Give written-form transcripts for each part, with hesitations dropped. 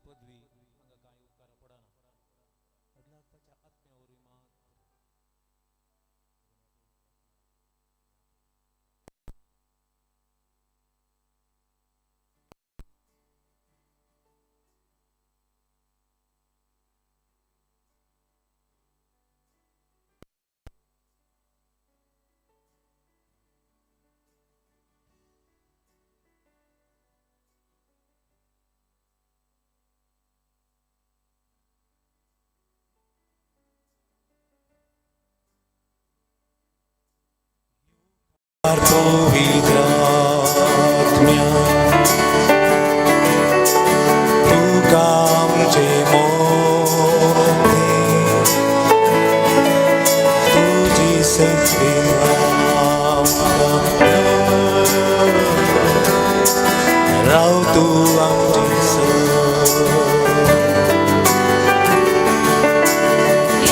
पदवी हांगा कांय उपकारा पडना. बदला ताच्या आत्म्या वरवीं मात्र. पवित्र आत्म्या तुका आमचे मोती, तुजी शक्ती आमकां, राव तूं आमचे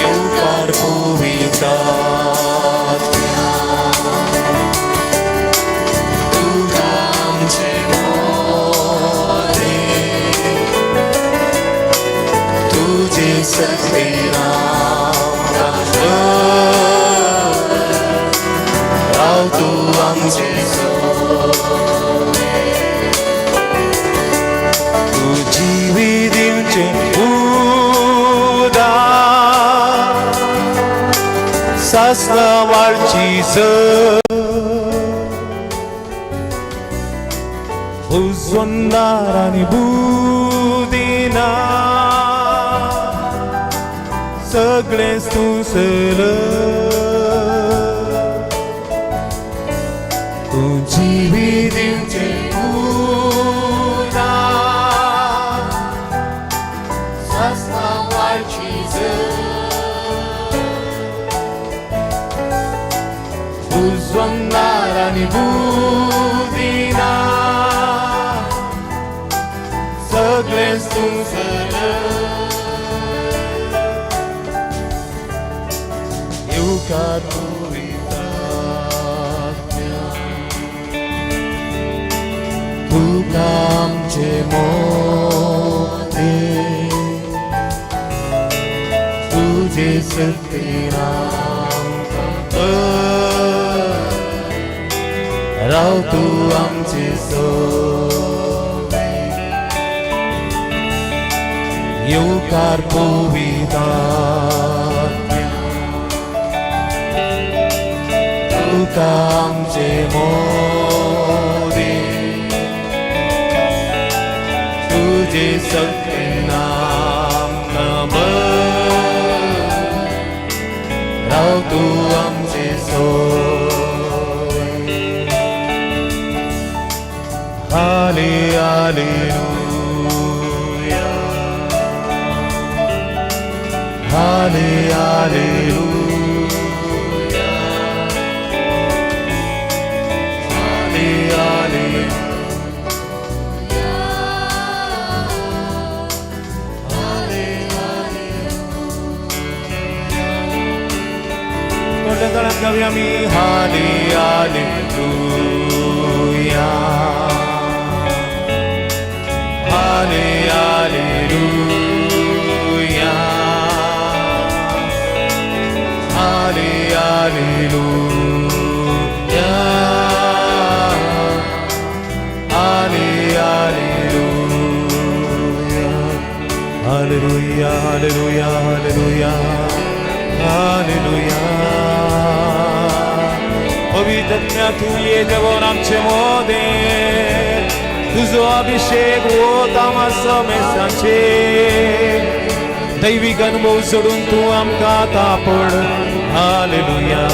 येवकार पवित्र आत्म्या, तुका आमचे मोती, तुझे शक्ती आमकां, राव तूं आमचे. तूं जिवी दिवचे उदक, सासणा वाळची उजवंदार आनी बुदिना, सगळेंच तूं सर. तूं जिवी दिवचे उदक, सासणा वाळची उजवंदार आनी बुदिना, सगळेंच तूं सर. येवकार पवित्र आत्म्या, तुका आमचे मोती, तुझे शक्ती आमकां, राव तूं आमचे सोबे. येवकार पवित्र आत्म्या, तुका आमचे मोदी, तुझे शक्ती आमकां, राव तूं आमचे सोबे. हाले हालेलुया, हाले हालेलुया, हाले हालेलुया, हाले हालेलुया. थोड्या ताळ्यात गावया आमी. हाले हालेलुया, हाले हालेलुया, हाले हालेलुया, हाले hallelujah, hallelujah, hallelujah, hallelujah, hallelujah. पवित्र तूं ये देवन आमचे मोदें, तुजो अभिषेक वोत आमा समेसांचेर, दैवीक अनुभव सोडून तूं आमकां तापड. Hallelujah.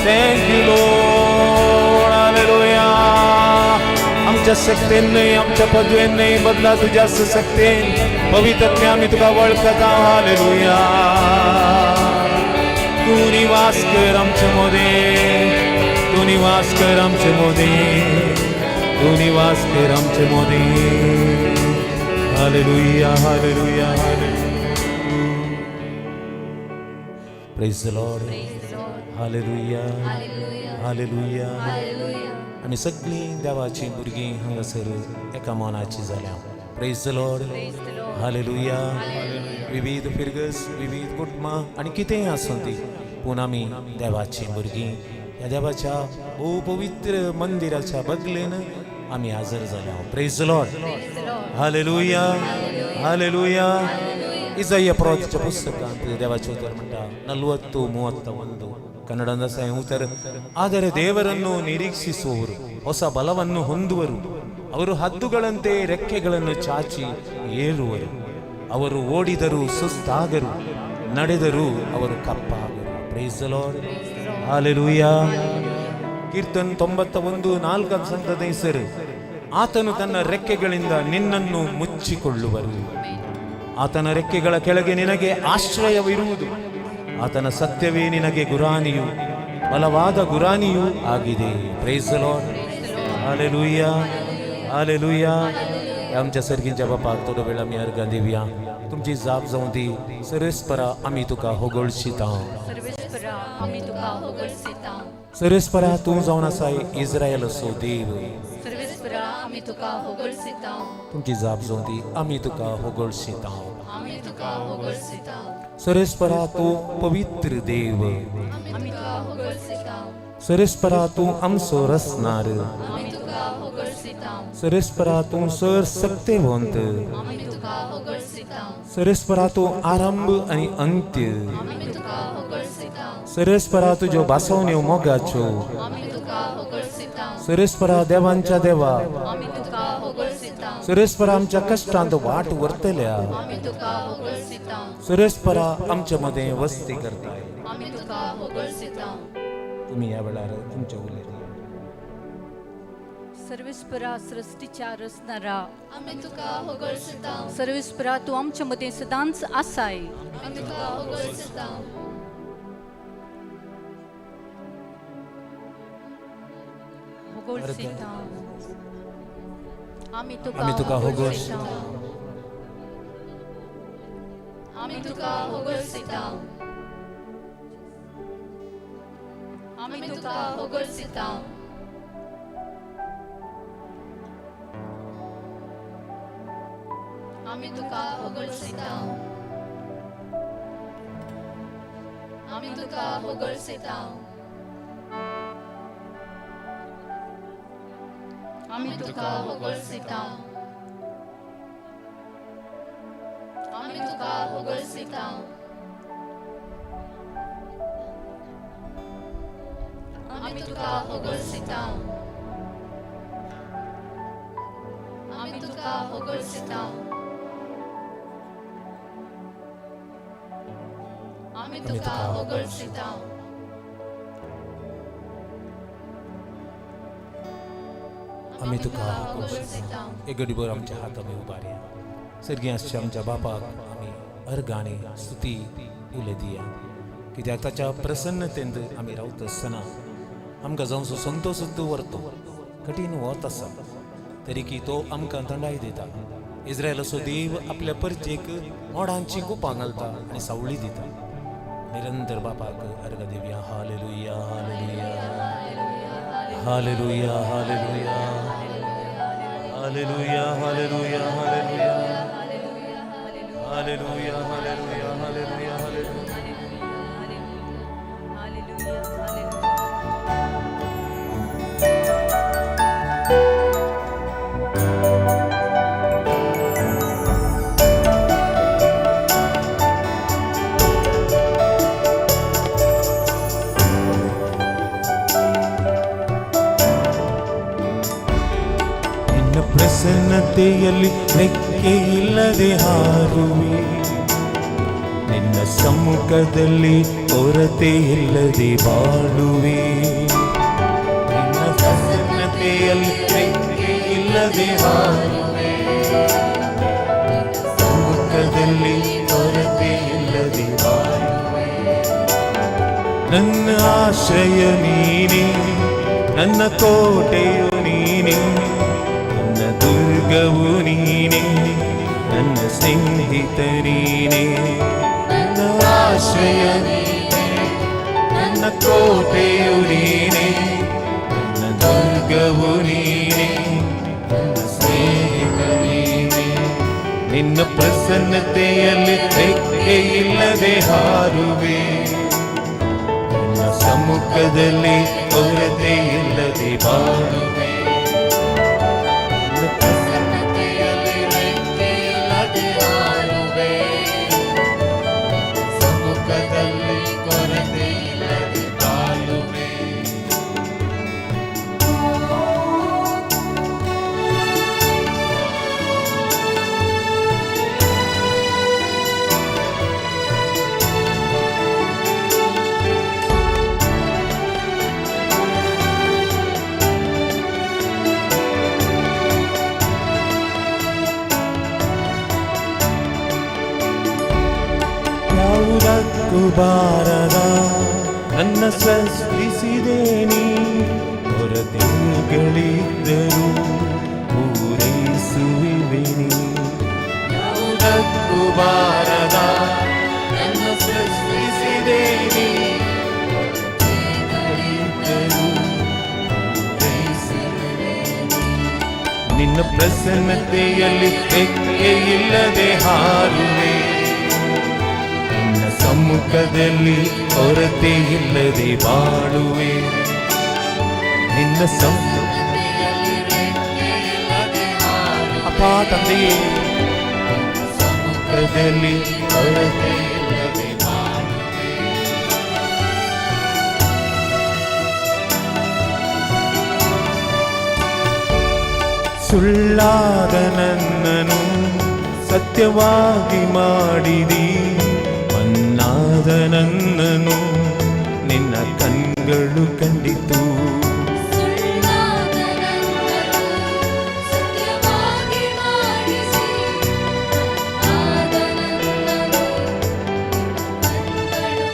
Thank you Lord. Hallelujah. आमच्या शक्तेन न्हय, आमच्या पदवेन न्हय, बदला तुज्या शक्तेन. पवित्र आमी तुका वळखता. हालेलुया. तूं निवास कर आमचे मोदें, तूं निवास कर आमचे मोदें, तूं निवास कर आमचे मोदें. Hallelujah, hallelujah, hallelujah. Praise the Lord. Hallelujah. Hallelujah. आमी सगळीं देवाचीं भुरगीं हांगासर एका मनाची जाल्या. Praise the Lord. Hallelujah. विविध फिरगस, विविध कुटुंबां आनी कितेंय आसूं ती, पूण आमी देवाचीं भुरगीं. ह्या देवाच्या भोव पवित्र मंदिराच्या बदलेन आमी हजर जाल्या. Praise the Lord. Hallelujah. Hallelujah. इजाया प्रवादाच्या पुस्तकांत देवाचे उतर म्हणटा 40:31 ಕನ್ನಡದ ಸಹ ಉತ್ತರ. ಆದರೆ ದೇವರನ್ನು ನಿರೀಕ್ಷಿಸುವವರು ಹೊಸ ಬಲವನ್ನು ಹೊಂದುವರು, ಅವರು ಹದ್ದುಗಳಂತೆ ರೆಕ್ಕೆಗಳನ್ನು ಚಾಚಿ ಏರುವರು, ಅವರು ಓಡಿದರೂ ಸುಸ್ತಾಗರು, ನಡೆದರೂ ಅವರು ಕಪ್ಪಾಗರು. Praise the Lord. Hallelujah. Keerthan 91:4 ಸಂತದೇಸರು, ಆತನು ತನ್ನ ರೆಕ್ಕೆಗಳಿಂದ ನಿನ್ನನ್ನು ಮುಚ್ಚಿಕೊಳ್ಳುವರು, ಆತನ ರೆಕ್ಕೆಗಳ ಕೆಳಗೆ ನಿನಗೆ ಆಶ್ರಯವಿರುವುದು, ಆತನ ಸತ್ಯವೇ ನಿನಗೆ ಗುರಾಣಿಯು ಬಲವಾದ ಗುರಾಣಿಯೂ ಆಗಿದೆ. Praise the Lord. Hallelujah. Hallelujah. आमच्या सर्गींच्या बापाक थोडो वेळ आमी अर्गां दिवया. तुमची जाप जावं दी. सर्वेस्परा आमी तुका होगळशिता. सर्वेस्परा आमी तुका होगळसिता. सर्वेस्परा तूं जावन आसाय इस्रायलाचो देव. सर्वेस्परा आमी तुका होगळसिता. तुमची जाप जावं दी. आमी तुका होगळशिता. आमी तुका होगळसिता. सर्वेस्परा तूं पवित्र देव. आमी तुका होगळसिता. सर्वेस्परा तूं आमचो रसनार. आमी तुका होगळसिता. सर्वेस्परा तूं सर सक्तेवंत. आमी तुका होगळसिता. सर्वेस्परा तूं आरंभ आनी अंत्य. आमी तुका होगळसिता. सर्वेस्परा तुज्यो भासवण्यो मोगाच्यो. आमी तुका होगळसिता. सर्वेस्परा देवांच्या देवा. आमी तुका होगळसिता. सर्वेस्परा आमच्या कश्टांत वाट व्हरतल्या. आमी तुका होगळसिता. सर्वेस्परा आमच्या मदें वस्ती करताय. आमी तुका होगळसिता. तुमी ह्या वेळार तुमचें उलयता. सर्वेस्परा सृष्टीच्या रचणारा. आमी तुका होगळसिता. सर्वेस्परा तूं आमच्या मदें सदांच आसाय. आमी तुका होगळसिता. होगळसिता. आमी आमी तुका होगळसिता. आमी तुका होगळसिता. आमी तुका होगळसिता. आमी तुका होगळसिता. आमी तुका होगळसिता. आमी तुका होगळसिता. आमी तुका होगळसिता. आमी तुका होगळसिता. आमी तुका होगळसिता. आमी तुका होगळसिता. आमी तुका होगळसिता. एक गडीभर आमच्या हात आमी उबारया. सर्गी आसच्या आमच्या बापाक आमी अर्गाणी स्तुती उलय दिया, कित्याक ताच्या प्रसन्नतेंत आमी रावता आसतना आमकां जावचो संतोश दवरतो. कठीण वत आसा तरी की तो आमकां थंडाय दिता. इस्रायलाचो देव आपल्या परचेक मोडांची कुपां घालता आनी सावळी दिता. निरंतर बापाक अर्गां दिवया. Hallelujah. Hallelujah. Hallelujah. Hallelujah. Hallelujah. Hallelujah. Hallelujah. Hallelujah. Hallelujah. Hallelujah. Hallelujah. Hallelujah. Hallelujah. ನಿನ್ನ ಪ್ರಸನ್ನತೆಯಲ್ಲಿ ರೆಕ್ಕೆ ಇಲ್ಲದೆ ಹಾರುವೆ, ನಿನ್ನ ಸಮ್ಮುಖದಲ್ಲಿ ಕೊರತೆ ಇಲ್ಲದೆ ಬಾಳುವೆ. ನಿನ್ನ ಪ್ರಸನ್ನತೆಯಲ್ಲಿ ರೆಕ್ಕೆ ಇಲ್ಲದೆ ಹಾರುವೆ, ಸಮ್ಮುಖದಲ್ಲಿ ಕೊರತೆ ಇಲ್ಲದೆ ಬಾಳುವೆ. ನನ್ನ ಆಶ್ರಯ ನೀನೇ, ನನ್ನ ಕೋಟೆಯು ನೀನೇ, ನನ್ನ ದುರ್ಗವು ನೀನೇ, ನನ್ನ ಸ್ನೇಹಿತ ನೀನೇ. ನನ್ನ ಆಶ್ರಯ ನೀನೇ, ನನ್ನ ಕೋಟೆಯು ನೀನೇ, ನನ್ನ ದುರ್ಗವು ನೀನೇ, ನನ್ನ ಸ್ನೇಹಿತ ನೀನೇ. ನಿನ್ನ ಪ್ರಸನ್ನತೆಯಲ್ಲಿ ರೆಕ್ಕೆ ಇಲ್ಲದೆ ಹಾರುವೆ, ನಿನ್ನ ಸಮ್ಮುಖದಲ್ಲಿ ಕೊರತೆ ಇಲ್ಲದೆ ಬಾಳುವೆ. ನಿನ್ನ ಪ್ರಸನ್ನತೆಯಲ್ಲಿ ರೆಕ್ಕೆ ಇಲ್ಲದೆ ಹಾರುವೆ, ಸಮ್ಮುಖದಲ್ಲಿ ಕೊರತೆ ಇಲ್ಲದೆ ಬಾಳುವೆ. ಯಾವುದಕ್ಕೂ ಬಾರದ ನನ್ನ ಸೃಷ್ಟಿಸಿದೆ ನೀ, ಕೊರತೆಗಳಿದ್ದರೂ ಪೂರೈಸುವಿವೆ ನೀ. ಯಾವುದಕ್ಕೂ ಬಾರದ ನನ್ನ ಸೃಷ್ಟಿಸಿದೆ ನೀ, ಕೊರತೆಗಳಿದ್ದರೂ ಪೂರೈಸುವಿವೆ ನೀ. ನಿನ್ನ ಪ್ರಸನ್ನತೆಯಲ್ಲಿ ರೆಕ್ಕೆ ಇಲ್ಲದೆ ಹಾರುವೆ, ನಿನ್ನ ಸಮ್ಮುಖದಲ್ಲಿ ಕೊರತೆ ಇಲ್ಲದೆ ಬಾಳುವೆ. ನಿನ್ನ ಅಪ್ಪ ತಂದೆಯೇ, ಸಮ್ಮುಖದಲ್ಲಿ ಕೊರತೆ ಇಲ್ಲದೆ ಬಾಳುವೆ. ಸುಳ್ಳಾದ ನನ್ನನು ಸತ್ಯವಾಗಿ ಮಾಡಿದಿ, ಮಣ್ಣಾದ ನನ್ನನು ನಿನ್ನ ಕಣ್ಗಳು ಕಂಡಿತು. ಸುಳ್ಳಾದ ನನ್ನನು ಸತ್ಯವಾಗಿ ಮಾಡಿಸಿ, ಆದ ನನ್ನನು ಕಣ್ಗಳು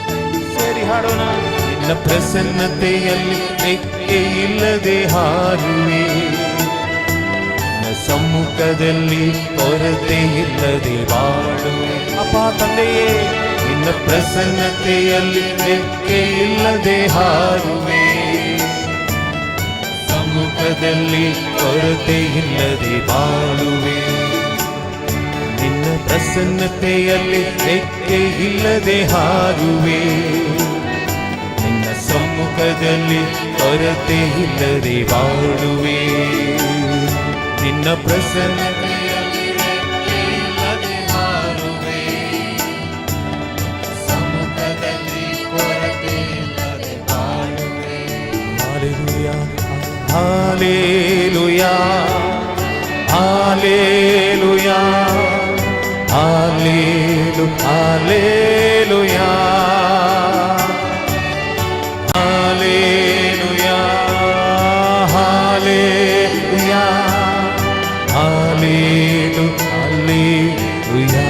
ಸೇರಿ ಹಾಡೋಣ. ನಿನ್ನ ಪ್ರಸನ್ನತೆಯಲ್ಲಿ ರೆಕ್ಕೆ ಇಲ್ಲದೆ ಹಾರುವೆ, ನಿನ್ನ ಸಮ್ಮುಖದಲ್ಲಿ ಕೊರತೆ ಇಲ್ಲದೆ ಬಾಳುವೆ. ಅಪ್ಪ ತಂದೆಯೇ, ನಿನ್ನ ಪ್ರಸನ್ನತೆಯಲ್ಲಿ ರೆಕ್ಕೆ ಇಲ್ಲದೆ ಹಾರುವೆ, ಸಮ್ಮುಖದಲ್ಲಿ ಕೊರತೆ ಇಲ್ಲದೆ ಬಾಳುವೆ. ನಿನ್ನ ಪ್ರಸನ್ನತೆಯಲ್ಲಿ ರೆಕ್ಕೆ ಇಲ್ಲದೆ ಹಾರುವೆ, ನಿನ್ನ ಸಮ್ಮುಖದಲ್ಲಿ ಕೊರತೆ ಇಲ್ಲದೆ ಬಾಳುವೆ. ನಿನ್ನ ಪ್ರಸನ್ನತೆಯಲ್ಲಿ ರೆಕ್ಕೆ ಇಲ್ಲದೆ ಹಾರುವೆ, ಸಮ್ಮುಖದಲ್ಲಿ ಕೊರತೆ ಇಲ್ಲದೆ ಬಾಳುವೆ. Hallelujah, hallelujah, hallelujah, hallelujah, hallelujah, hallelujah, hallelujah, hallelujah, hallelujah,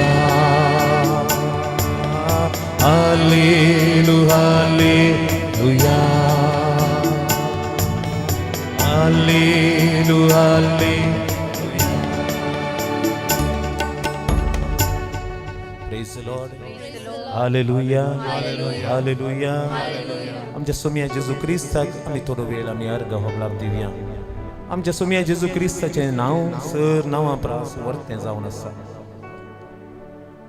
hallelujah, hallelujah, hallelujah, hallelujah. Praise the Lord. Hallelujah. Hallelujah. आमच्या सोम्या जेजू क्रिस्ताक आमी थोडो वेळ आमी अर्घ होगलाप दिवया. आमच्या सोम्या जेजू क्रिस्ताचें नांव सर नांवां प्रास वर्तें जावन आसा.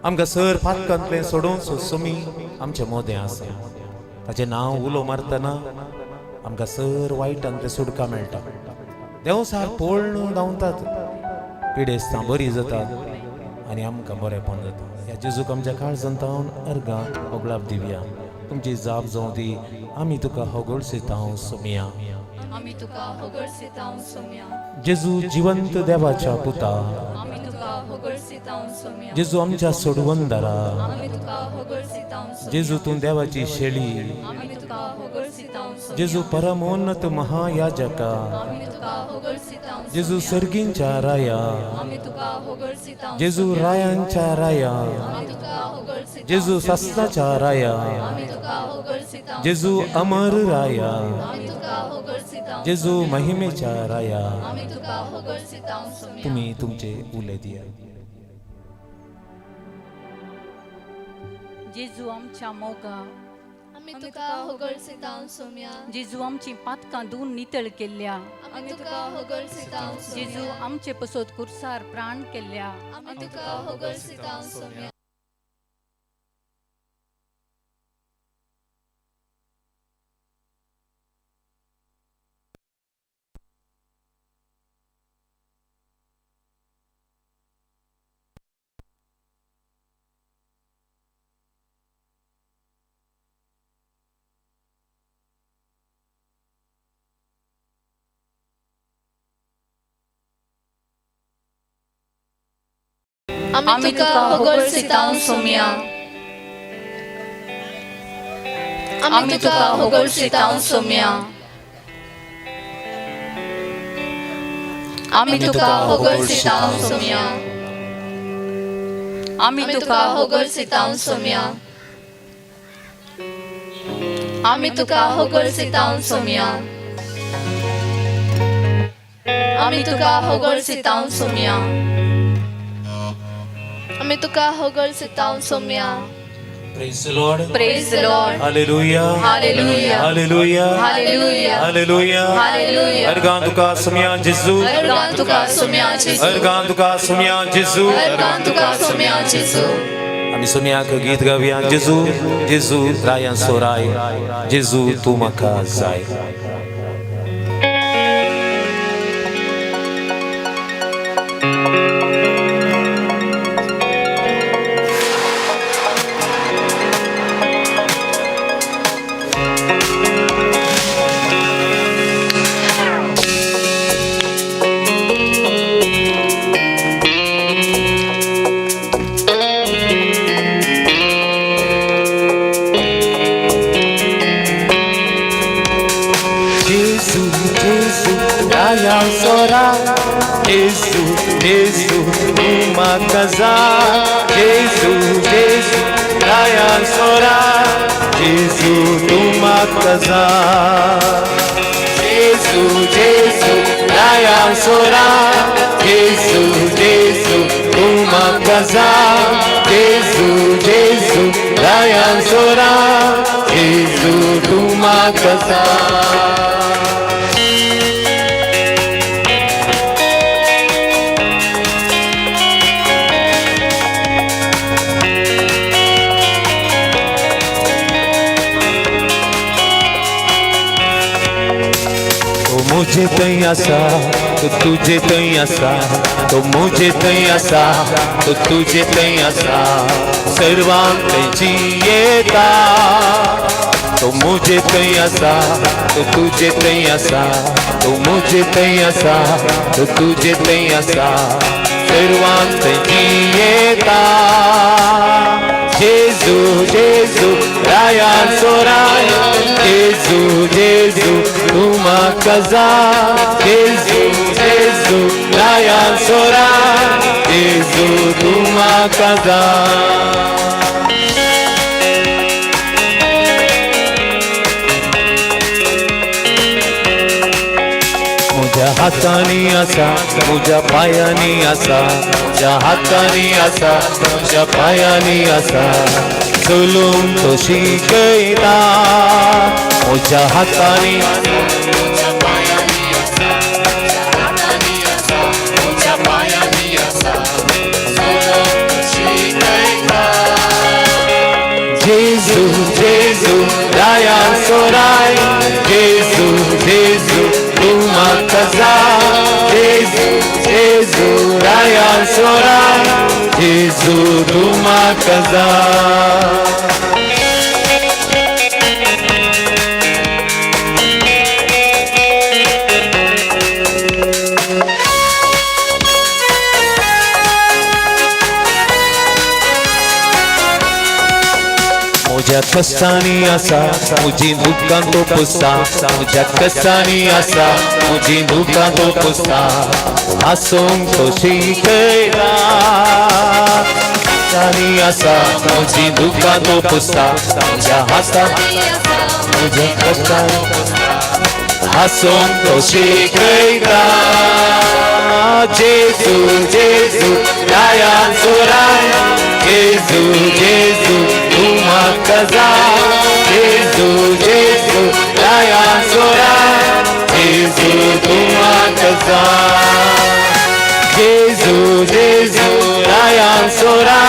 आमकां सर पातकांतलें सोडोवन सोमी आमच्या मोदें आसा. ताचें नांव उलो मारतना आमकां सर वायटांतलें सुटका मेळटा. देंवसार पोळ्ण धांवतात, पिडेस्तां बरीं जातात आनी आमकां बरेंपण जाता. ह्या जेजूक आमच्या काळजांत अर्घां होगळाप दिवया. तुमची जाप जावं दी, आमी तुका होगळसितांव सोमया. आमी तुका होगळसितांव सोम्या. जेजू जिवंत देवाच्या पुता, आमी तुका होगळसितांव सोम्या. जेजू आमच्या सोडवंदारा, आमी तुका होगळसितांव सोम्या. जेजू तूं देवाची शेळी, आमी तुका होगळसितांव सोम्या. जेजू परमोन्नत महायाजका, आमी तुका होगळसितांव जेजू सोम्या. सर्गींच्या राया, आमी तुका होगळसितांव जेजू सोम्या. रायांच्या राया, आमी तुका होगळसितांव जेजू सोम्या. सासनाच्या राया, आमी तुका होगळसितांव जेजू सोम्या. अमर राया, आमी तुका होगळसितांव जेजू सोम्या. महिमेच्या राया. आमी तुका होगळसितांव सोम्या. तुमी तुमचे उले दिया. जेजू आमच्या मोगा, आमी तुका होगळसितांव सोम्या. जेजू आमची पातकां धुवन नितळ केल्ल्या. आमी तुका होगळसितांव जेजू सोम्या. आमचे पसत कुर्सार प्राण केल्ल्या. आमी तुका होगळसितांव सोम्या. आमी तुका होगळसितांव सोम्या. आमी तुका होगळसितांव सोम्या. आमी तुका होगळसितांव सोम्या. आमी आमी तुका तुका होगळसितांव सोम्या. आमी तुका होगळसितांव सोम्या. आमी तुका होगळसितांव सोम्या. आमी तुका होगळसितांव Saumya. Praise the Lord. Praise the Lord. Hallelujah. Hallelujah. Hallelujah. Hallelujah. Hallelujah. Hallelujah. अर्गां तुका सोम्या जेजू. अर्गां तुका सोम्या जेजू. अर्गां तुका सोम्या जेजू. अर्गां तुका सोम्या जेजू. आमी सोम्याक गीत गावया. जेजू जेजू रायां सोराय, जेजू तूं म्हाका जाय. Gesù, Gesù, राया सोरा, Gesù, Gesù, तूं म्हाका जाय. Gesù, Gesù, राया सोरा, Gesù, तूं म्हाका जाय. Gesù, Gesù, राया सोरा, Gesù, Gesù, तूं म्हाका जाय. Gesù, Gesù, राया सोरा, Gesù, तूं म्हाका जाय. तो मुझे थंय आसा, तो तुजे थंय आसा, तो मुझे थंय आसा, तो तुजे थंय आसा, सर्वांक थंय जियेता. तो मुझे थंय आसा, तो तुजे थंय आसा, तो मुझे थंय आसा, तो तुजे थंय आसा, सर्वांक थंय जियेता. जेजू जेजू राया सोराय, जेजू जेजू तूं म्हाका जाय. जेजू जेजू राया सोराय, जेजू तूं म्हाका जाय. म्हज्या हातांनी आसा, म्हज्या पांयांनी आसा, म्हज्या हातांनी आसा, म्हज्या पांयांनी आसा, चलूंक तो शिकयता. म्हज्या हातांनी, जेजू जेजू राया सोराय, जेजू जेजू तूं म्हाका जाय. जेजू जेजू राया सोराय, जेजू तूं म्हाका जाय. म्हज्या कश्टांनी आसा, म्हजी दुकां तो पुसता. म्हज्या कश्टांनी आसा, म्हजी दुकां तो पुसता, हांसूंक तो शिकयता. कश्टांनी आसा, म्हजी दुकां तो पुसता. म्हज्या हाता, म्हज्या कश्टांनी हांसूंक तो शिकयता. जेजू जेजू राया सोराय, जेजू जेजू तूं म्हाका जाय. जेजू काजा जेजू जेजू रायान सोरा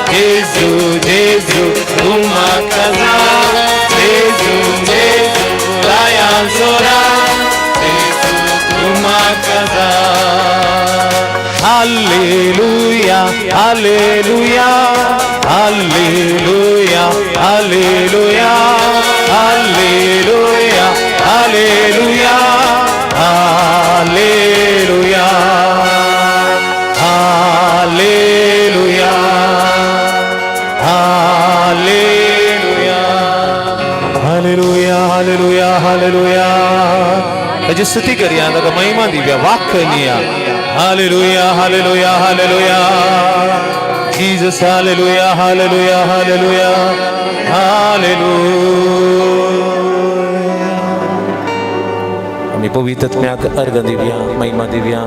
जेजू जेजू तुमा काजा जेजू जेजू रायान सोरा जेजू तुमा Kaza hallelujah hallelujah hallelujah hallelujah hallelujah hallelujah hallelujah hallelujah hallelujah hallelujah hallelujah hallelujah. ताची स्तुती करया, ताका महिमा दिवया, वाक्य hallelujah hallelujah hallelujah Jesus hallelujah hallelujah hallelujah hallelujah. आमी पवित्र आत्म्याक अर्घ दिवया, महिमा दिवया,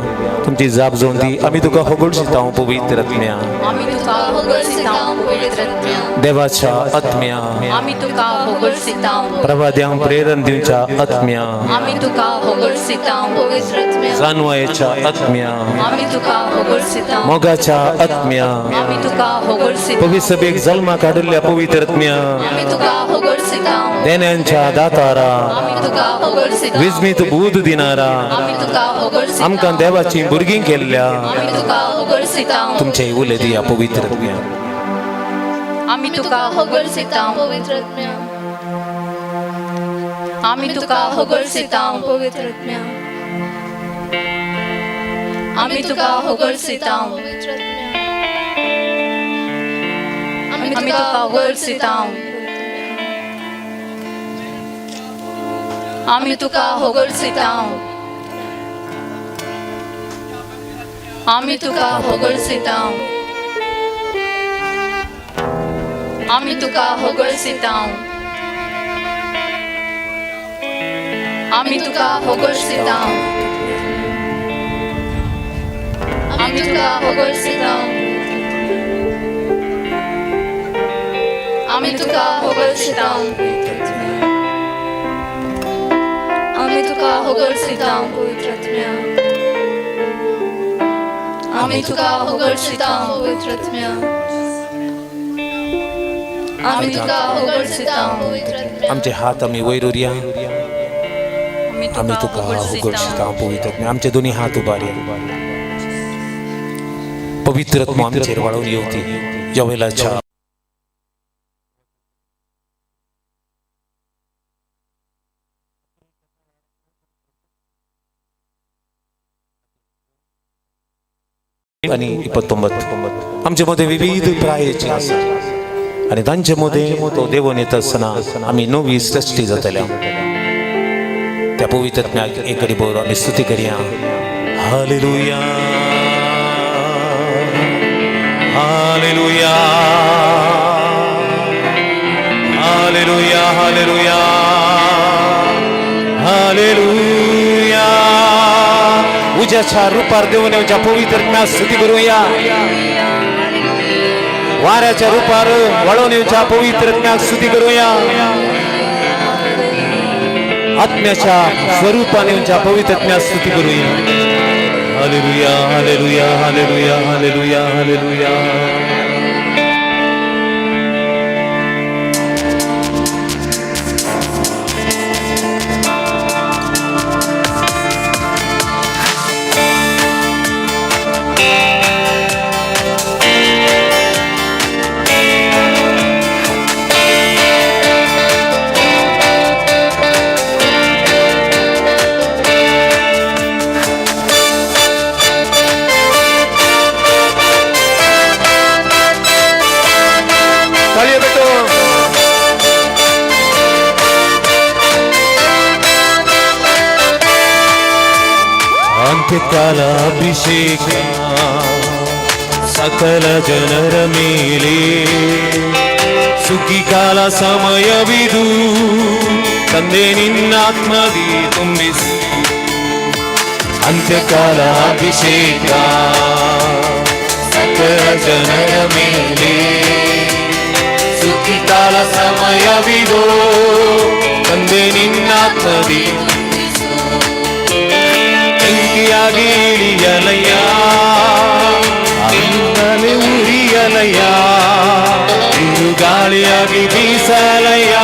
तुमची जाप जावन दी. आमी तुका होगडशिता पवित्र आत्म्या, आमी तुका होगळसितांव पवित्र आत्म्या, देवाच्या आत्म्या, आमी तुका होगळसितांव, प्रवाद्यांक प्रेरण दिवच्या आत्म्या, आमी तुका होगळसितांव पवित्र आत्म्या, जाणवायेच्या आत्म्या, आमी तुका होगळसितांव, मोगाच्या आत्म्या, आमी तुका होगळसितांव, पवित्र सभेक जल्माक हाडिल्ल्या पवित्र आत्म्या, आमी तुका होगळसितांव, देण्यांच्या दातारा, आमी तुका होगळसितांव, विस्मीत बूद दिनारा, आमी तुका होगळसितांव, आमकां देवाची भुरगीं केल्ल्या, आमी तुका होगळसितांव, तुमचे उले दिया पवित्र आत्म्या. आमी तुका होगळसितांव, पवित्र आत्म्या, आमी तुका होगळसितांव, पवित्र आत्म्या, आमी तुका होगळसितांव, पवित्र आत्म्या, आमी तुका होगळसितांव, आमी तुका होगळसितांव, आमी तुका होगळसितांव, आमी तुका होगळसितांव, आमी तुका होगळसितांव, आमी तुका होगळसितांव, आमी तुका होगळसितांव, आमी तुका होगळसितांव, पवित्र आत्म्या, आमी तुका होगळसितांव, पवित्र आत्म्या, आमी तुका होगळसितांव, पवित्र आत्म्या, आमचे हात आमी वयर उरया. आमी तुका होगळशिता पवित्र आत्म्या. आमचे दोन्ही हात उबारया. पवित्र आत्मा आमचेर वाळून येवती यवेलाच्या आणि 29 आमचे मध्ये विविध प्रायेचे आसा आणि तांचे मध्ये तो देवून येत आसतना आमी नवी सृष्टी जातल्या. त्या पवित्र आत्म्याक एक घडी बरोबर आमी स्तुती करया. Hallelujah hallelujah hallelujah hallelujah hallelujah. उज्याच्या रुपार देऊन येवच्या पवित्र आत्म्याक स्तुती करूया. वाऱ्याच्या रुपार वळोवन येवच्या पवित्र आत्म्याक स्तुती करूया. आत्म्याच्या स्वरूपाने येवच्या पवित्र आत्म्याक स्तुती करूया. Hallelujah hallelujah hallelujah hallelujah hallelujah. ताळयो भेटो. ಅಂತ್ಯಕಾಲ ಅಭಿಷೇಕ ಸಕಲ ಜನರ ಮೇಲೆ ಸುಗ್ಗಿಕಾಲ ಸಮಯವಿದು ತಂದೆ ನಿನ್ನಾತ್ಮದಿ ತುಂಬಿಸು. ಅಂತ್ಯಕಾಲ ಅಭಿಷೇಕ ಸಕಲ ಜನರ ಮೇಲೆ ಸುಗ್ಗಿಕಾಲ ಸಮಯವಿದು ತಂದೆ ನಿನ್ನಾತ್ಮದಿ. ಬೆಂಕಿ ಬೆಂಕಿಯಾಗಿ ಇಳಿಯಲಯ್ಯ, ಅಲ್ಲಲ್ಲಿ ಉರಿಯಲಯ್ಯ, ಗಾಳಿಯಾಗಿ ಬೀಸಲಯ್ಯ,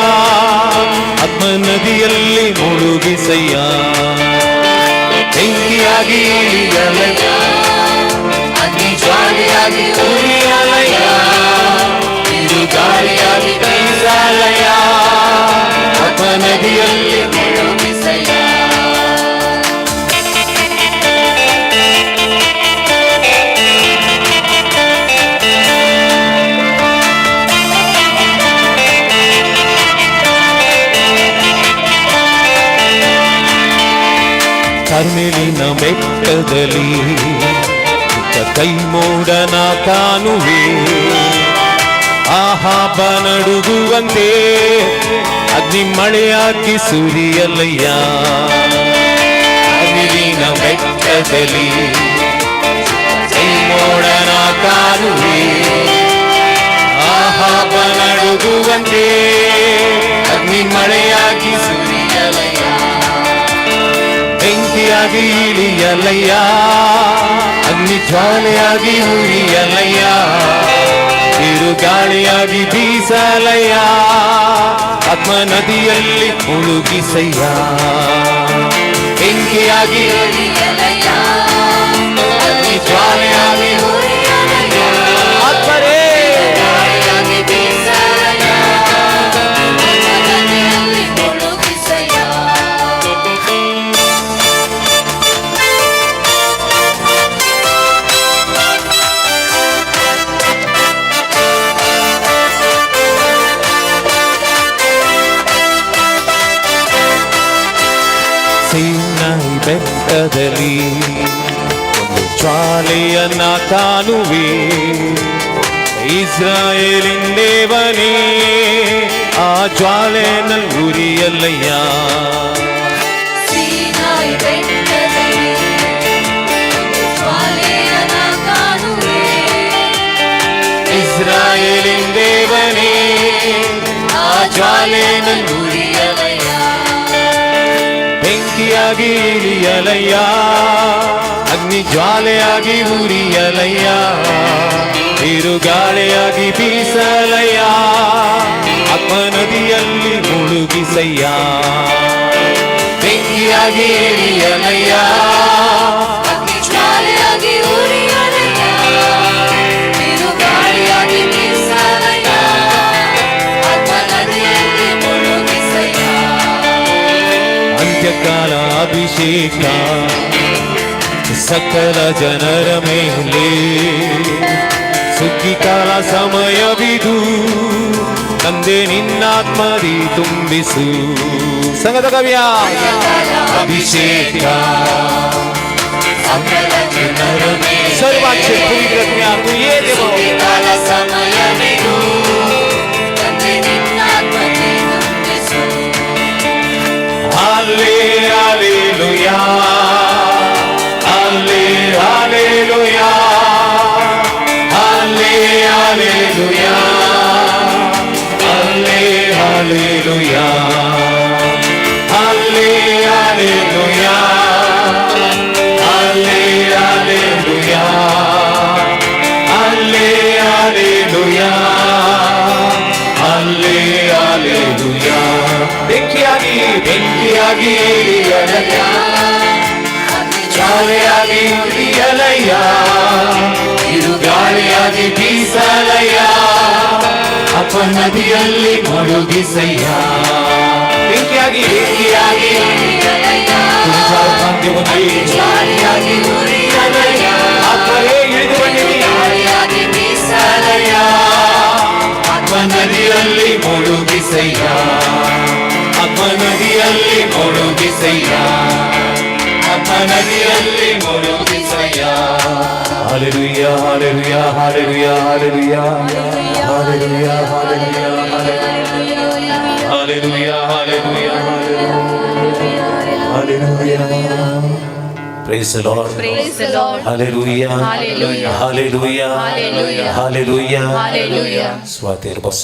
ಆತ್ಮ ನದಿಯಲ್ಲಿ ಮುಳುಗಿಸಯ್ಯ. ಬೆಂಕಿಯಾಗಿ ಇಳಿಯಲಯ್ಯ, ಅಗ್ನಿ ಜ್ವಾಲೆಯಾಗಿ ಉರಿಯಲಯ್ಯ, ಗಾಳಿಯಾಗಿ ಬೀಸಲಯ್ಯ, ಆತ್ಮ ನದಿಯಲ್ಲಿ ಮುಳುಗಿಸಯ್ಯ. ಕರ್ಮೆಲಿನ ಬೆಟ್ಟದಲ್ಲಿ ಕೈ ಮೋಡನ ಕಾಣುವೆ, ಆಹಾಬ ನಡುಗುವಂತೆ ಅಗ್ನಿ ಮಳೆಯಾಗಿ ಸುರಿಯಲಯ್ಯ. ಕರ್ಮೆಲಿನ ಬೆಟ್ಟದಲ್ಲಿ ಕೈ ಮೋಡನ ಕಾಣುವೆ, ಆಹಾಬ ನಡುಗುವಂತೆ ಅಗ್ನಿ ಮಳೆಯಾಗಿ ಸುರಿಯಲಯ್ಯ. ಬೆಂಕಿಯಾಗಿ ಇಳಿಯಲಯ್ಯ, ಅಗ್ನಿ ಜ್ವಾಲೆಯಾಗಿ ಉರಿಯಲಯ್ಯ, ಬಿರುಗಾಳಿಯಾಗಿ ಬೀಸಲಯ್ಯ, ಆತ್ಮ ನದಿಯಲ್ಲಿ ಮುಳುಗಿಸಯ್ಯ. ಬೆಂಕಿಯಾಗಿ ಇಳಿಯಲಯ್ಯ, ಅಗ್ನಿ ಜ್ವಾಲೆಯಾಗಿ ಉರಿಯಲಯ್ಯ, ಆತ್ಮರೇ ಗಾಳಿಯಾಗಿ ಬೀಸಲಯ್ಯ, ಆತ್ಮ ನದಿಯಲ್ಲಿ ಮುಳುಗಿಸಯ್ಯ. ಸೀನಾಯಿ ಬೆಟ್ಟದಲ್ಲಿ ಒಂದು ಜ್ವಾಲೆಯನ್ನ ಕಾಣುವೆ, ಇಸ್ರಾಯೇಲಿನ ದೇವನೇ ಆ ಜ್ವಾಲೆನಲ್ಲಿ ಉರಿಯಲಯ್ಯ. ಸೀನಾಯಿ ಬೆಟ್ಟದಲ್ಲಿ ಜ್ವಾಲೆಯನ್ನ ಕಾಣುವೆ, ಇಸ್ರಾಯೇಲಿನ ದೇವನೇ ಆ ಜ್ವಾಲೆನಲ್ಲಿ ಉರಿಯಲಯ್ಯ. ಬೆಂಕಿಯಾಗಿ ಇಳಿಯಲಯ್ಯ, ಅಗ್ನಿ ಜ್ವಾಲೆಯಾಗಿ ಉರಿಯಲಯ್ಯ, ಬಿರುಗಾಳಿಯಾಗಿ ಬೀಸಲಯ್ಯ, ಆತ್ಮ ನದಿಯಲ್ಲಿ ಮುಳುಗಿಸಯ್ಯ. ಬೆಂಕಿಯಾಗಿ ಇಳಿಯಲಯ್ಯ, ಅಗ್ನಿ ಜ್ವಾಲೆಯಾಗಿ ಉರಿಯಲಯ್ಯ, ಬಿರುಗಾಳಿಯಾಗಿ ಬೀಸಲಯ್ಯ, ಆತ್ಮ ನದಿಯಲ್ಲಿ ಮುಳುಗಿಸಯ್ಯ. ಅಂತ್ಯಕಾಲ ಅಭಿಷೇಕ ಸಕಲ ಜನರ ಮೇಲೆ, ಸುಗ್ಗಿಕಾಲ ಸಮಯವಿದು, ತಂದೆ ನಿನ್ನಾತ್ಮದಿ ತುಂಬಿಸು. ಸಂಗತ ಕವಿಯ ಅಭಿಷೇಕ ಸಕಲ ಜನರ ಮೇಲೆ ಸರ್ವಾಕ್ಷ ಪವಿತ್ರ तू ये देव ಸುಗ್ಗಿಕಾಲ ಸಮಯವಿದು, ತಂದೆ ನಿನ್ನಾತ್ಮದಿ ತುಂಬಿಸು. ಹಾಲೆ ಹಾಲೆಲೂಯಾ, ಹಾಲೆ ಹಾಲೆಲೂಯಾ, ಹಾಲೆ ಹಾಲೆಲೂಯಾ, ಹಾಲೆ ಹಾಲೆಲೂಯಾ, ಹಾಲೆ ಹಾಲೆಲೂಯಾ, ಹಾಲೆ ಹಾಲೆಲೂಯಾ, ಹಾಲೆ ಹಾಲೆಲೂಯಾ, ಹಾಲೆ ಹಾಲೆಲೂಯಾ. ಬೆಂಕಿಯಾಗಿ ಬೆಂಕಿಯಾಗಿ ಇಳಿಯಲಯ್ಯ, ಜ್ವಾಲೆಯಾಗಿ ಉರಿಯಲಯ್ಯ, ಬಿರುಗಾಳಿಯಾಗಿ ಬೀಸಲಯ್ಯ, ಅಪ್ಪ ನದಿಯಲ್ಲಿ ಮುಳುಗಿಸಯ್ಯ. ಬೆಂಕಿಯಾಗಿ ಬೆಂಕಿಯಾಗಿ ಜ್ವಾಲೆಯಾಗಿ ಉರಿಯಲಯ್ಯ, ಆತ್ಮರೇ ಇಳಿದು ಬನ್ನಿರಿ, ಗಾಳಿಯಾಗಿ ಬೀಸಲಯ್ಯ, ಆತ್ಮ ನದಿಯಲ್ಲಿ ಮುಳುಗಿಸಯ್ಯ, ಆತ್ಮ ನದಿಯಲ್ಲಿ ಮುಳುಗಿಸಯ್ಯ, ಆತ್ಮ ನದಿಯಲ್ಲಿ ಮುಳುಗಿಸಯ್ಯ. Hallelujah, hallelujah, hallelujah, hallelujah, hallelujah, hallelujah, hallelujah, hallelujah, hallelujah. Praise the Lord. Praise the Lord. Hallelujah. Hallelujah. Hallelujah. Hallelujah. Hallelujah. Hallelujah. ಸ್ವಾತಿರ್ ಬಸ.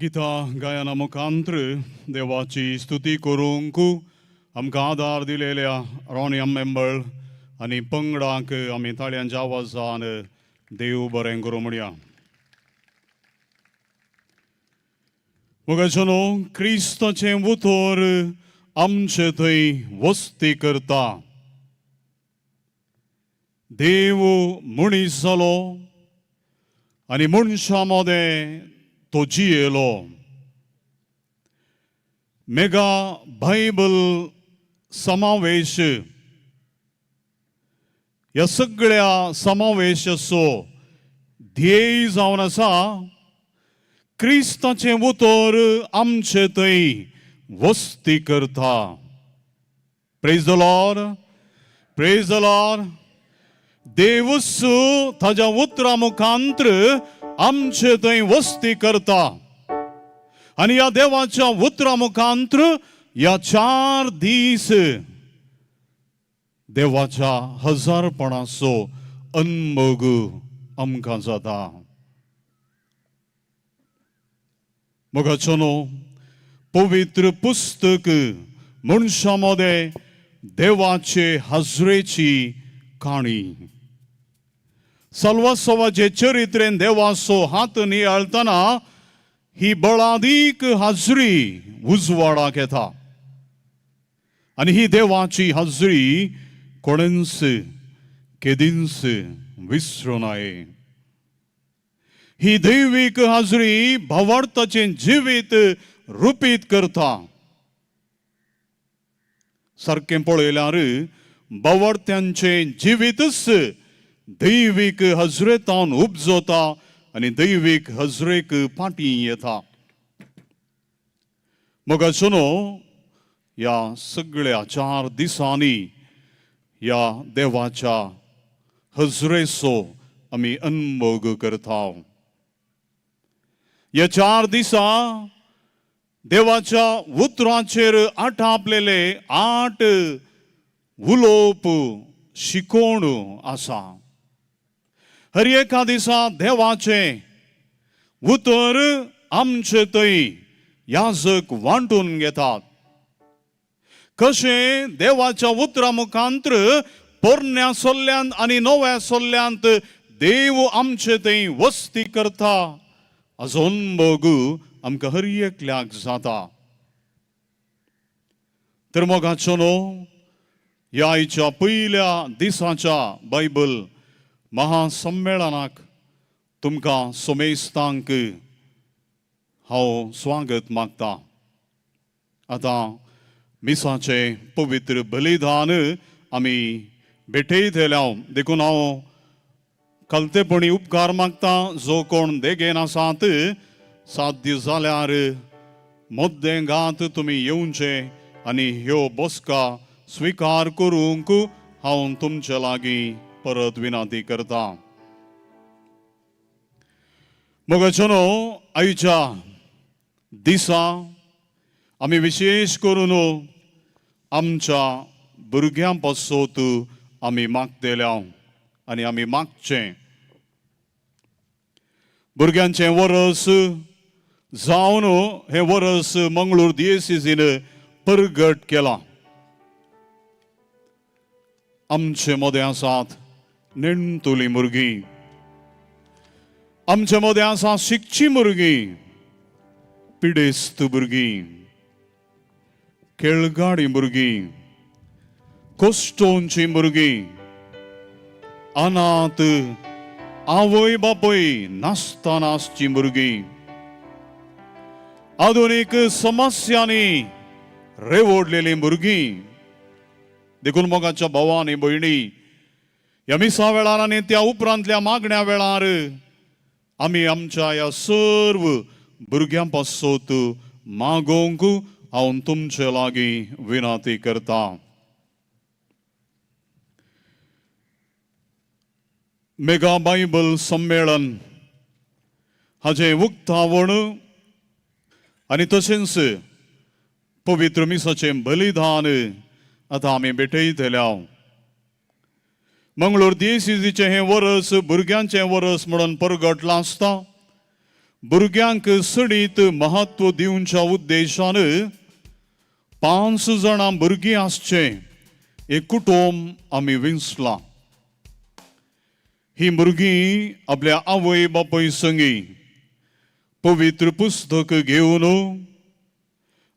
गीता गायना मुखांत्र देवाची स्तुती करूंक आमकां आदार दिलेल्या रोनी मेंबळ आनी पंगडाक आमी ताळयांच्या आवाजान देव बरें करूं म्हणया. मोगाचेनो, क्रिस्ताचें उतर आमचे थंय वस्ती करता. देव मनीस जालो आनी मनशां मदें तो जियेलो. मेगा बायबल समावेश ह्या सगळ्या समावेशाचो ध्येय जावन आसा क्रिस्ताचें उतर आमचे थंय वस्ती करता. Praise the Lord, praise the Lord. देवूच ताज्या उतरा मुखांत्र आमचे थंय वस्ती करता आनी ह्या देवाच्या उतरा मुखांत्र ह्या 4 दीस देवाच्या हजारपणाचो अनमोग आमकां जाता. मोगाचो, पवित्र पुस्तक मनशां मदें देवाचे हाजरेची काणी. सल्वासवाचे चरित्रेन देवाचो हात नियाळतना ही बळादीक हाजरी उजवाडाक येता आनी ही देवाची हाजरी कोणेंच केदींच विसरूं नये. ही दैवीक हाजरी भावार्थाचें जिवीत रुपीत करता. सारकें पळयल्यार भावार्थ्यांचें जिवीतच दैवीक हजरेतावन उपजता आनी दैवीक हजरेक फाटीं येता. मोगाचो, ह्या सगळ्या 4 दिसांनी ह्या देवाच्या हजरेचो आमी अनमोग करता. ह्या 4 दिसा देवाच्या उतराचेर आटापलेले 8 उलोवप शिकोवण आसा. हर एका दिसा देवाचें उतर आमचे थंय याजक वांटून घेतात. कशें देवाच्या उतरा मुखांत्र पोरण्या सोल्ल्यांत आनी नव्या सोल्ल्यांत देव आमचे थंय वस्ती करता अजून बघू आमकां हर एकल्याक जाता. तर मोगाचो न्हू, ह्या आयच्या पयल्या दिसाच्या बायबल महासंमेळनाक तुमकां समेस्तांक हांव स्वागत मागता. आतां मिसाचें पवित्र बलिदान आमी भेटयतले. देखून हांव खालतेपणी उपकार मागता, जो कोण देगेन आसात, साध्य जाल्यार मद्देंगात तुमी येवचे आनी ह्यो बसका स्विकार करूंक हांव तुमचे लागीं परत विनंती करता. मोगाचो, आयच्या दिसा आमी विशेश करून आमच्या भुरग्यां पासत आमी मागतले आनी आमी मागचें. भुरग्यांचें वरस जावन हें वरस मंगळूर दियेसीन परगट केलां. आमचे मदें आसात नेणटुलीं भुरगीं, आमचे मदें आसा शिकची भुरगीं, पिडेस्त भुरगीं, खेळगाडी भुरगीं, कोश्टोंची भुरगीं, अनाथ, आवय बापूय नासतना आसची भुरगीं, आधुनीक समस्यांनी रेवडलेलीं भुरगीं. देखून मोगाच्या भावा आनी भयणी, ह्या मिसा वेळार आनी त्या उपरांतल्या मागण्या वेळार आमी आमच्या ह्या सर्व भुरग्यां पासत मागोवंक हांव तुमचे लागीं विनंती करता. मेगा बायबल संमेळन हाजें उक्तावण आनी तशेंच पवित्र मिसाचें बलिदान आतां आमी भेटयतले. मंगळूर दियेसीचें हें वरस भुरग्यांचें वरस म्हणून परगटलां आसता. भुरग्यांक चडीत म्हत्व दिवच्या उद्देशान 5 जाणां भुरगीं आसचें एक कुटुंब आमी विंचलां. ही भुरगीं आपल्या आवय बापूय संगी पवित्र पुस्तक घेवन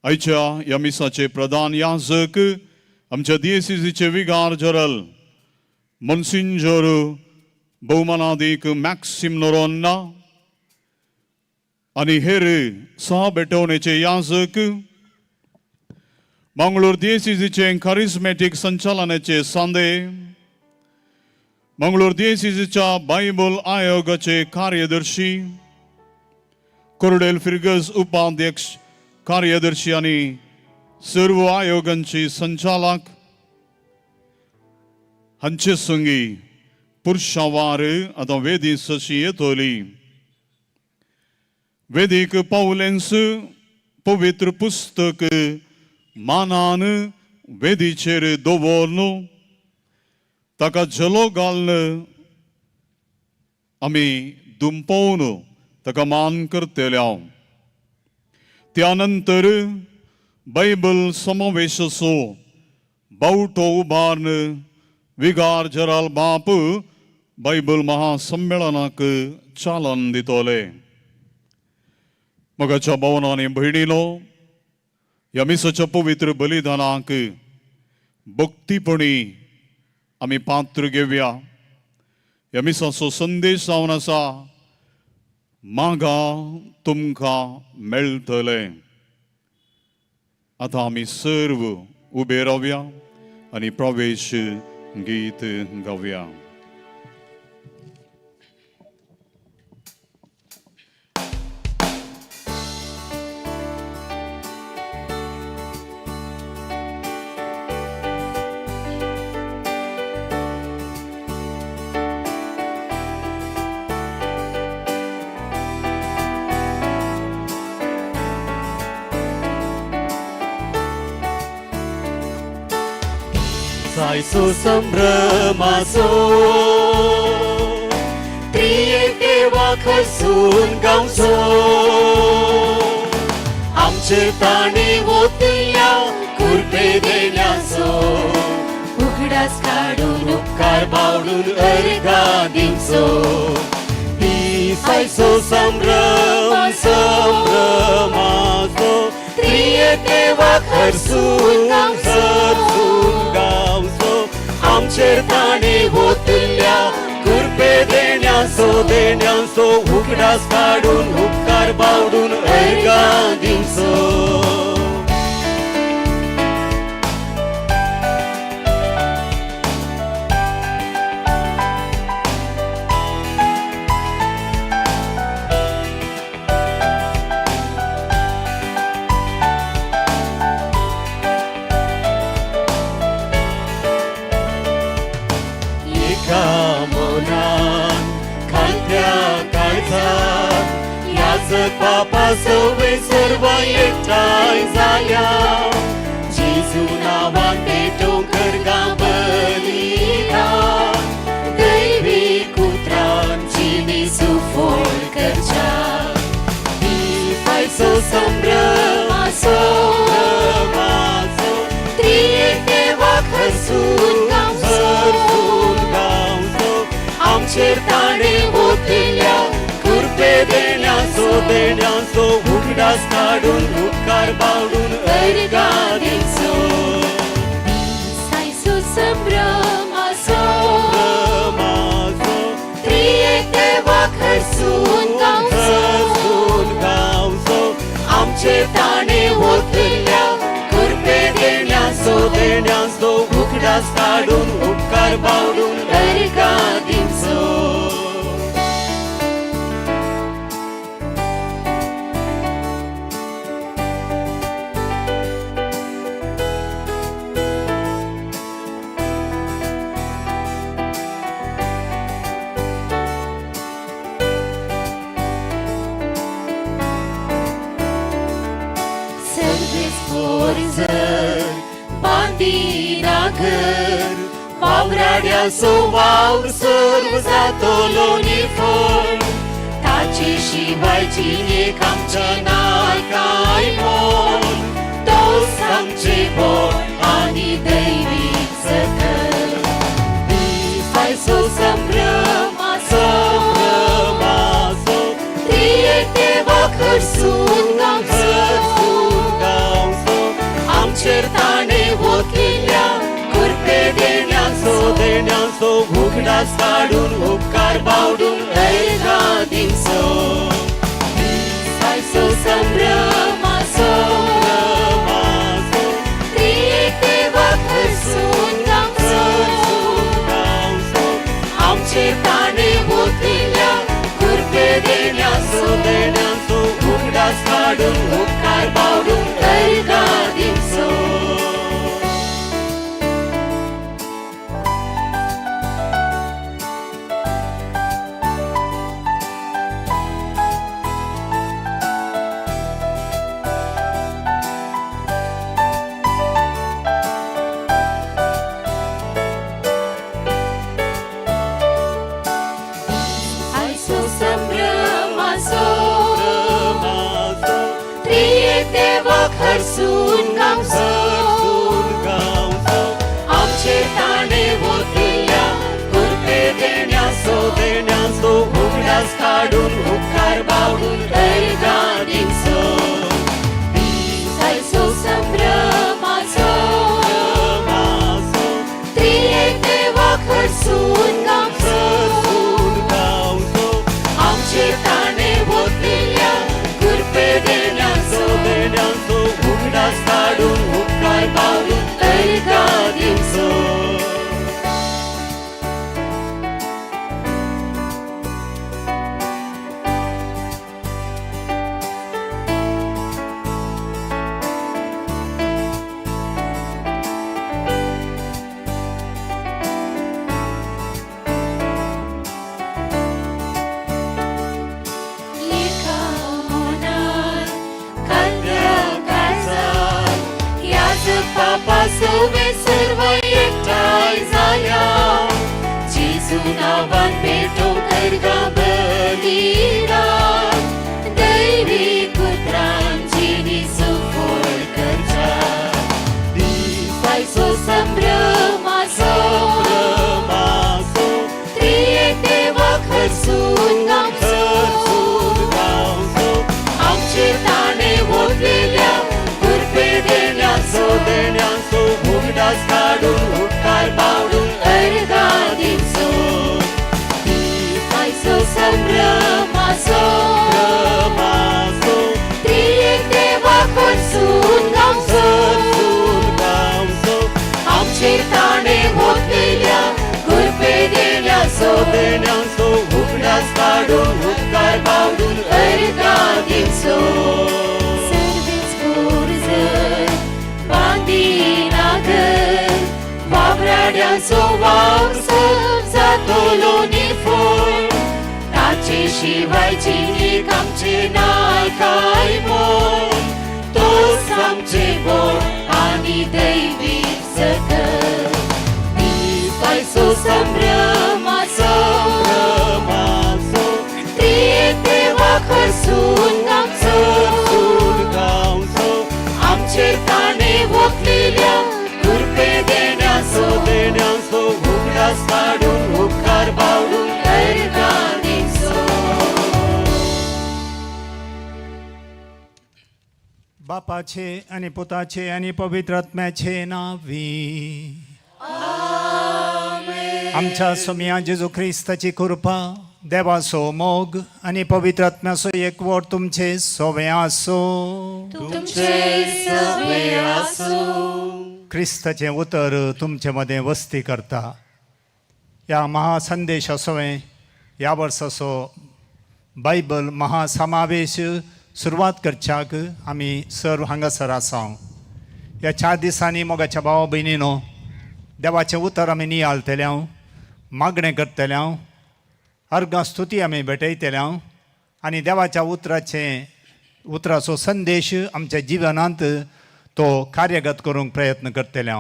आयच्या ह्या मिसाचे प्रधान याजक आमच्या दियेसीचे विगार जनरल मोन्सिंजोर भोवमानादीक मॅक्सिम नोरोन्ना आनी हेर सहा भेटवणेचे याजक, मंगळूर दियेसीचे करिस्मॅटीक संचालनाचे सांदे, मंगळूर दियेसीच्या बायबल आयोगाचे कार्यदर्शी कोरडेल फिर्गज उपाध्यक्ष कार्यदर्शी आनी सर्व आयोगांचे संचालक हांचे संगी पुरशावार आतां वेदी सशी येतली. वेदीक पावलेंस पवित्र पुस्तक मानान वेदीचेर दवरन ताका झेलो घालून आमी दुमपोवन ताका मान करतले. त्या नंतर बायबल समावेशाचो बावटो उबारून विगार जराल बाप बायबल महासम्मेळनाक चालन दितले. मगाच्या भावनांनी भयणीलो ह्या मिसाच्या पवित्र बलिदानाक भक्तीपणी आमी पात्र घेवया. ह्या मिसाचो संदेश जावन आसा, मागा तुमकां मेळटलें. आतां आमी सर्व उबे रावया आनी प्रवेश गीत गावया. सायसो संभ्रमाचो त्रियेक खसून गांवचो आमचे ताणे ओतल्या कुरपे देण्याचो उगडास काडून उपकार बावडून अर्गा दिवचो. ती सायसो संभ्रम संभ्रमाचो त्रियेक खरसून गांवचो आमचेर ताणे ओतल्या कुरपे देण्याचो देण्याचो उगडास काडून उपकार बावडून अर्गा दिवचो. पापा सवे सर्व एकठांय जाल्या जेजू नांवान पेटोवंक बलिदान दैवी उतरान जिणे सुफळ करच्या. फायसो संभ्रमाचो त्रियेक देवा खसून गांवचो आमचेर ताणे ओतल्या कुरपे देण्याचो देण्याचो उगडास काडून उपकार बावडून अर्गा दिवचो. सायसो संभ्रमाचो त्रियेक देवा खसून गांवचो आमचेर ताणे ओतल्या कुरपे देण्याचो देण्याचो उगडास काडून उपकार बावडून अर्गा दिवचो. वावराड्याचो वावर सर्व जातलो निफळ ताचे शिवाय जिणेक आमचें ना काय मोल, तोच आमचें बळ आनी दैवीक सकल. फायचो संभ्रमाचो, त्रियेक देवा खरसून गावचो, आमचेर ताणें ओतलेल्या कृपे देण्याचो देण्याचो उगडास काडून उपकार बावडून अर्घां दिवचो. फायचो संभ्रमाचो, त्रियेक देवा खरसून गावचो, आमचेर ताणें ओतलेल्या कृपे देण्याचो देण्याचो उगडास काडून उपकार बावडून अर्घां दिवचो. आयचो संभ्रमाचो, त्रियेक देवा खरसून गावचो, आमचेर ताणें ओतलेल्या कृपे देण्याचो देण्याचो उगडास काडून उपकार बावडून अर्घां दिवचो. आयचो संभ्रमाचो, त्रियेक देवा खरसून गावचो, आमचेर ताणें ओतलेल्या कृपे देण्याचो देण्याचो उगडास काडून उपकार बावडून अर्घां दिवचो. एका मनान खाल्ल्या काळजान याजक पापा सवे सर्व एकठांय जाल्या, जेजू नांवान पेटोवंक अर्घां बलिदान, दैवी उतरान जिणी सुफळ करच्या. फायचो संभ्रमाचो, त्रियेक देवा खरसून गावचो, आमचेर ताणें ओतलेल्या कृपे देण्याचो देण्याचो उगडास काडून उपकार बावडून अर्घां दिवचो. फायचो संभ्रमाचो, त्रियेक देवा खरसून गावचो, आमचेर ताणें ओतलेल्या कृपे देण्याचो देण्याचो उगडास काडून उपकार बावडून अर्घां दिवचो. सर्वेच पोरजर बांदिनागर वावराड्यांचो वावर सब जातलो निफळ, ताचे शिवाय जिणेक आमचें ना काय मोल, तोच आमचें बळ आनी दैवीक सकल. फायचो संभ्रमाचो, त्रियेक देवा खरसून गावचो, आमचेर ताणें ओतलेल्या कृपे देण्याचो देण्याचो उगडास काडून उपकार बावडून अर्घां दिवचो. बापाचे आनी पुताचे आनी पवित्र आत्म्याचे नांवी. आमच्या सोमया जेजू क्रिस्ताची कृपा, देवाचो मोग आनी पवित्र आत्म्याचो एकवट तुमचे सोवे आसूं. तुमचे सवे आसूं. क्रिस्ताचें उतर तुमचे मदें वस्ती करता. ह्या महासंदेशा सवें ह्या वर्साचो बायबल महासमावेश सुरवात करच्याक आमी सर्व हांगासर आसा. ह्या 4 दिसांनी मोगाच्या भावा भयणीनो देवाचें उतर आमी नियाळतले, मागणें करतले, अर्घां स्तुती आमी भेटयतले आनी देवाच्या उतराचें उतराचो संदेश आमच्या जिवनांत तो कार्यगत करूंक प्रयत्न करतले.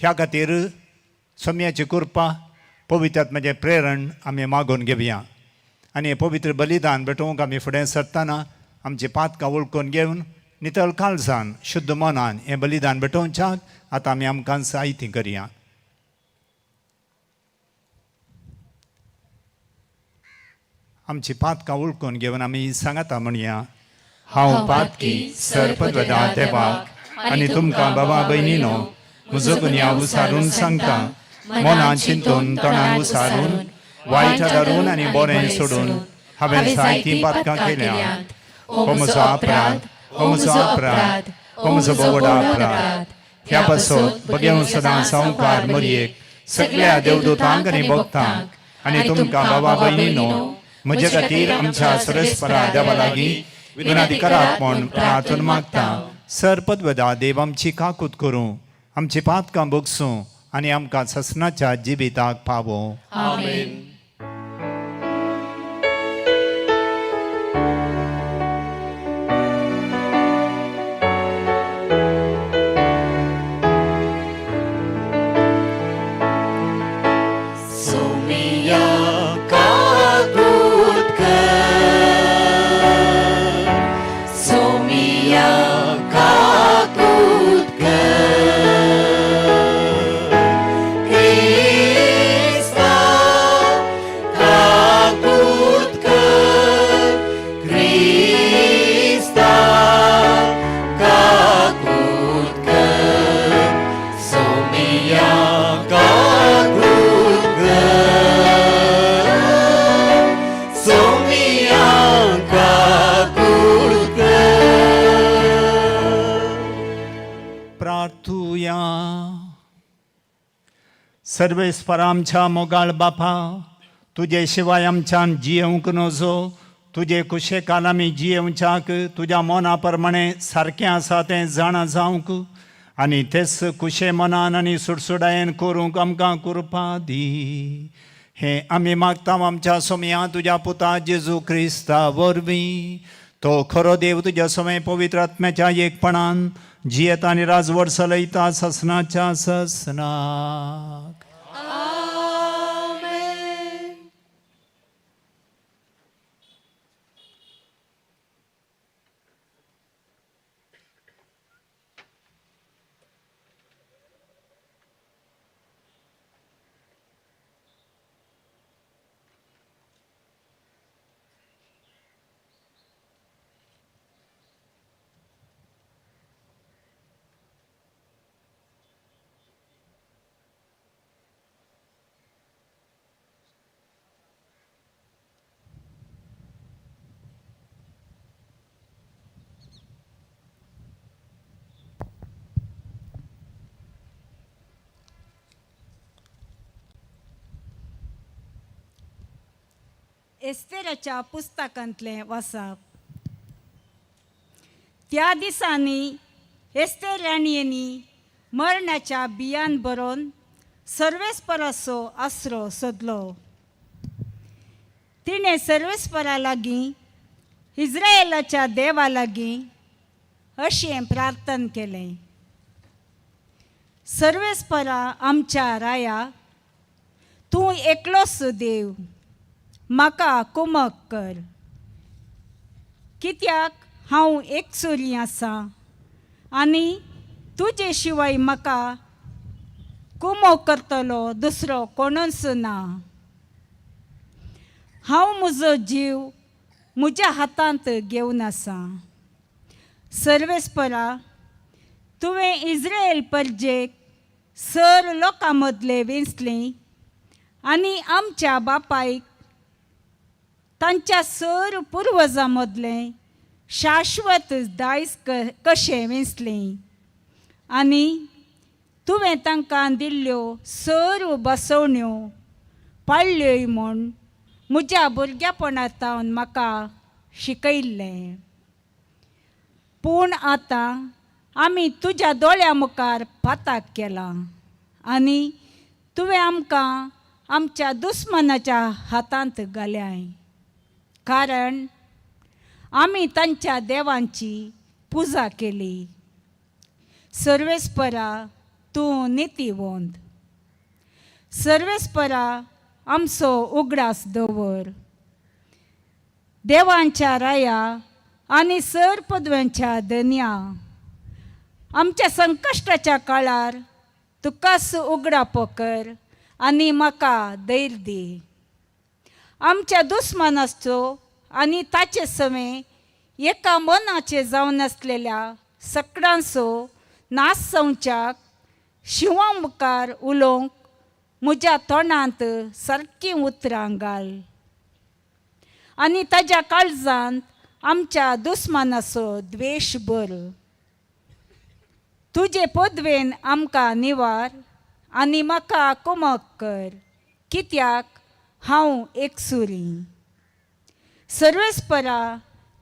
ह्या खातीर सोम्याची कृपा, पवित्र आत्म्याचें प्रेरण आमी मागून घेवया. आनी हें पवित्र बलिदान भेटोवंक आमी फुडें सरतना आमची पातकां वळखून घेवन नितळ काळजान शुद्ध मनान हें बलिदान भेटोवच्याक आतां आमी आमकां साहिती करया. आमची पातकां वळखून घेवन आमी सांगाता म्हणया, हांव पातकी सरपदवदा देवाक आनी तुमकां बाबा भयणीनो म्हजो गुन्यांव उसारून सांगता, मनान चिंतून तोंडान उसारून वायट धरून आनी बरें सोडून हांवें जायतीं पातकां केल्यांत. हो म्हजो अपराध, हो म्हजो अपराध, हो म्हजो भोव अपराध. ह्या पासत बगेवन सदां सावकार मरयेक सगळ्या देवदूतांक आनी भक्तांक आनी तुमकां बाबा भयणीनो म्हजे खातीर आमच्या सुरेस्परा देवा लागीं विनंती करात म्हूण प्रार्थना मागता. सर पदवदा देव आमची काकूत करूं, आमची पातकां भोगसूं आनी आमकां ससनाच्या जिविताक पावों. आमेन. सोमिया काकूत कर, सोमिया काकूत कर, क्रिस्ता काकूत कर, क्रिस्ता काकूत कर, सोमिया काकूत कर, सोमिया काकूत कर. प्रार्थुया. सर्वेस्पर आमच्या मोगाळ बापा, तुजे शिवाय आमच्यान जियेवंक नजो. तुजे कुशेकाल आमी जियेवच्याक तुज्या मना प्रमाणे सारकें आसा तें जाणा जावंक आनी तेच कुशे मनान आनी सुडसुडायेन करूंक आमकां कृपा दी. हें आमी मागता आमच्या सोमया तुज्या पुता जेजू क्रिस्ता वरवीं. तो खरो देव तुज्या समय पवित्र आत्म्याच्या एकपणान जियेता आनी राजवट चलयता ससनाच्या ससनाक. आमेन. एस्तेराच्या पुस्तकांतलें वाचप. त्या दिसांनी एस्तेर राणयेनी मरणाच्या बियान बरोवन सर्वेस्पराचो आसरो सोदलो. तिणें सर्वेस्परा लागीं, इस्रायलाच्या देवा लागीं अशें प्रार्थन केलें, सर्वेस्परा आमच्या राया, तूं एकलोच देव, म्हाका कुमक कर, कित्याक हांव एकसुरी आसा आनी तुजे शिवाय म्हाका कुमक करतलो दुसरो कोणूच ना. हांव म्हजो जीव म्हज्या हातांत घेवन आसा. सर्वेस्परा, तुवें इस्रायल परजेक सर लोकां मदले वेंचली आनी आमच्या बापायक तांच्या सर पुर्वजां मदलें शाश्वत दायज कशें वेंचलें आनी तुवें तांकां दिल्ल्यो सर्व बसवण्यो पाळ्ळ्योय म्हूण म्हज्या भुरगेपणांत म्हाका शिकयल्लें. पूण आतां आमी तुज्या दोळ्या मुखार पाताक केलां आनी तुवें आमकां आमच्या दुस्मानाच्या हातांत घाल्याय, कारण आमी तांच्या देवांची पुजा केली. सर्वेस्परा, तूं नितीवंत. सर्वेस्परा, आमचो उगडास दवर. देवांच्या राया आनी सर पदव्यांच्या धनया, आमच्या संकश्टाच्या काळार तुकाच उगडापो कर आनी म्हाका धैर्य दी. आमच्या दुस्मानाचो आनी ताचे सवे एका मनाचे जावन आसलेल्या सकडांचो नाश जावच्याक शिंवा मुखार उलोवंक म्हज्या तोंडांत सारकीं उतरां घाल आनी ताज्या काळजांत आमच्या दुस्मानाचो द्वेश भर. तुजे पदवेन आमकां निवार आनी म्हाका कुमक कर, कित्याक हांव एकसुरी. सर्वेस्परा,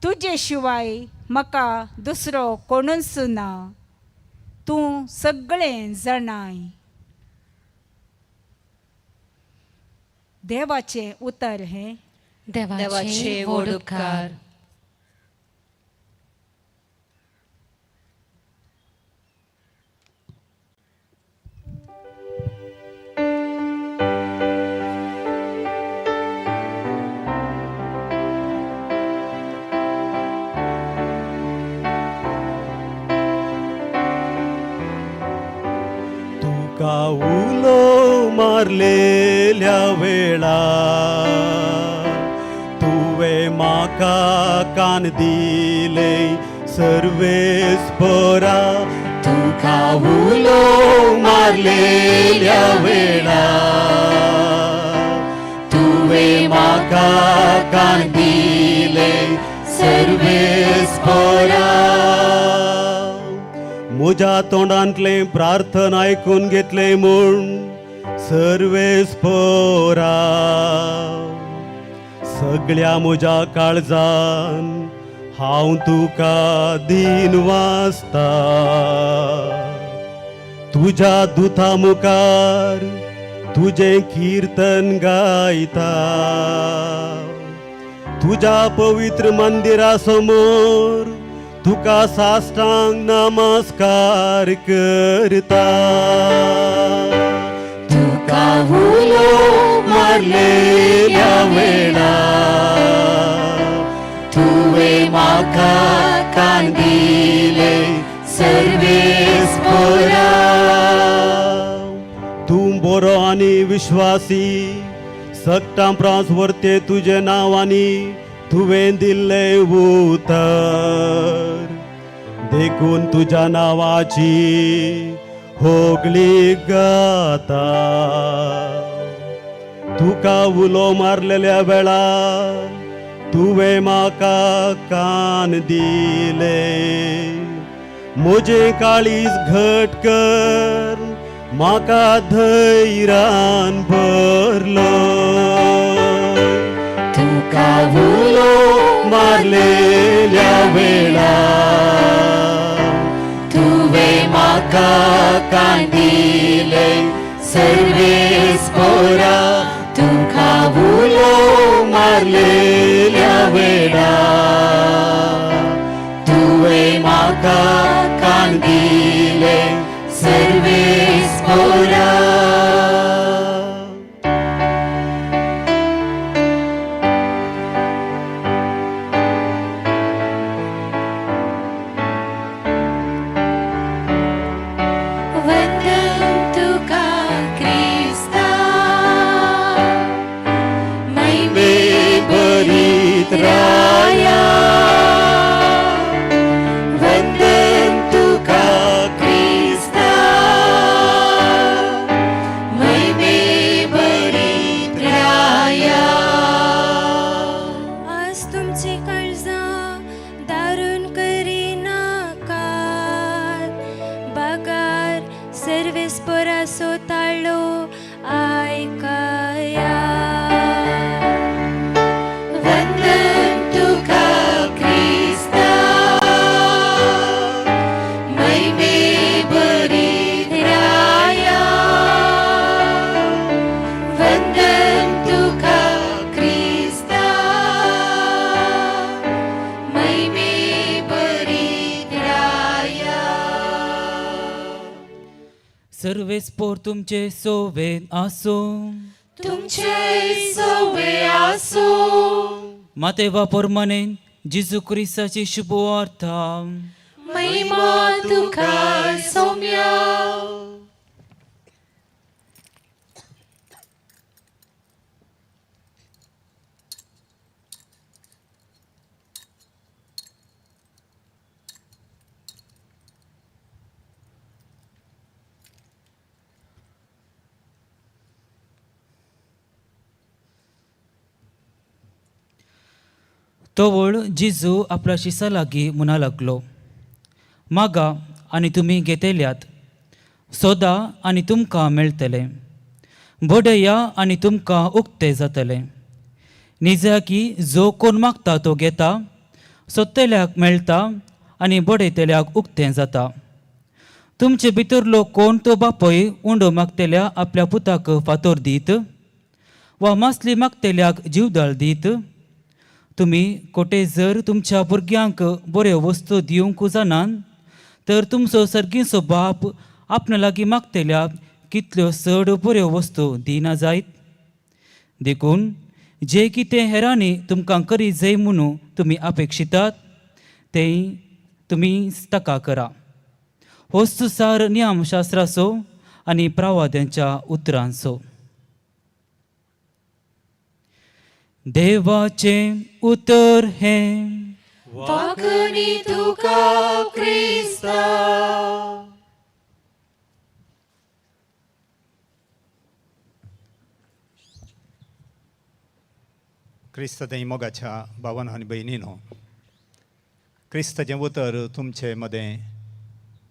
तुजे शिवाय म्हाका दुसरो कोणूच ना, तूं सगळें जाणाय. देवाचें उतर हें. देवाचे व्हड उपकार. तुका उलो मारलेल्या वेळा तुवें म्हाका कान दिले सर्वेस्परा. तुका उलो मारलेल्या वेळा तुवें म्हाका कान दिले सर्वेस्परा. म्हज्या तोंडांतलें प्रार्थना आयकून घेतलें म्हूण सर्वेस्परा. सगळ्या म्हज्या काळजान हांव तुका दीन वाचता. तुज्या दुता मुखार तुजें किर्तन गायता. तुज्या पवित्र मंदिरा समोर तुका साष्टांग नमस्कार करता. तुका उलो मारलेल्या वेळा तुवें म्हाका कान दिले सर्वेस्परा. तूं बरो आनी विश्वासी, सगटां प्रास वर्ते तुजें नांव आनी तुवें दिल्लें उतर. देखून तुज्या नांवाची होगळी गाता. तुका उलो मारलेल्या वेळा तुवें म्हाका कान दिले. म्हजें काळीज घट कर म्हाका धैर्यान भरलो. तुका उलो मारलेल्या वेळा तुवें म्हाका कान दिले सर्वेस्परा. तुका उलो मारलेल्या वेळा तुवें म्हाका कान दिले सर्वेस्परा. वंदन तुका क्रिस्ता, महिमे भरीत राया. वंदन तुका क्रिस्ता, महिमे भरीत राया. आज तुमची काळजां दारून करिनाकात, बागार सर्वेस्पराचो ताळो आयकया. वंदन तुका क्रिस्ता, महिमे भरीत राया. वंदन तुका क्रिस्ता, महिमे भरीत राया. सर्वेस्पोर तुमचे सोवेन आसूं. तुमचे सोवे आसूं. मातेवा पोरमाने जेजू क्रिस्ताची शुभवार्ता. महिमा तुका सोम्या. तवळ जेजू आपल्या शिसा लागीं म्हणा लागलो, मागा आनी तुमी घेतल्यात, सोदा आनी तुमकां मेळटलें, बडया आनी तुमकां उक्तें जातलें. निजाकी जो कोण मागता तो घेता, सोदतल्याक मेळटा आनी बडयतल्याक उक्तें जाता. तुमचे भितरलो कोण तो बापय उंडो मागतल्या आपल्या पुताक फातोर दीत वा मासली मागतल्याक जिवदाळ दीत? तुमी कोटे जर तुमच्या भुरग्यांक बऱ्यो वस्तू दिवंक जाणात तर तुमचो सर्गीचो बाप आपणा लागीं मागतल्या कितल्यो चड बऱ्यो वस्तू दिना जायत? देखून जे कितें हेरांनी तुमकां करी जाय म्हणून तुमी अपेक्षितात तें तुमी ताका करा. होच सार नियमशास्त्राचो आनी प्रवाद्यांच्या उतरांचो. देवाचें उतर हें. वाखणी तुका क्रिस्ता. क्रिस्त तें मोगाच्या भावान आनी भयणीनो, क्रिस्ताचें उतर तुमचे मदें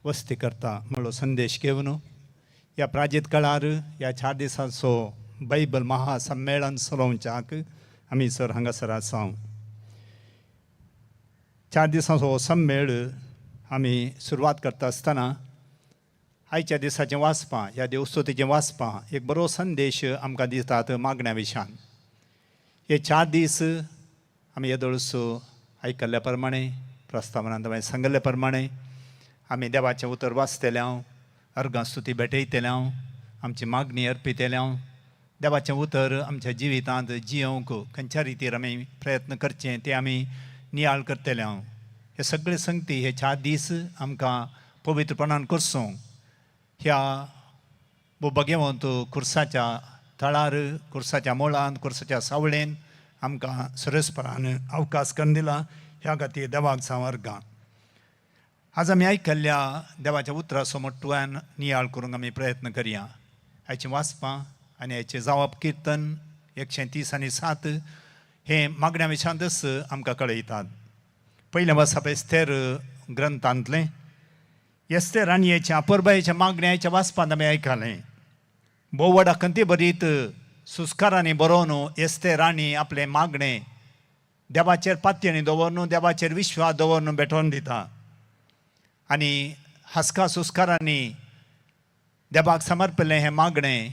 वस्ती करता म्हणलो संदेश घेवन ह्या प्राजीत काळार ह्या 4 दिसांचो बायबल महासम्मेळन चलोवच्याक आमी सर हांगासर आसा. 4 दिसांचो हो सम्मेळ आमी सुरवात करता आसतना आयच्या दिसाचें वाचपां, ह्या देवस्तुतीचें वाचपां एक बरो संदेश आमकां दितात मागण्या विशयान. हे 4 दीस आमी येदोळसो आयकल्ल्या प्रमाणे, प्रस्तावनांत हांवें सांगिल्ल्या प्रमाणे आमी देवाचें उतर वाचतले हांव, अर्गां स्तुती भेटयतले हांव, आमची मागणी अर्पितले हांव, देवाचें उतर आमच्या जिवितांत जियोवंक खंयच्या रितीर आमी प्रयत्न करचें तें आमी नियाळ करतले हांव. हे सगळे संगती हे 4 दीस आमकां पवित्रपणान करचो ह्या भोगेवंत खुर्साच्या थळार, खुर्साच्या मुळांत, खुर्साच्या सावळेन आमकां सरसपणान अवकाश करून दिला. ह्या खातीर देवाक जावं अर्गां. आज आमी आयकल्ल्या देवाच्या उतराचो मोटव्यान नियाळ करूंक आमी प्रयत्न करया. आयचें वाचपां आनी आयचें जावप किर्तन 130 आनी 7 हे मागण्या विशांतच आमकां कळयतात. पयलें वाचप एस्तेर ग्रंथांतलें. एस्तेर राणयेच्या अपुरबायेच्या मागण्याच्या वाचपांत आमी आयकलें, भोव व्हड खंती भरीत सुस्कारांनी बरोवन एस्तेर राणी आपलें मागणें देवाचेर पातयेणी दवरून, देवाचेर विश्वास दवरून भेटोवन दिता आनी हसका सुस्कारांनी देवाक समर्पिल्लें हें मागणें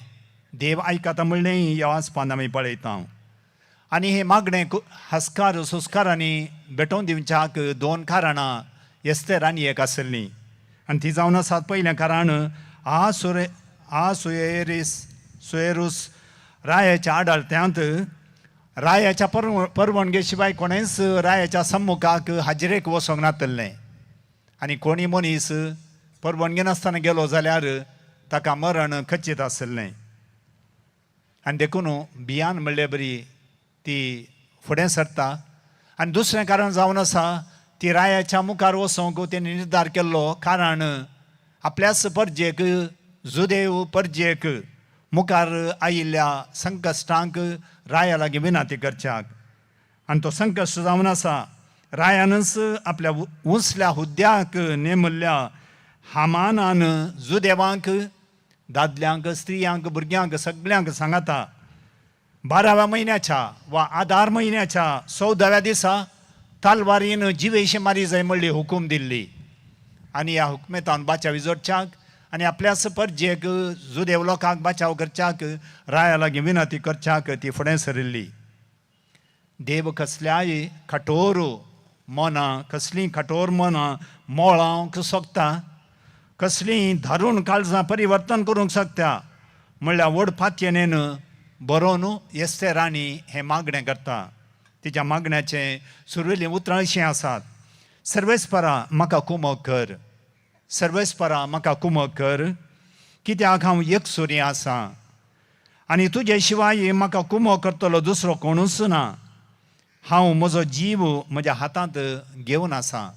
देव आयकता म्हणलें ह्या वाचपांत आमी पळयता. आनी हें मागणें हस्कार सुस्कारांनी भेटोवन दिवच्याक 2 कारणां एस्तेर राणयेक आसलीं आनी ती जावन आसात. पयलें कारण आसुएरूस रायाच्या आडळत्यांत रायाच्या परवणगे शिवाय कोणेंच रायाच्या सम्मुखाक हाजिरेक वचोंक नातलें आनी कोणी मनीस परवणगे नासतना गेलो जाल्यार ताका मरण खचीत आसलें. आनी देखून भियान म्हणले बरी ती फुडें सरता. आनी दुसरें कारण जावन आसा ती रायाच्या मुखार वचोंक तेणी निर्धार केल्लो, कारण आपल्याच परजेक, जुदेव परजेक मुखार आयिल्ल्या संकश्टांक राया लागीं विनंती करच्याक. आनी तो संकश्ट जावन आसा रायानच आपल्या उंचल्या हुद्द्याक नेमिल्ल्या हामानान जुदेवांक, दादल्यांक, स्त्रियांक, भुरग्यांक सगल्यांक सांगाता 12व्या म्हयन्याच्या वा आदार म्हयन्याच्या 14व्या दिसा तलवारीन जिवेशी मारी जाय म्हणली हुकूम दिल्ली. आनी ह्या हुकमेतान बाचाव जोडच्याक आनी आपल्याच परजेक जुदेव लोकांक बाचाव करच्याक राया लागीं विनंती करच्याक ती फुडें सरिल्ली. देव कसल्याय कठोर मनां, कसलीं कठोर मनां मोळावंक शकता, कसलीं धारून काळजां परिवर्तन करूंक शकता म्हणल्यार व्हड फातयेन बरोवन एस्तेर राणी हें मागणें करता. तिच्या मागण्याचें सुरवेलीं उतरां अशीं आसात. सर्वेस्परा म्हाका कुमक कर, सर्वेस्परा म्हाका कुमक कर, कित्याक हांव एकसुरी आसा आनी तुजे शिवाय म्हाका कुमक करतलो दुसरो कोणूच ना. हांव म्हजो जीव म्हज्या हातांत घेवन आसा.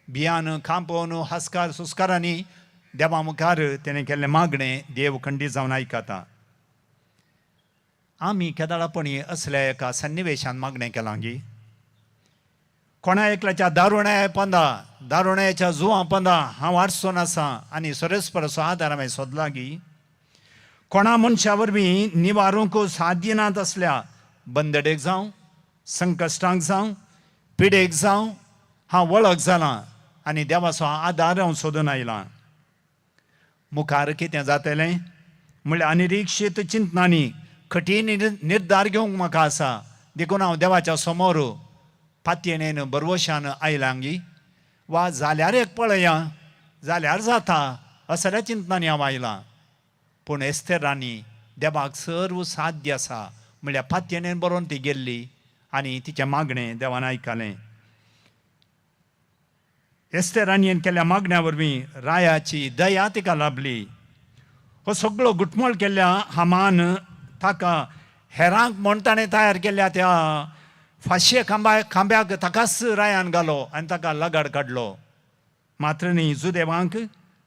भियान खांपोवन हास्कार सुस्कारांनी देवा मुखार तेणें केल्लें मागणें देव खंडीत जावन आयकता. आमी केदाळापणी असल्या एका सन्निवेशान मागणें केलां गी? कोणा एकल्याच्या दारुण्या पंदा, दारुण्याच्या जुवां पंदा हांव आडचोन आसा आनी सरस्पराचो आदार हांवें सोदला गी? कोणा मनशा वरवीं निवारूंक साध्य नात असल्या बंदडेक जावं, संकश्टांक जावं, पिडेक जावं हांव वळख जालां आनी देवाचो आदार हांव सोदून आयलां. मुखार कितें जातलें म्हणल्यार अनिरिक्षीत चिंतनांनी कठीण निर्धार घेवंक म्हाका आसा, देखून हांव देवाच्या समोर पातयेणेन बरवशान आयलां गी? वा जाल्यार एक पळया, जाल्यार जाता असल्या चिंतनांनी हांव आयलां. पूण एस्तेर राणी देवाक सर्व साध्य आसा म्हणल्यार पातयेणेन बरोवन ती गेल्ली आनी तिचें मागणें देवान आयकलें. एस्तेर राणयेन केल्ल्या मागण्या वरवीं रायाची दया तिका लाभली. हो सगळो घुटमळ केल्ल्या हामान ताका हेरांक म्हण ताणें तयार केल्ल्या त्या फांशे खांब्याक ताकाच रायान घालो आनी ताका लगाड काडलो. मात्र न्ही, जुदेवांक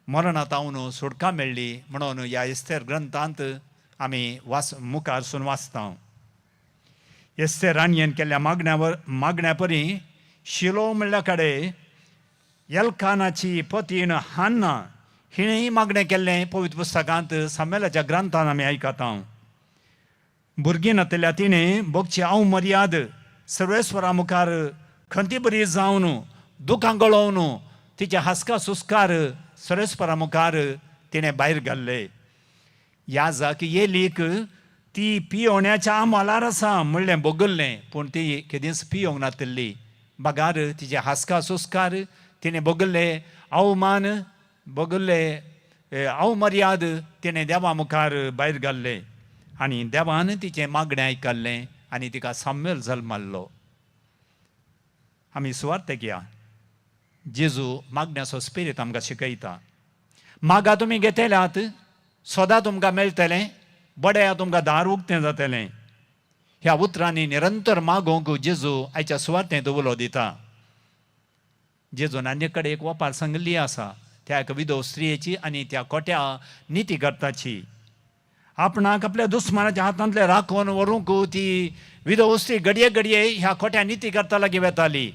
मरणांत हांव सुटका मेळ्ळी म्हणून ह्या एस्तेर ग्रंथांत आमी वाच मुखारसून वाचता. एस्तेर राणयेन केल्ल्या मागण्या परी शिलो म्हणल्या कडेन एल्कानाची पतीण हान्ना हिणेंय मागणें केल्लें पवित्र पुस्तकांत सामेलाच्या ग्रंथान आमी आयकता. भुरगीं नातल्या तिणें भोगची हांव मर्याद सर्वेस्वरा मुखार खंती बरी जावन दुकां गळोवन तिचे हासका सुस्कार सर्वेस्वरा मुखार तिणें भायर घाल्ले. याजाक येलीक ती पियोण्याच्या आमालार आसा म्हणलें भोगल्लें, पूण ती केदींच पियोंक नातिल्ली. बगार तिचे हासका सुस्कार तिणें भोगल्ले अवमान, भोगल्ले अवमर्याद तिणें देवा मुखार भायर घाल्ले आनी देवान तिचें मागणें आयकल्लें आनी तिका साम्मेल जल्माल्लो. आमी सुवार्थ घेया. जेजू मागण्याचो स्पिरीत आमकां शिकयता. मागा तुमी घेतल्यात, सदां तुमकां मेळटलें, बड्या तुमकां दार उक्तें जातलें. ह्या उतरांनी निरंतर मागोवंक जेजू आयच्या सुवातेंत उलो दिता. जेजून आनी कडेन एक वपार सांगिल्ली आसा, त्या एका विधव स्त्रियेची आनी त्या खोट्या नितीकर्ताची. आपणाक आपल्या दुस्मानाच्या हातांतले राखून व्हरूंक ती विधव स्त्री घडये घडये ह्या खोट्या नितीकर्ता लागीं वेताली.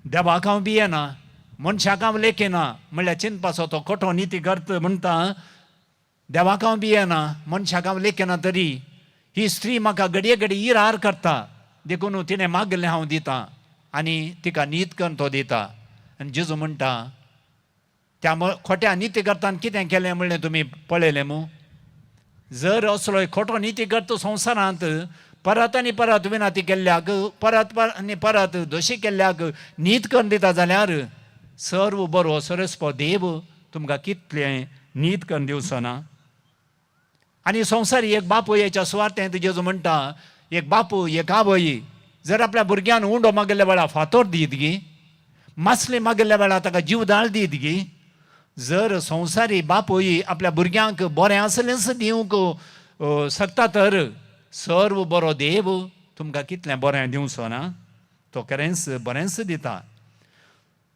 देवाक हांव भियेना, मनशाक हांव लेखिना म्हणल्यार चिंतपाचो तो खोटो नितीकर्त म्हणटा, देवाक हांव भियेना, मनशाक हांव लेखिना, तरी ही स्त्री म्हाका घडये घडये इरार करता, देखून तिणें मागलें हांव दितां आनी तिका नीत करून तो दिता. आनी जेजू म्हणटा त्या खोट्या नितीकर्तान कितें केलें म्हणलें तुमी पळयलें मू? जर असलो खोटो नितीकर्त संवसारांत परत आनी परत विनाती केल्ल्याक, परत आनी परत दोशी केल्ल्याक नीत करून दिता जाल्यार सर्व बरो सरस्पो देव तुमकां कितलें नीत करून दिवचो ना? आनी संवसारी एक बापूय हेच्या सुवातेंत जेजू म्हणटा, एक बापूय एक आवय जर आपल्या भुरग्यान उंडो मागिल्ल्या वेळार फातोर दीत गी, मासली मागिल्ल्या वेळार ताका जीवदाळ दीत गी, जर संवसारी बापूय आपल्या भुरग्यांक बरें आसलेंच दिवंक शकता तर सर्व बरो देव तुमकां कितलें बरें दिवचो ना? तो खरेंच बरेंच दिता.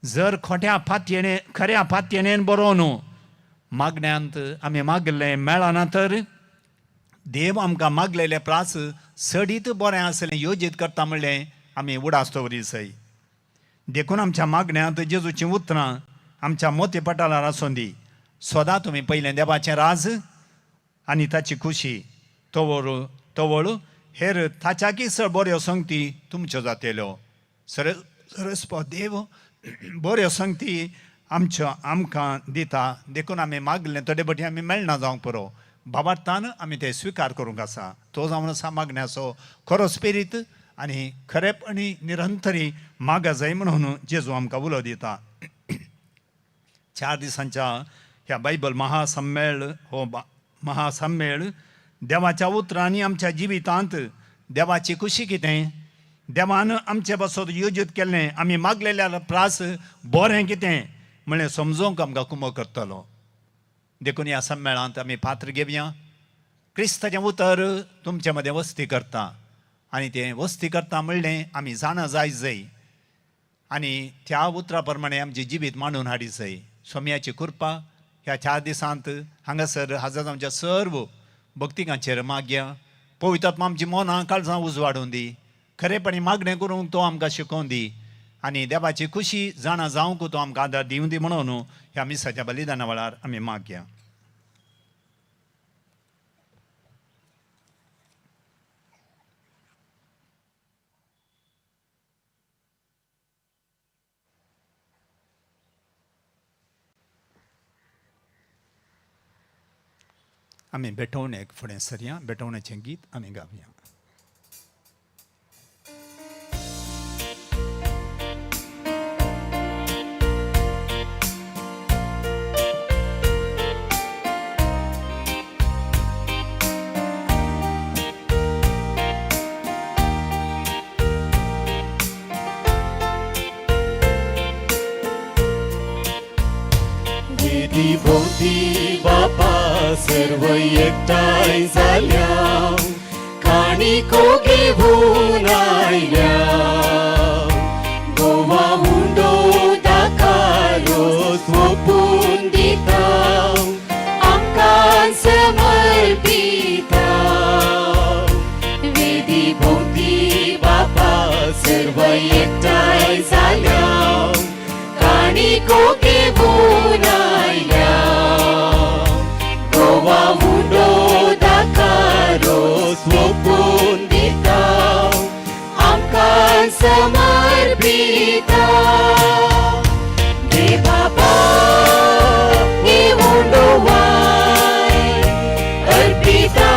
जर खोट्या पातयेणे खऱ्या पातयेणेन बरोवन मागण्यांत आमी मागलें मेळना तर देव आमकां मागलेले प्रास सडीत बरें आसलें योजीत करता म्हणलें आमी उडास दवरी सय. देखून आमच्या मागण्यांत जेजूचीं उतरां आमच्या मोती पटालार आसूं दी. सदां तुमी पयलें देवाचें राज आनी ताची खुशी तवळ तवळ हेर ताच्याकी चड बऱ्यो संगती तुमच्यो जातल्यो. सरस्पो देव बऱ्यो संगती आमच्यो आमकां दिता, देखून आमी मागलें थोडे भटी आमी मेळना जावंक पुरो, बाबार्थान आमी ते स्विकार करूंक आसा. तो जावन आसा मागण्याचो खरो स्पिरीत आनी खरेपणी निरंतरी मागा जाय म्हणून जेजू आमकां उलो दिता. 4 दिसांच्या ह्या बायबल महासम्मेळ हो महासम्मेळ देवाच्या उतरांनी आमच्या जिवितांत देवाची खुशी कितें, देवान आमचे पासत योजीत केल्लें आमी मागलेल्या प्रास बरें कितें म्हणलें समजोवंक आमकां कुमो करतलो. देखून ह्या सम्मेळांत आमी पात्र घेवया. क्रिस्ताचें उतर तुमचे मदें वस्ती करता आनी तें वस्ती करता म्हणलें आमी जाणा जाय जय आनी त्या उतरा प्रमाणे आमचें जिवीत मांडून हाडी जय. सोम्याची कृपा ह्या 4 दिसांत हांगासर हजर आमच्या सर्व भक्तिकांचेर मागया. पवित्र आमची मनां काळजां उजवाडून दी, खरेपणी मागणें करूंक तो आमकां शिकोवन दी आनी देवाची खुशी जाणा जावंक तो आमकां आदार दिवं दी म्हणून ह्या मिसाच्या बलिदाना वेळार आमी मागया. आमी भेटवणेक फुडें सरया, भेटवणेचें गीत आमी गावया. वेदी भोवती बापा सर्व एकठांय जाल्या, काणको घेवन आयल्या, गोवा उंडो दाकारो ओपून दिता, आमकां समर्पिता. वेदी भोवती बापा सर्व एकठांय जाल्या, काणको घेवन आयल्या, गोवा उंडो दाकारो ओपून दिता, आमकां समर्पिता. घे बाबा हे उंडो वाय अर्पिता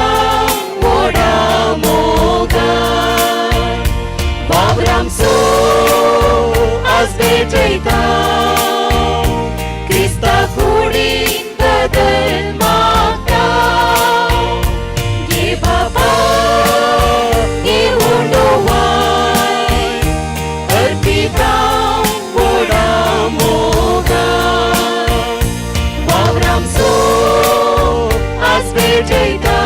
व्हडा मोगान, वावरामसो आज भेटयता, क्रिस्ता कुडीन बदल मागता. घे बाबा हे उंडो वाय अर्पिता व्हडा मोगान, वावरामसो आज भेटयता,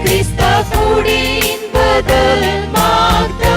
क्रिस्ता कुडीन बदल मागता.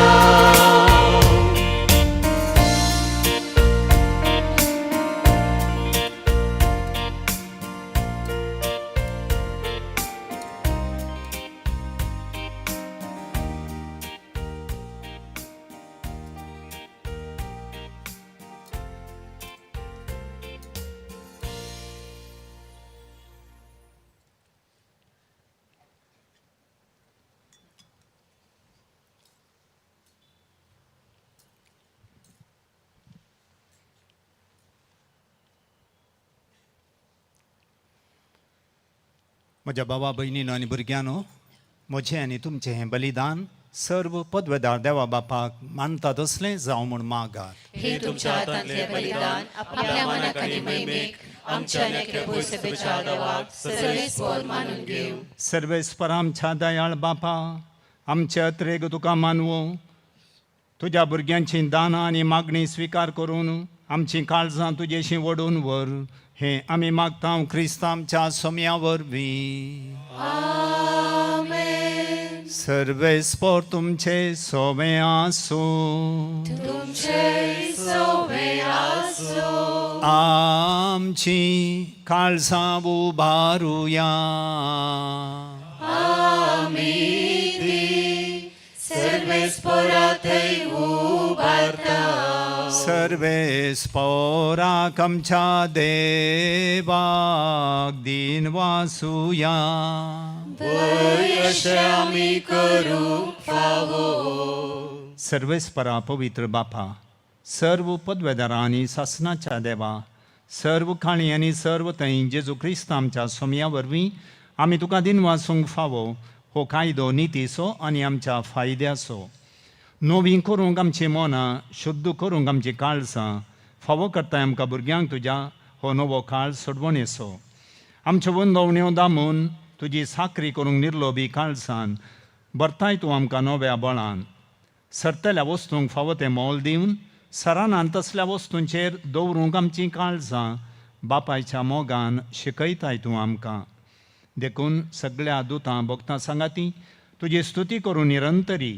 म्हज्या बाबा भयणीनो आनी भुरग्यांनो, म्हजें आनी तुमचें हें बलिदान सर्व पदवेदार देवा बापाक मानता तसलें जावं म्हूण मागात. हे तुमच्या हातांतलें बलिदान आपल्या मनाक आनी महिमेक आमच्या आनी अख्ख्या भुंयसभेच्या देवाक सर्वेस्पर मानून घेवं. सर्वेस्पर आमच्या दयाळ बापा, आमचे अत्रेग तुका मानवो, तुज्या भुरग्यांची दानां आनी मागणी स्विकार करून आमचीं काळजां तुजेशी ओडून व्हर, हें आमी मागता क्रिस्त आमच्या सोम्या वरवीं. सर्वेस्पर तुमचे सोवे आसूं, तुमचे सोवे आसूं. आमची काळजां उबारुया. आमी ती सर्वेस्परा थंय उबारता. सर्वेस्पराक आमच्या देवाक दिन वासुया. अशें आमी करूंक फावो. सर्वेस्परा पवित्र बापा, सर्व पदवेदारां आनी सासनाच्या देवा, सर्व काणी आनी सर्व थंय जेजू क्रिस्त आमच्या सोम्या वरवीं आमी तुका दिन वासूंक फावो हो कायदो नितीचो आनी आमच्या फायद्याचो. नवीं करूंक आमची मनां, शुद्ध करूंक आमची काळजां, फावो करताय आमकां भुरग्यांक तुज्या हो नवो काळ सोडवणेचो. आमच्यो वंदवण्यो दामून तुजी साकरी करूंक निर्लोबी काळजान भरताय तूं आमकां नव्या बळान. सरतल्या वस्तूंक फावो तें मोल दिवन सरानान तसल्या वस्तूंचेर दवरूंक आमचीं काळजां बापायच्या मोगान शिकयताय तूं आमकां. देखून सगळ्या दुतां भक्तां सांगाती तुजी स्तुती करून निरंतरी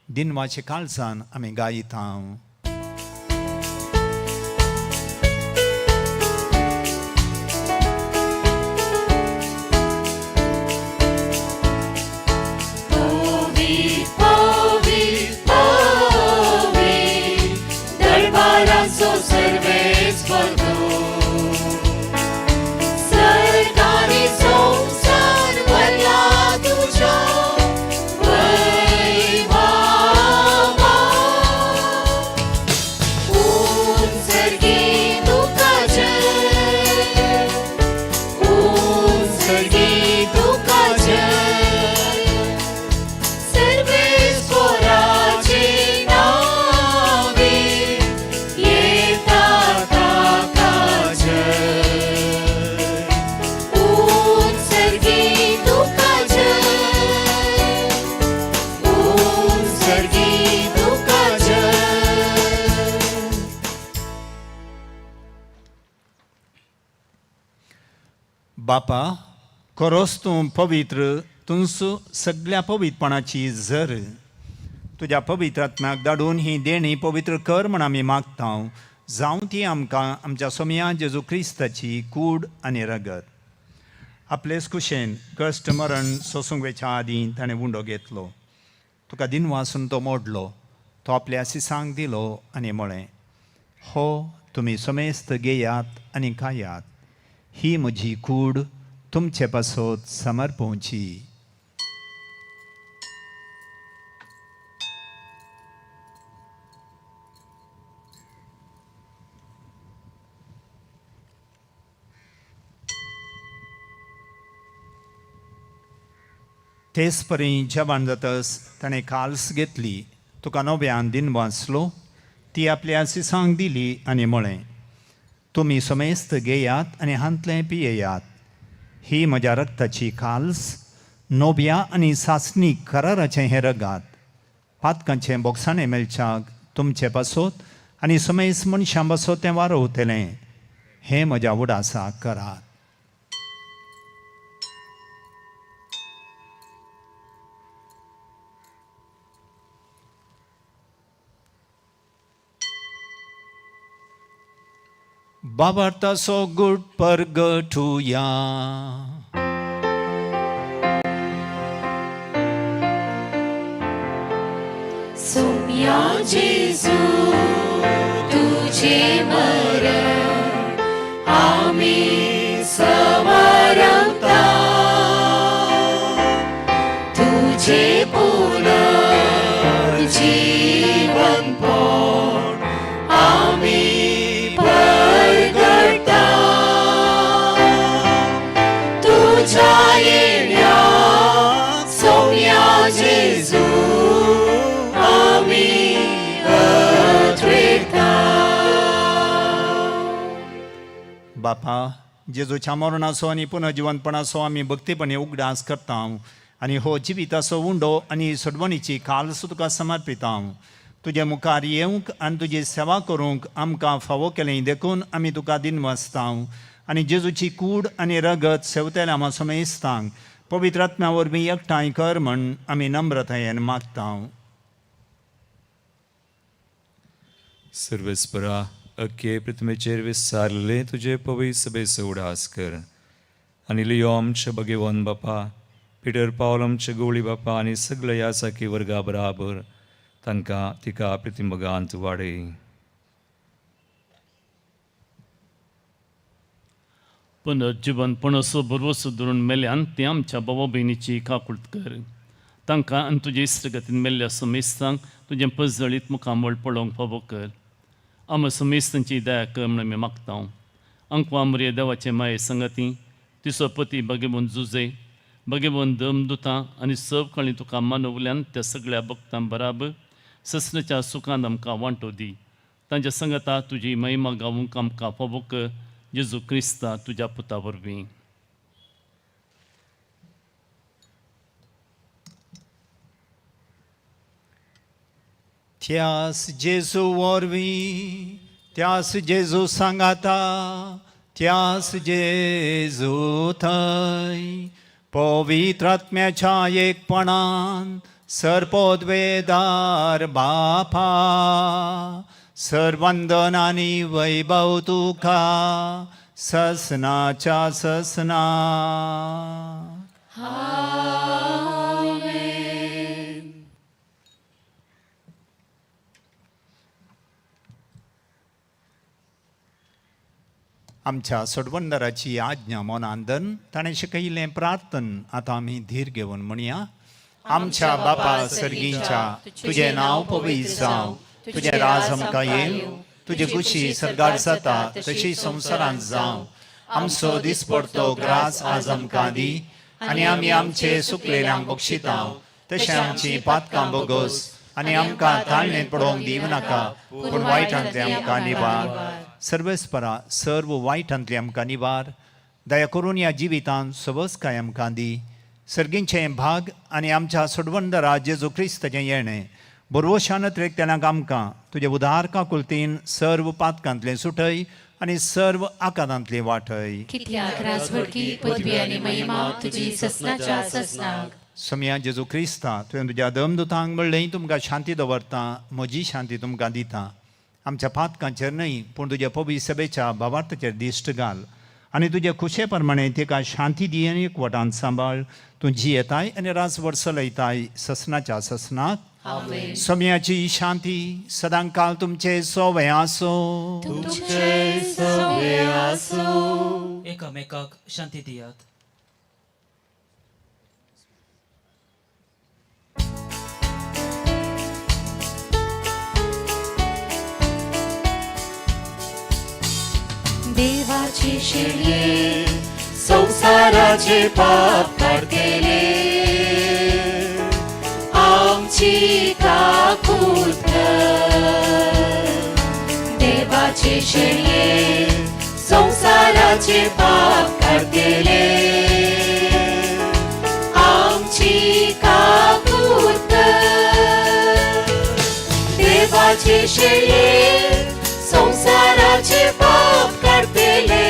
दिनवाचे काळजान आमी गायता. बापा खरोच तूं पवित्र, तूंच सगळ्या पवित्रपणाची झर. तुज्या पवित्र आत्म्याक धाडून ही देणी पवित्र कर म्हण आमी मागता. जावं ती आमकां आमच्या सोमया जेजू क्रिस्ताची कूड आनी रगत. आपलेच कुशेन कश्ट मरण सोसूंक वेच्या आदीं ताणें उंडो घेतलो, तुका दिनवासून तो मोडलो, तो आपल्या सिसांक दिलो आनी म्हळें, हो तुमी समेस्त घेयात आनी खायात, ही म्हजी कूड तुमचे पासत समर्पोवची. तेच परी जेवण जातस ताणें काल्स घेतली, तुका नव्यान दिन वाचलो, ती आपल्या सिसांक दिली आनी म्हळें, तुमी समेस्त घेयात आनी हांतलें पियेयात, ही म्हज्या रक्ताची काल्स, नव्या आनी सासणी कराराचें हें रगात, पातकांचें बोगसाणें मेळच्याक तुमचे पासत आनी समेस्त मनशां पासत तें वारोवतलें, हें म्हज्या उडासाक करात. बाबार्थाचो गुड परगटुया. सोम्या जेजू तुझे मरण आमी समरता, तुझे पुनर्जीवन पण आमी परगटा, तुझ्या येण्या सोम्या जेजू आमी अद्वैता. बापा, जेजूच्या मरणाचो आनी पुनर्जिवंतपणाचो आमी भक्तीपणी उगडास करता आनी हो जिविताचो उंडो आनी सोडवणीची काल्स तुका समर्पिता. तुजे मुखार येवंक आनी तुजी सेवा करूंक आमकां फावो केलें देखून आमी तुका दिनवासता आनी जेजूची कूड आनी रगत सेवतेल्या आमा समेस्तांक पवित्र आत्म्या वरवीं एकठांय कर म्हण आमी नम्रतायेन मागता. सर्वेस्परा, अख्खे प्रतिमेचेर विसारले तुजे पवित्र सभेचो उडास कर आनी लियो आमचे भगेवन बापा, पिटर पावल आमचे गवळी बापा आनी सगळे ह्या साखी वर्गा बराबर तांकां तिका प्रतिमगांत वाडय. पुनर्जिवनपणाचो भरवसो धरून मेल्यान ते आमच्या बाबा भयणीची काकूळत कर. तांकां आनी तुजे इश्टगतीन मेल्ल्या समेस्तांक तुजें पजळीत मुखामळ पळोवंक फावो कर. आमा समेस्तांची दया कर म्हण आमी मागता. अंकवा मरिया देवाचे माये संगती तिचो पती भगेवन जुजे भगेवन दमदुतां आनी सब कळी तुका मानवल्यान त्या सगळ्या भक्तां बराबर ससनाच्या सुखान आमकां वांटो दी. तांच्या संगता तुजी महिमा गावूंक आमकां फावो कर जेजू क्रिस्ता तुज्या पुता वरवीं. त्यास जेजू वरवीं, त्यास जेजू सांगाता, त्यास जेजू थंय पवित्र आत्म्याच्या एकपणान सर्पोद्वेदार बापा, सर्वंदन आनी वैभव तुका ससनाच्या ससना. आमच्या सोडवंदराची आज्ञा मनांदन ताणें शिकयिल्लें प्रार्थन आतां आमी धीर घेवन म्हणया. आमच्या बापा सर्गींच्या, तुजें नांव पवित्र जावं, तुजें राज आमकां येवं, तुजी खुशी सर्गार जाता तशी संवसारांत जावं. आमचो दिसपडतो ग्रास आज आमकां दी आनी आमी आमचे सुकलेल्यांक बक्षिता तशें आमची पातकां बोगोस आनी आमकां ताळणेंत पडोवंक दिवं नाका, पूण वायटांतले आमकां निवार. सर्वेस्परा सर्व वायटांतले आमकां निवार. दया करून ह्या जिवितांत सवसकाय आमकां दी. सर्गींचें भाग आनी आमच्या सोडवंदरा जेजू क्रिस्ताचें येणें बरवशान त्रेकतेल्यांक आमकां तुजे उदार काकुलतीन सर्व पातकांतलें सुटय आनी सर्व आकारांतलें वाटय. कित्याक राजवटकी पदवी आनी महिमा तुजी ससनाच्या ससनाक. सोमया जेजू क्रिस्ता, तुवें तुज्या दमदुतांक म्हणलें, तुमकां शांती दवरता, म्हजी शांती तुमकां दिता. आमच्या पातकांचेर न्हय पूण तुज्या पवित्र सभेच्या भावार्थाचेर दिश्ट घाल आनी तुजे खुशे प्रमाणे तिका शांती दी आनी एकवटान सांबाळ. तूं जियेताय आनी राजवट चलयताय ससनाच्या ससनाक. सोमयाची शांती सदांकाल तुमचे सोवे आसूं. तुमचे सवे आसूं. एकामेकाक शांती दियात. देवाची शेळये संसाराचे पाप काडटेले, आमची काकूत कर. देवाचे शेळये संसाराचे पाप काडटेले, आमची काकूत कर. देवाचे शेळये संसाराचे पाप काडटेले,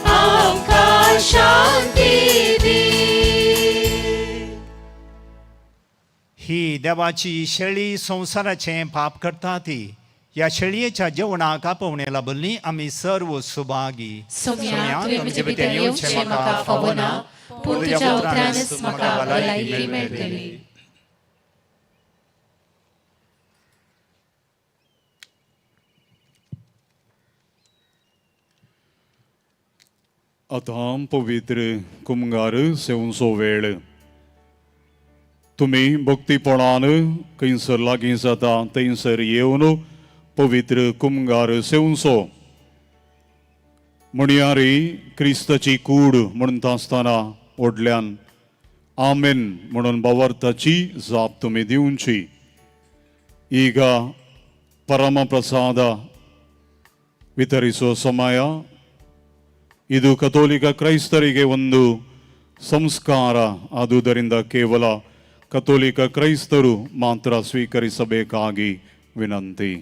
आमकां शांती दी. ही देवाची शेळी संवसाराचें पाप करता ती ह्या शेळयेच्या जेवणाक आपोवणे लाभल्ली आमी सर्व सुभागी. सोम्या, तुवें म्हजे भितर येवचें म्हाका फावना, पूण तुज्या उतरानच म्हाका भलायकी मेळटली. आतां पवित्र कुमगार सेवनचो वेळ. तुमी भक्तीपणान खंयसर लागीं जाता थंयसर येवन पवित्र कुमगार सेवनचो. म्हणयारी क्रिस्ताची कूड म्हणटा आसतना व्हडल्यान आमेन म्हणून भावार्थाची जाप तुमी दिवची. इगा परमप्रसाद ವಿತರಿಸುವ ಸಮಯ ಇದು. ಕಥೋಲಿಕ ಕ್ರೈಸ್ತರಿಗೆ ಒಂದು ಸಂಸ್ಕಾರ. ಆದುದರಿಂದ ಕೇವಲ ಕಥೋಲಿಕ ಕ್ರೈಸ್ತರು ಮಾತ್ರ ಸ್ವೀಕರಿಸಬೇಕಾಗಿ ವಿನಂತಿ.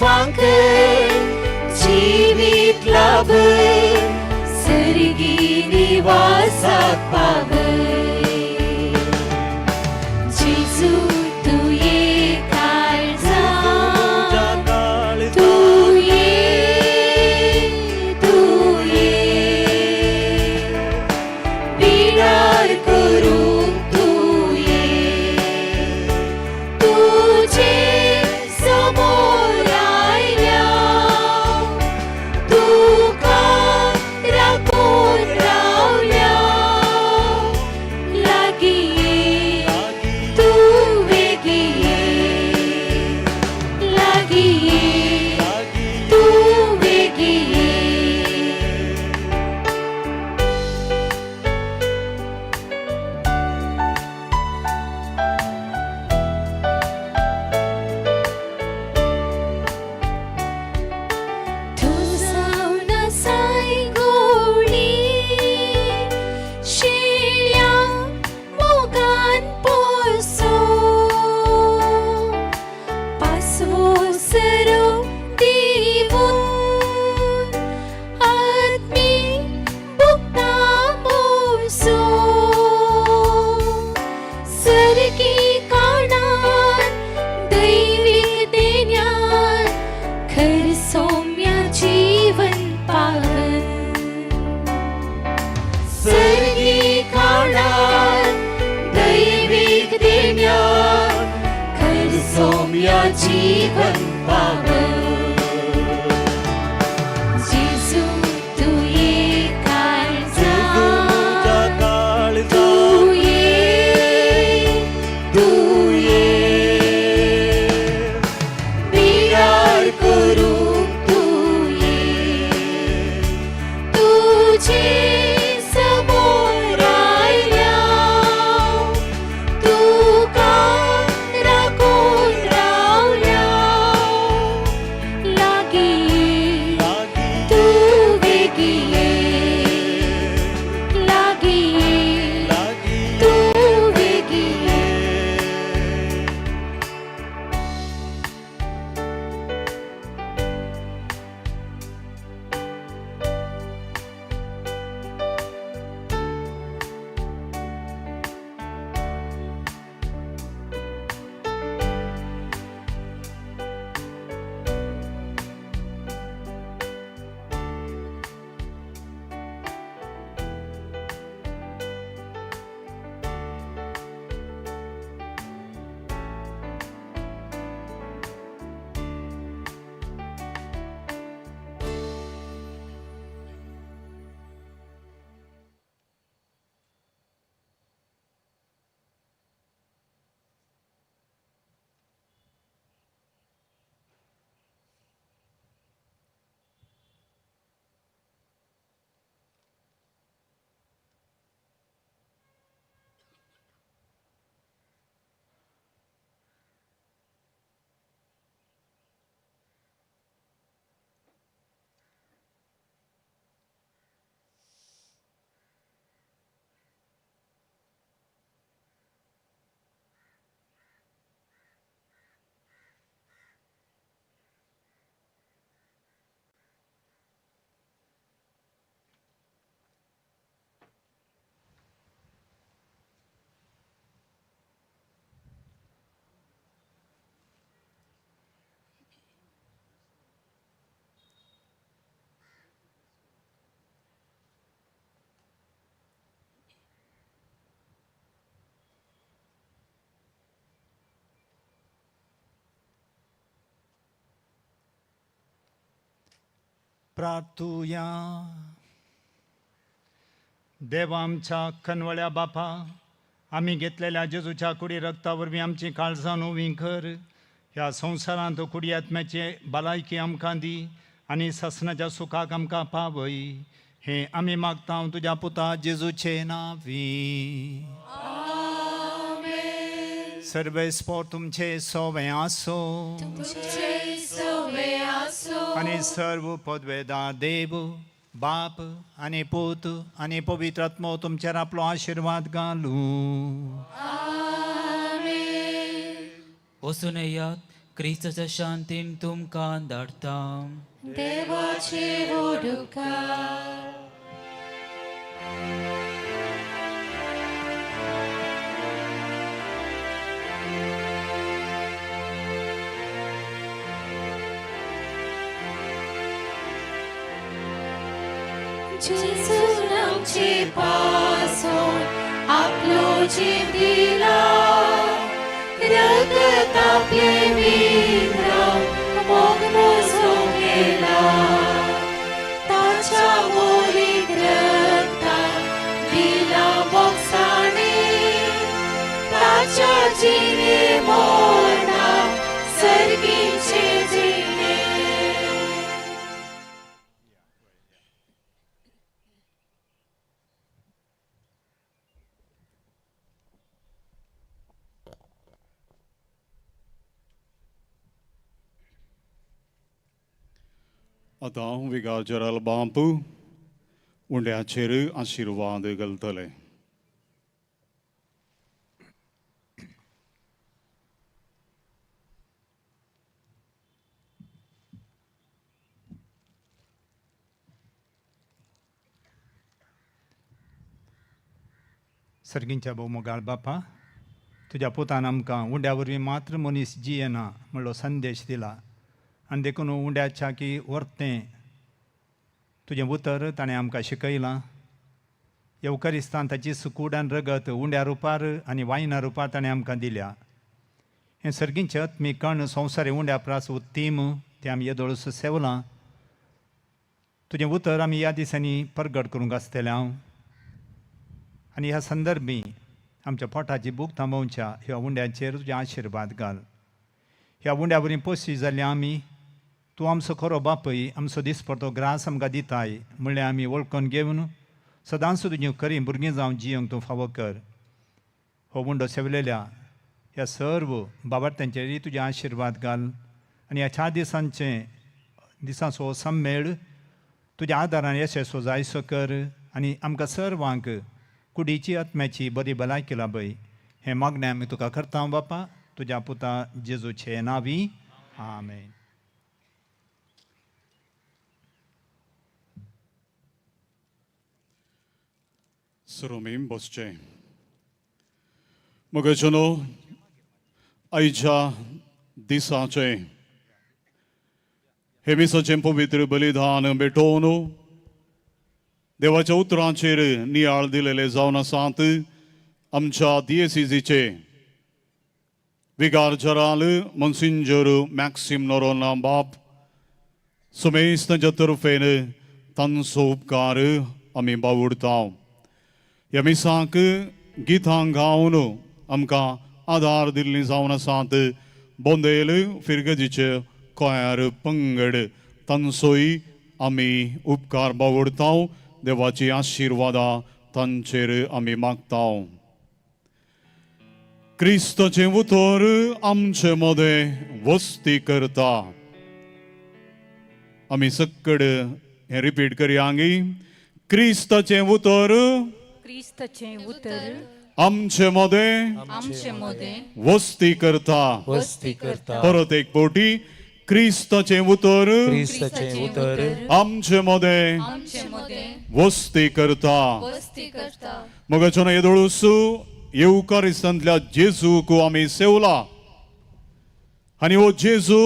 फांक जिवीत लाभय सर्गी निवासाक पावय जेजू तूं ये काळजांत तूं ये तूं ये बिडार करूंक तूं ये तुझे समोर आयल्या तुका राखून रावल्या लागीं ये तूं वेगीं ये लागीं ये तूं वेगीं ये. तुझावन साई गोडी शिळ्या मोगान पोसो पासवो सरो दिवून आत्मी बुकता मोसो सर्गी काणान दैवीक देण्यान खर सौम्या जीवन पावन सर्गी काणान दैवीक देण्यान खर सौम्या जीवन पावन जेजू तूं ये काळजांत तूं ये तूं ये बिडार करूंक तूं ये तुझे समोर आयल्या तुका राखून रावल्या लागीं ये तूं वेगीं ये लागीं ये तूं वेगीं ये. प्रार्थुया. देवा आमच्या कनवळ्या बापा, आमी घेतलेल्या जेजूच्या कुडी रक्ता वरवीं आमची काळजां नवीं कर. ह्या संवसारांत कुडी आत्म्याचे भलायकी आमकां दी आनी सासणाच्या सुखाक आमकां पावय. हें आमी मागता तुज्या पुता जेजूचे नांवी. सर्वेस्पोर तुमचे सोवे आसो तुमचे सवे आसो. आनी सर्व पदवेदार देव बाप आनी पूत आनी पवित्र आत्मो तुमचेर आपलो आशिर्वाद घालूं. वचून येयात. क्रिस्ताच्या शांतीन तुमकां धाडटा. देवाचे वोडुकार. जेजून आमचे पासून आपलो जीव दिला, रगत आपले विंद्रावन मोग मोजो केला. ताच्या मोलीक रगतान दिला मोगसाणे, ताच्या जिणे मोरणान सर्गीचे जिणे. आतां विगार जेराल बांपू उंड्याचेर आशिर्वाद घालतले. सर्गींच्या भोवमोगाळ बापा, तुज्या पुतान आमकां उंड्या वरवीं मात्र मनीस जियेना म्हणलो संदेश दिला आनी देखून उंड्याच्या की वर्तें तुजें उतर ताणें आमकां शिकयलां. येवकारिस्तान ताची सुकूड आनी रगत उंड्या रुपार आनी वायना रुपार ताणें आमकां दिल्या. हें सर्गींचें आत्मीक कण संवसारी उंड्या प्रास उत्तीम तें आमी येदोळस सेवलां. तुजें उतर आमी ह्या दिसांनी परगट करूंक आसतलें हांव आनी ह्या संदर्भी आमच्या पोटाची भूक थांबोवच्या ह्या उंड्याचेर तुजे आशिर्वाद घाल. ह्या उंड्या वरवीं पोशी जाल्ल्या आमी तूं आमचो खरो बापूय, आमचो दिसपडतो ग्रास आमकां दिताय म्हणल्यार आमी वळखून घेवन सदांच तुजी खरी भुरगीं जावन जियोंक तूं फावो कर. हो उंडो सेवलेल्या ह्या सर्व बाबार्थ्यांचेरय तुजे आशिर्वाद घाल आनी ह्या चार दिसांचे दिसांचो हो सम्मेळ तुज्या आदारान येसो जायसो कर आनी आमकां सर्वांक कुडीची आत्म्याची बरी भलायकी लाभय. हें मागणें आमी तुका करता बापा, तुज्या पुता जेजूचे नांवी, आमेन. सुरुमीम बसचें. मगजनो आयच्या दिसाचें हे मिसाचें पवित्र बलिदान भेटोवन देवाच्या उतरांचेर नियाळ दिलेले जावन आसात आमच्या दियेसिजीचे विगार जराल मनसिंजर मॅक्सिम नोरोना बाप सुमेश तांच्या तर्फेन तांचो उपकार आमी बावुडता. ह्या मिसाक गितां गावन आमकां आदार दिल्ली जावन आसात बोंदेल फिरगजीचे कोयार पंगड तांचोय आमी उपकार बावुडता. देवाची आशिर्वादां तांचेर आमी मागता. क्रिस्ताचें उतर आमचे मदें वस्ती करता. आमी सक्कड हें रिपीट करया. क्रिस्ताचें उतर क्रिस्ताचें उतर आमचे मदें वस्ती करता. वस्ती करता. परत एक पवटी क्रिस्ताचें उतर क्रिस्ताचें उतर आमचे मदें वस्ती करता. मगाच्यान येदोळूस येवकारिस्तांतल्या जेजूक आमी सेवला आनी हो जेजू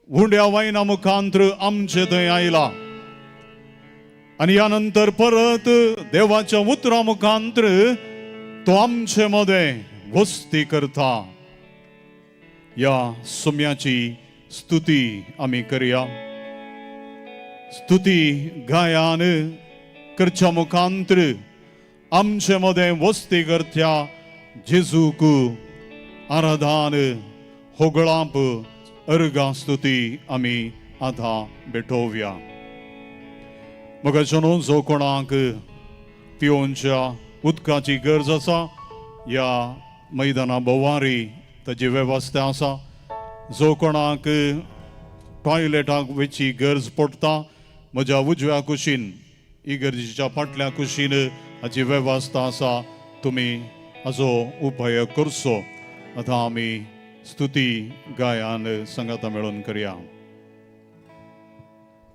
उंड्या वायना मुखांत्र आमचे थंय आयला आनी ह्या नंतर परत देवाच्या उतरा मुखांत्र तो आमचे मदें वस्ती करता. ह्या सुम्याची स्तुती आमी करया. स्तुती गायान करच्या मुखांत्र आमचे मदें वस्ती करत्या जेजूक आराधान होगळाप अर्गां स्तुती आमी आतां भेटोवया. मगाच्यानो जो कोणाक पिवोवच्या उदकाची गरज आसा ह्या मैदाना भोवारी ताजी वेवस्था आसा. जो कोणाक टॉयलेटाक वचची गरज पडटा म्हज्या उजव्या कुशीन इगर्जेच्या फाटल्या कुशीन हाची वेवस्था आसा, तुमी हाचो उपयोग करचो. आतां आमी स्तुती गायन सांगाता मेळून करया.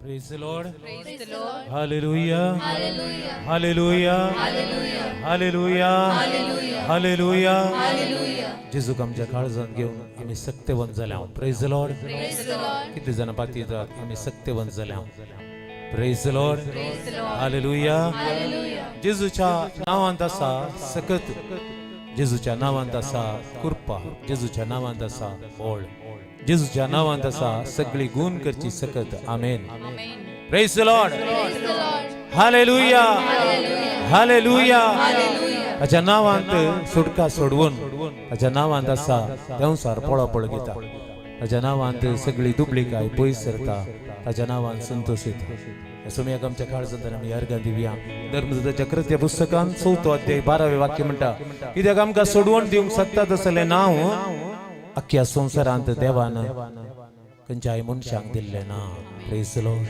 Praise the Lord. Praise the Lord. Hallelujah. Hallelujah. Hallelujah. Hallelujah. Hallelujah. Hallelujah. Hallelujah. Hallelujah. जेजूक आमच्या काळजांत घेवन आमी सक्तेवंत जाल्या. Praise the Lord. Praise the Lord. कितले जाणां पातयेतात आमी सक्तेवंत जाल्या. Praise the Lord. Praise the Lord. Hallelujah. Hallelujah. जेजूच्या नांवांत आसा सकत, जेजूच्या नांवांत आसा कृपा, जेजूच्या नांवांत आसा बळ, जेजूच्या नांवांत आसा सगळी गुण करची सकत. आमेन. Praise the Lord. Praise the Lord. Hallelujah. Hallelujah. Hallelujah. ताच्या नांवांत सुटका सोडवून, ताच्या नांवांत आसा देंवसार पळापळ घेता, ताच्या नांवांत सगळी दुबळीकाय पयस सरता, ताच्या नांवान संतोष येता. ह्या सोमयाक आमच्या काळजांत आमी अर्गां दिवया. धर्मदूताच्या कृत्य पुस्तकान 4 अध्याय 12वें वाक्य म्हणटा, कित्याक आमकां सोडवण दिवंक शकता तसलें नांव अख्ख्या संवसारांत देवान खंयच्याय मनशांक दिल्लें ना. Praise the Lord.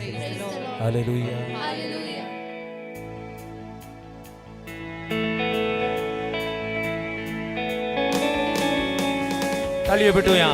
Hallelujah. Hallelujah. ताळयो भेटूया.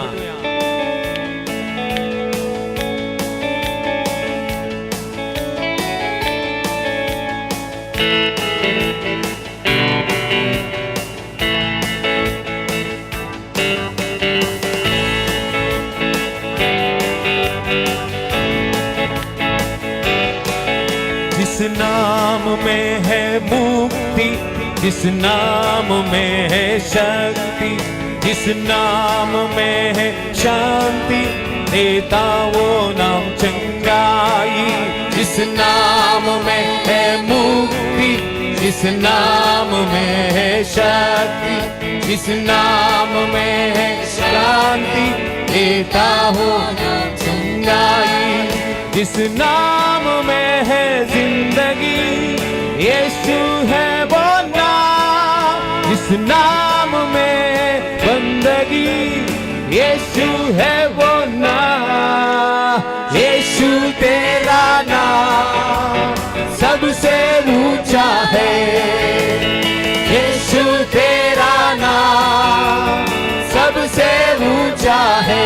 जिस नाम में है मुक्ति, जिस नाम में है शक्ति, जिस नाम में है शांति, देता वो नाम चंगाई। जिस नाम में है मुक्ति, जिस नाम में है शक्ति, जिस नाम में है शांति, देता वो नाम चंगाई। जिस नाम में है जिंदगी, यीशु है वो नाम। जिस नाम में बंदगी, यीशु है वो नाम। यीशु तेरा नाम सबसे ऊंचा है, यीशु तेरा नाम सबसे ऊंचा है,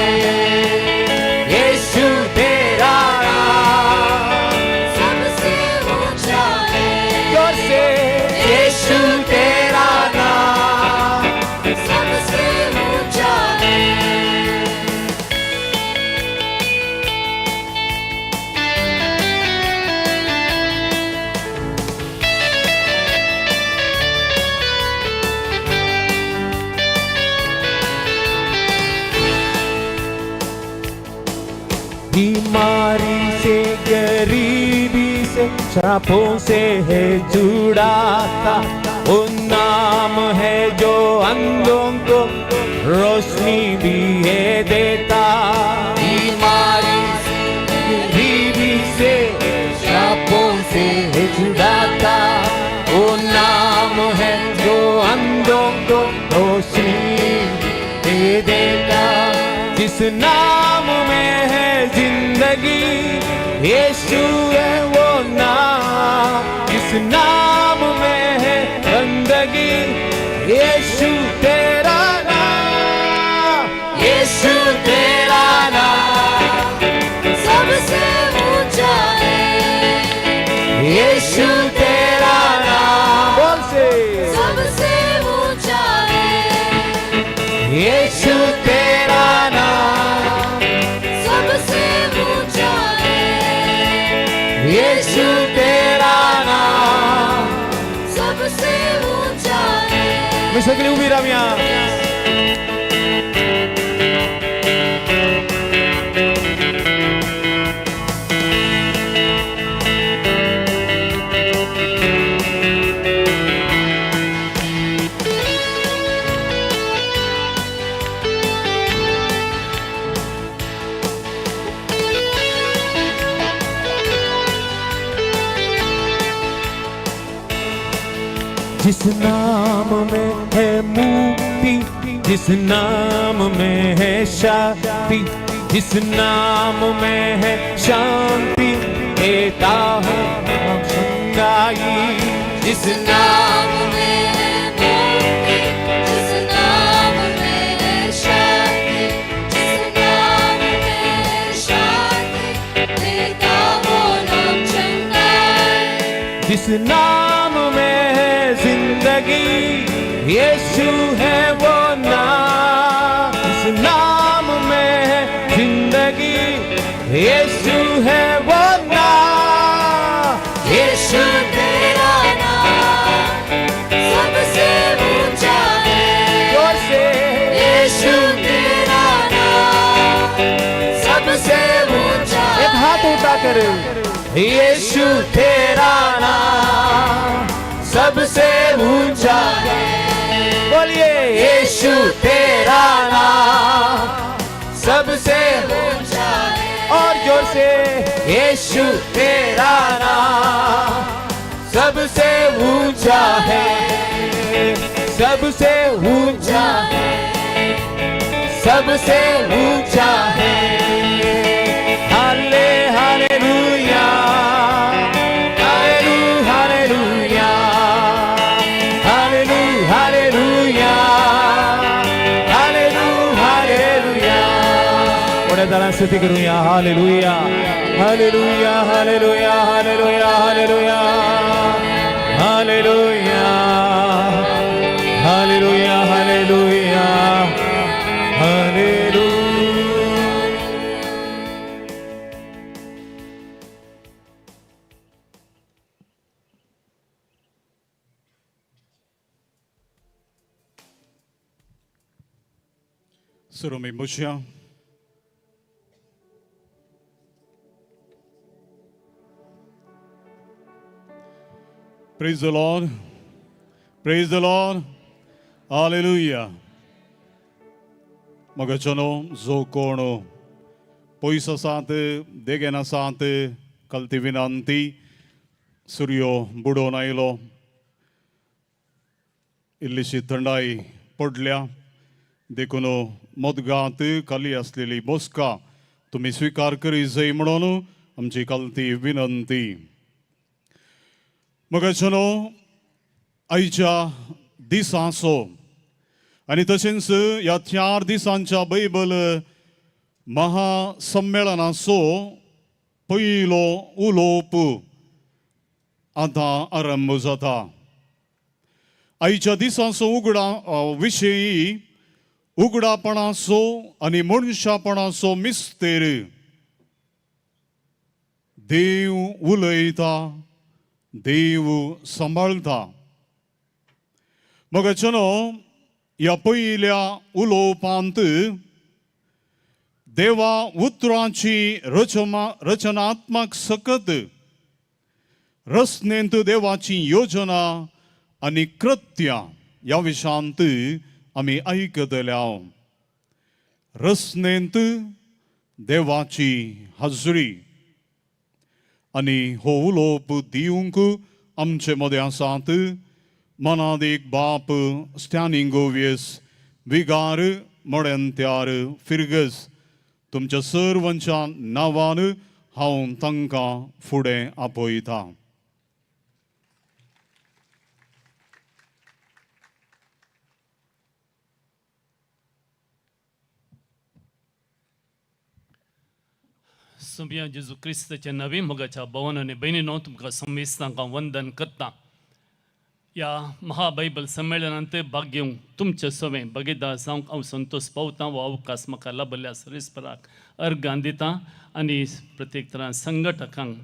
यीशु तेरा नाम सबसे ऊंचा है, जोर से यीशु तेरा नाम सबसे ऊंचा है। बीमारी से, गरीबी से, श्रापों से है जुड़ाता, वो नाम है जो अंधों को रोशनी भी है देता। बीमारी से, गरीबी से, श्रापों से है जुड़ाता, वो नाम है जो अंधों को रोशनी दे देता। जिस नाम में है जिंदगी, यीशु है वो नाम। जिस नाम में है बंदगी, यीशु तेरा नाम, यीशु तेरा नाम सबसे ऊंचा है, यीशु तेरा नाम, बोल से सबसे ऊंचा है, यीशु तेरा नाम सबसे ऊंचा है, यीशु तेरा नाम सबसे ऊंचा है। मी सगळी उभी राव्या. जिस नाम में है मुक्ति, जिस नाम में है शक्ति, जिस नाम में है शांति, देता है नाम चंगाई। जिस नाम में है मुक्ति, जिस नाम में है शांति, नाम में है जिंदगी, यीशु है वो नाम। इस नाम में है जिंदगी, यीशु है वो नाम। यीशु तेरा नाम सबसे ऊंचा है। जोर से। यीशु तेरा नाम सबसे ऊंचा। एक हाथ उठा कर, यीशु तेरा नाम सबसे ऊंचा है। बोलिए, यीशु तेरा नाम सबसे ऊंचा है। और जोर से, यीशु तेरा नाम सबसे ऊंचा है, सबसे ऊंचा है, सबसे ऊंचा है। हाले हालेलुया, हालेलु हालेलुया, हालेलु हालेलुया, हालेलु हालेलुया। थोड्या जणांना स्तुती करूया। Hallelujah, hallelujah, hallelujah, hallelujah, hallelujah, hallelujah, hallelujah, hallelujah, hallelujah. सुरमी बसया. Praise the Lord. Praise the Lord. Hallelujah. मोगाच्यानो, जो कोण पयस आसात, देगेन आसात, कालती विनंती. सुर्यो बुडोवन आयलो, इल्लीशी थंडाय पडल्या, देखून मदगात खाली आसलेली बसका तुमी स्विकार करी जाय म्हणून आमची कालती विनंती. मोगाच्यानो, आयच्या दिसाचो आनी तशेंच ह्या 4 दिसांच्या बायबल महासम्मेळनाचो पयलो उलोवप आतां आरंभ जाता. आयच्या दिसाचो उगडा विशयी उगडापणाचो आनी मनशापणाचो मिस्तेर. देव उलयता, देव सांबाळटा. मोगाच्यानो, ह्या पयल्या उलोवपांत देवा उतरांची रचनात्मक सकत रचनेंत देवाची योजना आनी कृत्यां ह्या विशयांत आमी आयकतले. रचनेंत देवाची हाजरी. आनी हो उलोवप दिवंक आमचे मदें आसात मनादीक बाप स्टॅनी गोवियस, विगार मोडेंत्यार फिरगज. तुमच्या सर्वांच्या नांवान हांव तांकां फुडें आपयतां. सुम्या जेजू क्रिस्ताच्या नवी मोगाच्या भवन आनी भयणीनो, तुमकां समेस्तांक हांव वंदन करता. ह्या महाबायबल संमेलनांत भाग घेवंक तुमचे सवें भागीदार जावंक हांव संतोश पावतां. हो अवकाश म्हाका लाभल्ल्या सर्वेस्पराक अर्गां दिता आनी प्रत्येक तरान संघटकांक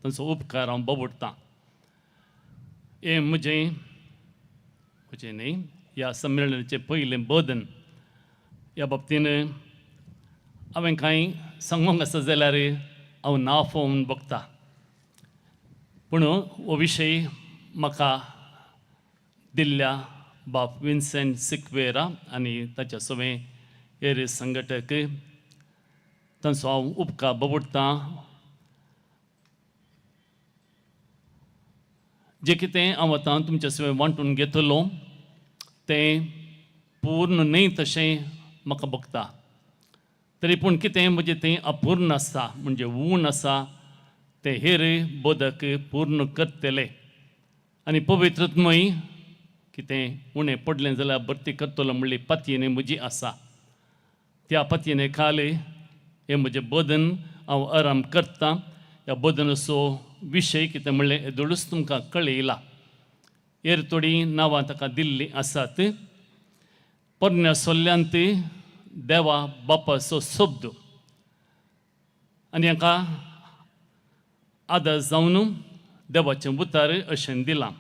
तांचो उपकार हांव बाबुडटां. हें म्हजें म्हजें न्ही, ह्या संमेलनाचें पयलें बदन. ह्या बाबतीन हांवें कांय सांगूंक आसा जाल्यार हांव नाफो म्हूण बगता, पूण हो विशय म्हाका दिल्ल्या बाप विन्सेंट सिक्वेरा आनी ताच्या सवें हेर संघटक तांचो हांव उपकार बाबुडटां. जें कितें हांव आतां तुमच्या सवें वांटून घेतलो तें पूर्ण न्हय तशें म्हाका भोगता, तरी पूण कितें म्हजें तें अपूर्ण आसा, म्हणजे ऊण आसा, तें हेर बोधक पूर्ण करतले आनी पवित्रत्मय कितें उणें पडलें जाल्यार भरती करतलो म्हणली पातयेन म्हजी आसा. त्या पातयेने खाल हें म्हजें बदन हांव आराम करतां. ह्या बदनाचो विशय कितें म्हणलें येदोळूच तुमकां कळयला. हेर थोडीं नांवां ताका दिल्लीं आसात. पोरण्या सोल्ल्यांत देवा बापाचो शब्द आनी हाका आदार जावन देवाचें उतार अशें दिलां.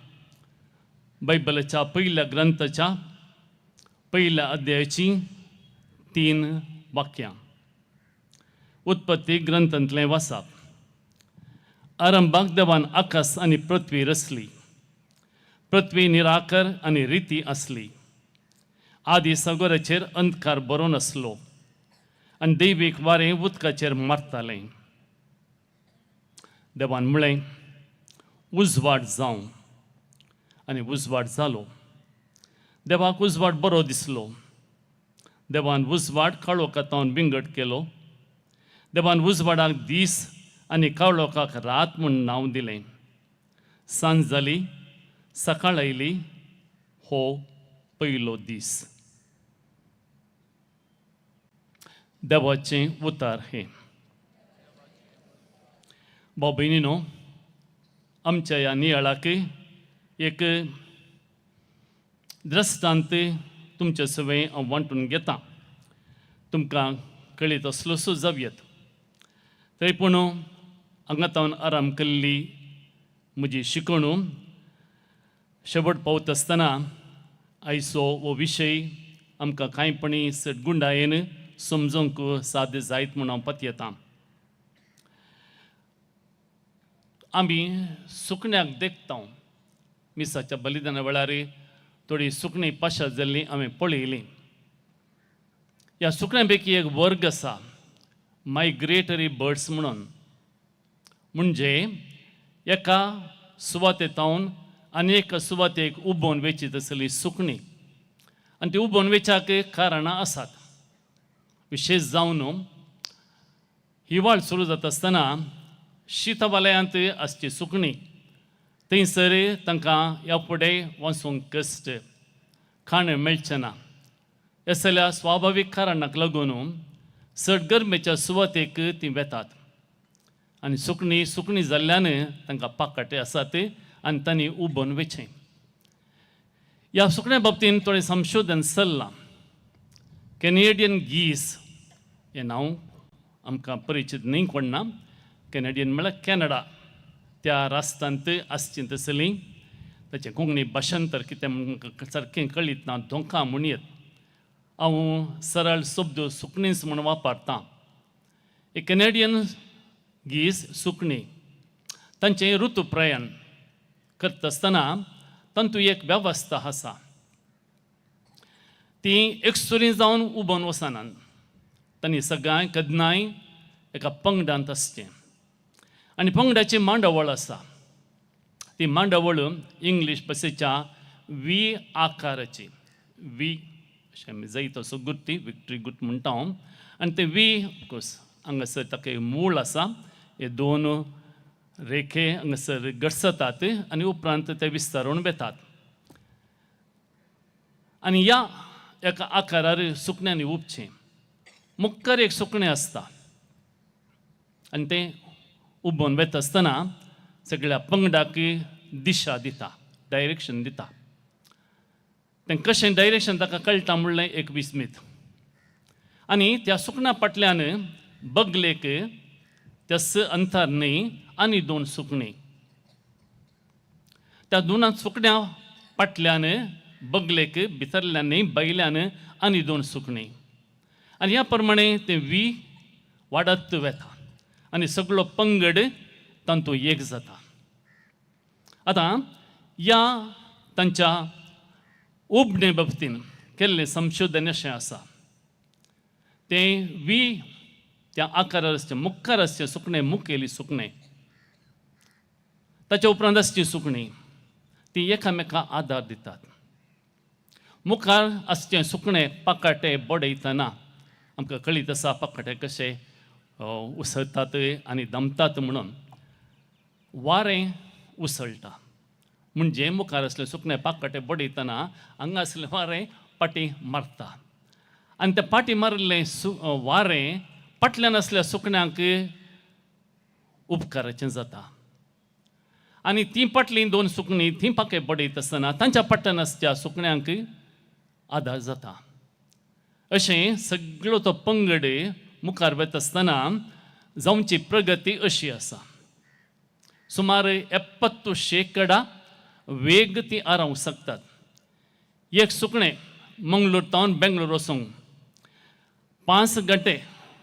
बायबलाच्या पयल्या ग्रंथाच्या पयल्या अध्यायाचीं 3 वाक्यां उत्पत्ती ग्रंथांतलें वाचप. आरंभाक देवान आकाश आनी पृथ्वी रचली. पृथ्वी निराकर आनी रिती आसली. आदी सागराचेर अंधकार बरोवन आसलो आनी दैवीक वारें उदकाचेर मारतालें. देवान म्हळें, उजवाड जावं, आनी उजवाड जालो. देवाक उजवाड बरो दिसलो. देवान उजवाड काळोखांत विंगड केलो. देवान उजवाडाक दीस आनी काळोखाक रात म्हूण नांव दिलें. सांज जाली, सकाळ आयली. हो पयलो दीस. देवाचें उतार हें. भाव भयणीनो, आमच्या ह्या नियाळाक एक दृश्टांत तुमचे सवें हांव वांटून घेतां. तुमकां कळीत आसलोसो जावयेत. तरी पूण हांगा तावन आराम केल्ली म्हजी शिकवण शेवट पावता आसतना आयचो हो विशय आमकां कांयपणी सटगुंडायेन समजूंक साध्य जायत म्हूण हांव पतयेतां. आमी सुकण्याक देखता. मिसाच्या बलिदाना वेळार थोडी सुकणीं पाशार जाल्लीं हांवें पळयलीं. ह्या सुकण्यां पैकी एक वर्ग आसा मायग्रेटरी बर्ड्स म्हणून. म्हणजे एका सुवातेतावन आनी एका सुवातेक उबोवन वेची तसली सुकणीं. आनी ती उबोवन वेच्याक कारणां आसात. विशेश जावन हिवाळ सुरू जाता आसतना शीतवालयांत आसची सुकणीं थंयसर तांकां ह्या फुडें वचूंक कश्ट, खाण मेळचें ना. हे सगळ्या स्वाभावीक कारणाक लागून चड गरमेच्या सुवातेक तीं वेतात. आनी सुकणीं सुकणीं जाल्ल्यान तांकां पाकाटे आसात आनी तांणी उबोवन वेचें. ह्या सुकण्या बाबतीन थोडें संशोधन चल्लां. कॅनेडियन गीस हें नांव आमकां परिचीत न्हय कोण ना. कॅनेडियन म्हळ्यार कॅनडा त्या राष्ट्रांत आसचीं तसलीं. ताचें कोंकणी भाशांतर कितें सारकें कळीत ना. धोंकां म्हणयेत. हांव सरळ शब्द सुकणीच म्हूण वापरतां. एक कॅनेडियन गीस सुकणीं तांचें ऋतू प्रयाण करता आसतना तांतूं एक वेवस्था आसा. ती एकसुरी जावन उबोवन वचनात. तांणी सगळ्यांक केन्नाय एका पंगडांत आसचें. आनी पंगडाची मांडावळ आसा. ती मांडावळ इंग्लीश भाशेच्या वी आकाराची. वी अशें आमी जायत असो गुर्ती विक्टरी गुट म्हणटा हांव. आनी ते वी ऑफकोर्स हांगासर ताका एक मूळ आसा. हे दोन रेखे हांगासर गडसतात आनी उपरांत ते विस्तारून वेतात. आनी ह्या एका आकारार सुकण्यांनी उपचें. मुखार एक सुकणें आसता आनी तें उबोवन वेता आसतना सगळ्या पंगडाक दिशा दिता, डायरेक्शन दिता. तें कशें डायरेक्शन ताका कळटा म्हणलें एक विस्मीत. आनी त्या सुकण्या फाटल्यान बगलेक त्याच अंतर न्हय आनी दोन सुकणीं. त्या दोना सुकण्या फाटल्यान बगलेक भितरल्यान न्हय भायल्यान आनी दोन सुकणीं. आनी ह्या प्रमाणे तें वी वाडत वेता आनी सगळो पंगड तांतूं एक जाता. आतां ह्या तांच्या उबणे बाबतीन केल्लें संशोधन अशें आसा. तें वी त्या आकारार आसचें मुखार आसचें सुकणें मुखेली सुकणें, ताच्या उपरांत आसचीं सुकणीं तीं एकामेका आदार दितात. मुखार आसचें सुकणें पाकाटे बडयतना आमकां कळीत आसा पाकाटे कशे उसळटात आनी दमतात म्हणून. वारें उसळटा म्हणजे मुखार आसलें सुकणें पाकाटे बडयतना हांगा आसलें वारें पाटी मारता आनी तें पाटी मारिल्लें वारें फाटल्यान आसल्या सुकण्यांक उपकाराचें जाता. आनी तीं फाटलीं दोन सुकणीं तीं पाखे बडयत आसतना तांच्या फाटल्यान आसच्या सुकण्यांक आदार जाता. अशें सगळो तो पंगड मुखार वता आसतना जावची प्रगती अशी आसा. सुमार 70% वेग ती आरावंक शकतात. एक सुकणें मंगळूर तावन बेंगलोर वचूंक 5 घंटे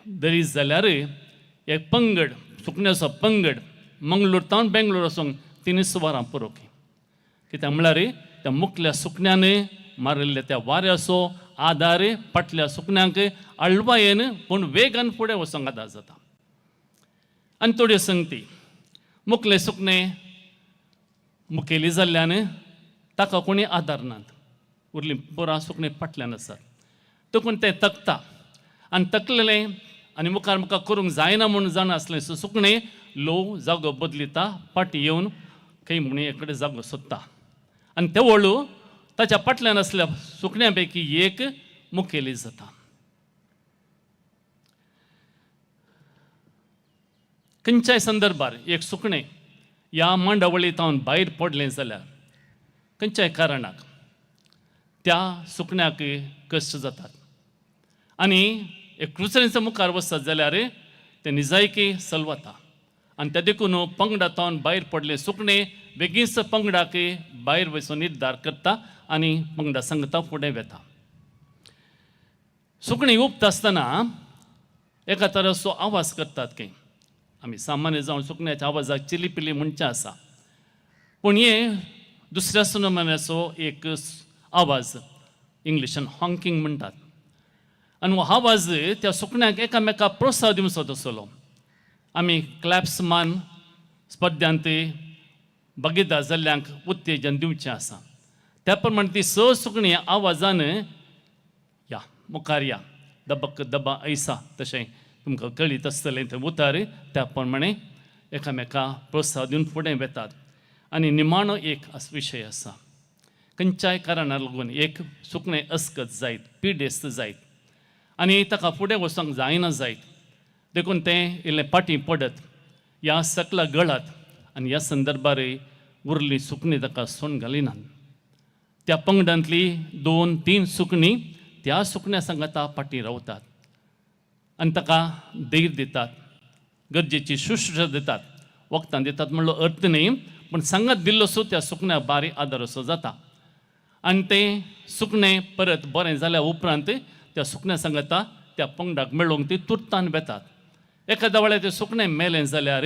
दरीज जाल्यार एक पंगड सुकण्याचो पंगड मंगळूर तावन बेंगलोर वचूंक 3 वरां पुरो. कित्याक म्हळ्यार त्या मुखल्या सुकण्यान मारिल्ल्या त्या वाऱ्याचो आदार फाटल्या सुकण्यांक हळवायेन पूण वेगान फुडें वचूंक आदार जाता. आनी थोड्यो संगती मुखले सुकणें मुखेली जाल्ल्यान ताका कोणी आदार नात, उरली पुरा सुकणें फाटल्यान आसात, देखून तें तकता आनी तकलेलें आनी मुखार मुखार करूंक जायना म्हूण जाणा आसलें सुकणें ल्हव जागो बदलिता, फाटीं येवन खंय म्हूण एकडे जागो सोदता आनी ते वळू ताच्या फाटल्यान आसल्या सुकण्या पैकी एक मुखेली जाता. खंयच्याय संदर्भार एक सुकणें ह्या मांडावळी तावन भायर पडलें जाल्यार खंयच्याय कारणाक त्या सुकण्याक कश्ट जातात आनी एक दुसऱ्यांच्या मुखार वचत जाल्यार तें निजायकी सलवता आनी त्या देखून पंगडा तावन भायर पडलें सुकणें बेगीनच पंगडाक भायर वचून निर्धार करता आनी पंगडा सांगता फुडें वता. सुकणीं उपता आसतना एका तराचो आवाज करतात खंय, आमी सामान्य जावन सुकण्याच्या आवाजाक चिलीपिली म्हणचें आसा, पूण हे दुसऱ्या सुनमन्याचो एक आवाज इंग्लिशान हॉंकिंग म्हणटात आनी हो आवाज त्या सुकण्याक एकामेका प्रोत्साह दिवचो तसलो. आमी क्लॅप्स मान स्पर्ध्यांत भागीदार जाल्ल्यांक उत्तेजन दिवचें आसा, त्या प्रमाणे ती स सुकणीं आवाजान या मुखार या दबक दबा ऐसा तशें तुमकां कळीत आसतलें तें उतार, त्या प्रमाणे एकामेका प्रोत्साह दिवन फुडें वेतात. आनी निमाणो एक विशय आसा, खंयच्याय कारणाक लागून एक सुकणें अस्कत जायत, पिडेस्त जायत आनी ताका फुडें वचोंक जायना जायत, देखून तें इल्लें फाटीं पडत ह्या सकला गळात आनी ह्या संदर्भार उरली सुकणीं ताका सोण घालिनात. त्या पंगडांतली 2-3 सुकणीं त्या सुकण्या सांगाता फाटीं रावतात आनी ताका धैर्य दितात, गरजेची शुश्रूषा दितात, वखदां दितात म्हणलो अर्थ न्ही, पूण सांगात दिल्लो सो त्या सुकण्या बारी आदार असो जाता आनी तें सुकणें परत बरें जाल्या उपरांत त्या सुकण्या सांगाता त्या पंगडाक मेळोवंक ती तुर्तान वेतात. एखाद्या वेळार तें सुकणें मेलें जाल्यार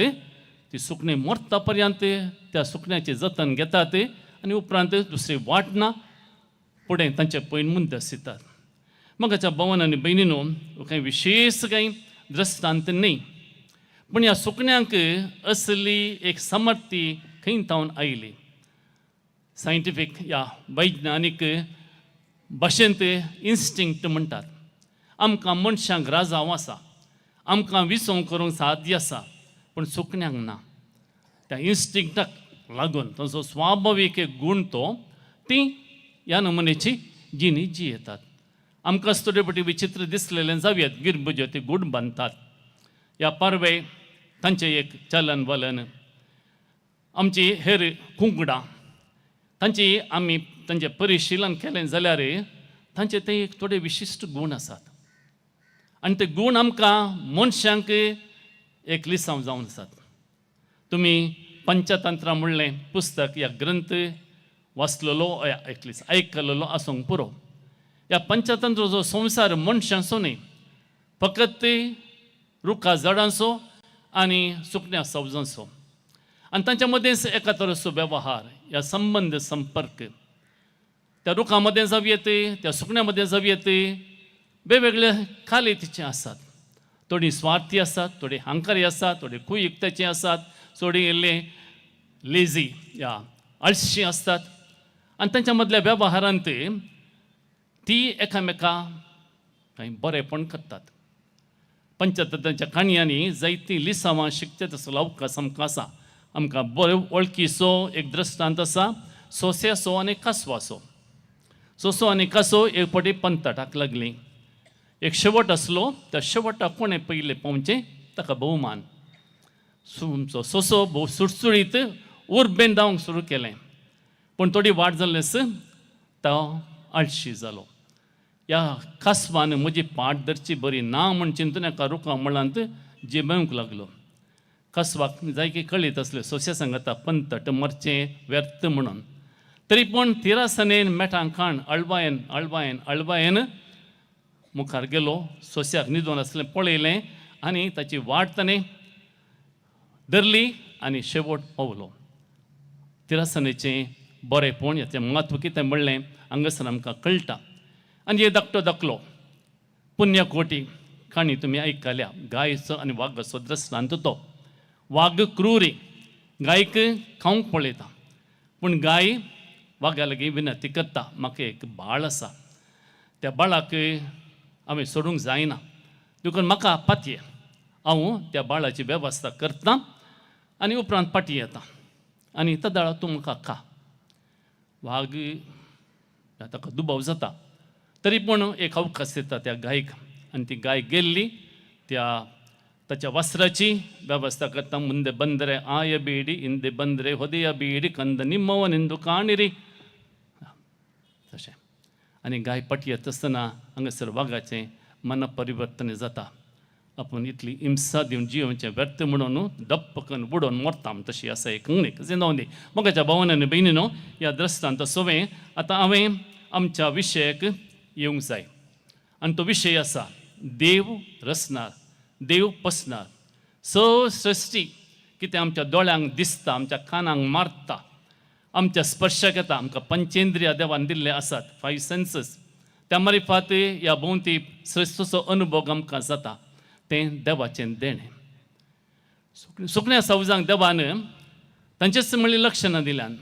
ती सुकणें मरता पर्यंत त्या सुकण्याचें जतन घेतात आनी उपरांत दुसरी वाट ना फुडें तांचे पयन मुद्दे दितात. मगाच्या भवन आनी भयणीनो कांय विशेश कांय दृश्टांत न्ही, पूण ह्या सुकण्यांक असली एक समर्थी खंय तावन आयली. सायंटिफीक ह्या वैज्ञानीक भाशेंत इन्स्टिंक्ट म्हणटात. आमकां मनशांक राजांव आसा, आमकां विसव करूंक साध्य आसा, पूण सुकण्यांक ना. त्या इन्स्टिंक्टाक लागून तांचो स्वाभावीक एक गूण तो ती ह्या नमुनेची जिणी जियेतात. आमकां थोडे फावटी विचित्र दिसलेलें जावयेत, गिरबुज्यो ती गूण बांदतात, ह्या पारवे तांचें एक चलन वलन, आमची हेर कुंकडां तांची आमी तांचें परिशिलन केलें जाल्यार तांचे ते एक थोडे विशिश्ट गूण आसात आनी ते गूण आमकां मनशांक एक लिसांव जावन आसात. तुमी पंचतंत्र म्हणलें पुस्तक या ग्रंथ वाचलेलो या एकलीस आयकलेलो आसूंक पुरो. ह्या पंचतंत्राचो संवसार मनशांचो न्ही, फकत रुखा झाडांचो आनी सुकण्या सवजांचो आनी तांच्या मदेंच एका तरेचो वेव्हार या संबंद संपर्क त्या रुखां मदें जावं येत, त्या सुकण्या मदें जावं येत, वेगवेगळे कालेतीचे आसात. थोडीं स्वार्थी आसात, थोडीं हंकारी आसात, थोडीं कुयुक्ताचीं आसात, थोडीं इल्ले लेजी या आळशी आसतात आनी तांच्या मदल्या वेव्हारांत ती एकामेका कांय बरेंपण करतात. पंचतंत्राच्या काणयांनी जायतीं लिसांवां शिकचे तसो अवकाश आमकां आसा. आमकां बरो वळखीचो एक दृश्टांत आसा, सोंस्याचो आनी कासवाचो. सोंसो आनी कासव एक फावटी पंथाटाक लागलीं. एक शेवट आसलो, त्या शेवटाक कोणें पयलें पावचें ताका भोवमान. तुमचो सोंसो भोव सुटसुटीत उर्बेन धांवंक सुरू केलें. पूण थोडी वाट जाल्लेच तो आळशी जालो. ह्या कासवान म्हजी पाट धरची बरी ना म्हूण चिंतून एका रुखा मुळांत जिबेवंक लागलो. कासवाक जायकी कळीत आसलें सोंश्या सांगता पंतट मरचें व्यर्थ म्हणून. तरी पूण तिरासनेन मेटां खाण अळवायन अळवायन अळवायन मुखार गेलो. सोंश्याक न्हिदून आसलें पळयलें आनी ताची वाट ताणें धरली आनी शेवट पावलो. तिरासनेचें बरेंपण हाचें म्हत्व कितें म्हणलें हांगासर आमकां कळटा. आनी हे धाकटो धाकलो पुण्यकोटी काणी तुमी आयकल्या. गायचो आनी वागाचो दृश्टांत. तो वाग क्रुरी गायक खावंक पळयता, पूण गाय वागा लागीं विनंती करता, म्हाका एक बाळ आसा, त्या बाळाक हांवें सोडूंक जायना, देखून म्हाका पातये, हांव त्या बाळाची वेवस्था करता आनी उपरांत फाटीं येता आनी तदाळ तूं म्हाका खा. वाग ताका दुबाव जाता, तरी पूण एक अवकाश दिता त्या गायक आनी ती गाय गेल्ली त्या ताच्या वस्त्राची वेवस्था करता. मुंदे बंदरे आय बीडी इंदे बंदरे होदया बीडी कंद निम्मवन इंदू काणिरी तशें. आनी गाय फाटी येता आसतना हांगासर वागाचें मन परिवर्तन जाता. आपूण इतली हिंसा दिवन जियोवचें व्यर्थ म्हणून दप्प करून बुडोवन मरता तशी आसा एक कंगणी जिंदवंदी. मोगाच्या भावान आनी भयणीनो, ह्या दृश्टांत सोवें आतां हांवें आमच्या विशयाक येवंक जाय. आनी तो विशय आसा देव रचणार, देव पसणार. स सृश्टी कितें आमच्या दोळ्यांक दिसता, आमच्या कानांक मारता, आमच्या स्पर्शाक येता, आमकां पंचेंद्रिया देवान दिल्ले आसात, 5 सेन्सीस, त्या मारिफात ह्या भोंवती सृश्टीचो अनुभव आमकां जाता. तें देवाचें देणें. सुकण्या सावजांक देवान तांचेच म्हणली लक्षणां दिल्यान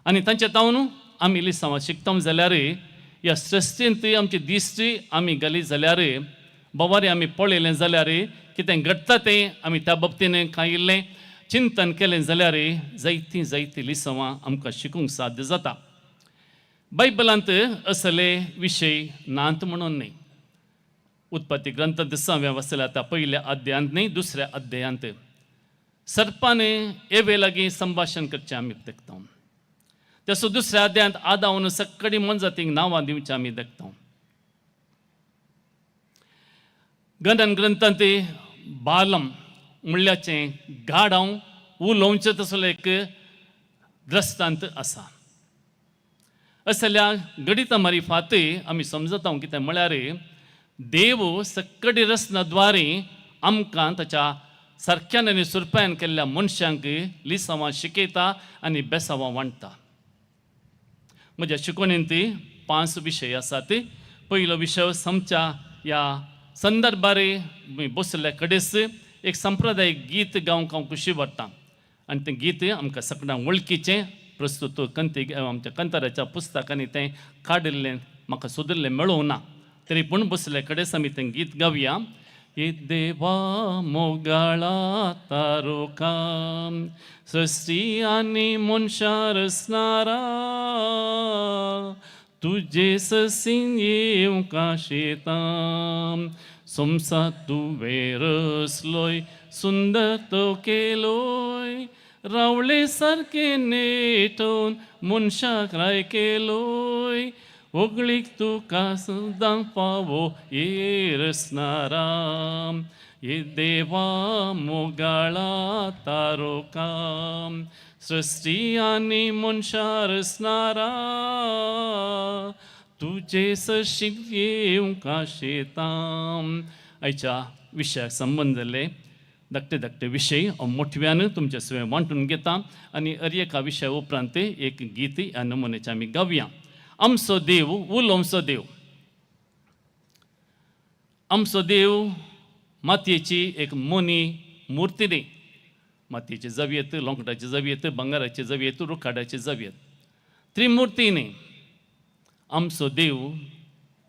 आनी तांचे तावन आमी लिसांवां शिकता जाल्यार ह्या सृश्टींत आमची दिश्टी आमी घाली जाल्यार, बोवारी आमी पळयलें जाल्यार, कितें घडटा तें आमी त्या बाबतीन कांय इल्लें चिंतन केलें जाल्यार जायतीं जायतीं लिसांवां आमकां शिकूंक साध्य जाता. बायबलांत असले विशय नात म्हणून न्हय. उत्पत्ती ग्रंथ दिसा हांवें वाचल्या त्या पयल्या अध्यायांत न्हय, दुसऱ्या अध्यायांत सर्पान एवे लागीं संभाशण करचें आमी देखता. तसो दुसऱ्या अध्यायांत आदावन सक्कडी मोनजातींक नांवां दिवचें आमी देखता. गणन ग्रंथांत बालम म्हणल्याचें गाडांव उलोवचें तसलो एक दृश्टांत आसा. असल्या गणिता मारिफातय आमी समजता कितें म्हळ्यार देव सक्कडी रचना द्वारे आमकां ताच्या सारक्यान आनी सुरपायान केल्ल्या मनशांक लिसांवां शिकयता आनी बेसांवां वांट्टा. म्हज्या शिकवणेंत 5 विशय आसात. पयलो विशय आमच्या ह्या संदर्भार बसल्या कडेच एक संप्रदायीक गीत गावंक हांव खुशी वाडटा आनी तें गीत आमकां सगळ्यांक वळखीचें. प्रस्तुत कंती आमच्या कंताराच्या पुस्तकांनी तें काडिल्लें म्हाका सोदिल्लें मेळोवंक ना, तरी पूण बसल्या कडेच आमी तें गीत गावया. हे देवा मोगाळा तारोका, सृश्टी आनी मनशां रचणारा, तुजे ससीन येवंक आशेता, संवसार तुवें रचलोय सुंदर तो केलोय, रावळे सारकें नेटोवन मनशाक राय केलोय, होगळीक तुका सदां फावो ये रचणारा, हे देवा मोगाळा तारोका, सृश्टी आनी मनशां रचणारा, तुजे सशीक येवंक आशेता. आयच्या विशयाक संबंद जाल्ले धाकटे धाकटे विशय हांव मोठव्यान तुमच्या सवें वांटून घेता आनी हर एका विशया उपरांत एक गीत ह्या नमुन्याचें आमी गावया. आमचो देव उलोवचो देव. आमचो देव मातयेची एक मोनी मुर्ती न्ही. मातयेची जावयेत, लोंकडाची जावयेत, भांगराची जावयेत, रुखाडाची जावयेत, त्रिमुर्ती न्ही. आमचो देव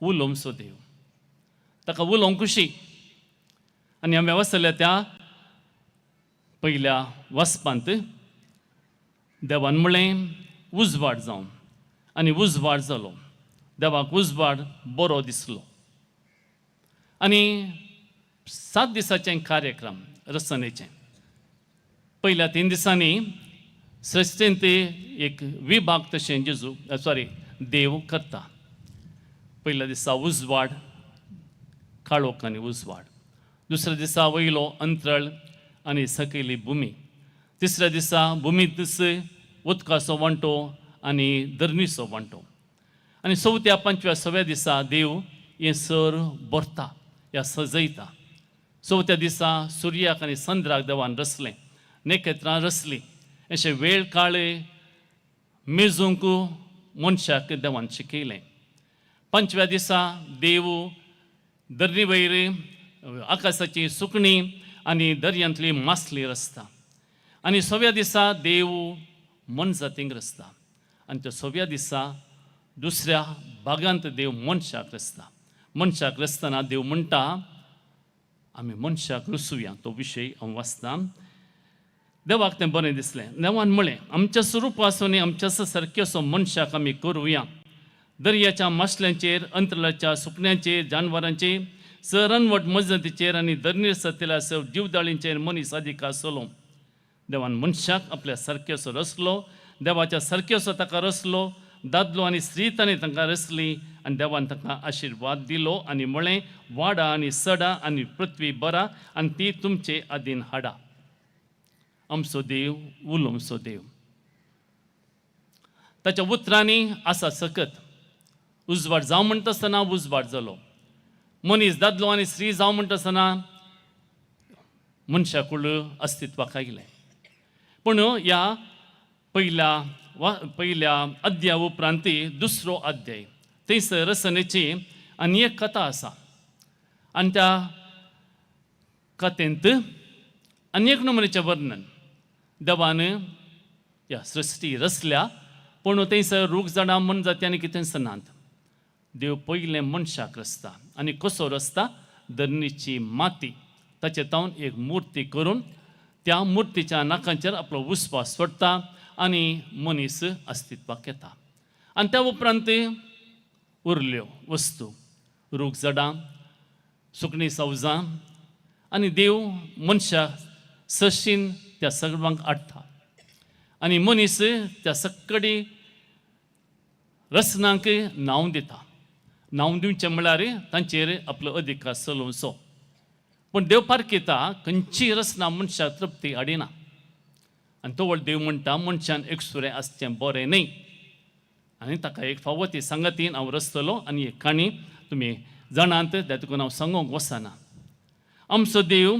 उलोवचो देव. ताका उलोवंक खुशी. आनी आमी वसल्या त्या पयल्या वचपांत देवान म्हणलें उजवाड जावन आनी उजवाड जालो. देवाक उजवाड बरो दिसलो. आनी 7 दिसाचें कार्यक्रम रचनेचें. पयल्या 3 दिसांनी सृश्टींत एक विभाग तशें जेजू सॉरी देव करता. पयल्या दिसा उजवाड, काळोख आनी उजवाड. दुसऱ्या दिसा वयलो अंतरळ आनी सकयली भुमी. तिसऱ्या दिसा भुमींतच उदकाचो वांटो आनी धरणीचो वांटो. आनी चवथ्या पांचव्या सव्या दिसा देव हें सर भरता या सजयता. चवथ्या दिसा सुर्याक आनी चंद्राक देवान रचलें, नखेत्रां रचलीं. अशें वेळ काळ मेजूंक मनशाक देवान शिकयलें. पांचव्या दिसा देव धरणी वयर आकाशाची सुकणीं आनी दर्यांतली मासली रचता. आनी सव्या दिसा देव मनजातींक रचता. आनी त्या सव्या दिसा दुसऱ्या भागांत देव मनशाक रचता. मनशाक रचतना देव म्हणटा आमी मनशाक रचुया. तो विशय हांव वाचतां. देवाक तें बरें दिसलें. देवान म्हळें आमच्या स्वरुपाचो आनी आमच्या सारकेसो मनशाक आमी करुया. दर्याच्या मासल्यांचेर, अंतराच्या सुकण्यांचेर, जानवरांचेर, सरनवट मजतीचेर आनी धरणीर सतेल्या सब जिवदाळींचेर मनीस अधिकार चलोवं. देवान मनशाक आपल्या सारकेसो रचलो. देवाच्या सारकेसो ताका रचलो. दादलो आनी स्त्री ताणें तांकां रचली. आनी देवान तांकां आशिर्वाद दिलो आनी म्हळें वाडा आनी सडा आनी पृथ्वी बरा आनी ती तुमचे आदीन हाडा. आमचो देव उलोवचो देव. ताच्या उतरांनी आसा सकत. उजवाड जावं म्हणटा आसतना उजवाड जालो. मनीस दादलो आनी स्त्री जावं म्हणटा आसतना मनशाकूळ अस्तित्वाक आयलें. पूण ह्या पयल्या अध्याय उपरांत दुसरो अध्याय थंयसर रचनेची आनी एक कथा आसा. आनी त्या कथेंत आनी एक नमुन्याचें वर्णन देवान ह्या सृश्टी रचल्या. पूण थंयसर रूख झाडां मनजाती आनी कितेंच नात. देव पयलें मनशाक रचता. आनी कसो रचता? धरणीची माती ताचे तावन एक मुर्ती करून त्या मुर्तीच्या नाकांचेर आपलो उस्वास सोडटा आनी मनीस अस्तित्वाक येता. आनी त्या उपरांत उरल्यो वस्तू, रूख झाडां, सुकणीं सवजां. आनी देव मनशाक सशीन त्या सगळ्यांक हाडटा. आनी मनीस त्या सक्कडी रचनांक नांव दिता. नांव दिवचें म्हळ्यार तांचेर आपलो अधिकार चलोवचो. पूण देव पारखिता खंयची रचना मनशाक तृप्ती हाडिना. आनी तो देव म्हणटा मनशान एकसुरें आसचें बरें न्हय. आनी ताका एक फावो ती सांगातीन हांव रचतलो. आनी एक काणी तुमी जाणात, देखून हांव सांगूंक वचना. आमचो देव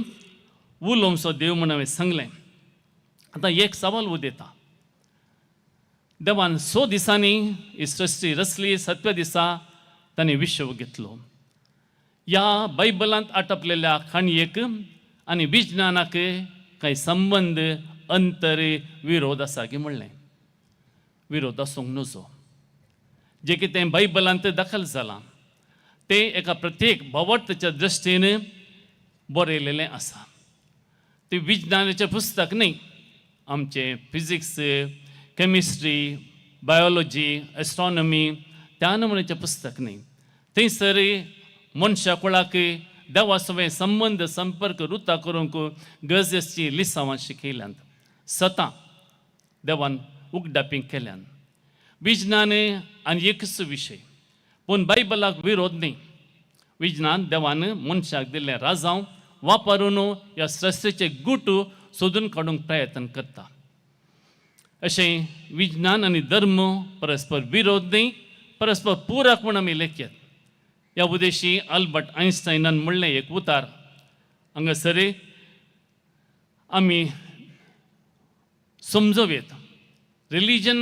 उलोवचो देव म्हूण हांवें सांगलें. आतां एक सवाल उदेता. देवान 6 दिसांनी ही सृश्टी रचली. सातव्या दिसा ताणें विश्व घेतलो. ह्या बायबलांत आटपलेल्या काणयेक आनी विज्ञानाक कांय संबंद, अंतर, विरोध आसा की म्हणलें. विरोध आसूंक नजो. जें कितें बायबलांत दाखल जालां तें एका प्रत्येक भावार्थाच्या दृश्टीन बरयलेलें आसा. तें विज्ञानाचें पुस्तक न्हय. आमचें फिजिक्स, केमिस्ट्री, बायोलॉजी, एस्ट्रॉनॉमी त्या नमुन्याचें पुस्तक न्हय. थंयसर मनशा कुळाक देवा सवें संबंद, संपर्क रुता करूंक गरजेचीं लिसांवां शिकयल्यांत. सतां देवान उगडापी केल्यान. विज्ञान आनी एकच विशय, पूण बायबलाक विरोध न्हय. विज्ञान देवान मनशाक दिल्लें राजांव वापरून ह्या सृश्टीचे गूट सोदून काडूंक प्रयत्न करता. अशें विज्ञान आनी धर्म परस्पर विरोध न्हय, परस्पर पूरक म्हूण आमी लेखयत. ह्या उद्देशी अल्बर्ट आयन्स्टायनान म्हणलें एक उतार हांगासर आमी समजोवयेत. Religion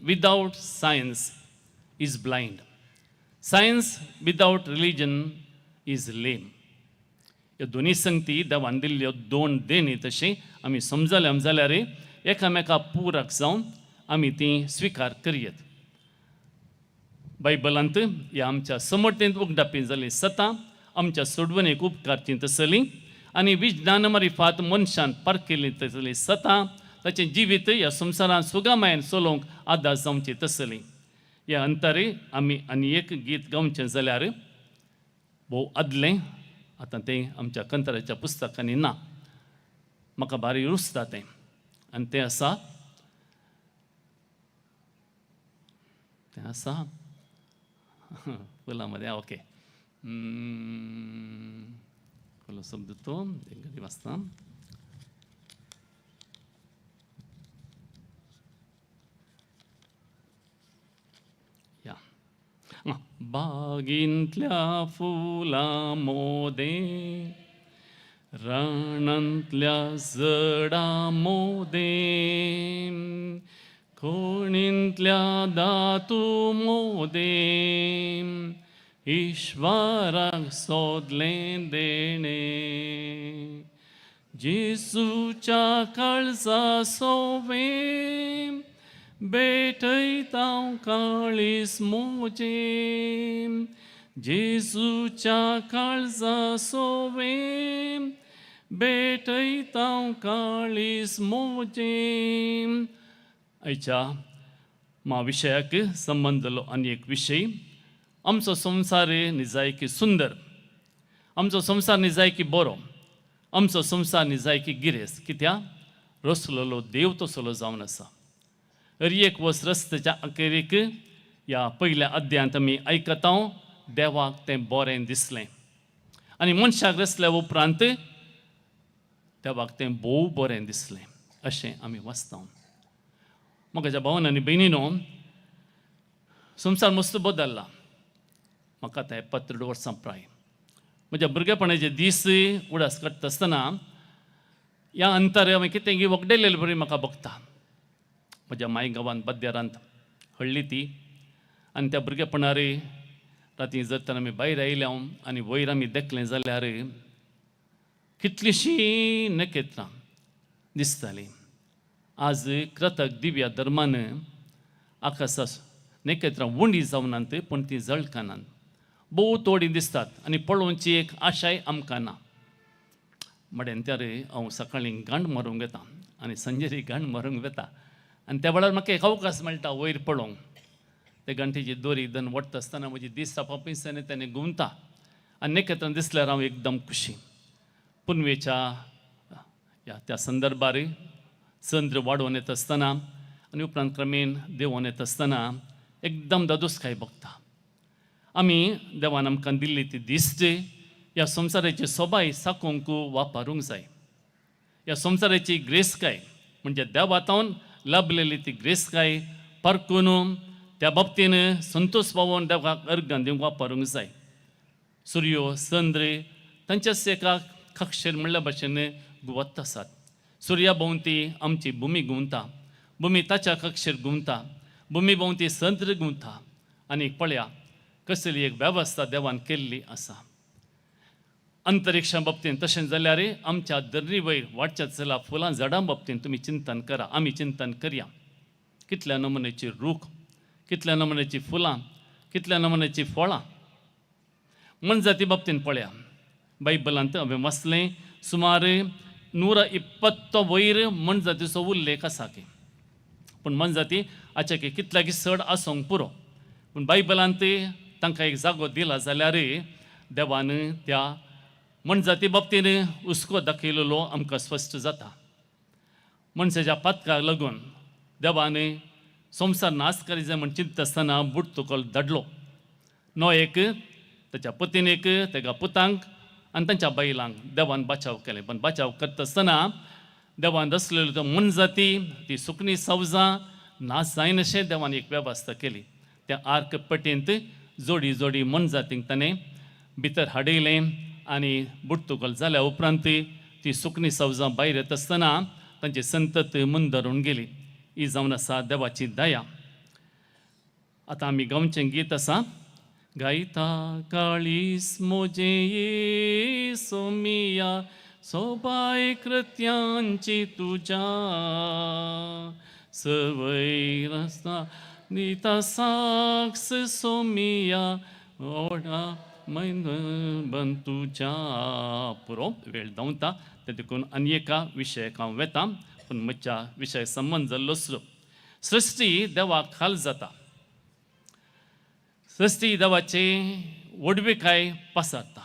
without science is blind, science without religion is lame. ह्यो दोनी संगती देवान दिल्ल्यो दोन देणी तशें आमी समजले जाल्यार एकामेका पूरक जावन आमी ती स्विकार करयत. बायबलांत ह्या आमच्या समर्थेंत उगडापी जाली सतां आमच्या सोडवणेक उपकारची तसली आनी विज्ञान मारिफात मनशान पारखिल्ली तसली सतां ताचें जिवीत ह्या संवसारांत सुगामायन चलोवंक आदार जावची तसली. ह्या अंतरे आमी आनी एक गीत गावचें जाल्यार भोव आदलें, आतां तें आमच्या कंत्राच्या पुस्तकांनी ना. म्हाका भारी रुचता तें. आनी तें आसा तें आसा फुलां मदें ओके कसलो शब्द तो एक घडी वाचता. या बागींतल्या फुलां मोदें रानांतल्या झडां मोदें खोणींतल्या धातू मोदें ईश्वराक सोदलें देणें जेजूच्या काळजा सोवें भेटयता काळीज म्हजें जेजूच्या काळजा सोवें भेटयता काळीज म्हजें. आयच्या मा विशयाक संबंद जालो आनी एक विशय. आमचो संवसार निजायकी सुंदर, आमचो संवसार निजायकी बरो, आमचो संवसार निजायकी गिरेस्त. कित्याक रसलेलो देव तसलो जावन आसा. हर एक वस रस्त्याच्या अखेरीक ह्या पयल्या अध्यायांत आमी आयकता देवाक तें बरें दिसलें आनी मनशाक रसल्या उपरांत देवाक तें भोव बरें दिसलें अशें आमी वाचता. म्हज्या भावन आनी भयणीनो, संवसार मस्त बदल्ला. म्हाका आतां 72 वर्सां प्राय. म्हज्या भुरगेपणाचे दीस उडास काडटा आसतना ह्या अंतर हांवें कितें वगडेलेले बरी म्हाका भोगता. म्हज्या माय गांवांत बद्देरांत हळ्ळी ती आनी त्या भुरगेपणार राती जर तर आमी भायर आयल्या आनी वयर आमी देखलें जाल्यार कितलींशीं नखेत्रां दिसतालीं. आज कृतक दिव्या धर्मान आकाशा नखेत्रां उंडी जावनात पूण तीं जळकनात, भोव थोडीं दिसतात आनी पळोवची एक आशाय आमकां ना. मडेन त्या हांव सकाळीं गांड मारूंक वता आनी संजेरी गांड मारूंक वता आनी त्या वेळार म्हाका एक अवकाश मेळटा वयर पळोवंक. ते गांठीची दोरी दन वडटा आसतना म्हजी दीस पिंसांनी तेणे घुंवता आनी नखेत्रां दिसल्यार हांव एकदम खुशी. पुनवेच्या ह्या त्या संदर्भार चंद्र वाडोवन येता आसतना आनी उपरांत क्रमेन देंवोन येता आसतना एकदम दादोसकाय भोगता. आमी देवान आमकां दिल्ली ती दिश्ट ह्या संवसाराची सोबाय साकोवंक वापरूंक जाय. ह्या संवसाराची ग्रेसकाय म्हणजे देवातावन लाभलेली ती ग्रेसकाय पारकून त्या बाबतीन संतोश पावोवन देवाक अर्गां दिवंक वापरूंक जाय. सुर्यो चंद्र तांच्याच एका कक्षेर म्हणल्या भाशेन घुंवत आसात. सुर्या भोंवती आमची भुमी घुंवता, भुमी ताच्या कक्षेर घुंवता, भुमी भोंवती चंद्र घुंवता आनी पळया कसली एक वेवस्था देवान केल्ली आसा. अंतरिक्षा बाबतीन तशें जाल्यार आमच्या धरणी वयर वाडच्या चला फुलां झाडां बाबतीन तुमी चिंतन करा, आमी चिंतन करया. कितल्या नमुन्याची रूख, कितल्या नमुन्याची फुलां, कितल्या नमुन्याची फळां. मनजाती बाबतीन पळया बायबलांत हांवें वाचलें सुमार 120 वयर मनजातीचो उल्लेख आसा की पूण मनजाती आच्या की कितल्याकी चड आसूंक पुरो पूण बायबलांत तांकां एक जागो दिला जाल्यार देवान त्या मनजाती बाबतीन हुस्को दाखयलेलो आमकां स्पश्ट जाता. मनशाच्या पातकाक लागून देवान संवसार नाश करी जाय म्हण चिंतता आसतना बुडतुकोल धाडलो. नोयेक, ताच्या पतीनेक, ताका पुतांक आनी तांच्या बायलांक देवान बाचाव केलें. पण बाचाव करता आसतना देवान रचलेलो तो मनजाती ती सुकणी सवजां नाश जायनाशें देवान एक वेवस्था केली. त्या आर्क पटेंत जोडी जोडी मनजातींक ताणें भितर हाडयलें आनी बुडतुकोल जाल्या उपरांत ती सुकणी सवजां भायर येता आसतना तांची संतत मुंदरून गेली. ही जावन आसा देवाची दया. आतां आमी गांवचें गीत आसा गायता काळीस म्हजें सोमिया सोबाय कृत्यांची तुज्या सवय रस्ता दिता साक्ष सोमिया ओडा मैन तुज्या. पुरो वेळ धांवता ते देखून आनी एका विशयाक हांव वेता पूण म्हज्या विशय संबंद जाल्लो सृश्टी देवाक खाल जाता. सृश्टी देवाचे व्हडविकाय पसरता.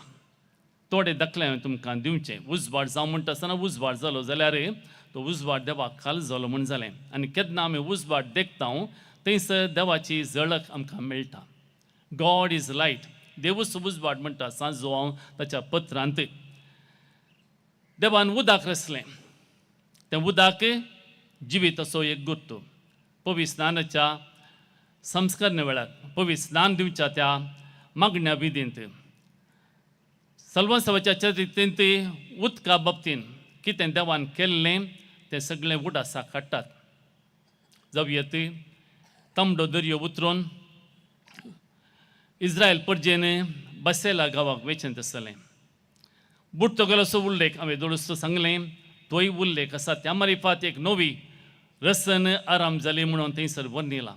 थोडे दाखले हांवें तुमकां दिवचें. उजवाड जावं म्हणटा आसतना उजवाड जालो जाल्यार तो उजवाड देवाक खाल जालो म्हूण जालें. आनी केन्ना आमी उजवाड देखता थंयसर देवाची झळक आमकां मेळटा. गॉड is light, देवूच उजवाड म्हणटा सांत जुवांव ताच्या पत्रांत. देवान उदक रचलें, तें उदक जिवीत असो एक गुर्तू. पवित्र स्नानाच्या संस्करणे वेळार, पवित्र स्नान दिवच्या त्या मागण्या विधींत, सल्वसवाच्या चरित्रेंत उदका बाबतीन कितें देवान केल्लें तें सगळें उडासाक काडटात. जावं तांबडो दर्यो उतरून इस्रायल परजेन बसेला गांवाक वेचें आसलें. बुडतो गेलो उल्लेख हांवें दोळूस सांगलें, तोय उल्लेख आसा. त्या मारिफात एक नवी रसन आराम जाली म्हणून थंयसर वर्णिलां.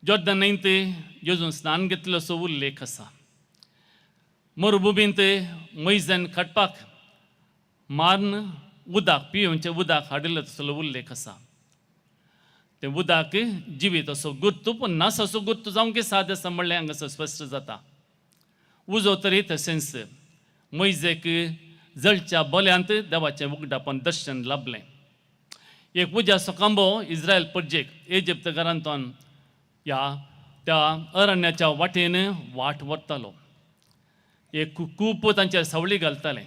जॉर्दन न्हंयत जेजून स्नान घेतलो असो उल्लेख आसा. मरुभुमींत मैजन काडपाक मार्न उदक पियोवचें उदक हाडिल्लो तसलो उल्लेख आसा. तें उदक जिवीत असो गुर्तू पूण नासाचो गुर्तू जावंक साद आसा म्हणलें हांगासर स्पश्ट जाता. उजो तरी तशेंच मैजेक जळच्या बोल्यांत देवाचें उगडापण दर्शन लाभलें. एक उज्याचो खांबो इस्रायल परजेक इजिप्त घरांतून ह्या त्या अरण्याच्या वाटेन वाट व्हरतालो. एक कूप तांचेर सावळी घालतालें.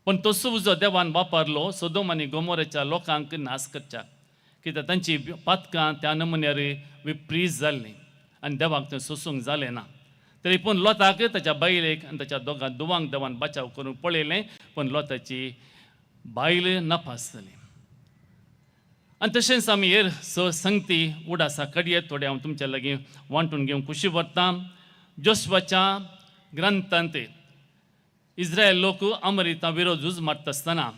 पूण तसो उजो देवान वापरलो सोदोम आनी गोमोराच्या लोकांक नाश करच्याक, कित्याक तांची पातकां त्या नमुन्यार विप्रीत जाल्लीं आनी देवाक तें सोसूंक जालें ना. तरी पूण लोताक ताच्या बायलेक आनी ताच्या दोगां दुवांक देवान बचाव करूंक पळयलें, पूण लोताची बायल नापास जाली. आनी तशेंच आमी हेर स संगती उडासा कडयेत थोडे हांव तुमच्या लागीं वांटून घेवंक खुशी व्हरतां. जोशवाच्या ग्रंथांत इस्रायल लोक अमरिता विरोध झूज मारता आसतना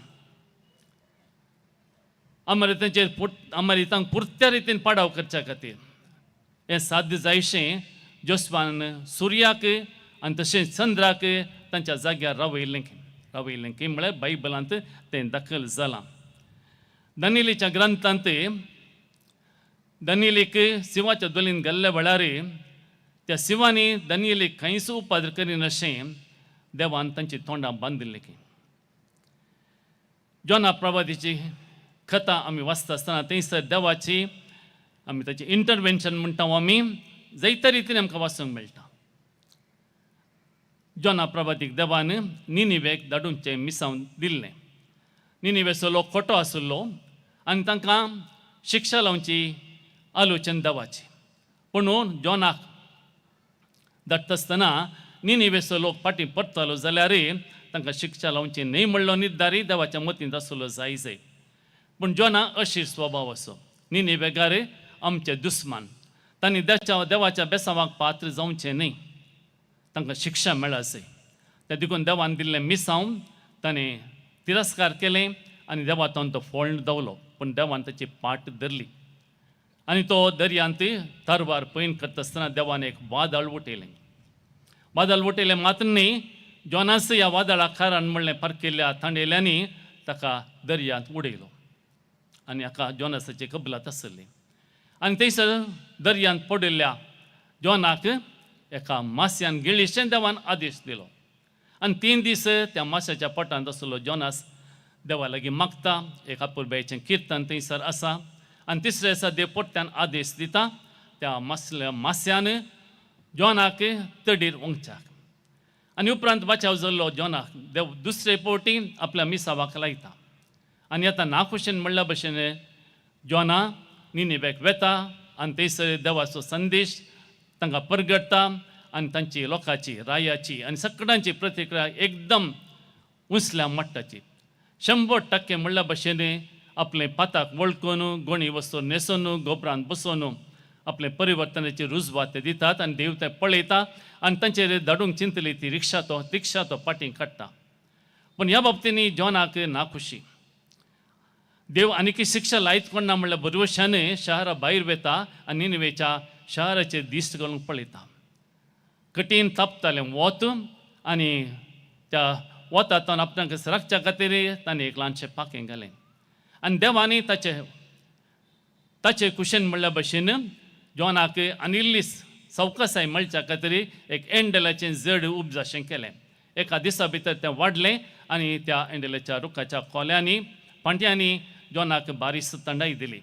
अमरितांचेर अमरितांक पुरत्या रितीन पाडाव करच्या खातीर हें साध्य जायशें जोशवान सुर्याक आनी तशेंच चंद्राक तांच्या जाग्यार रावयलें रावयलें की म्हळ्यार बायबलांत तें दाखल जालां. दानियेलाच्या ग्रंथांत दानियेलाक शिंवाच्या दोलीन घाल्ल्या वेळार त्या शिंवांनी दानियेलाक खंयच उपाद्र करिनाशें देवान तांची तोंडां बांदिल्लीं की. जोना प्रवादीची कथा आमी वाचता आसतना थंयसर देवाची आमी ताचें इंटरवेन्शन म्हणटा आमी जायते रितीन आमकां वाचूंक मेळटा. जोना प्रभातीक देवान निनिवेक धाडूंचें मिसांव दिल्लें. निनिवेचो लोक खोटो आशिल्लो आनी तांकां शिक्षा लावची आलोचन देवाची. पूण जोनाक धाडटा आसतना निनिवेचो लोक फाटीं परतालो जाल्यार तांकां शिक्षा लावची न्हय म्हणलो निर्धारी देवाच्या मतींत आसलो जाय जाय. पूण जोना अशीर स्वभाव असो निनिवेगार आमचे दुस्मान, तांणी देवाच्या बेसांवाक पात्र जावचें न्हय, तांकां शिक्षा मेळासय. त्या देखून देवान दिल्लें मिसांव ताणें तिरस्कार केलें आनी देवातून तो फोळ्ण दवलो. पूण देवान ताची पाट धरली आनी तो दर्यांत तरवार पयण करता आसतना देवान एक वादळ उठयलें. वादळ उठयलें मात्र न्ही, जोनास ह्या वादळाक कारण म्हणलें पारकिल्ल्या तांडेल्यांनी ताका दर्यांत उडयलो आनी हाका जोनासाची कबलात आसली. आनी थंयसर दर्यांत पडिल्ल्या जोनाक एका मास्यान गिळिशें देवान आदेश दिलो. आनी 3 दीस त्या माश्याच्या पोटांत आसलो जोनास देवा लागीं मागता. एक अपुरबायेचें किर्तन थंयसर आसा. आनी तिसऱ्या दिसा देव पोट्ट्यान आदेश दिता त्या मास्यान जोनाक तडीर वंगच्याक. आनी उपरांत बचाव जाल्लो जोनाक देव दुसरे फावटी आपल्या मिसावाक लायता. आनी आतां नाखुशेन म्हणल्या भशेन जोना निनिवेक वेता आनी थंयसर देवाचो संदेश तांकां परगटता आनी तांची लोकांची रायाची आनी सगळ्यांची प्रतिक्रिया एकदम उंचल्या मट्टाची. 100% म्हणल्या भशेन आपलें पाताक वळखून गोणी वस्तू न्हेसून गोबरान बसोवन आपलें परिवर्तनाची रुजवात ते दितात आनी देव तें पळयता आनी तांचेर धाडूंक चिंतली ती रिक्षा तो पाटीं काडटा. पूण ह्या बाबतींनी जोनाक नाखुशी. देव आनीक शिक्षा लायत कोण ना म्हणल्यार बरवशान शहरा भायर वेता आनी निनिवेच्या शहराचेर दिश्ट घालूंक पळयता. कठीण तापतालें वत आनी त्या वतांतल्यान आपणाक राखच्या खातीर ताणें एक ल्हानशें पाखें घालें आनी देवांनी ताचे कुशेन म्हणल्या भशेन जोनाक आनी इल्ली सवकासाय मेळच्या खातीर एक एंडलाचें जड उपजाशें केलें. एका दिसा भितर तें वाडलें आनी त्या एंडलाच्या रुखाच्या खोल्यांनी पांट्यांनी जोनाक बारीक थंडाय दिली.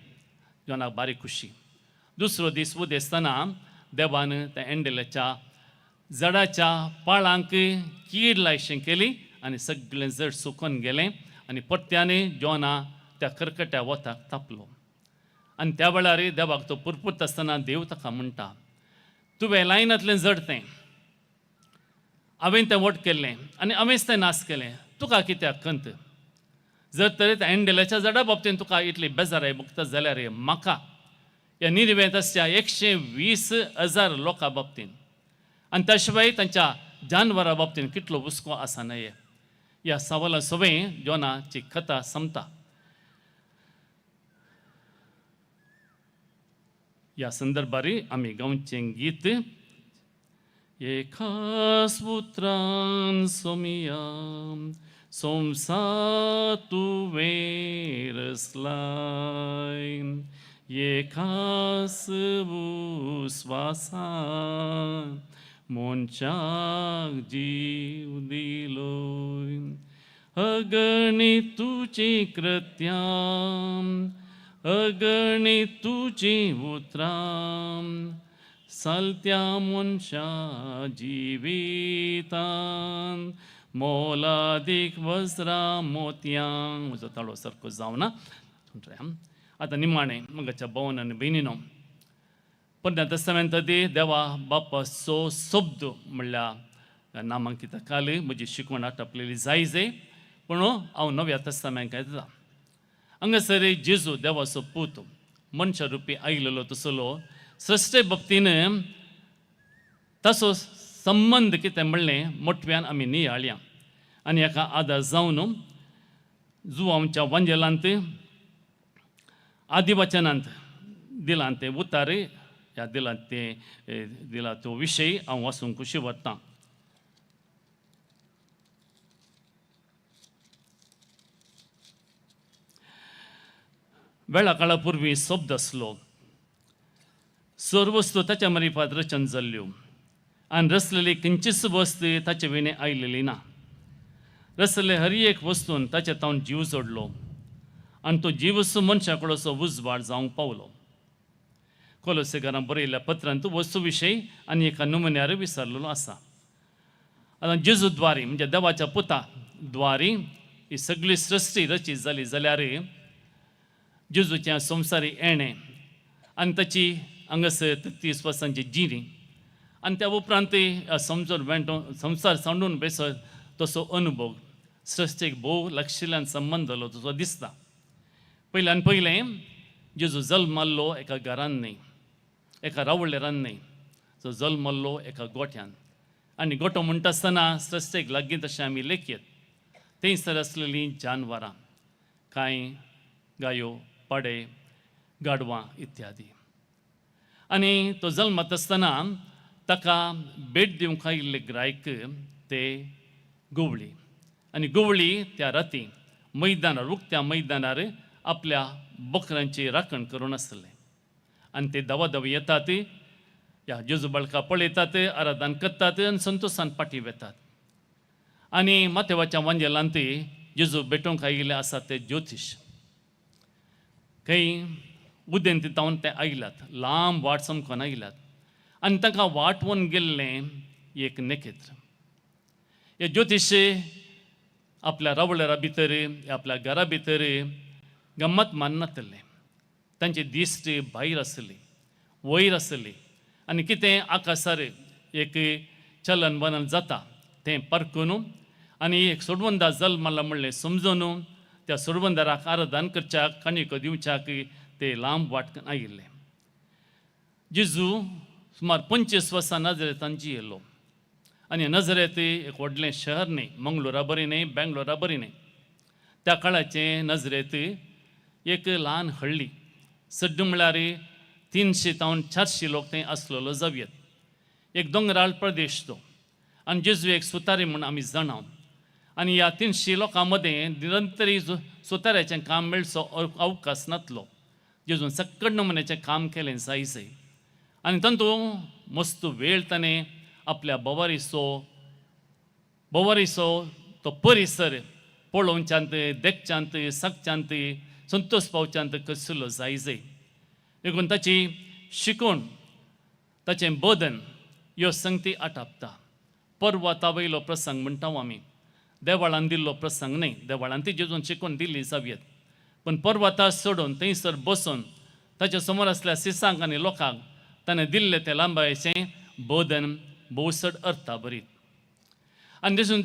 जोनाक बारीक खुशी. दुसरो दीस उदेसतना देवान त्या एंडेलाच्या जडाच्या पाळांक कीड लायशें केली आनी सगळें जड सुकून गेलें आनी परत्यान जोना त्या करकट्या वताक तापलो. आनी त्या वेळार देवाक तो पुरपुरता आसतना देव ताका म्हणटा, तुवें लायनांतलें जड तें हांवें तें वट केल्लें आनी हांवेंच तें नाश केलें, तुका कित्याक खंत? जर तर त्या एंडेलाच्या जडा बाबतीन तुका इतली बेजाराय भोगता जाल्यार म्हाका ह्या निरवेंत आसच्या 120,000 लोकां बाबतीन आनी त्या शिवाय तांच्या जानवरां बाबतीन कितलो हुस्को आसा न्हय? ह्या सवाला सवय जोनाची कथा संपता. ह्या संदर्भार आमी गांवचें गीत एकाच उतरान सोमिया संवसार तुवें रचलाय, एकाच उस्वासान मनशाक जीव दिलोय, अगणित तुजी कृत्यां, अगणित तुजी उतरां, सालत्या मनशा जिवितान मोलादीक वज्रां मोतयां. म्हजो ताळो सारको जावना. आतां निमाणें मगाच्या भोवन आनी भयणीनो, पोरण्या तस्तामेंत देवा बापाचो शब्द म्हणल्यार नामांकिता काल म्हजी शिकवण आटपलेली जाय जाय, पूण हांव नव्या तस्तामेंत येता. हांगासर जेजू देवाचो पूत मनशा रुपी आयलेलो तसलो सृश्टे बाबतीन ताचो संबंद कितें म्हणलें मोटव्यान आमी नियाळया आनी हाका आदार जावन जुवांच्या वांजेलांत आदिवचनांत दिलां तें उतार ह्या दिलां तें दिला तो विशय हांव वाचूंक खुशी व्हरतां. वेळा काळा पुर्वी शब्द आसलो, सर्वस्तू ताच्या मारिफात रचन जाल्ल्यो आनी रचलेली खंयचीच वस्त ताचे विणें आयलेली ना. रचलेले हर एक वस्तून ताचे तावन जीव जोडलो आनी तो जीवस मनशा कडचो उजवाड जावंक पावलो. कोलोसेकारान बरयल्ल्या पत्रांत वस्तू विशय आनी एका नमुन्यार विसरलेलो आसा. आतां जेजू द्वारी म्हणजे देवाच्या पुता द्वारी ही सगळी सृश्टी रचीत जाली जाल्यार जेजूच्या संवसारी येणें आनी ताची हांगासर 33 वर्सांची जिणी आनी त्या उपरांत समजून वेंटो संवसार सांडून बेसो तसो अनुभव सृश्टीक भोव लागशिल्ल्यान संबंद जालो तसो दिसता. पयल्यान पयलें जेजू जल्माल्लो एका घरान न्हय, एका रावळेरान न्हय, जो जल्माल्लो एका गोठ्यान. आनी गोठो म्हणटा आसतना सृश्टीक लागीं तशें आमी लेखयत थंयसर आसलेलीं जानवरां, कांय गायो, पाडे, गाडवां इत्यादी. आनी तो जल्मत आसतना ताका भेट दिवंक आयिल्ले ग्रायक ते गवळी आनी गवळी त्या राती मैदानार उक्त्या मैदानार आपल्या बोकरांची राखण करून आसले आनी ते दवा येतात, ह्या जेजू बाळका पळयतात, आराधन करतात आनी संतोशान फाटीं वेतात. आनी माथेवाच्या वांजेलांत जेजू भेटोवंक आयिल्ले आसात ते ज्योतीश, खंय उदेंत तावन ते आयल्यात, लांब वाट समकोन आयल्यात आनी तांकां वाटवून गेल्लें एक नखेत्र. हे ज्योतिश आपल्या रावळेरा भितर आपल्या घरा भितर गम्मत माननातले, तांची दिश्ट भायर आसली, वयर आसली आनी कितें आकाशार एक चलन वलन जाता तें परकून आनी एक सोडवंदा जल्मला म्हणलें समजून त्या सोडवंदाराक आराधन करच्याक काणयो दिवच्याक ते लांब वाट आयिल्ले. जेजू सुमार 25 वर्सां नजरेतान जियेलो आनी नजरेत एक व्हडलें शहर न्हय, मंगलोरा बरी न्हय, बेंगलोरा बरी न्हय, त्या काळाचें नजरेत एक ल्हान हळ्ळी, सड्ड म्हळ्यार 300 तावन 400 लोक थंय आसलेलो जावयेत. एक दोंगराळ प्रदेश तो आनी जेजू एक सुतारी म्हूण आमी जाणाव आनी ह्या 300 लोकां मदें निरंतरी सुताऱ्याचें काम मेळचो अवकाश नातलो. जेजून सक्कड नमुन्याचें काम केलें जाय जाय आनी तातूंत मस्त वेळ ताणें आपल्या बोवारीचो तो परिसर पळोवच्यांत, देखच्यांत, सागच्यांत, संतोष पावच्यांत कसलो जाय जाय. देखून ताची शिकोवण, ताचें बोधन ह्यो संगती आटापता. पर्वता वयलो प्रसंग म्हणटा आमी, देवळान दिल्लो प्रसंग न्हय. देवळान ती जेजून शिकून दिल्ली जावयेत, पूण पर्वता सोडून थंयसर बसून ताच्या समोर आसल्या सिसांक आनी लोकांक ताणें दिल्लें तें लांबायेचें बोधन भोव चड अर्था बरीत. आनी देखून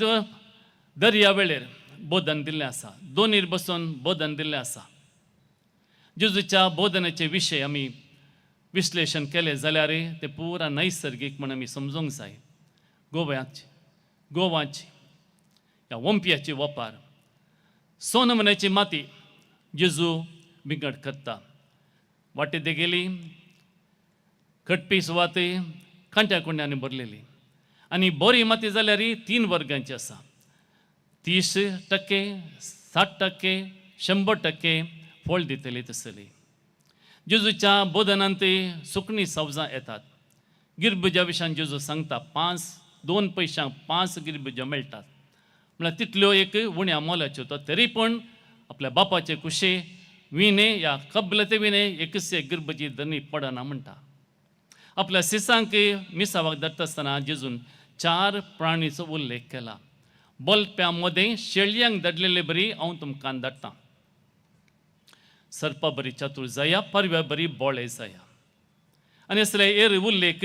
दर्या वेळेर बोधन दिल्लें आसा, दोनीर बसून बोधन दिल्लें आसा. जेजूच्या बोधनाचे विशय आमी विश्लेशण केलें जाल्यार ते पुरा नैसर्गीक म्हण आमी समजूंक जाय. गोव्याची गोवाची ह्या वंपियाची वपार सोनमण्याची माती जेजू बिंगड करता. वाटे देगेली खटपी सुवात कांट्या कुंड्यांनी भरलेली आनी बरी माती जाल्यार 3 वर्गांची आसा. 30%, 60%, 100% फळ दितली तसली. जेजूच्या बोधनांत सुकणी सवजां येतात. गिरबुजा विशयान जेजू सांगता 2 पयशांक 5 गिरबुजां मेळटात, म्हळ्यार तितल्यो एक उण्या मोलाच्यो. तो तरी पूण आपल्या बापाचे कुशे विणे या कबलते विणे एकच एक गिरबुजी धरणी पडना म्हणटा. आपल्या सिसांक मिसावाक धरता आसतना जेजून 4 प्राणीचो उल्लेख केला. बलप्यां मदें शेळयांक धाडलेले बरी हांव तुमकां धाडटा. सर्पा बरी चातूर जाया, परव्या बरी बोळे जाया. आनी असले एर उल्लेख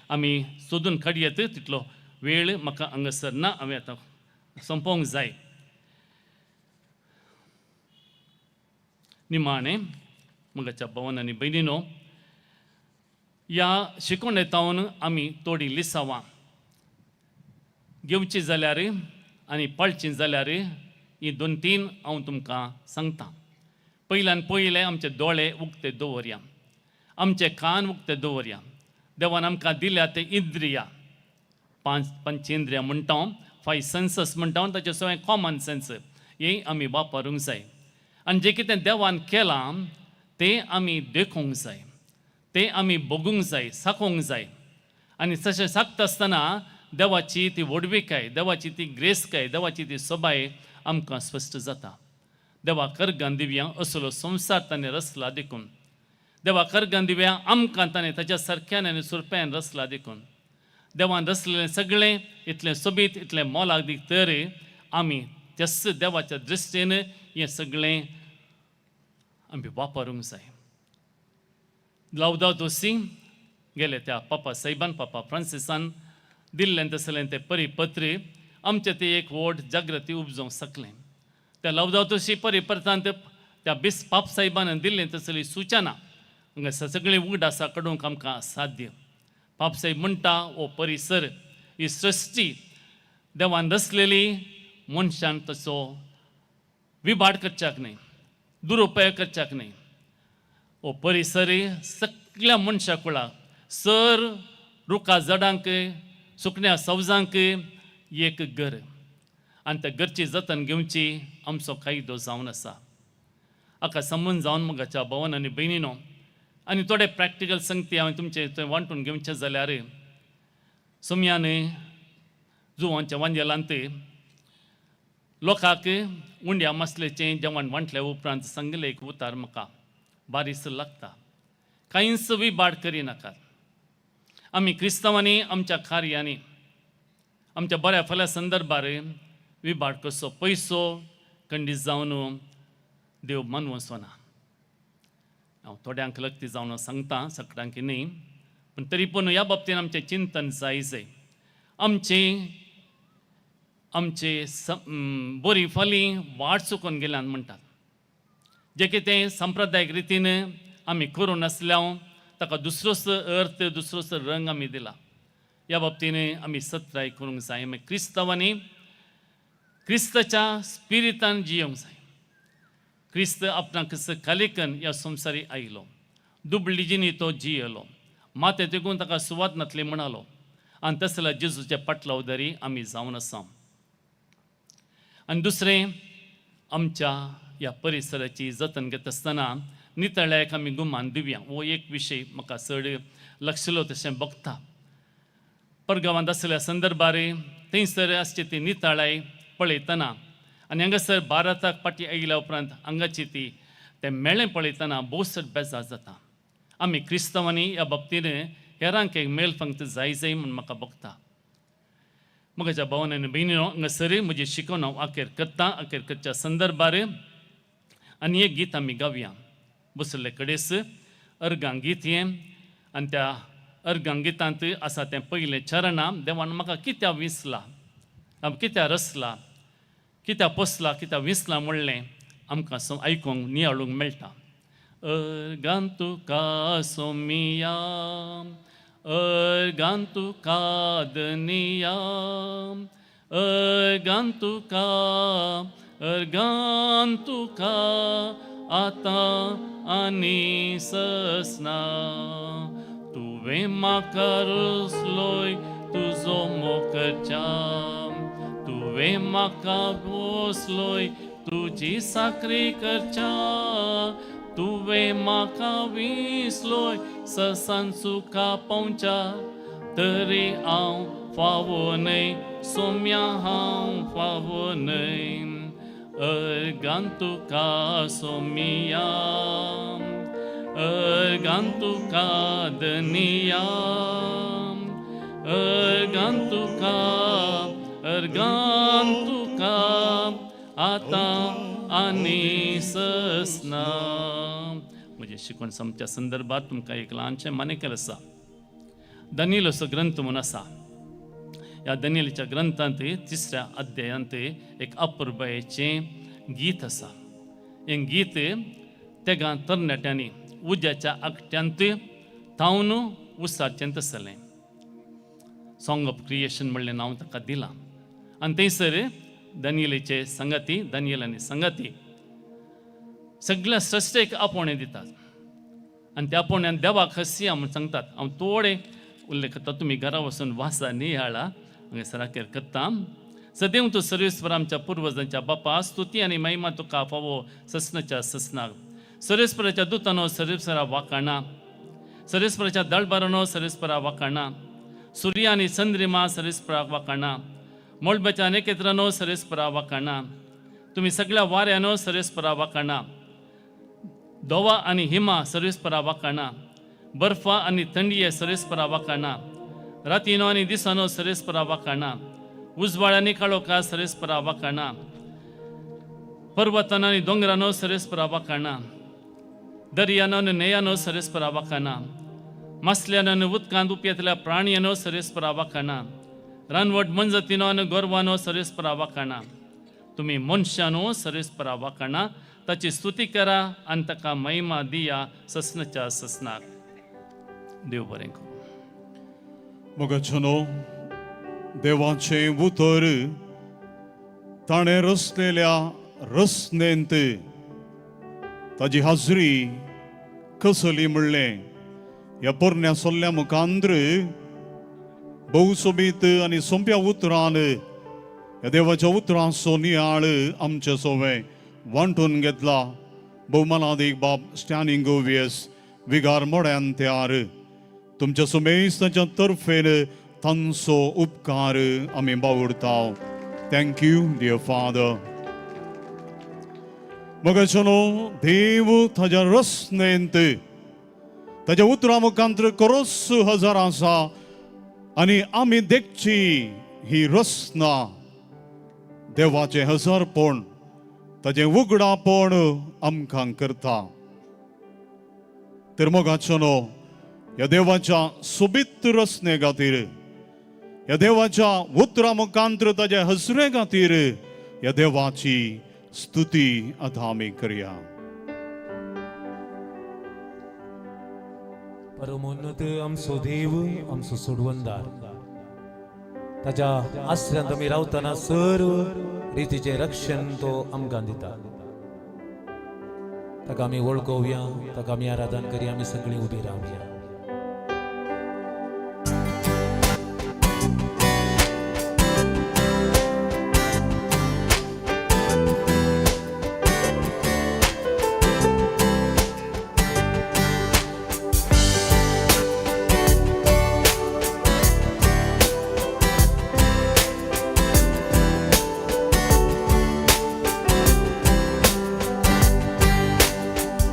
आमी सोदून काडयेत. तितलो वेळ म्हाका हांगासर ना, हांवें आतां सोंपोवंक जाय. निमाणें म्हज्या भवन आनी भयणीनो, ह्या शिकोवणेतावन आमी थोडीं लिसांवां घेवची जाल्यार आनी पाळची जाल्यार ही 2-3 हांव तुमकां सांगता. पयल्यान पयलें आमचे दोळे उक्ते दवरया, आमचे कान उक्ते दवरया. देवान आमकां दिल्या ते इंद्रिया, 5 पंचेंद्रियां म्हणटा, 5 सेन्सस म्हणटा, ताचे सगळें कॉमन सेन्स हें आमी वापरूंक जाय. आनी जें कितें देवान केलां तें आमी देखूंक जाय, तें आमी भोगूंक जाय, साकोंक जाय. आनी तशें साकता आसतना देवाची ती व्हडविकाय, देवाची ती ग्रेसकाय, देवाची ती सोबाय आमकां स्पश्ट जाता. देवा करगान दिव्या असलो संवसार ताणें रचला देखून, देवा करगान दिव्या आमकां ताणें ताच्या सारक्यान आनी सुरप्यान रचला देखून, देवान रचलेलें सगळें इतलें सोबीत, इतलें मोलादीक, तर आमी त्याच देवाच्या दृश्टीन हें सगळें आमी वापरूंक जाय. लावदातो सी गेले त्या पापा साहेबान, पापा फ्रांसिसान दिल्लें तसलें तें परिपत्र आमचें तें एक व्हड जागृती उपजोवंक शकलें. त्या लावदातो सी परिपत्रांत त्या बिस पाप साहेबान दिल्लें तसली सुचना हांगा सगळीं उगडासा काडूंक आमकां असाध्य. पाप साहेब म्हणटा, हो परिसर, ही सृश्टी देवान रचलेली, मनशान तसो विभाड करच्याक न्हय, दुरुपयोग करच्याक न्हय. हो परिसर सगळ्या मनशा कुळाक, सर रुखा झाडांक, सुकण्या सवजांक एक घर, आनी त्या घरची जतन घेवची आमचो कायदो जावन आसा. हाका संबंद जावन म्हज्या भवन आनी भयणीनो, आनी थोडे प्रॅक्टिकल संगती हांवें तुमचे थंय वांटून घेवचें जाल्यार, सोम्यान जुवांच्या वांजेलांत लोकांक उंड्या मासलेचें जेवण वांटल्या उपरांत सांगलें एक उतार म्हाका बारीस लागता, कांयच विबाड करिनाकात. आमी क्रिस्तांवांनी आमच्या कार्यांनी आमच्या बऱ्या फाल्या संदर्भार विबाड कसो पयसो खंडीत जावन देव मानवचो ना. हांव थोड्यांक लक्ती जावन सांगता, सगळ्यांक न्हय, पूण तरी पूण ह्या बाबतीन आमचें चिंतन जाय जाय. आमचें आमचे बरी फाली वाट चुकून गेल्यान म्हणटात. जें कितें संप्रदायीक रितीन आमी करूं नासल्यार ताका दुसरोच अर्थ, दुसरोच रंग आमी दिला. ह्या बाबतीन आमी सत्राय करूंक जाय. आमी क्रिस्तांवांनी क्रिस्ताच्या स्पिरितान जियोंक जाय. क्रिस्त आपणाक कालेकन ह्या संवसारी आयलो, दुबळी जिणी तो जियेलो, माते तेकून ताका सुवात नातली म्हणालो, आनी तसल्या जेजूच्या पाटलावदारी आमी जावन आसा. आनी दुसरें, आमच्या ह्या परिसराची जतन घेता आसतना नितळ्याक आमी गुमान दिवया. हो एक विशय म्हाका चड लक्षलो तशें बघता. परगांवांत आसल्या संदर्भार थंयसर आसची ती नितळाय पळयतना आनी हांगासर भारताक फाटीं आयल्या उपरांत हांगाची ती तें मेळें पळयतना भोव चड बेजार जाता. आमी क्रिस्तांवांनी ह्या बाबतीन हेरांक एक मेल पंक्त जाय जाय म्हूण म्हाका भोगता. म्हज्या भावान आनी भयणीनो, हांगासर म्हजी शिकवण हांव अखेर करता. अखेर करच्या संदर्भार आनी एक गीत आमी गावया. बसले कडेस अर्गां गीत हें, आनी त्या अर्गां गितांत आसा तें पयलें चरणां, देवान म्हाका कित्या विसला, कित्या रसला, कित्या पोसला, कित्या विसला म्हणलें आमकां आयकूंक नियाळूंक मेळटा. अर्गां तुका सोमिया, अर्गां तुका दनिया, अर्गां तुका, अर्गां तुका आतां आनी ससना. तुवें म्हाका रसलोय तुजो मोकच्या, तुवें म्हाका बसलोय तुजी साकरी करच्या, तुवें म्हाका विसलोय ससान सुखा पावच्या, तरी हांव फावो न्हय सोम्या, हांव फावो न्हय. अर्गां तुका सोमिया, अर्गां तुका दनिया, अर्गां तुका, अर्गां तुका आतां आनी ससना. म्हजें शिकवण समच्या संदर्भात तुमकां एक ल्हानशें मानेकेल आसा. दानियेलाचो ग्रंथ म्हूण आसा. ह्या दानियेलाच्या ग्रंथांत तिसऱ्या अध्यायांत एक अपुरबायेचें गीत आसा. हें गीत तेगां तरणाट्यांनी उज्याच्या आकट्यांत थावन उसाचें तसलें सॉंग ऑफ क्रिएशन म्हणलें नांव ताका दिलां. आनी थंयसर दानियेलाचे संगाती, दानियल आनी संगाती सगळ्या सृश्टेक आपोवणें दितात आनी त्या आपोवण्यान देवाक हसया म्हूण सांगतात. हांव थोडें उल्लेख करता, तुमी घरा वचून वासा नियाळा. हांगासर अखेर करता. सदैव तूं सर्वेस्पर आमच्या पुर्वजांच्या बापा, स्तुती आनी महिमा तुका फावो ससनाच्या ससनाक. सर्वेस्पराच्या दुतानो सर्वेस्परा वाखाणा, सर्वेस्पराच्या दळबारानो सर्वेस्परा वाखाणा, सूर्य आनी चंद्रिमा सर्वेस्परा वाखाणा, मळबाच्या नखेत्रांनो सर्वेस्परा वाखाणा, तुमी सगळ्या वाऱ्यानो सर्वेस्परा वाखाणा, दोवा आनी हिमा सर्वेस्परा वाखाणा, बर्फा आनी थंडये सर्वेस्परा वाखाणा, रातीनो आनी दिसानो सर्वेस्परा वाखाणा, उजवाड आनी काळोखा सर्वेस्परा वाखाणा, पर्वतानो आनी दोंगरानो सर्वेस्परा वाखाणा, दर्यानो आनी न्हंयानो सर्वेस्परा वाखाणा, मासल्यानो आनी उदकांत उपेतल्या प्राणयानो सर्वेस्परा वाखाणा, रानवट मनजातीनो आनी गोरवानो सर्वेस्परा वाखाणा, तुमी मनशानो सर्वेस्परा वाखाणा, ताची स्तुती करा आनी ताका महिमा दिया ससनाच्या ससनाक. देव बरें करूं. मोगाचनो, देवाचें उतर ताणें रचलेल्या रचनेंत ताजी हाजरी कसली म्हणलें ह्या पोरण्या सोल्ल्या मुखांद्र भोव सोबीत आनी सोंप्या उतरान ह्या देवाच्या उतरांचो नियाळ आमचे सोवे वांटून घेतला. भोवमानादीक बाब स्टॅनिंग गोवियस विगार मोड्यान त्यार तुमच्या सुमेस्ताच्या तर्फेन तांचो उपकार आमी बावुरता. Thank you dear father. मगाचनो, देव ताज्या रचनेंत ताज्या उतरां मुखांत्र करोस हजार आसा आनी आमी देखची ही रचना देवाचें हजारपण ताजें उगडापण आमकां करता. तर मोगाचनो, ह्या देवाच्या सोबीत रचने खातीर, ह्या देवाच्या उतरां मुखांत्र ताज्या हसरे खातीर ह्या देवाची स्तुती आतां आमी करया. परमोन्नत आमचो देव, आमचो सोडवंदार, ताज्या आसऱ्यांत आमी रावतना सर्व रितीचें रक्षण तो आमकां दिता. ताका आमी वळखोवया, ताका आमी आराधन करया, आमी सगळीं उबी रावया.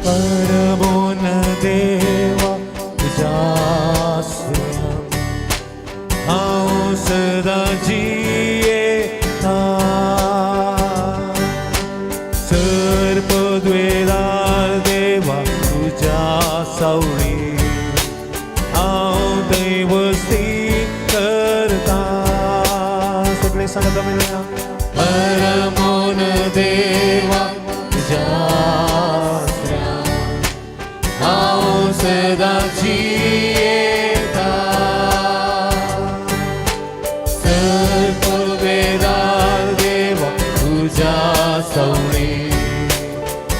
परमोन देवा सगळे सांगता मेळया. परमोन देवा तुज्या हांव सदां जियेता, सर पुर्वेदार देवा तुज्या सवणे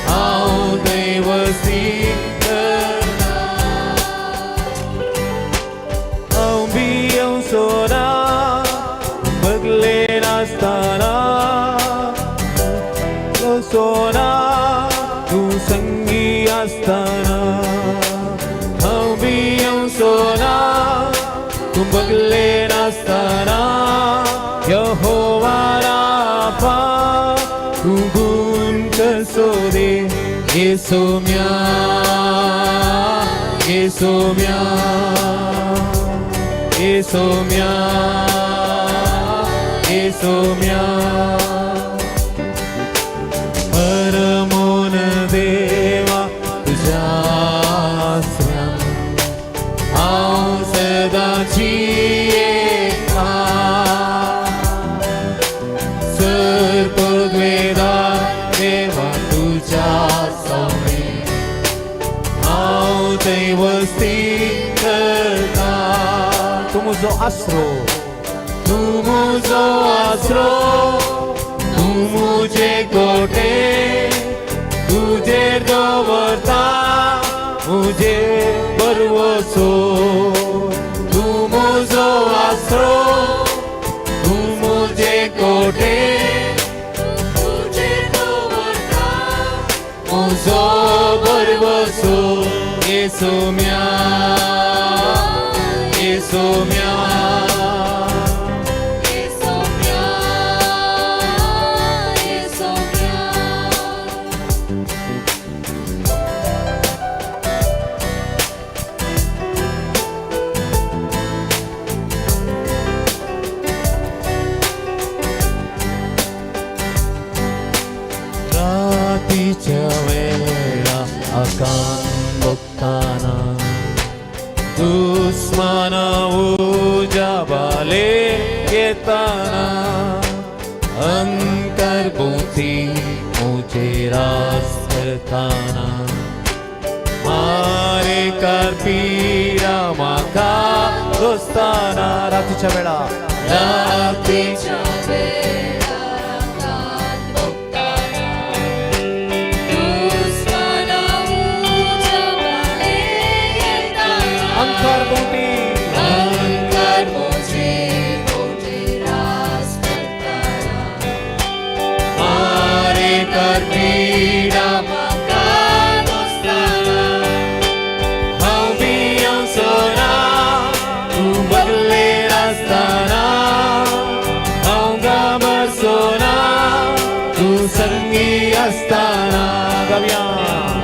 हांव दैवसी करता. हांव भियेवचो ना बगले नासतना, सोना तूं संगी आसतना. हांव भियेवचो ना तूं बगले नासतना, यहोवा राफा तूं गुण कसो रे. येसोम्या येसोम्या येसोम्या येसोम्या. परमोन देवा तुज्या आसऱ्यान हांव सदां जियेता, सर पुर्वेदार देवा तुज्या सवणे हांव थंय वस्ती करता. तूं म्हजो आसरो, तूं म्हजो आसरो, तूं म्हजे कोटे, तुजेर दवरता म्हजे बरवसो. तूं म्हजो आसरो, तूं म्हजे कोटे, तुजेर दवरता म्हजो बरवसो. येसोम्या येसोम्या येसोम्या येसोम्या. रातीच्या वेळा आकान बघताना दुस्माना उज्या बाले येताना, अंतर भोवती म्हजे रास करताना, मारेकार पिरा म्हाका दोस्ताना. रातीच्या वेळा, रातीच्या वेळा कान बघताना दुस्माना उज्या बाले येताना, अंतर भोवती, अंतर म्हजे भोवती रास करताना, मारेकार पिरा म्हाका दोस्ताना. हांव भियेवचो ना तूं बगले आसतना, हांव घाबरचो ना तूं संगी आसतना. गावया.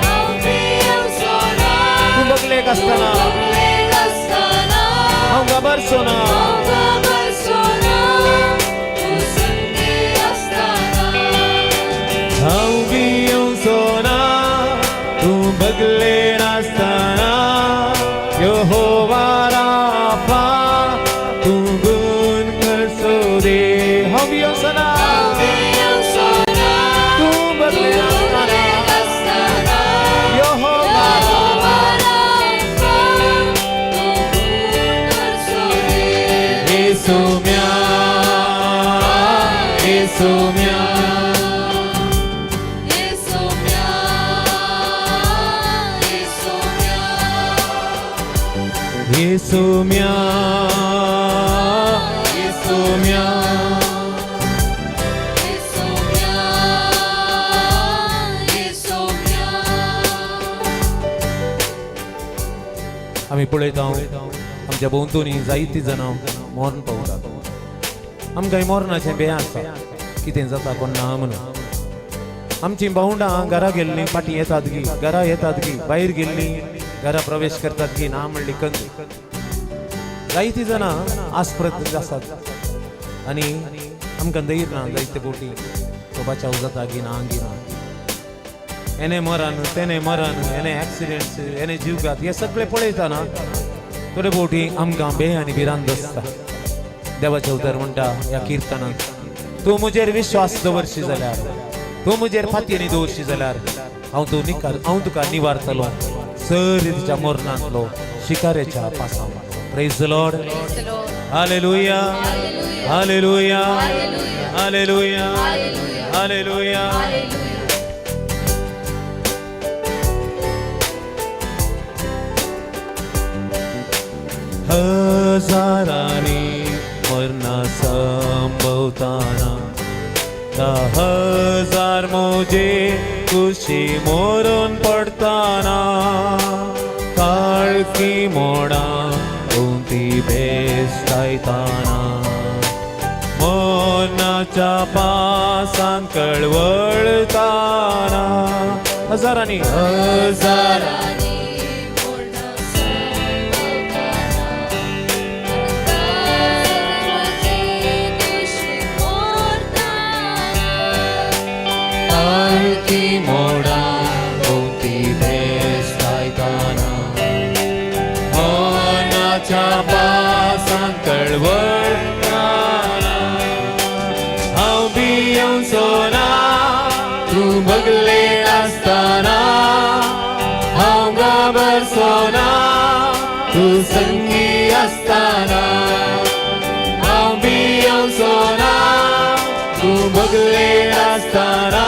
हांव भियेवचो ना तूं बगलेक तूं आसतना, बगलेक आसतना, हांव घाबरचो ना, हांव घाबरचो ना तूं संगी आसतना. हांव भियेवचो ना तूं बगले आसतना, यहोवा राफा तूं गुण कसो रे. हांव भियेवचो ना हांव भियेवचो ना तूं बगले तूं आसतना, बगलेक आसतना, यहोवा यहोवा राफा तूं गुण कसो रे. येसोम्या येसोम्या येसोम्या येसोम्या येसोम्या येसोम्या. येसोम्या येसोम्या. आमी पळयता आमच्या भोंवतणी जायतीं जाणां मरण पावतात. आमकां मरणाचें भंय आसा, कितें जाता कोण ना म्हणून. आमचीं भावंडां घरा गेल्लीं फाटीं येतात गी, घरा येतात गी, भायर गेल्लीं घरा प्रवेश करतात गी ना म्हणली कंद. जायतीं जाणां आस्प्रत आसात आनी आमकां धैर्य ना जायते बोटी तो बचाव जाता गी ना गी ना. हेणे मरण तेणे मरण, हेणे एक्सिडेंट्स, हेणे जीवघात, हे सगळे पळयतना थोडे बोटी आमकां भंय आनी भिरांत आसता. देवाचें उतर म्हणटा ह्या किर्तनांत, तूं म्हजेर विश्वास दवरशी जाल्यार, तूं म्हजेर फातयेनी दवरशी जाल्यार हांव तूं निकार हांव तुका निवारतलो sir मरणांतलो शिकारेच्या पासां. Praise the Lord. Hallelujah, hallelujah, hallelujah, hallelujah. हजारांनी मरणां संभवताना, 10,000 म्हजे कुशी मोरून पडताना, काळखी मोडां भोंवती बेस्तायताना, मरणाच्या पासान कळवळताना, हजारांनी हजारांनी काळखी मोडां भोंवती बेस्तायताना, मरणाच्या पासान कळवळताना, हांव भियेवचो ना तूं बगले आसतना, हांव घाबरचो ना तूं संगी आसतना, हांव भियेवचो ना तूं बगले आसतना,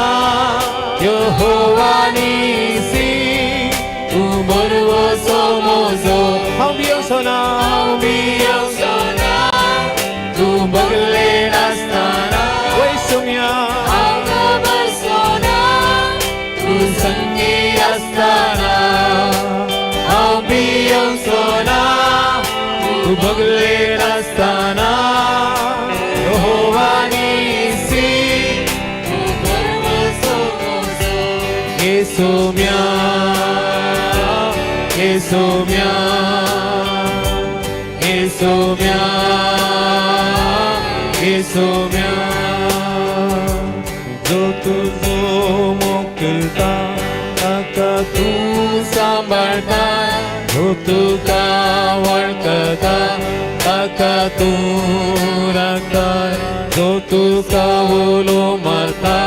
यहोवा निसी तूं बरवसो म्हजो, हांव भियेवचो ना, हांव भियेवचो ना तूं बगले आसतना, वय सोम्या हांव घाबरचो ना तूं संगी आसतना, हांव भियेवचो ना तूं बगले आसतना, यहोवा निसी तूं बरवसो म्हजो, येसुम्या, येसुम्या, येसुम्या, येसुम्या, जो तुजो मोकता ताका तूं सांबाळटा, जो तुका वळखता ताका तूं राखता, जो तुका उलो मारता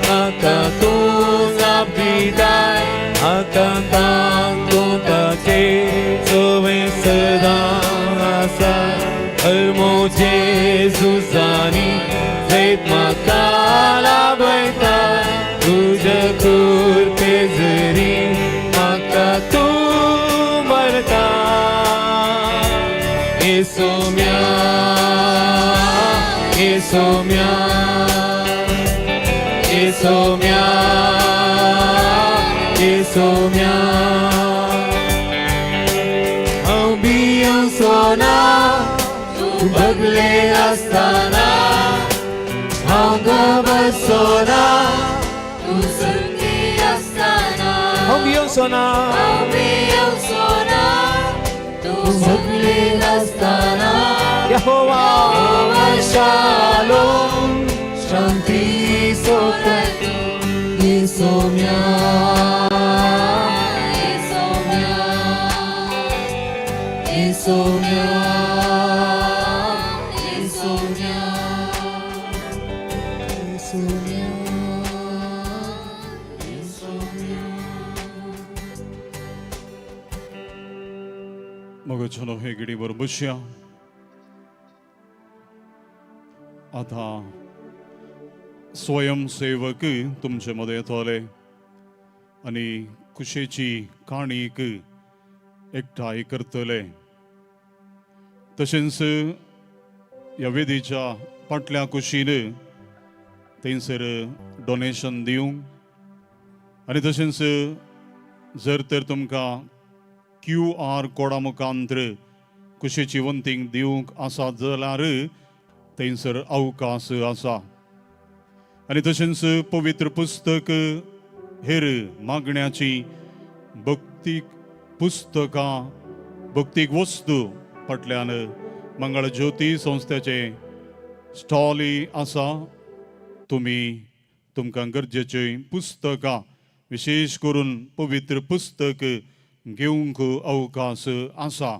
ताका तूं जाप दिताय, आकांतान तूं ताचे सवे सदां आसा, हर म्हजे झुजांनी जैत म्हाका लाभयता, तुज्या कृपे जरी म्हाका तूं मरता, येसुम्या, येसुम्या, येसुम्या, येसुम्या, हांव भियेवचो ना तूं बगले आसतना, हांव घाबरचो ना तूं संगी आसतना, हांव भियेवचो ना हांव भियेवचो ना तूं बगले आसतना, यहोवा शालोम शांती सोदता, येसुम्या, येसुम्या, येसुम्या, येसुम्या, येसुम्या, येसुम्या. मगचनो हे घडीवर बसया. आतां स्वयंसेवक तुमचे मदें येतले आनी कुशेची काणीक एकठांय करतले. तशेंच ह्या वेदीच्या फाटल्या कुशीन थंयसर डोनेशन दिवंक आनी तशेंच जर तर तुमकां क्यू आर कोडा मुखांत्र कुशीची वंतींक दिवंक आसा जाल्यार थंयसर अवकाश आसा. आनी तशेंच पवित्र पुस्तक, हेर मागण्याची भक्तीक पुस्तकां, भक्तीक वस्तू फाटल्यान मंगळ ज्योती संस्थेचे स्टॉलय आसा. तुमी तुमकां गरजेची पुस्तकां, विशेश करून पवित्र पुस्तक घेवंक अवकाश आसा.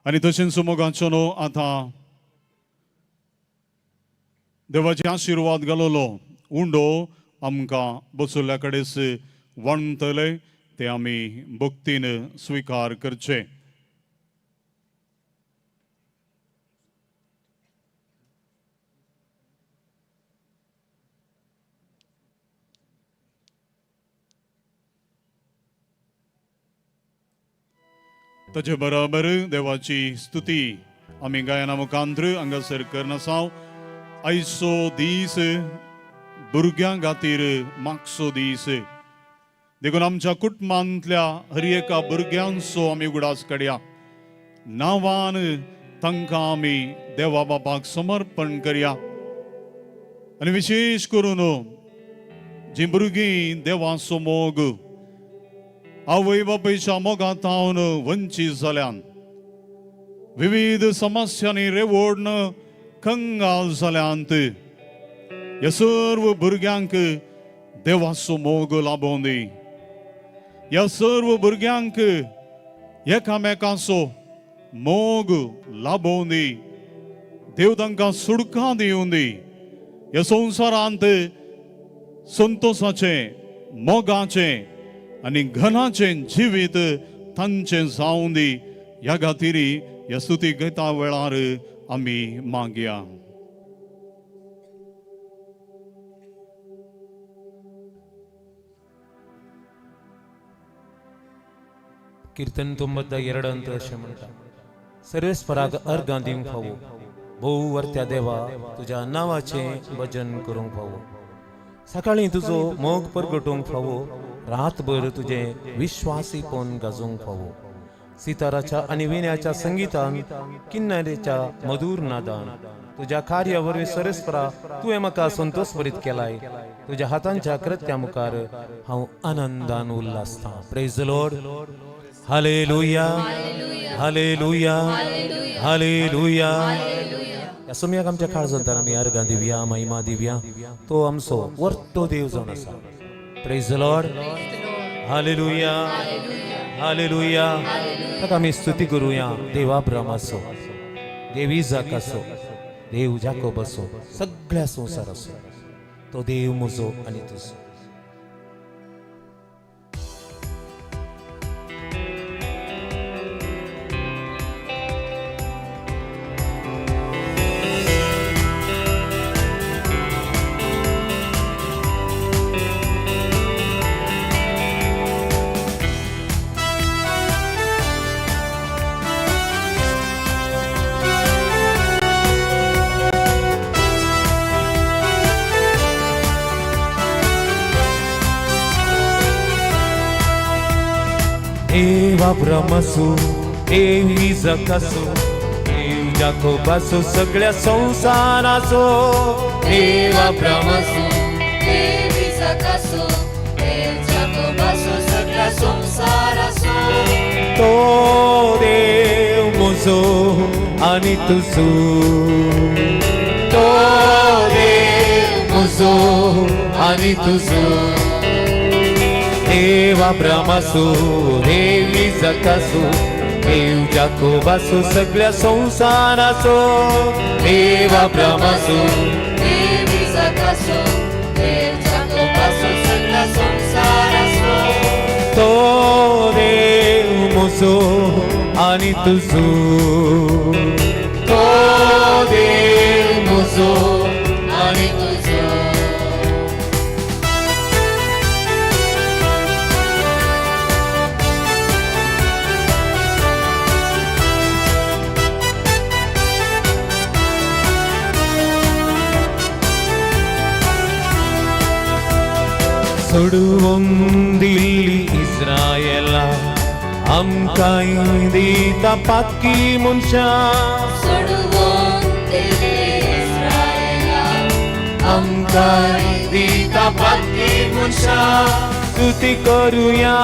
आनी तशेंच मोगाचो न्हू आतां देवाचे आशिर्वाद घालवलो उंडो आमकां बसुल्ल्या कडेच वांटतले ते आमी भक्तीन स्विकार करचे. ताचे बराबर देवाची स्तुती आमी गायना मुखांत्र हांगासर करनासाव. आयचो दीस भुरग्यां खातीर मागचो दीस देखून आमच्या कुटुंबांतल्या हर एका भुरग्यांचो आमी उगडास काडया. नांवान तांकां आमी देवा बापाक समर्पण करया आनी विशेश करून जीं भुरगीं देवाचो मोग आवय बापायच्या मोगांत वंचीत जाल्यान विविध समस्यांनी रेवोडन कंगाल जाल्यांत ह्या सर्व भुरग्यांक देवाचो मोग लाबोवन दी. ह्या सर्व भुरग्यांक एकामेकाचो मोग लाबोवन दी. देव तांकां सुडकां दिवन दी. ह्या संवसारांत संतोसाचें मोगाचें आनी घनाचें जिवीत तांचें जावं दी. ह्या खातीर ह्या स्तुती गीता वेळार आमी मागया. कीर्तन 92 अंत अशें म्हणटा, सर्वेस्पराक अर्गां दिवंक फावो, भोव वर्त्या देवा तुज्या नांवाचें भजन करूंक फावो, सकाळीं तुजो मोग परगटूंक फावो, रातभर तुजें विश्वासीपण गाजोवंक फावो, सिताराच्या आनी विण्याच्या संगितान किन्नरेच्या मधूर नादान तुज्या कार्या वरवीं सर्वेस्परा तुवें म्हाका संतोष भरीत केलाय, तुज्या हातांच्या कृत्या मुखार हांव आनंदान उल्हासतां. Praise the Lord. Hallelujah, hallelujah, hallelujah. ह्या सुमयाक आमच्या काळजांत आमी अर्गां दिवया, महिमा दिवया. तो आमचो वर्तो देव जावन आसा. Praise the Lord. Hallelujah, hallelujah. ताका आमी स्तुती करुया. देव अब्रामाचो, देव इजाकाचो, देव जाकोबाचो, सगळ्या संवसाराचो तो देव म्हजो आनी तुजो. देव अब्रामाचो, देव इजाकाचो, देव जाकोबाचो, सगळ्या संवसाराचो देव अब्रामाचो, देव इजाकाचो, देव जाकोबाचो, सगळ्या संवसाराचो तो देव म्हजो आनी तुजो, तो देव म्हजो आनी तुजो. देव अब्रामाचो, देव इजाकाचो, देव जाकोबाचो, सगळ्या संवसाराचो देव अब्रामाचो, देव इजाकाचो, देव जाकोबाचो, सगळ्या संवसाराचो तो देव म्हजो आनी तुजो, तो देव म्हजो आनी तुजो. सोडून दिल्ली इस्रायला आमकां दिता पाकी मनशां, सोडून दिल्ली इस्रायला आमकां दिता पाकी मनशां. स्तुती करुया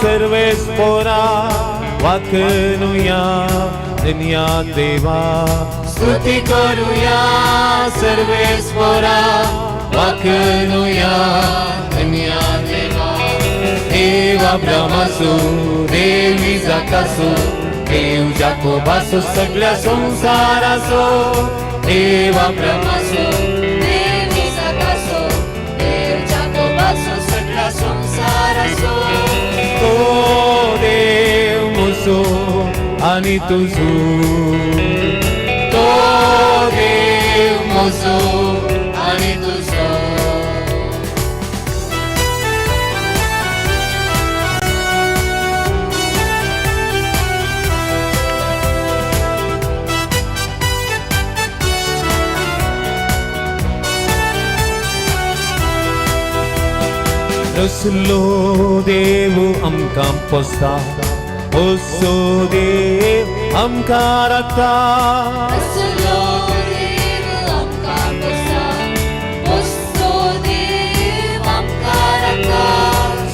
सर्वेस्पोरा, वाखनुया धन्या देवा, स्तुती करुया सर्वेस्पोरा, वाखनुया धन्या देवा. देव अब्रामाचो, देव इजाकाचो, देव जाकोबाचो, सगळ्या संवसाराचो देव अब्रामाचो, आनी तुजो, तो देव म्हजो आनी तुजो. रसलो देव आमकां पोसता, पोसो देव आमकां राखता. रसलो देव आमकां पोसता, पोसो देव आमकां राखता.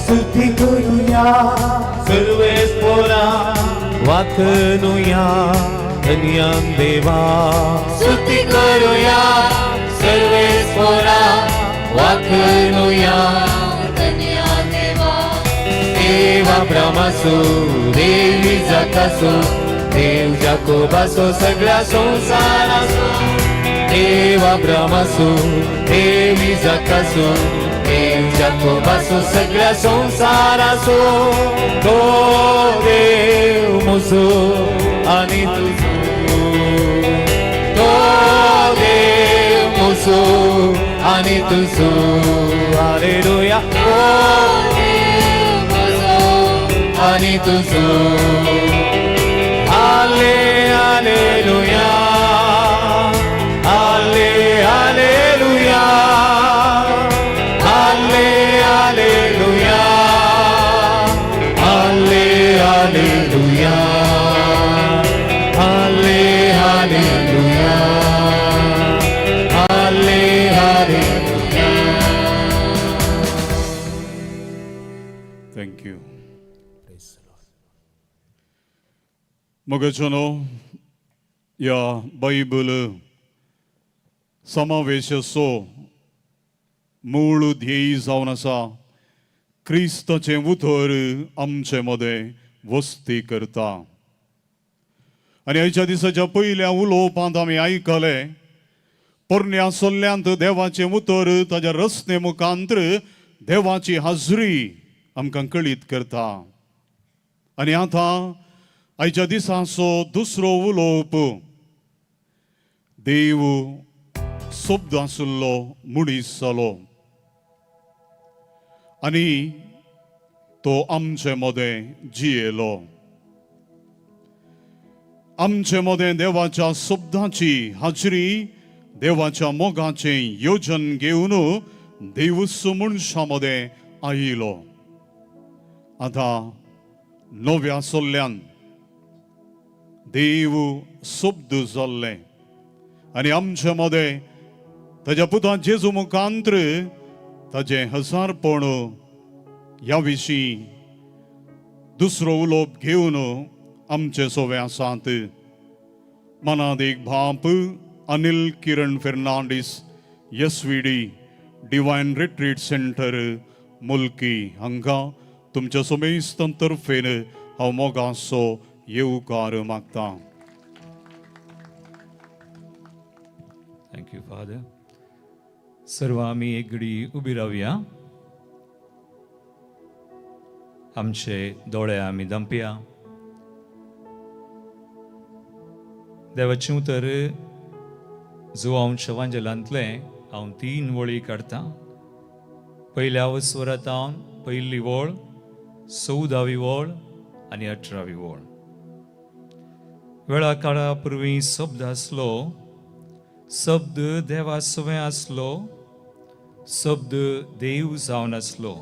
स्तुती करुया सर्वेस्पोरा, वाखनुया धन्यान देवा. स्तुती करुया सर्वेस्पोरा, वाखनुया धन्या देवा. देव अब्रामासो, देव इजाकासो, देव जाकोबासो, सगळ्या संवसारासो. देव अब्रामासो, देव इजाकासो, देव जाकोबासो, सगळ्या संवसारासो. तो देव म्हजो आनी तुजो, तो देव म्हजो आनी तुजो. हालेलुया. तो देव म्हजो आनी तुजो. हाले हालेलुया, हाले हालेलुया, हाले हालेलुया, हाले हालेलुया, हाले हालेलुया, हाले hallelujah. Thank you. मगजनो ह्या बायबल समावेशाचो मूळ ध्येय जावन आसा क्रिस्ताचें उतर आमचे मदें वस्ती करता. आनी आयच्या दिसाच्या पयल्या उलोवपांत आमी आयकलें पोरण्या सल्ल्यांत देवाचें उतर ताज्या रचने मुखांत्र देवाची हाजरी आमकां कळीत करता. आनी आतां आयच्या दिसाचो दुसरो उलोवप देव शब्द आशिल्लो मनीस जालो आनी तो आमचे मदें जियेलो. आमचे मदें देवाच्या शब्दाची हाजरी, देवाच्या मोगाचें योजन घेवन देवूच मनशां मदें आयलो. आतां नव्या सल्ल्यान देव शब्द जाल्लें आनी आमचे मदें ताज्या पुता जेजू मुखांत्र ताजें हजारपण ह्या विशीं दुसरो उलोवप घेवन आमचे सोवे आसात मनात एक भाप Anil Kiran Fernandes, SVD, divine retreat centre, Mulki हांगा तुमच्या समेस्तां तर्फेन हांव मोगाचो येवकार मागता. Thank you father. सर्व आमी एक घडी उबी रावया, आमचे दोळे आमी दंपया. देवाचें उतर जुवांच्या वांजेलांतलें हांव 3 वळी काडटा. पयल्या वस्वरांत हांव पयली वळ, 14वी वळ आनी 18वी वळ. वेळा काळा पुर्वी शब्द आसलो, शब्द देवा सवें आसलो, शब्द देव जावन आसलो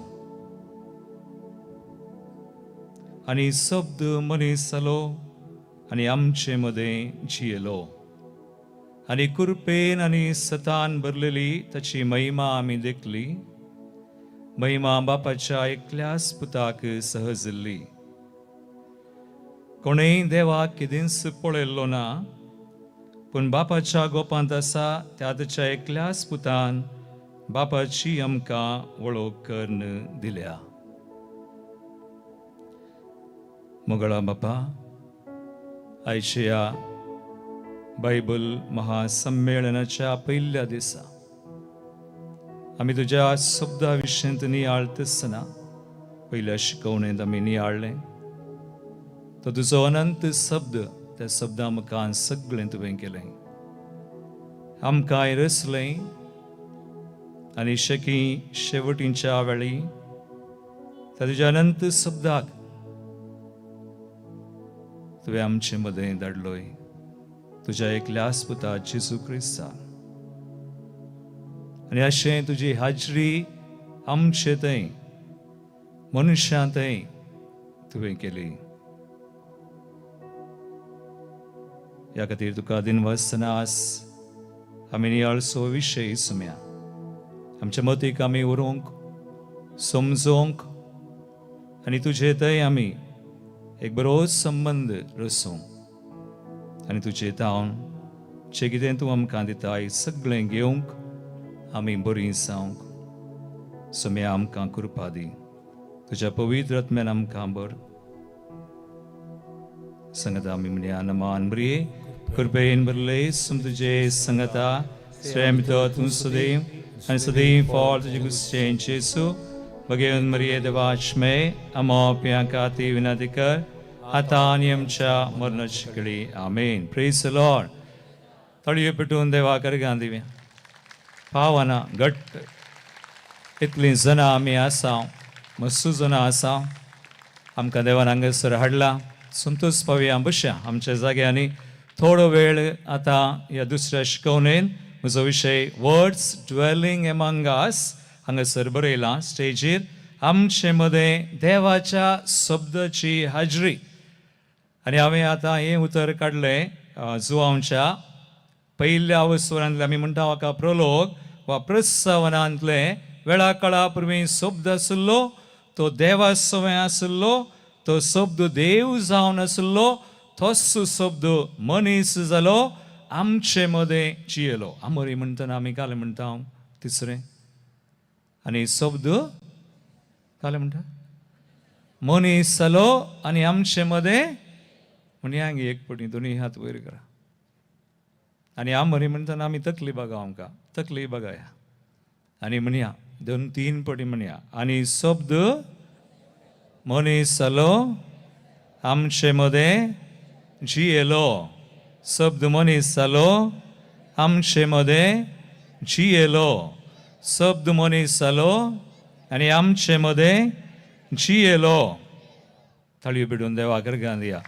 आनी शब्द मनीस जालो आनी आमचे मदें जियेलो आनी कृपेन आनी सतान भरलेली ताची महिमा आमी देखली. महिमा बापाच्या एकल्याच पुताक सहजल्ली. कोणेय देवाक केदींच पळयल्लो ना, पूण बापाच्या गोपांत आसा त्या ताच्या एकल्याच पुतान बापाची आमकां वळख करून दिल्या. मोगळा बापा, आयच्या बायबल महासम्मेळनाच्या पयल्या दिसा आमी तुज्या शब्दा विशयंत नियाळत आसतना पयल्या शिकवणेंत आमी नियाळ्ळें. तो तुजो अनंत शब्द त्या शब्दा मुखान सगळें तुवें केलें आमकांय रचलें आनी शकी शेवटींच्या वेळी त्या तुज्या अनंत शब्दाक तुवें आमचे मदें धाडलोय तुज्या एकल्याच पुता जेजू क्रिस्ता. आनी अशें तुजी हाजरी आमचे थंय मनशां थंय तुवें केली. ह्या खातीर तुका दिनवासनास आमी नियाळसो विशय सुम्या आमच्या मतीक आमी उरोवंक समजोवंक आनी तुजे थंय आमी एक बरो संबंद रसूंक आनी तुजे तावन जें कितें तूं आमकां दिताय सगळें घेवंक आमी बरीं जावंक सुम्या आमकां कृपा दी. तुज्या पवित्र आत्म्यान आमकां बर संगता आमी म्हणया नमान बरी कृपेन भरले सम तुजे संगता श्रेम तूं सदैव आनी सदैव फॉल तुजे गुस्सेन जेसू बगेवन मरिये देवाचमे अमो पियांका ती विनंती कर आतां आनी आमच्या मरणाची कळी. आमेन. Praise the Lord. तळयो पेटून देवा करगां दिव्या पावना घट्ट इतलीं जनां आमी आसा मस्सू जनां आसा आमकां देवान हांगासर हाडला. संतोष पावया बसया आमच्या जाग्यांनी थोडो वेळ. आतां ह्या दुसऱ्या शिकवणेन म्हजो विशय वर्ड्स ड्वेलिंग एमंग अस हांगासर बरयलां स्टेजीर आमचे मदें देवाच्या शब्दाची हाजरी. आनी हांवें आतां हें उतर काडलें जुवांच्या पयल्या अवसरांतलें आमी म्हणटा म्हाका प्रलोक वा प्रस्तावनांतलें वेळा काळा पुर्वी शब्द आशिल्लो तो देवा सवय आशिल्लो तो शब्द देव जावन आशिल्लो तोच शब्द मनीस जालो आमचे मदें जियेलो. आमरी म्हणटना आमी कालें म्हणटा तिसरें आनी शब्द कालें म्हणटा मनीस जालो आनी आमचे मदें म्हणया एक पटी दोनूय हात वयर करा. आनी आमरी म्हणटना आमी तकली बघा आमकां तकली बघाया आनी म्हणया दोन तीन पटी म्हणया आनी शब्द मनीस जालो आमचे मदें जियेलो. शब्द मनीस जालो आमचे मदें जियेलो. शब्द मनीस जालो आनी आमचे मदें जियेलो. ताळयो पेटून देवा करगां दिया.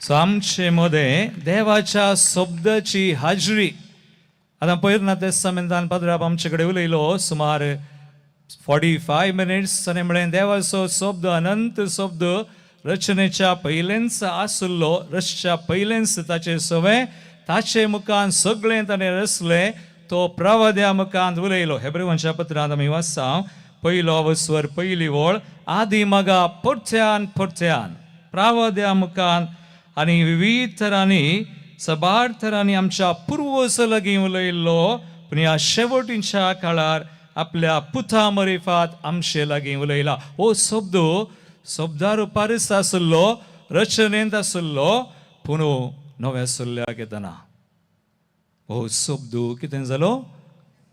सो आमचे मदें देवाच्या शब्दाची हाजरी. आतां पयर ना तेस्तामेंतान पाद्राब आमचे कडेन उलयलो सुमार 45 मिनिट्स आनी म्हळें देवाचो शब्द अनंत शब्द रचनेच्या पयलेंच आशिल्लो रचच्या पयलेंच ताचे सवें ताचे मुखान सगळें ताणें रचलें तो प्रवाद्या मुखान उलयलो. हेब्रेवांच्या पत्रांत आमी वाचता पयलो अवस्वर पयली वळ आदी मगा परत्यान परत्यान प्रावद्या मुखान आनी विविध तरांनी सबार तरांनी आमच्या पुर्वज लागीं उलयल्लो पूण ह्या शेवटीच्या काळार आपल्या पुता मरिफात आमचे लागीं उलयला. हो शब्द शब्दा रुपारच आशिल्लो रचनेंत आशिल्लो पूण नव्या सल्ल्याक येतना हो शब्द कितें जालो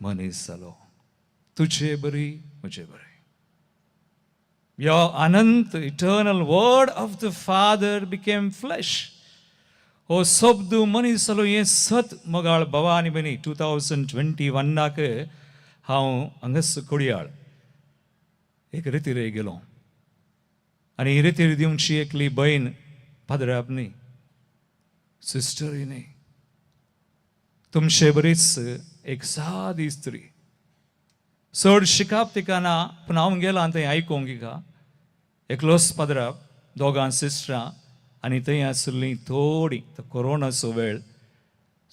मनीस जालो. तुजे बरी म्हजे बरी ह्या अनंत eternal word of the father became flesh. हो शब्द मनीस जालो हें सत मोगाळ भावा आनी भयणी. 2021 हांव हांगास कोडयाळ एक रेतीर गेलो आनी रेतीर दिवची एकली भयण पाद्राब न्ही सिस्टरूय न्ही तुमचे बरीच एक सादी स्त्री चड शिकाप तिका ना पूण हांव गेलां थंय आयकूंक तिका एकलोच पाद्राब दोगां सिस्टरां आनी थंय आशिल्लीं थोडीं तो कोरोनाचो वेळ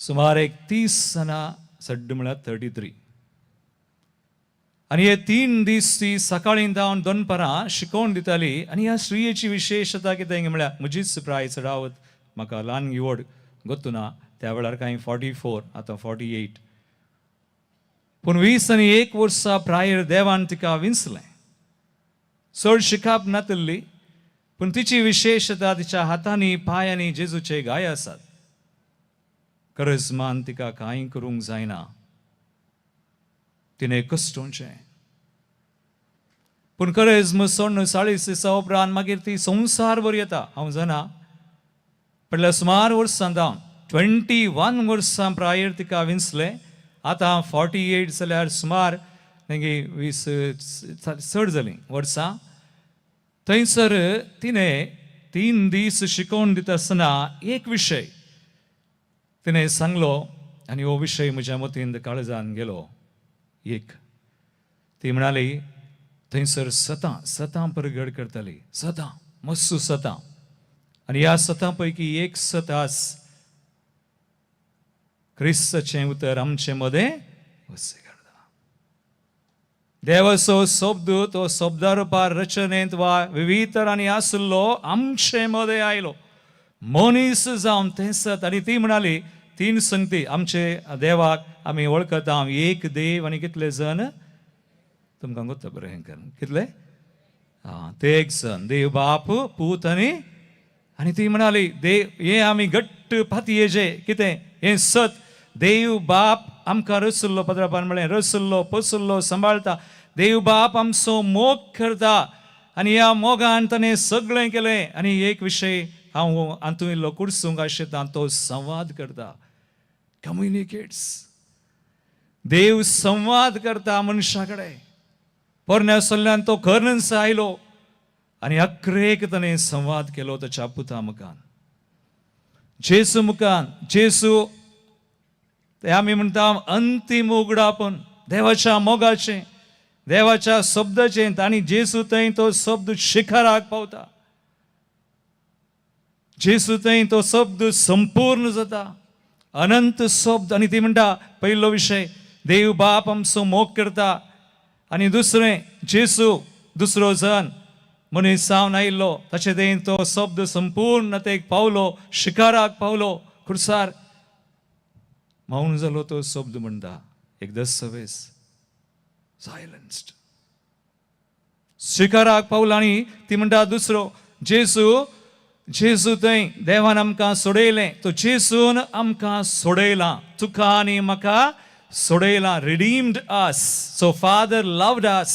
सुमार एक 30 जाणां सड्ड म्हळ्यार 33. आनी हे 3 दीस ती सकाळीं जावन दनपारां शिकोवन दिताली. आनी ह्या स्त्रियेची विशेशता कितें म्हळ्यार म्हजीच प्राय चडावत म्हाका ल्हान गिवड गोत्तू ना त्या वेळार कांय 44 आतां 48 पूण 21 वर्सां प्रायर देवान तिका विंचलें. चड शिकाप नातिल्ली पूण तिची विशेशता तिच्या हातांनी पांयांनी जेजूचे गाय आसात. करजमान तिका कांय करूंक जायना तिणें कश्टोवचें. पूण करेज्म सोडून 40 दिसां उपरांत मागीर ती संवसारभर येता. हांव जाणा पडल्या सुमार वर्सां जावन 21 वर्सां प्रायर तिका विंचलें. आतां 48 जाल्यार सुमार मागीर 20 चड जालीं वर्सां. थंयसर तिणें 3 दीस शिकोवन दिता आसतना एक विशय तिणें सांगलो आनी हो विशय म्हज्या मतींत काळजान गेलो. एक ती म्हणाली थंयसर सतां सतां परगड करताली, सतां मस्सू सतां, आनी ह्या सतां पैकी एक सत आस क्रिस्ताचें उतर आमचे मदें वसे करता. देवाचो शब्द तो शब्दा रुपार रचनेंत वा विविध तरांनी आसलो आमचे मदें आयलो मनीस जावन तें सत. आनी ती म्हणाली 3 संगती आमचे देवाक आमी वळखता, एक देव आनी कितले जण तुमकां गोत्ता बरें हें करून कितले आं ते एक जण देव बाप पूत आनी आनी ती म्हणाली देव हें आमी घट्ट पातयेचें कितें हें सत. देव बाप आमकां रसुल्लो पत्रापान म्हळें रसुल्लो पसुल्लो सांबाळटा, देव बाप आमचो मोग करता आनी ह्या मोगान ताणें सगळें केलें. आनी एक विशय हांव हातूंत इल्लो कुर्सूंक आशिल्लो तो संवाद करता, कम्युनिकेट्स. देव संवाद करता मनशा कडेन. पोरण्या सल्ल्यान तो खर्नस आयलो आनी अक्रेक ताणें संवाद केलो ताच्या पुता मुखान, जेसू मुखान. जेसू ते आमी म्हणटा अंतीम उगडापण देवाच्या मोगाचें, देवाच्या शब्दाचें. आनी जेसू थंय तो शब्द शिखराक पावता, जेसू थंय तो शब्द संपूर्ण जाता, अनंत शब्द. आनी ती म्हणटा पयलो विशय देव बाप आमचो मोग करता, आनी दुसरें जेसू दुसरो जन मनीस जावन आयिल्लो ताचे थंय तो शब्द संपूर्णतेक पावलो, शिखराक पावलो, खुर्सार मौन जालो तो शब्द म्हणटा एक दसवेस सायलन्स्ड शिखराक पावलो. आनी ती म्हणटा दुसरो जेसू, जेसू थंय देवान आमकां सोडयलें, तो जेसून आमकां सोडयलां, तुका आनी म्हाका सोडयलां, redeemed us. So father loved us,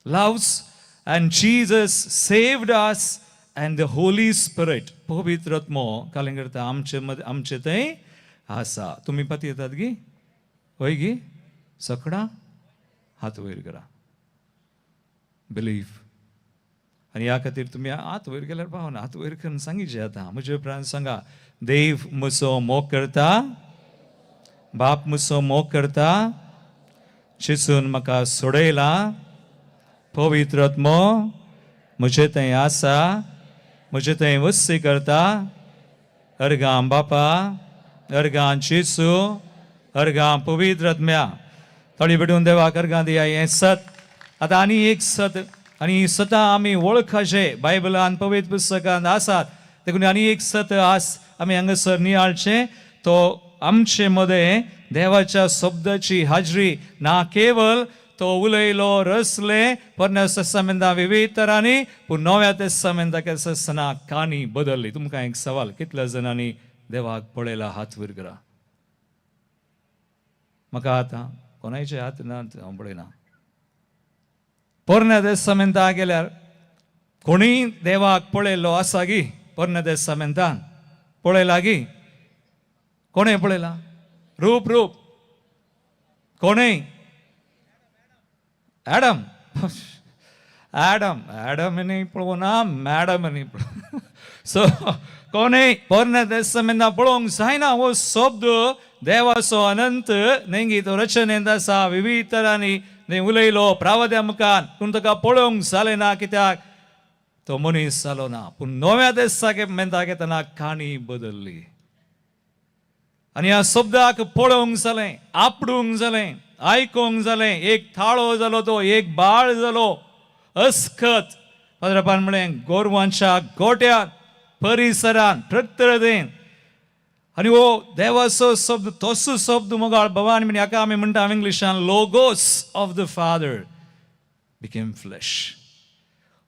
loves, and Jesus saved us, and the Holy Spirit पवित्र आत्मो कालें करता आमचे मद आमचे थंय आसा. तुमी पती येतात गी हय गी सकडां हात वयर करा बिलीव. आनी ह्या खातीर तुमी हात वयर केल्यार पावना, हात वयर करून सांगिचे आतां म्हजे उपरांत सांगा देव म्हजो मोग करता, बाप म्हजो मोग करता, जेसून म्हाका सोडयला, पवित्र आत्मो म्हजे थंय आसा, म्हजे थंय वस्ती करता. अर्गां बापा, अर्गां जेसू, अर्गां पवित्र आत्म्या. ताळी पेटून देवाक अर्गां दिया. हें सत. आतां आनी एक सत, आनी सतां आमी वळखाचें बायबलान पवित्र पुस्तकांत आसात. देखून आनी एक सत आस आमी हांगासर नियाळचें, तो आमचे मदें देवाच्या शब्दाची हाजरी ना केवल तो उलयलो रसले पोरण्या तेस्तामेंता विविध तरांनी, पूण नव्या तेस्तामेंताक आसतना काणी बदलली. तुमकां एक सवाल, कितल्या जाणांनी देवाक पळयला? हात वयर करा. म्हाका आतां कोणायचे हात ना हांव पळयना. पोरण्या तेस्तामेंता गेल्यार कोणीय देवाक पळयल्लो आसा गी? पोरण्या तेस्तामेंतान पळयला गी? कोणें पळयला? रूप रूप कोणें? ॲडम ॲडम ॲडम न्ही पळोवना, मॅडम न्ही पळोवना. सो कोणें पोरण्या तेस्तामेंता पळोवंक जायना. हो शब्द देवाचो अनंत नेंगी तो रचनेंत आसा, विविध तरांनी न्ही उलयलो प्रावद्या मुखान, पूण ताका पळोवंक जालें ना कित्याक तो मनीस जालो ना. पूण नव्या तेस्तामेंताक येतना काणी बदलली आनी ह्या शब्दाक पळोवंक जालें, आपडूंक जालें, आयकोंक जालें. एक थाळो जालो तो, एक बाळ जालो अस्खत. पद्रपान म्हळें गोरवांच्या गोट्यांत परिसरान प्रत्येन. आनी हो देवाचो शब्द तसो शब्द मोगाळ भवानी म्हण हाका आमी म्हणटा इंग्लिशान logos of the father became flesh.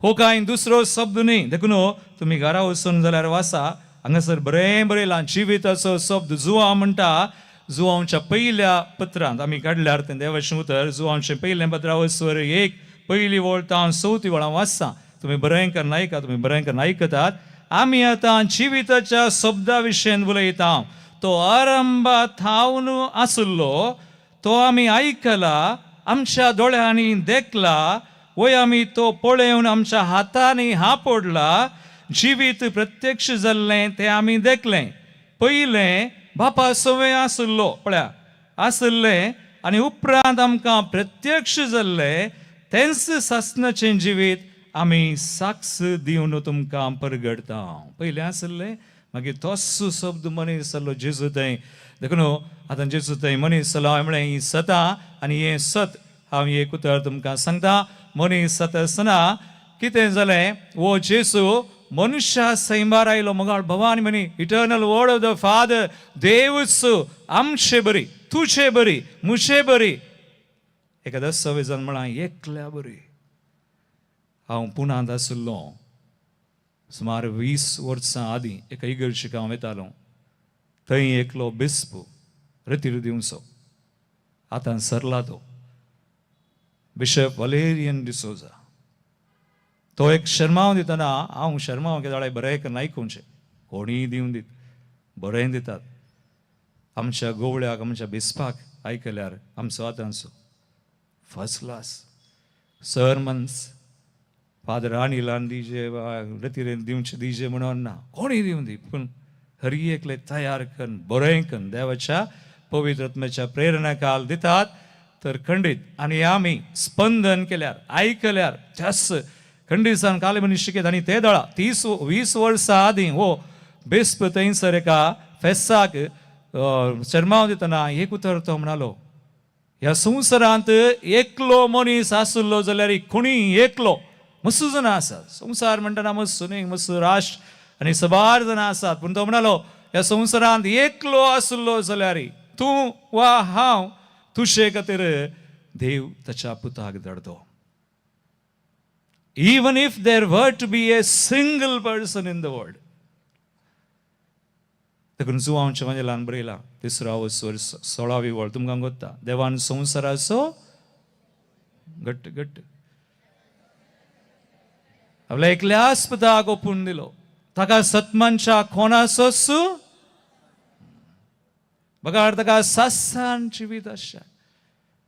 हो कांय दुसरो शब्द न्ही. देखून तुमी घरा वचून जाल्यार वासा, हांगासर बरें बरयलां जिविताचो शब्द. जुवांव म्हणटा, जुवांवच्या पयल्या पत्रांत आमी काडल्यार तें देवाचें उतर, जुवांवचें पयलें पत्रा वचवर 1 पयली वळ तावन चवथी वळ हांव वाचता. तुमी बरें करून आयका, तुमी बरें करून आयकतात. आमी आतां जिविताच्या शब्दा विशयन उलयता. तो आरंभा थावन आसलो तो आमी आयकला, आमच्या दोळ्यांनी देखला, वय आमी तो पळोवन आमच्या हातांनी हापडला. जिवीत प्रत्यक्ष जाल्लें तें आमी देखलें. पयलें बापा सवें आसलो, पळया आसलें, आनी उपरांत आमकां प्रत्यक्ष जाल्लें तेंच सासणाचें जिवीत आमी साक्ष दिवन तुमकां परगडता. पयलें आसलें, मागीर तोच शब्द मनीस जाल्लो जेजू थंय. देखून आतां जेजू थंय मनीस जालो. हांवें म्हणलें ही सतां आनी हें सत. हांव एक उतर तुमकां सांगता, मनीस जाता आसतना कितें जालें, हो जेजू मनुष्या सैंबार आयलो. मोगाळ भवानी म्हणी, Eternal Word of the Father, देवच आमचे बरी, तुजे बरी, मुझे बरी, एका दस्तावेजान म्हळां एकल्या बरी. हांव पुनांत आशिल्लो सुमार 20 वर्सां आदीं. एका इगर्जीक हांव वेतालो. थंय एकलो बिस्प रतीर दिवचो, आतां सरला तो, बिशप वलेरियन डिसोजा. तो एक शर्माव दितना, हांव शर्माव कितें बरें करून आयकुचें. कोणीय दिवन दीत, बरें दितात. आमच्या गोवळ्याक, आमच्या बिस्पाक आयकल्यार आमचो आतांचो फर्स्ट क्लास सरमन्स. फादर अनिलान दिजे, रतिरेन दिवचे दिजे म्हणून ना, कोणीय दिवन दी, पूण हरी एकले तयार करून बरें करून देवाच्या पवित्र आत्म्याच्या प्रेरणा काल दितात तर खंडीत. आनी आमी स्पंदन केल्यार, आयकल्यार त्याच खंडीसान काले मनीस शिकयत. आनी ते दळा 30-20 वर्सां आदीं हो बेस्प थंयसर एका फेस्साक शर्माव दितना एक उतर तो म्हणालो, ह्या संवसारांत एकलो मनीस आसलो जाल्यार कोणी एकलो, मस्त जाणां आसात संवसार म्हणटना, मस्त न्ही, मस्त राष्ट्र आनी सबार जाणां आसात, पूण तो म्हणालो ह्या संवसारांत एकलो आसलो जाल्यार तूं वा हांव, तुजे खातीर देव ताच्या पुताक धाडतो. Even if there were to be a single person in the world. देखून जुवांच्या मागीर बरयला, तिसरो वसर 16वी वळ तुमकां गोत्ता, देवान संवसाराचो घट्ट घट्ट आपल्या एकल्याच पुताक ओपून दिलो, ताका सतमानच्या कोणाचोच बघार ताका सासान जिवीत आसच्या.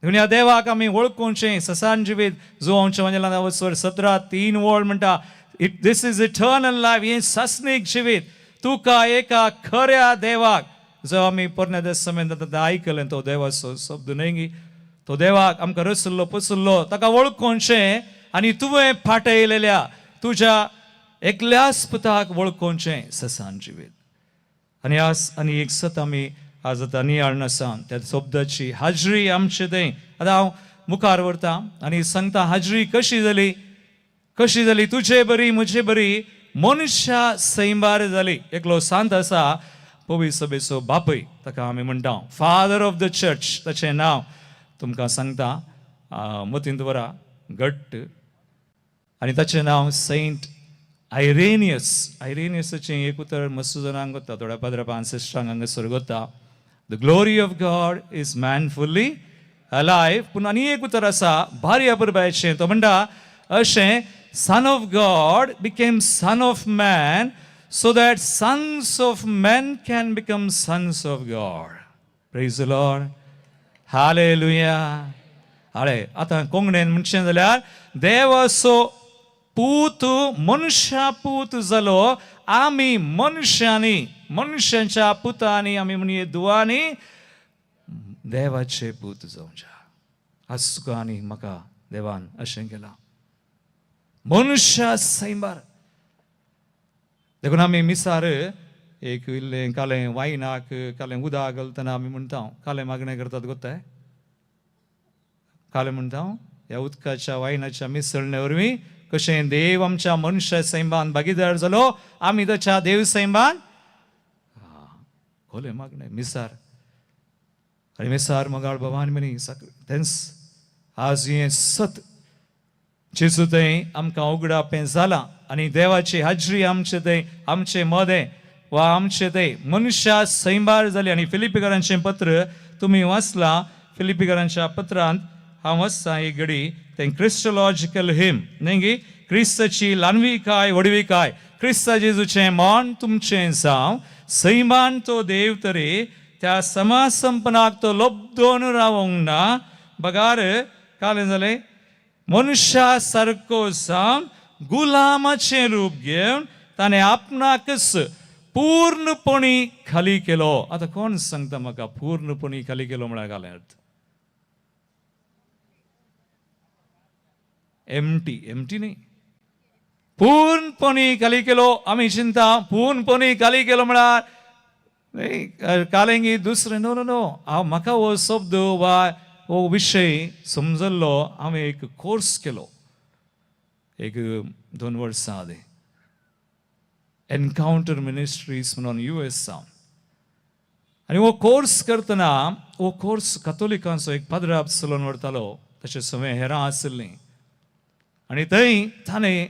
देखून ह्या देवाक आमी वळखुचें ससान जिवीत. जुवांच्या मागीर वसर 17:3 वळ म्हणटा, it this is eternal life, हें सासणीक जिवीत, तुका एका खऱ्या देवाक, जो आमी पोरण्या देसामेंत आयकलें तो देवाचो शब्द न्हय, तो देवाक आमकां रसल्लो पसल्लो ताका वळखोवचें आनी तुवें फाटयलेल्या तुज्या एकल्याच पुताक वळखोवचें ससान जिवीत. आनी आज आनी एक सत आमी आज आतां नियाळ आसा त्या शब्दाची हाजरी आमचे थंय. आतां हांव मुखार व्हरता आनी सांगता हाजरी कशी जाली, कशी जाली. तुजे बरी, म्हजे बरी मनशा सैंबार जाली. एकलो सांत आसा, पवी सभेचो बापय ताका आमी म्हणटा, फादर ऑफ the church. ताचें नांव तुमकां सांगता, मतींत दवरा घट्ट. आनी ताचें नांव सेंट आयरेनियस. आयरेनियसाचें एक उतर मस्त जाणांक वता, थोड्या पाद्रा सिस्टरांक हांगासर वता. The glory of God is man fully alive. पूण आनी एक उतर आसा भारी अपुरबायेचें. तो म्हणटा अशें, Son of God became son of man so that sons of men can become sons of God. Praise Lord, hallelujah. हळे आतां कोंकणीन म्हणचें जाल्यार देवाचो पूत मनशा पूत जालो. आमी मनशांनी, मनशांच्या पुतांनी, आमी म्हणये दुवांनी देवाचे पूत जावच्या. आज तुका आनी म्हाका देवान अशें केलां, मनशा सैंबार. देखून आमी मिसार एक इल्लें कालें वायनाक कालें उदक घालतना आमी म्हणटा, कालें मागणें करतात गोत्ताय, कालें म्हणटा, ह्या उदकाच्या वायनाच्या मिसळणे वरवीं कशें देव आमच्या मनशा सैंबान भागीदार जालो, आमी ताच्या देव सैंबान कोलें मागणें मिसार. आनी मिसार मोगाळ भवान मनी तेंच आज हें सत जेजू थंय आमकां उगडापें जालां आनी देवाची हाजरी आमचे थंय, आमचे मदें वा आमचे थंय मनशा सैंबार जाली. आनी फिलिपिकरांचें पत्र तुमी वाचलां. फिलिपिकरांच्या पत्रांत हांव वाचतां एक घडी तें क्रिस्टोलॉजिकल हिम न्ही गी. क्रिस्ताची ल्हानविकाय व्हडविकाय. क्रिस्ता जेजूचें मन तुमचें जावं, सैमान तो देव तरी त्या समासंपनाक तो लब्दोन रावंक ना, बगार कालें जालें मनशा सारको जावन गुलामाचें रूप घेवन ताणें आपणाकच पूर्णपणी खाली केलो. आतां कोण सांगता म्हाका पूर्णपणी खाली केलो म्हळ्यार घालें अर्थ? एमटी, एमटी न्ही, पूर्णपणी खाली केलो. आमी चिंता पूर्णपणी खाली केलो म्हळ्यार न्ही कालेंगी दुसरें. नो नो नो, हांव म्हाका हो शब्द वा हो विशय समजल्लो. हांवें एक कोर्स केलो एक 2 वर्सां आदीं, एनकावंटर मिनिस्ट्रीज म्हणून US सावन. आनी हो कोर्स करतना हो कोर्स कथोलिकांचो एक पाद्राप चलोवन व्हरतालो, तशेंच हांवें हेरां आशिल्लीं. आनी थंय ताणें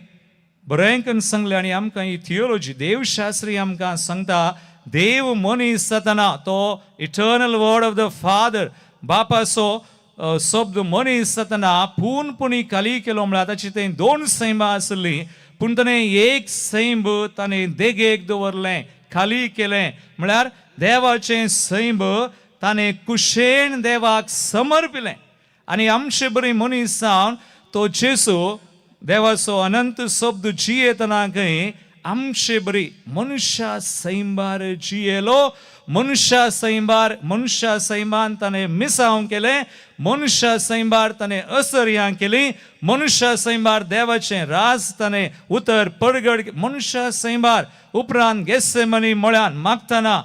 बरें करून सांगलें. आनी आमकां ही थियोलॉजी देवशास्त्री आमकां सांगता, देव मनीस जातना तो eternal word of the father बापाचो शब्द मनीस जातना पूर्णपणी खाली केलो म्हळ्यार ताची थंय 2 सैमां आसलीं, पूण ताणें एक सैम ताणें देगेक दवरलें, खाली केलें. म्हळ्यार देवाचें सैम ताणें कुशेन देवाक समर्पिलें. आनी आमचे बरी मनीस जावन तो जेजू देवाचो अनंत शब्द जियेतना खंय आमचे बरी मनशा सैंबार जियेलो. मनशा सैंबार, मनशा सैमान ताणें मिसांव केलें, मनशा सैंबार ताणें असर्यां केली, मनशा सैंबार देवाचें राज ताणें उतर परगड, मनशा सैंबार उपरांत गेसेमनी म्हळ्यान मागतना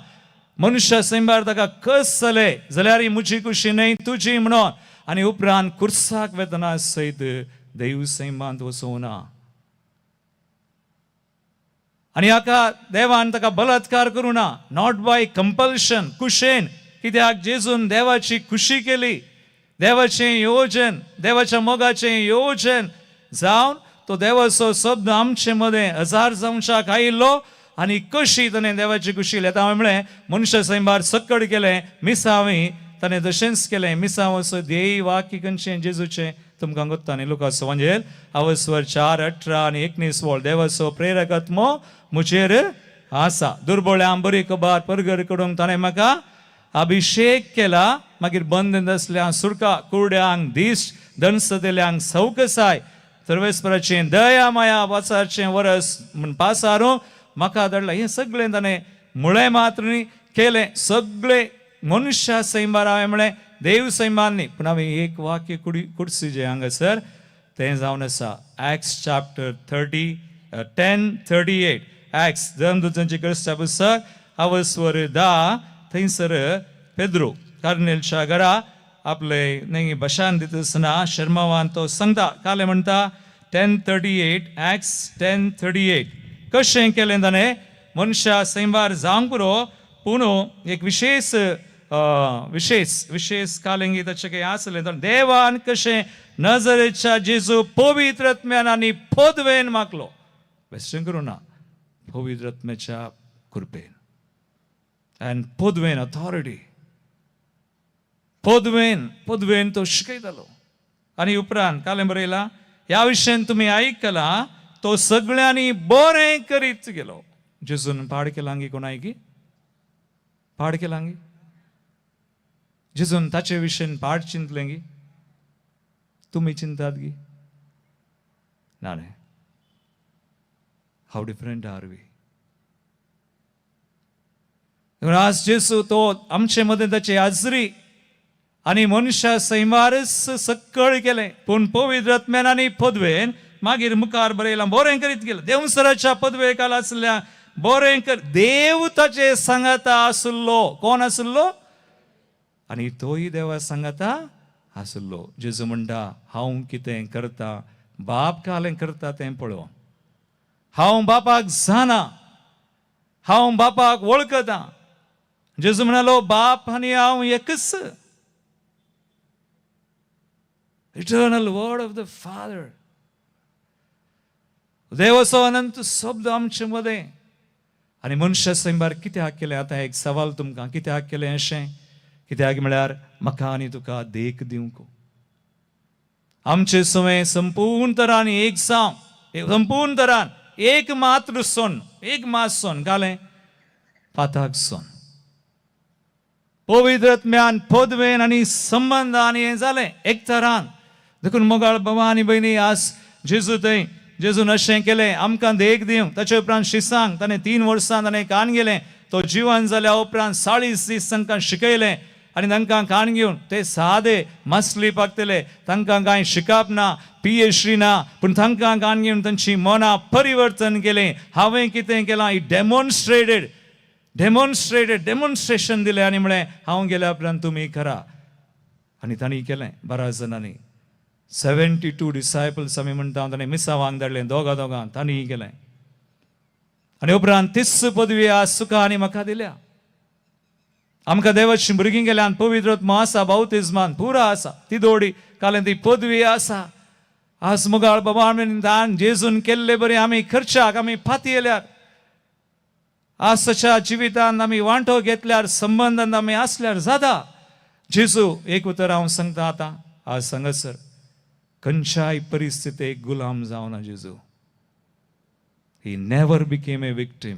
मनशा सैंबार ताका कस जाले जाल्यार म्हजी कुशी न्हय तुजी म्हणून. आनी उपरांत कुर्साक वेतना सयत देव सैमांत वचोवना. आनी हाका देवान ताका बलात्कार करूं ना, not by compulsion, कुशेन. कित्याक जेजून देवाची खुशी केली, देवाचें योजन, देवाच्या मोगाचें योजन जावन तो देवाचो शब्द आमचे मदें हजार जावच्याक आयिल्लो. आनी कशी ताणें देवाची खुशी केली. आतां हांवें म्हळें मनशा सैंबार सक्कड केलें मिसांवी ताणें तशेंच केलें. मिसांव ध्येय वाक्य खंयचें जेजूचें तुमकां गोत्ता न्ही, लुकास वांजेल आवस्वर 4:18 आनी 19 वळ. देवाचो प्रेरक आत्मो म्हजेर आसा, दुर्बळ्यां बरी खबर परगर करूंक ताणें म्हाका अभिशेक केला. मागीर बंद आसल्यांक सुरका, कुरड्यांक दीस, दनसतेल्यांक सवकसाय, सर्वेस्पराचें दया माया वाचाचें वरस म्हूण पासारू म्हाका धाडला. हें सगळें ताणें मुळें मात्र न्ही केलें, सगळें मनशा सैंबार हांवें म्हळें देव सैमान न्ही. पूण हांवें एक वाक्य कुडसी जें हांगासर तें जावन आसा एक्स चॅप्टर 10:38, एक्स धर्मदूतांची क्रिस्ता पुस्तक आवस्वर 10. थंयसर पेद्रो कार्नेलच्या घरा आपले न्ही भाशण दिता आसतना शर्मावान तो सांगता, कालें म्हणटा 10:38, एक्स 10:38. कशें केलें ताणें मनशा सैंबार जावंक पुरो, पूण एक विशेश विशेश विशेश कालेंगी ताचें काही आसलें. तर देवान कशें नजरेच्या जेजू पवित्र आत्म्यान आनी पदवेन मागलो, वेस्टर्न करूं ना, पवित्र आत्म्याच्या कृपेन आनी पदवेन ऑथॉरिटी, पदवेन पदवेन तो शिकयतालो. आनी उपरांत कालें बरयलां ह्या विशयान तुमी आयकलां तो सगळ्यांनी बरें करीत गेलो. जेजून पाड केलां गी कोणाय गी पाड केलां गी? जेजून ताचे विशयन पाड चिंतलें गी? तुमी चिंतात गी? ना न्ही. How different are we? आज जेजू तो आमचे मदें ताची हाजरी आनी मनशा सैमारच सक्कळ केलें, पूण पवित्र आत्म्यान आनी पदवेन मागीर मुखार बरयलां बरें करीत गेलें. देवसराच्या पदवेकाल आसल्या बरें कर, देव ताचे सांगाता आसलो. कोण आसलो? आनी तोय देवा सांगाता आसलो. जेजू म्हणटा हांव कितें करता बाप कालें करता तें पळोव, हांव बापाक जाणा, हांव बापाक वळखतां. जेजू म्हणालो बाप आनी हांव एकच. Eternal word of the father, देवाचो अनंत शब्द आमचे मदें. आनी मनशा सैंबार कित्याक केलें? आतां एक सवाल तुमकां, कित्याक केलें अशें? कित्याक म्हळ्यार म्हाका आनी तुका देख दिवंक. आमचे समय संपूर्ण तरान एक जावं, संपूर्ण तरान एक मात्र सोन, एक मास सोन घालें पाताक सोन पवित्र आत्म्यान पदवेन आनी संबंदान हें जालें एक तरान. देखून मोगाळ बाबा आनी भयणी, आज जेजू थंय जेजून अशें केलें आमकां देख दिवंक. ताचे उपरांत शिसांक ताणें 3 वर्सां ताणें कान गेलें. तो जिवन जाल्या उपरांत 40 दीस तांकां शिकयलें आनी तांकां कान घेवन ते सादे मासली पाकतले, तांकां कांय शिकप ना, PhD ना, पूण तांकां कान घेवन तांची मनां परिवर्तन केलें. हांवें कितें केलां, ही डेमॉन्स्ट्रेटेड डेमॉन्स्ट्रेटेड डेमॉन्स्ट्रेशन दिलें आनी म्हळें हांव गेल्या उपरांत तुमी करा. आनी तांणी केलें 12 जाणांनी, 72 डिसायपल्स आमी म्हणटा ताणें मिसावांक धाडलें दोगां दोगां, तांणी केलें. आनी उपरांत तीच पदवी आज सुखा आनी म्हाका दिल्या. आमकां देवाची भुरगीं गेल्यान पवित्र आत्मो आसा, बाउतिज्मान पुरा आसा, ती दोडी कालें ती पदवी आसा. आज मुगाळ बाबा आमी दान जेजून केल्ले बरी आमी खर्चाक आमी फाती येल्यार, आज ताच्या जिवितान आमी वांटो घेतल्यार, संबंदान आमी आसल्यार जाता. जेजू एक उतर हांव सांगता आतां आज सांगासर, खंयच्याय परिस्थितीक गुलाम जावना जेजू. He never became a victim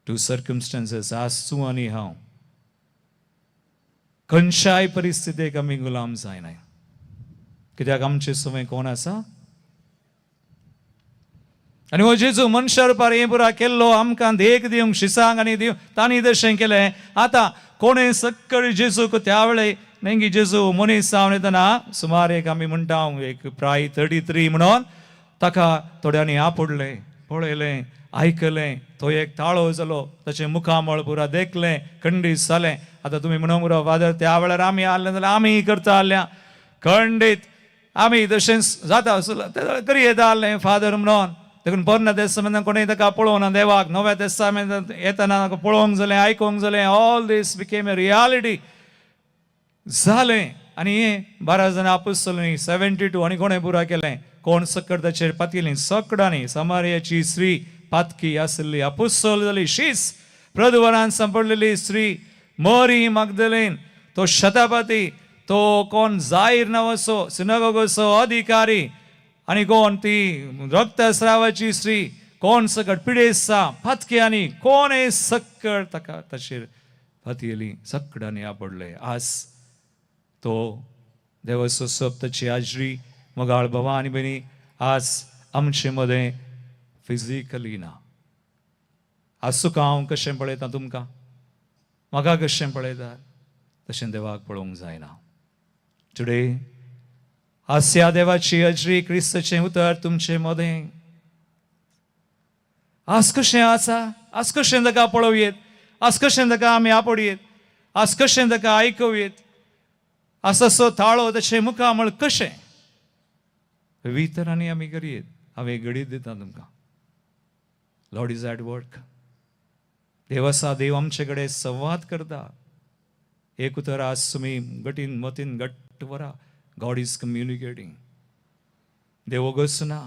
to circumstances. आज तूं आनी हांव खंयच्याय परिस्थितीक आमी गुलाम जायनाय, कित्याक आमचे सवय कोण आसा. आनी हो जेजू मनशा रुपार हें पुरा केल्लो आमकां देख दिवंक, शिसांक आनी दिवंक तांणी तशें केलें. आतां कोणें सक्कड जेजूक त्या वेळे नेमकी जेजू मनीस जावन येतना सुमार एक आमी म्हणटा एक प्राय 33 म्हणून ताका थोड्यांनी आपडलें, पळयलें, आयकलें. तो एक ताळो जालो, ताचें मुखामळ पुरा देखलें, खंडीत जालें. आतां तुमी म्हणूंक पुरो फादर त्या वेळार आमी आहले जाल्यार आमी करता आहल्या, खंडीत आमी तशेंच जाता करी येता आहलें फादर म्हणून. देखून पोरण्या देसामेंतान कोणें ताका पळोवना देवाक, नव्या देसामेंतान येतना ताका पळोवंक जालें, आयकूंक जालें. All this became a reality जालें. आनी हें 12 जाणां आपुसली, 72 आनी कोणें पुरा केलें, कोण सक्कड ताचेर पातयली, सकडांनी समारियाची स्त्री पातकी आसली, आपुसल जाली, शीस प्रदुवरान सांपडलेली स्त्री मरी मागदलेन, तो शतापती, तो कोण जाहीर नांवाचो सिनागोगाचो अधिकारी, आनी कोण ती रक्तस्रावाची स्त्री, कोण सकट पिडेस्ता पातकी, आनी कोण सक्कड ताका ताचेर पातयेली, सकडांनी आपडले. आज तो देवाचो सप्ताची हाजरी मोगाळ बाबा आनी भयणी आज आमचे मदें फिजिकली ना. आज तुका हांव कशें पळयता, तुमकां म्हाका कशें पळयता, तशें देवाक पळोवंक जायना. टुडे आज ह्या देवाची हाजरी, क्रिस्ताचें उतर तुमचे मदें आज कशें आसा, आज कशें ताका पळोवयेत, आज कशें ताका आमी आपडयेत, आज कशें ताका आयकुयेत, आज असो ताळो तशें मुखामळ कशें वितरांनी आमी करयेत. हांव एक घडीत दिता तुमकां. Lord is at work. देव आसा, देव आमचे कडेन संवाद करता. एक उतर आज तुमी गटीन मतीन घट्ट व्हरा, गॉड is communicating. देव वगोच ना,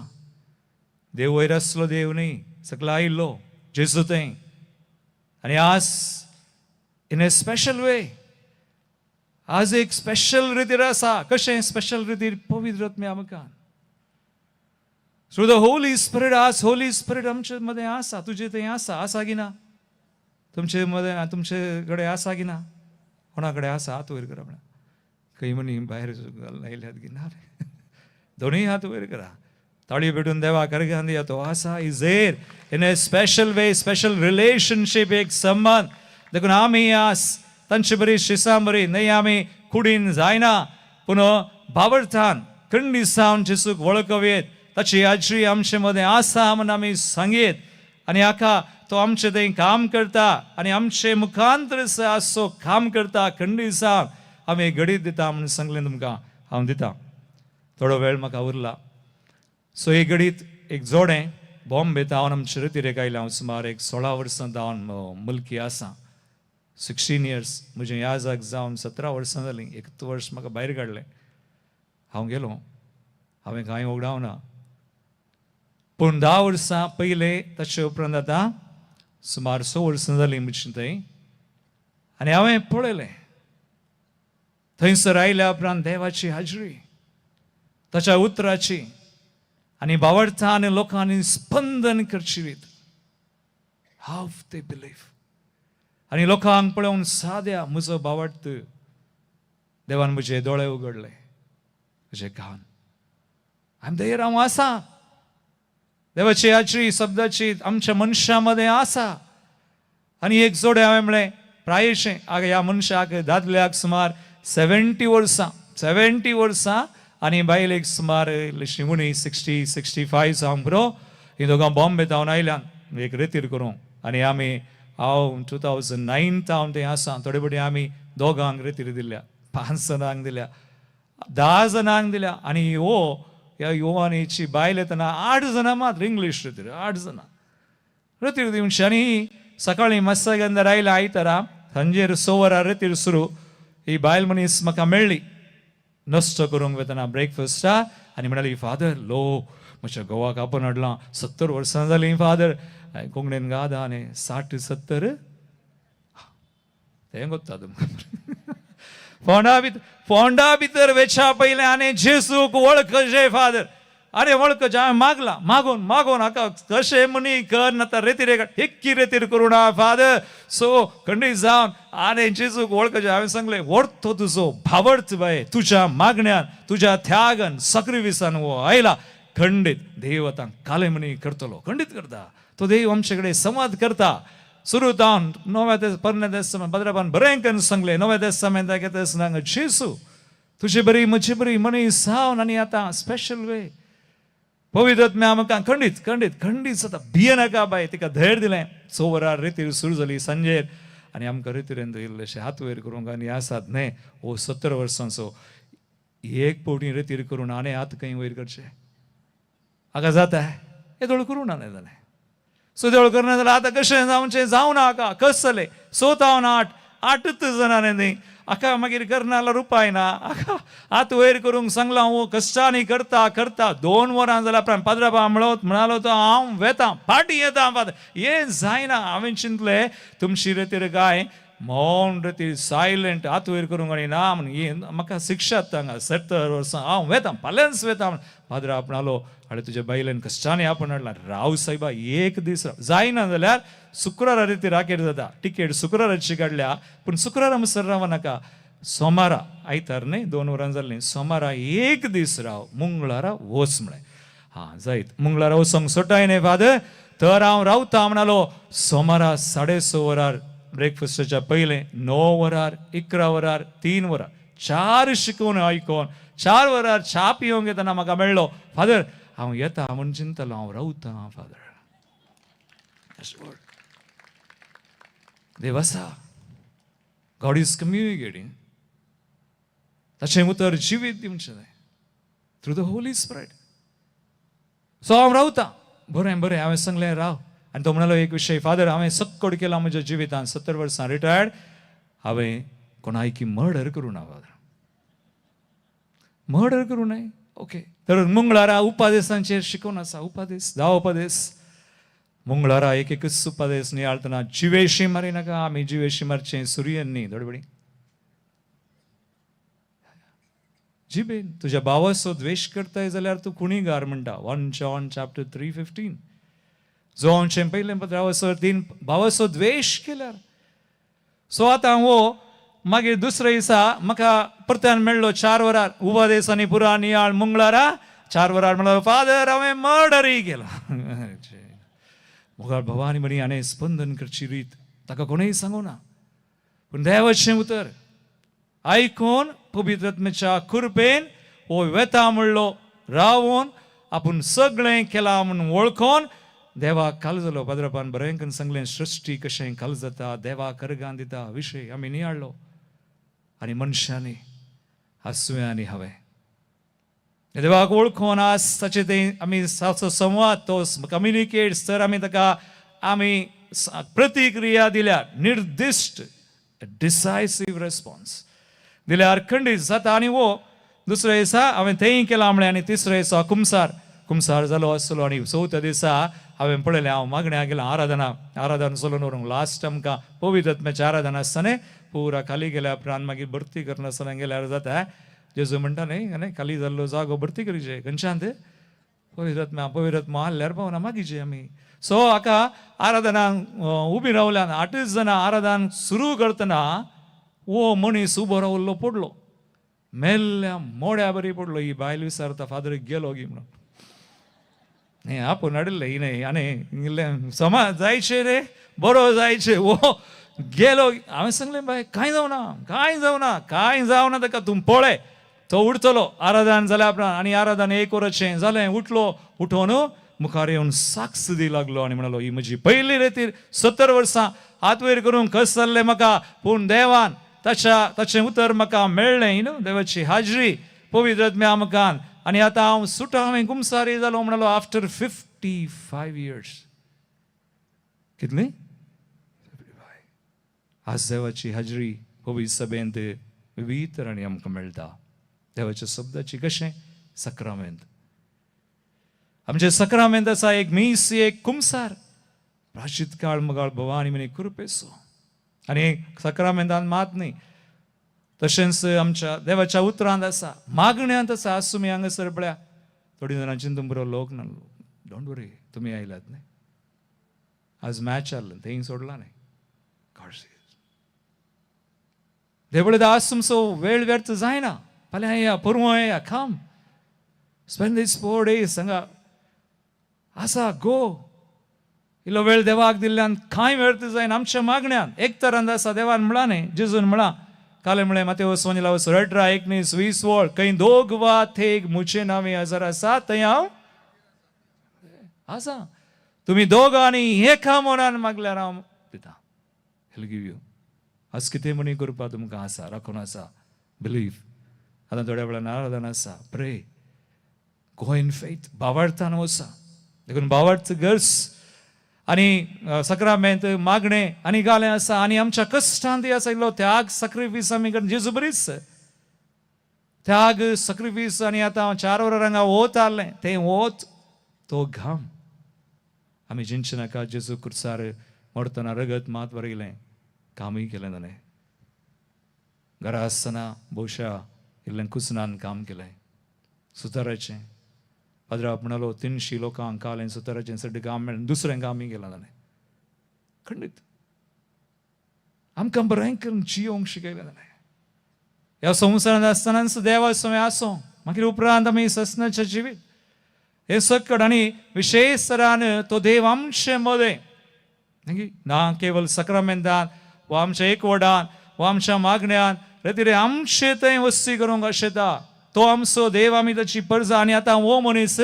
देव वयर आसलो देव न्ही, सकला आयिल्लो जेजू थंय. आनी आज इन ए स्पेशल वे, आज एक स्पेशल रितीर आसा. कशें स्पेशल रितीर? पवित्र आत्म्या आमकां थ्रू the Holi spirit. आज होली स्पिरिट आमचे मदें आसा, तुजे थंय आसा, आसा की ना? तुमचे मदें, तुमचे कडेन आसा की ना? कोणा कडेन आसा? हात वयर करा. म्हणा खंय म्हणी भायर लायल्यात की ना रे? दोनूय हात वयर करा, ताळी पेटून देवा करगान दिया. तो आसा, is there in a special way, special relationship, एक संबंद. देखून आमी आज तांचे बरी शिसां बरी न्हय, आमी कुडीन जायना, पूण भावर्थान खंडीत जावन जेजूक वळखवयेत, ताची हाजरी आमचे मदें आसा म्हूण आमी सांगयेत. आनी हाका तो आमचे थंय काम करता आनी आमचे मुखांतर आसो काम करता. खंडीत जावन आमी घडीत दिता म्हूण सांगलें तुमकां, हांव दिता. थोडो वेळ म्हाका उरला. सो एक घडीत एक जोडें बॉम्बे तावन आमचे रितीरेक आयलें. हांव सुमार एक 16 वर्सां तावन मुलकी आसा, 16 इयर्स. म्हजें याजाक जावन 17 वर्सां जालीं. एक वर्स म्हाका भायर काडलें, हांव गेलो, हांवें कांय वगडावना. पूण 10 वर्सां पयलें, ताचे उपरांत आतां सुमार 6 वर्सां जालीं म्हजी थंय. आनी हांवें पळयलें थंयसर आयल्या उपरांत देवाची हाजरी. ताच्या उतराची आनी भावार्थान लोकांनी स्पंदन करची रीत, हाव ते बिलीव, आनी लोकांक पळोवन साद्या म्हजो भावार्थ देवान म्हजे दोळे उगडले, म्हजे कान. आमी देर हांव आसा, देवाची हाची शब्दाची आमच्या मनशां मदें आसा. आनी एक जोडे हांवें म्हणलें प्रायशें आगे ह्या मनशाक दादल्याक सुमार 70 वर्सां, 70 वर्सां आनी बायलेक सुमार इल्लीशी उणी 60 65 जावंक पुरो. ही दोगां बॉम्बे थावन आयल्यान एक रेतीर करूंक आनी आमी हांव 2009 थावन थंय आसा. थोडे फावटी आमी दोगांक रेतीर दिल्या, 5 जाणांक दिल्या, 10 जाणांक दिल्या. आनी हो ह्या युवानीची बायल येतना 8 जाणां मात्र इंग्लीश रेतीर, 8 जाणां रेतीर दिवची. आनी सकाळीं मस्सगंदर आयला आयतारा सांजेर 6 वरां रेतीर सुरू. ही बायल मनीस म्हाका मेळ्ळी नश्ट करूंक वतना ब्रेकफास्टा आनी म्हणाली, फादर लो म्हज्या घोवाक आपोवन हाडलां, 70 वर्सां जालीं फादर. कोंकणीन गादा आनी 60 70 तें कोत्ता तुमकां. फोंडा भितर, फोंडा भितर वेच्या पयलें आनी जेजूक वळखचे फादर. आरे वळखचे हांवें मागलां, मागून मागून हाका कशें म्हणी कर नातर रेतीर एक्की रेतीर करूं ना फादर. सो खंडीत जावन आनी जेजूक वळखचे हांवें सांगलें, व्हरतो तुजो भावर्थ बाय, तुज्या मागण्यान तुज्या त्यागान सक्रिविसान हो आयला, खंडीत देव आतां काले म्हणी करतलो, खंडीत करता तो देव आमचे कडेन संवाद करता. सुरू जावन नव्या देस परण्या देसां भद्राबान बरें करून सांगलें, नव्या देसां घेता आसतना जेजू तुजे बरी म्हजे बरी मनीस जावन आनी आतां स्पेशल वे पवित्र आत्म्या आमकां खंडीत खंडीत खंडीत जाता. भियेनाका बाय, तिका धैर्य दिलें. 6 वरां रेतीर सुरू जाली सांजेर आनी आमकां रेतीरेन इल्लेशे हात वयर करूंक आनी आसात न्हय. हो 70 वर्सांचो एक फावटी रेतीर करून आनी हात खंय वयर करचे हाका जाता येदोळ करूं ना जालें. सो देवळ करना जाल्यार आतां कशें जावचें जावं ना हाका कस जालें. 6 थावन 8 8 जाणां न्ही हाका मागीर करना जाल्यार उपाय ना. हाका हात वयर करूंक सांगलां, हो कश्टांनी करता करता 2 वरां जाल्यार उपरांत पाद्राबा म्हणालो तो हांव वेतां फाटीं येता फादर, हें जायना. हांवें चिंतलें तुमची रेतीर काय मौन रेतीर सायलंट हात वयर करूंक आनी ना म्हण हे म्हाका शिक्षा हांगा 70 वर्सां हांव वेतां फाल्यांच वेतां. पाद्रा आपणालो आनी तुज्या बायलेन कश्टांनी आपण हाडला, राव सायबा एक दीस राव, जायना जाल्यार शुक्रारा रेतीर आखेर जाता. टिकेट शुक्राराची काडल्या पूण शुक्रारा म्हणसर राव नाका, सोमारा आयतार न्हय 2 वरां जालीं, सोमारा एक दीस राव, मंगळारा वच म्हळें. हां जायत मंगळारा वचोंक सोटाय न्हय फादर, तर हांव रावता म्हणालो. सोमारा 6:30 वरार ब्रेकफास्टाच्या पयलें 9 वरार 11 वरार 3 वरार 4 शिकोवन आयकोन 4 वरार च्या पिवंक येतना म्हाका मेळ्ळो फादर हांव येता म्हूण चिंतलो, हांव रावता फादर. देव आसा, गॉड is communicating, ताचें उतर जिवीत दिवचें through the Holi spirit. So हांव रावता, बरें बरें हांवें सांगलें राव. आनी तो म्हणालो एक विशय, फादर हांवें सक्कड केला म्हज्या जिवितान, 70 वर्सां रिटायर्ड, हांवें कोणायकी मर्डर करूं ना फादर, मर्डर करूं नये. ओके तर मंगळारा उपादेसांचेर शिकोवन आसा, उपादेस 10 उपादेस. मंगळारा एक एकच उपादेस नियाळतना जिवेशी मारिनाका, आमी जिवेशी मारचें सुर्यन न्ही धडबडी जिबेन. तुज्या भावाचो द्वेश करताय जाल्यार तूं खुणीगार म्हणटा, 1 John chapter 3:15. जो आमचें पयलें पत्रावसो 3 भावाचो द्वेश केल्यार. सो आतां हो मागीर दुसरे दिसा म्हाका परत्यान मेळ्ळो 4 वरार उपादेस आनी पुरा नियाळ. मंगळारा 4 वरार म्हणलो फादर हांवें मर्डरूय केला. मुखार भवानी म्हणी हाणें स्पंदन करची रीत ताका कोणूय सांगू ना, पूण देवाचें उतर आयकून पवित्र आत्म्याच्या कृपेन हो वेता म्हणलो रावून आपूण सगळें केलां म्हूण वळखून देवाक काल जालो. पाद्रापान बरें करून सांगलें सृश्टी कशें काल जाता, देवाक करगान दिता विशय आमी नियाळ्ळो. आनी मनशांनी आसुया हांवें देवाक वळखून आज ताचे ते आमी ताचो संवाद तो कम्युनिकेट्स तर आमी ताका आमी प्रतिक्रिया दिल्यार निर्दिश्ट डिसायसीव रेस्पॉन्स दिल्यार खंडीत जाता. आनी हो दुसऱ्या दिसा हांवें तेंय केलां म्हळें. आनी तिसऱ्या दिसा कुमसार कुमसार जालो आसलो. आनी चवथ्या दिसा हांवें पळयलें हांव मागण्या गेलां आराधना आराधना चलोवन व्हरूंक लास्ट आमकां पवित्र आत्म्याचें आराधना आसतना पुरा खाली गेल्या उपरांत मागीर भरती करनासतना गेल्यार जाता. जेजू म्हणटा न्ही न्ही खाली जाल्लो जागो भरती करीचे खंयच्यान ते पवित्र पवित्र आहल्यार पावना मागीचे आमी. सो हाका आराधनाक उबी रावल्यान आठच जाणां आराधन सुरू करतना वो मनीस उबो रावल्लो पडलो, मेल्ल्या मोड्या बरी पडलो. ही बायल विचारता फादर गेलो गी म्हणून, न्ही आपूण हाडिल्लें ही न्ही आनी इल्लें समाज जायचें रे बरो जायचें वो गेलो. हांवें सांगलें बाय कांय जावना कांय जावना कांय जावना ताका, तूं पळय तो उठतलो. आराधन जाल्या उपरांत आनी आराधन एक वराचें जालें, उठलो, उठोवन मुखार येवन साक्ष दी लागलो आनी म्हणलो ही म्हजी पयली रेतीर 70 वर्सां हात वयर करूंक कस जाल्लें म्हाका, पूण देवान ताच्या ताचें उतर म्हाका मेळ्ळें न्हू, देवाची हाजरी पवित्र आत्म्या मुखान, आनी आतां हांव सुटा, हांवें कुमसारी जालो म्हणलो आफ्टर 55 इयर्स. कितली आज देवाची हाजरी पवित्र सभेंत विविध तरांनी आमकां मेळटा. देवाच्या शब्दाची कशें सक्रामेंत, आमचें सक्रामेंत आसा एक मीस, एक कुमसार, प्राचीत काळ मगाळ भवानी म्हणी कृपेचो. आनी सक्रामेंतान मात न्ही, तशेंच आमच्या देवाच्या उतरांत आसा, मागण्यांत आसा. आज तुमी हांगासर पळया थोडीं जाणां चिंतून बरो लोक ना, don't वरी तुमी आयल्यात न्ही, आज मॅच आहलें तेंय सोडलां न्ही. देव पळयता आज तुमचो वेळ व्यर्थ जायना, फाल्यां येया परवां येया, काम स्पेंड these 4 days हांगा आसा, गो इल्लो वेळ देवाक दिल्ल्यान कांय व्यर्थ जायना. आमच्या मागण्यान एक तरान आसा, देवान म्हळां न्ही, जेजून म्हळां कालें म्हळें मातेवस 18, 19, 20 वळ खंय दोग वा थेग मुचे नांवे हजर आसा थंय हांव आसा, तुमी दोग आनी एका मनान मागल्यार हांव दिता. He'll give you. आज कितें म्हणी करपा तुमकां आसा, राखून आसा, बिलीव. आतां थोड्या वेळान आराधन आसा, प्रे, गो इन फेथ, भावार्थान वचा. देखून भावार्थ गरज आनी सक्रामेंत मागणें आनी गालें आसा, आनी आमच्या कश्टांत आसा इल्लो त्याग सक्रिफीस आमी करता. जेजू बरीच त्याग सक्रिफीस. आनी आतां हांव 4 वरां हांगा वत आहलें, तें वत तो घाम आमी जिनचे नाका. जेजू कुर्सार मरतना रगत मात बरयलें, कामूय केलें ताणें. घरा आसतना भोवशा इल्लें कुसनान काम केलें सुताराचें. पाद्रा म्हणालो 300 लोकांक कालें सुताराचें सगळें काम मेळ्ळें, दुसरें कामूय केलां ताणें. खंडीत आमकां बरें करून जियोंक शिकयलें ताणें. ह्या संवसारांत आसतनाच देवा समें आसो, मागीर उपरांत आमी ससनाचें जिवीत हें सकट. आनी विशेश तरान तो देव आमचे मदें ना केवल सक्रामेंतान वा आमच्या एकवटान वा आमच्या मागण्यान रे आमचे थंय वस्ती करूंक आशेता. तो आमचो देव, आमी ताची परजा. आनी आतां हो मनीस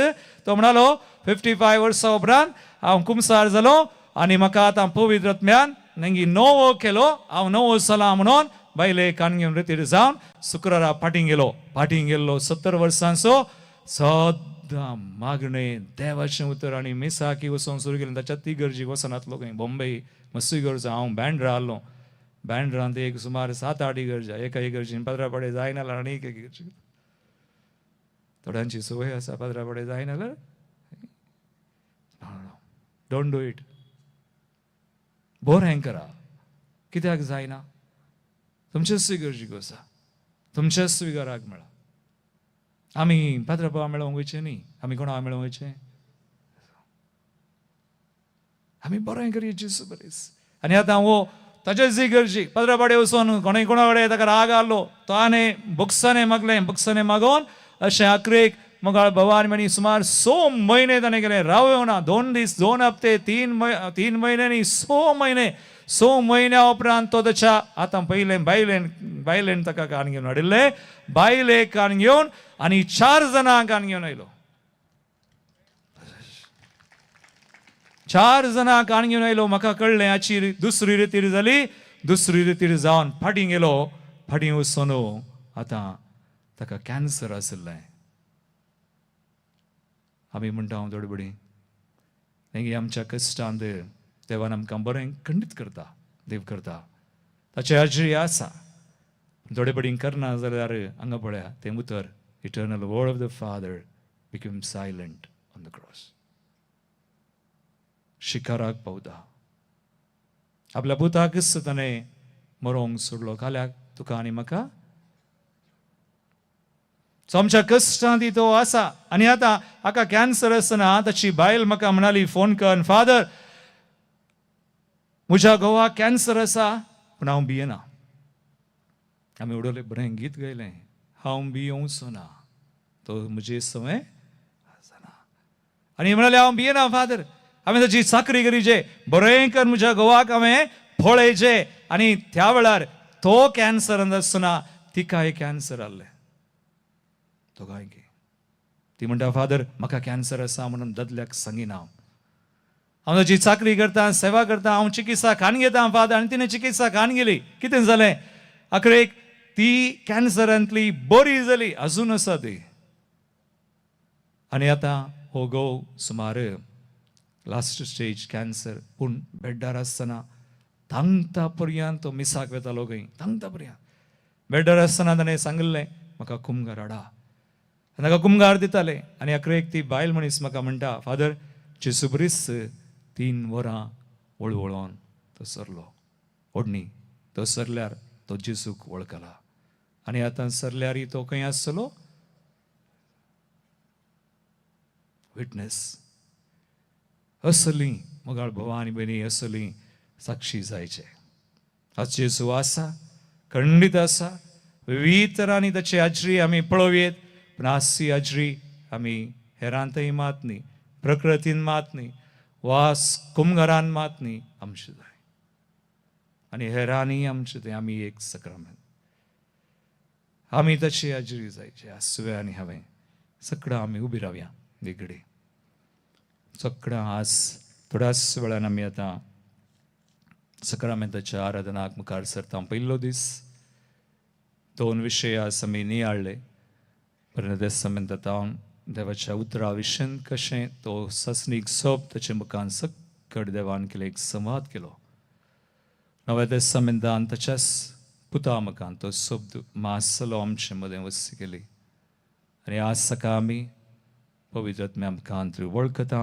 तो म्हणालो 55 वर्सां उपरांत हांव कुमसार जालो आनी म्हाका आतां पवित्र आत्म्यान नेंगी नवो केलो, हांव नवो जाला म्हणून बायले कान घेवन रेतीर जावन शुक्रारा फाटीं गेलो. फाटीं गेल्लो 70 वर्सांचो सद्दां मागणें देवाचें उतर आनी मिसाकी वचोन सुरू केलें. ताच्या ती गरजेक वचनातलो खंय बॉम्बे मस्त गरज. हांव बँड्रा आहलो, बँड्रांत एक सुमार 7-8 इगर्जा, एका इगर्जीन पाद्रा पाडे जायना जाल्यार आनी एक इगर्जी. थोड्यांची संवय आसा पाद्रा पाडे जायना जाल्यार, don't do it, बरें करा, कित्याक जायना तुमचेच इगर्जीक आसा, तुमच्याच स्विकाराक मेळा. आमी पाद्रा बाबा मेळोवंक वयचें न्ही, आमी कोणा मेळोवंक वयचें, आमी बरें करी जेजू बरेच. आनी आतां हो ताच्याच इगर्जीक पाद्रा पाडे वचोन कोणें कोणा कडेन ताका राग आहलो, तो आनी बोक्साने मागलें, बोक्साने मागोवन अशें आखरेक मगाळ भवानी म्हणी सुमार 6 म्हयने ताणें केलें, राव ना 2 दीस, 2 हप्ते, 3 म्हयने न्ही 6 म्हयने. 6 म्हयन्या उपरांत तो ताच्या आतां पयलें बायलेन बायलेन ताका कान घेवन हाडिल्लें, बायलेक कान घेवन आनी 4 जाणांक कान घेवन आयलो. 4 जाणांक कान घेवन आयलो. म्हाका कळ्ळें हाची दुसरी रितीर जाली, दुसरी रितीर जावन फाटीं गेलो. फाटीं वचून आतां ताका कॅन्सर आशिल्लें. आमी म्हणटा हांव थोडे मागीर आमच्या कश्टांत देवान आमकां बरें खंडीत करता, देव करता, ताची हाजरी आसा. थोडे बडीं करना जाल्यार हांगा पळया तें उतर, eternal word of the father became silent on the cross. शिकाराक पावता आपल्या पुताकच ताणें मरोंक सोडलो. काल्याक तुका आनी म्हाका. सो आमच्या कश्टांत तो आसा. आनी आतां हाका कॅन्सर आसतना ताची बायल म्हाका म्हणाली फोन कर, फादर म्हज्या घोवाक कॅन्सर आसा पूण हांव भियेना. आमी उडवलें बरें गीत गायलें, हांव भियोवचो ना, तो म्हजे सवंय आसना. आनी म्हणाले हांव भियेना फादर, हांवें ताची चाकरी करीचे, बरें कर म्हज्या घोवाक हांवें पळयचें. आनी त्या वेळार तो कॅन्सरान आसतना तिकाय कॅन्सर आहलें दोगांयकी. ती म्हणटा फादर म्हाका कॅन्सर आसा म्हणून दादल्याक सांगिना हांव, हांव ताची चाकरी करता, सेवा करता, हांव चिकित्सा खान घेता फादर. आनी तिणें चिकित्सा खान गेली. कितें जालें आखरेक ती कॅन्सरांतली बरी जाली, अजून आसा ती. आनी आतां हो घोव सुमार लास्ट स्टेज कॅन्सर, पूण बेड्डार आसतना तांगता पर्यंत तो मिसाक वेतालो खंय, तांगता पर्यंत बेड्डार आसतना ताणें सांगिल्लें म्हाका कुमगार हाडा, ताका कुमगार दिताले. आनी अकरेक ती बायल मनीस म्हाका म्हणटा फादर जेजू क्रिस्त 3 वरां वळवळोन तो सरलो ओडणी, तो सरल्यार तो जेजूक वळखला. आनी आतां सरल्यार तो खंय आसतलो विटनेस. असली मोगाळ भाव आनी भयणी असली साक्षी जायचे. आज जेजू आसा, खंडीत आसा, विविध तरांनी ताची हाजरी आमी पळोवयेत, पूण आज ती हाजरी आमी हेरांतय मात न्ही, प्रकृतीन मात न्ही, वास कुमघरान मात न्ही, आमचें जाय. आनी हेरांनी आमचें तें आमी एक सक्रामेंत आमी ताची हाजरी जायची. आज तुवें आनी हांवें सगळां आमी उबी रावया वेगळी सगळां. आज थोड्याच वेळान आमी आतां सक्रामेंताच्या आराधनाक मुखार सरता. पयलो दीस 2 विशय आज आमी नियाळ्ळे. परंत देसामेंतान देवाच्या उतरा विशयन कशें तो सासणीक सोब ताचे मुखान सक्कड देवान केले एक संवाद केलो. नव्या देसामेंतान ताच्याच पुता मुखान तो शब्द मासलो आमचे मदें वस्ती केली. आनी आज सकाळ आमी पवित्र आत्म्या मुखान वळखता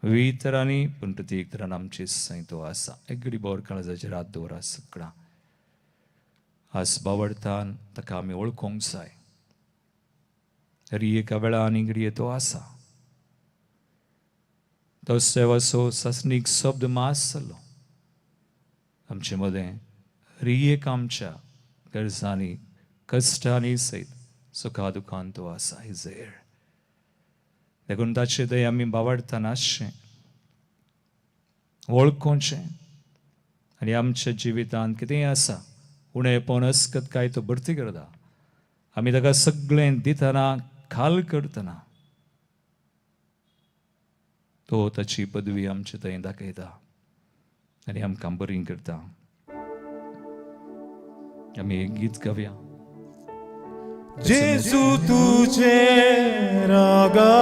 विविध तरांनी, पूण प्रत्येक तरान आमचे संय तो आसा. एगडी बोर काळजाचेर हात दवरा सगळां. आज बावडतान ताका आमी वळखूंक जाय. हरी एका वेळान घडये तो आसा. तो सेवाचो सासणीक शब्द मास जालो आमचे मदें. हरी एक आमच्या गरजांनी कश्टांनी सयत सुखा दुखान तो आसा. Is there देखून ताचे दय आमी बावडताना आसचें, वळखोवचें आनी आमच्या जिवितांत कितेंय आसा उणेपण अस्कत काय तो भरती करता. आमी ताका सगळें दितना खाल करतना तो ताची पदवी आमचे थंय दाखयता आनी आमकां बरी करता. आमी एक गीत गावया. जेजू तुझे रागा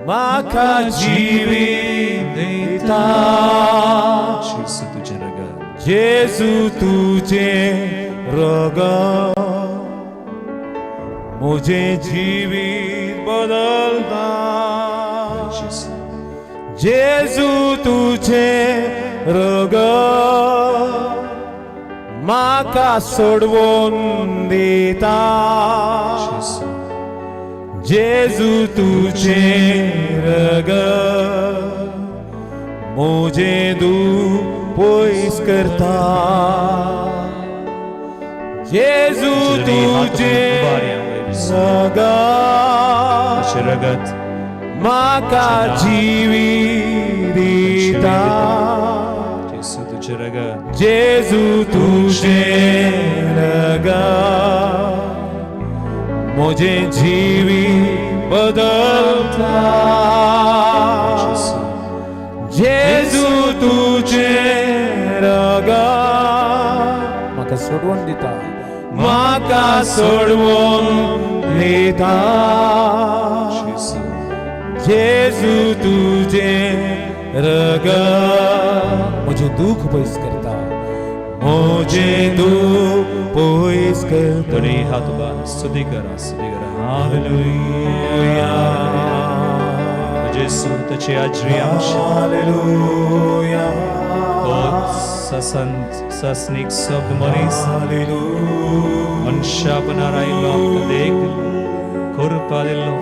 म्हाका जिवीत दिता, जेजू तुझे रगत, जेजू तुझे रगत म्हजें जिवीत बदलता, जेजू तुझे रगत म्हाका सोडवून दिता, जेजू तुझे रगत म्हजें दूख पयस करता, जेजू तुझे रगत म्हाका जिवीत दिता, जेजू तुझें रगत म्हजें जिवीत बदलता, जेजू तुझें रगत म्हाका सोडवून दिता, म्हाका सोडवून दिता, जेजू तुझें रगत म्हजें दूख पयस करता, म्हजें दूख पयस करता. दोनी हात उबार स्तुती करा, स्तुती करा. हालेलुया. जेजू ताची हाजरी आमची. हालेलुया. तो सासणीक शब्द मनीस हालेलुया. मनशापणार आयिल्लो आमकां देख दिल्लो कृपा दिल्लो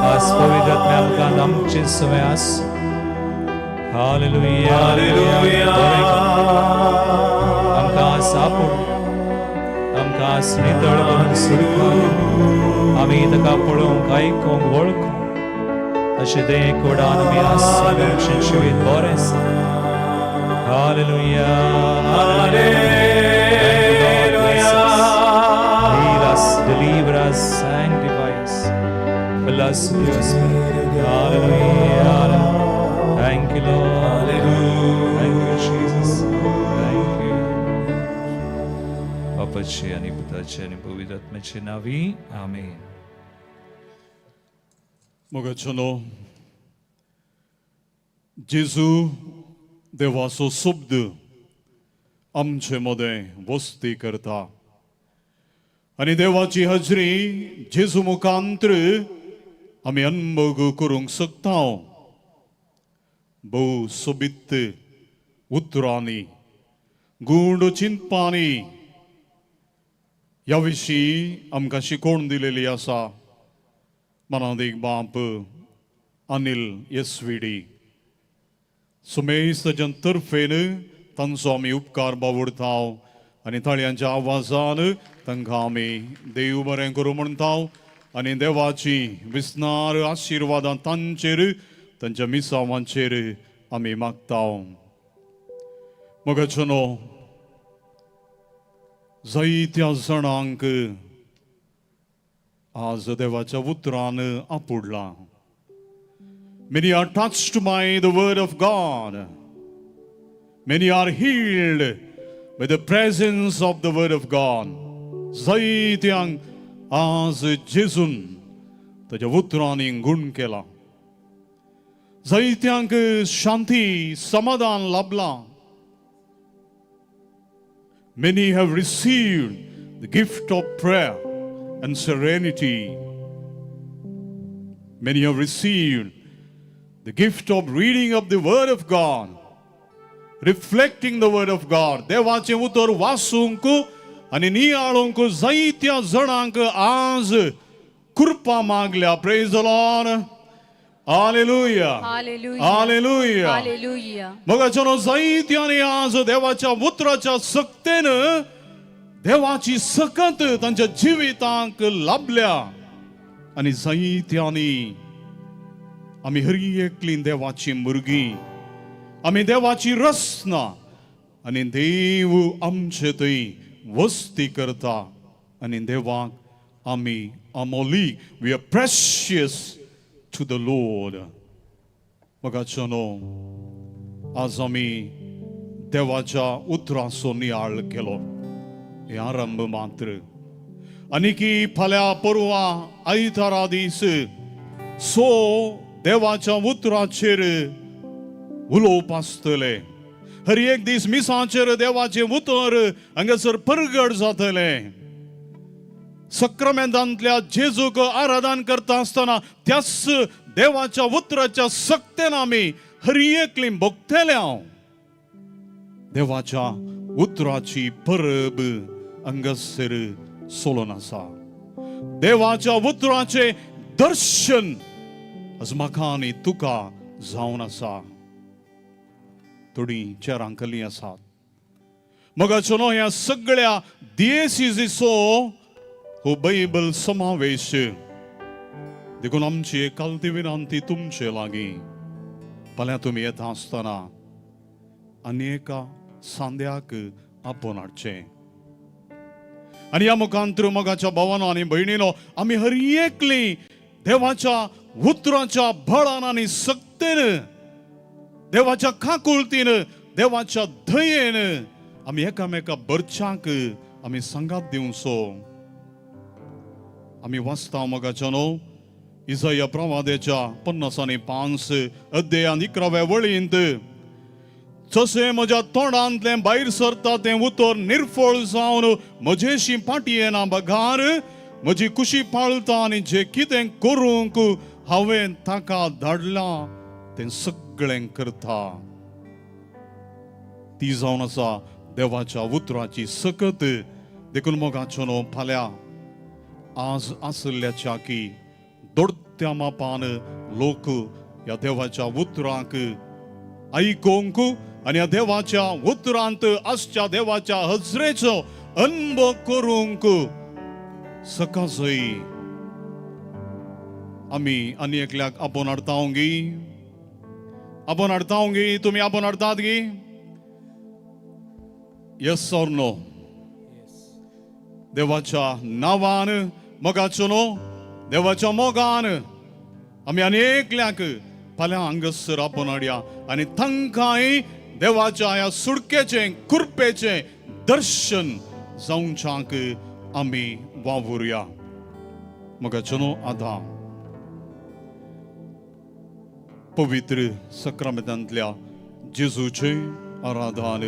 आज पवित्र आत्म्या आमकां आमचे समय आस. हालेलुया. हालेलुया. आमकां आज आपोड आमकां आज नितळ करून सुरपा. आमी ताका पळोवंक आयकूंक वळखूंक अशें तें कोडान आमी आसा आमचें जिवीत बरें आसा. Hallelujah. Thank you, Lord. Bless us. Heal us, deliver us, sanctify us. Fill us with your Spirit. Hallelujah. Thank you, Lord. Thank you, Jesus. Thank you. बापाचे आणि पुताचे आणि पवित्र आत्म्याचे नावी आमेन. मोगाचेलो जेजू देवाचो शब्द आमचे मदें वस्ती करता आनी देवाची हजरी जेजू मुखांत्र आमी अनभोग करूंक शकता. भोव सोबीत उतरांनी गूढ चिंतपांनी ह्या विशीं आमकां शिकोवण दिलेली आसा मनादीक बाप Anil S V D Sumesh ताच्या तर्फेन तांचो आमी उपकार बावुडता आनी ताळयांच्या आवाजान तांकां आमी देव बरें करूं म्हणटा आनी देवाची विस्नार आशिर्वादां तांचेर तांच्या मिसावांचेर आमी मागता. मोगाचेनो जायत्या जाणांक आज देवाच्या उतरान आपुडलां. Many are touched by the word of God. Many are healed by the presence of the word of God. जायत्यांक आज जेजून ताच्या उतरांनी गूण केला. जायत्यांक शांती समाधान लाभलां. Many have received the gift of prayer and serenity. Many have received the gift of reading of the Word of God, reflecting the Word of God. देवाचें उतर वाचूंक आनी नियाळूंक जायत्या जाणांक आज कृपा मागल्या. Praise the Lord. Hallelujah. Hallelujah. Hallelujah. Hallelujah. मोगाच्यानो जायत्यांनी आज देवाच्या उतराच्या सक्तेन देवाची सकत तांच्या जिवितांक लाभल्या आनी जायत्यांनी आमी हर एकलीं देवाची भुरगीं आमी देवाची रचना आनी देव आमचे थंय वस्ती करता आनी देवाक आमी Amoli. We are precious to the Lord. मोगाच्यानो आज आमी देवाच्या उतराचो नियाळ केलो. हे आरंभ मात्र. आनी फाल्यां परवां आयतारा दीस सो देवाच्या उतराचेर उलोवप आसतलें. हर एक दीस मिसाचेर देवाचें उतर हांगासर परगट जातलें. सक्रमेंतांतल्या जेजूक आराधन करता आसतना त्याच देवाच्या उतराच्या सक्तेन आमी हर एकली भोगतले. हांव देवाच्या उतराची परब हांगासर सोलोन आसा. देवाच्या उतराचें दर्शन आज म्हाका आनी तुका जावन आसा. थोडीं चेरां कली आसात. मोगाचो ह्या सगळ्या दियेसिजीचो हो बायबल समावेश. देखून आमची एकालती विनंती तुमचे लागीं फाल्यां तुमी येता आसतना आनी एका सांद्याक आपोवन हाडचें. आनी ह्या मुखांतर मोगाच्या भावानो आनी भयणीनो आमी हर एकली देवाच्या उतराच्या बळान आनी सक्तेन देवाच्या काकुळतीन देवाच्या दयेन आमी एकामेका बरच्याक आमी सांगात दिवचो. आमी वाचता मोगाच्या न्हू इजया प्रवाद्याच्या 55 अध्यायान 11व्या वळींत जशें म्हज्या तोंडांतलें भायर सरता तें उतर निर्फळ जावन म्हजेशी फाटी येना बगार म्हजी कुशी पाळता आनी जें कितें करूंक हांवें ताका धाडलां तें सगळें करता. ती जावन आसा देवाच्या उतराची सकत देखून मोगाचो न्हू फाल्यां आज आशिल्ल्याच्या की दोडत्या मापान लोक ह्या देवाच्या उतरांक आयकोंक आनी ह्या देवाच्या उतरांत आसच्या देवाच्या हजरेचो अनुभव करूंक सकाळी आमी आनी एकल्याक आपोवन हाडता गी, आपोवन हाडता गी, तुमी आपोवन हाडतात गी? Yes or no? देवाच्या नांवान मोगाचो न्हू देवाच्या मोगान आमी आनी एकल्याक फाल्यां हांगासर आपोवन हाडया आनी तांकांय देवाच्या ह्या सुडकेचें कृपेचें दर्शन जावच्याक आमी वावुरया. मोगाचो न्हू आतां पवित्र सक्रामेंतांतल्या जेजूचें आराधन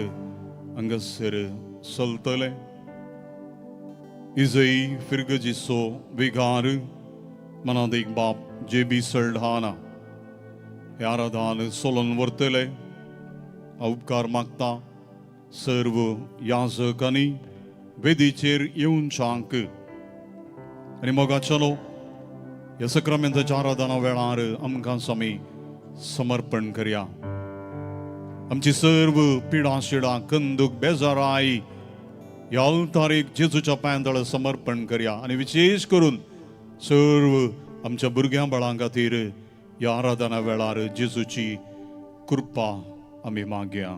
हांगासर चलतलें. इजय फिर्गजीचो विगार मनांत एक बाप जे बी सल्ढाना हे आराधन सोलोन व्हरतले. उपकार मागता सर्व याजकांनी वेदीचेर येवच्याक आनी मोगाचो न्हू ह्या सक्रामेंताच्या आराधना वेळार आमकां आमी समर्पण करया. आमची सर्व पिडा शिडां कंदूक बेजाराय ह्या अल्तारीक जेजूच्या पांयांतळ समर्पण करया आनी विशेश करून सर्व आमच्या भुरग्यां बाळां खातीर ह्या आराधना वेळार जेजूची कृपा आमी मागया.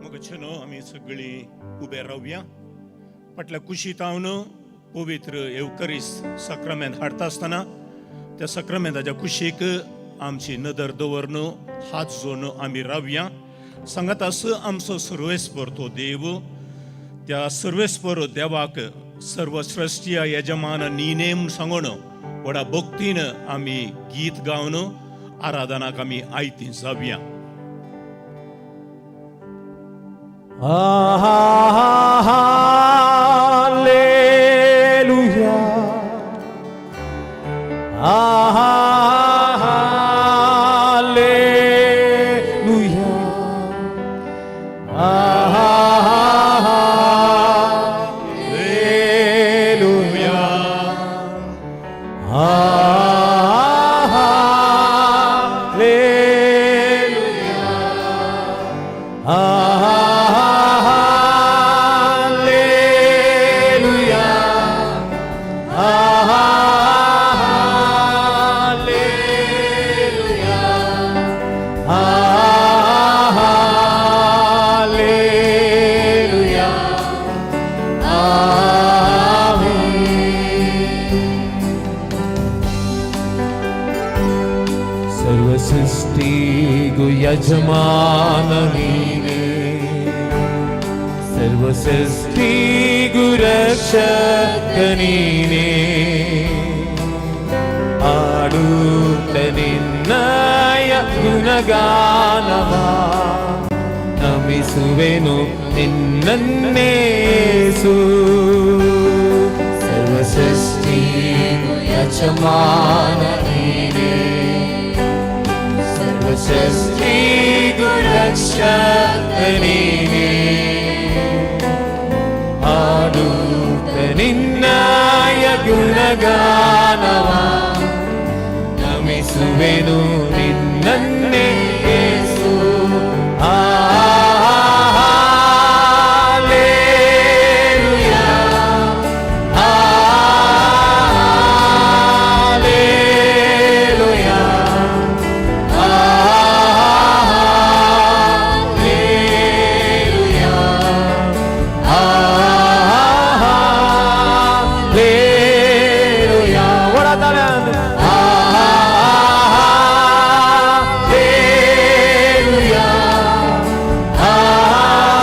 मग आमी सगळीं उबे रावया. फाटल्या कुशीत हांव पवित्र येवकरीस सक्रामेंत हाडटा आसतना त्या सक्रामेंताच्या कुशीक आमची नदर दवरन हात जोडून आमी रावया. सांगात आस आमचो सर्वेस्पर तो देव, त्या सर्वेस्पर देवाक सर्वश्रेष्ठीय यजमान नीने म्हूण सांगून व्हडा भक्तीन आमी गीत गावन आराधनाक आमी आयती जावया. Hallelujah. Hallelujah. Hallelujah. Hallelujah. Hallelujah. Hallelujah. Hallelujah. Amen. ಸರ್ವಸೃಷ್ಟಿಗೂ ಯಜಮಾನ ನೀನೇ, ಸರ್ವಸೃಷ್ಟಿಗೂ ರಕ್ಷಕ ನೀನೇ, ಆಡುತ್ತ ನಿನ್ನಯ ಗುಣಗಾನವ ನಮಿಸುವೆನು ನಿನ್ನನ್ನೇಸು. ಸರ್ವಸೃಷ್ಟಿಗೂ ಯಜಮಾನ ನೀನೇ, ಸರ್ವಸೃಷ್ಟಿಗೂ ರಕ್ಷಕ ನೀನೇ, ಆಡುತ್ತ ನಿನ್ನಯ ಗುಣಗಾನವ ನಮಿಸುವೆನು ನಿನ್ನನ್ನೇ ಯೇಸು. Hallelujah. Hallelujah. Hallelujah. Hallelujah. What are the Hallelujah. Hallelujah.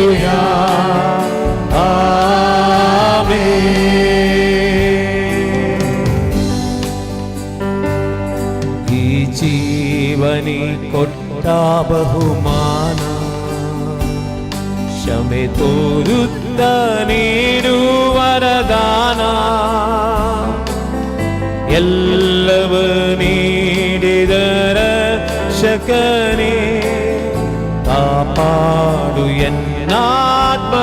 Hallelujah. Amen. ಈ ಜೀವನಿ ಕೊಟ್ಟ ಬಹುಮಾನ, ಕ್ಷಮೆ ತೋರುತ್ತ ನೀಡು ವರದಾನ. ಎಲ್ಲವ ನೀಡಿದ ರಕ್ಷಕನೇ, ಕಾಪಾಡು ಎನ್ನಾತ್ಮವನ್ನೇ.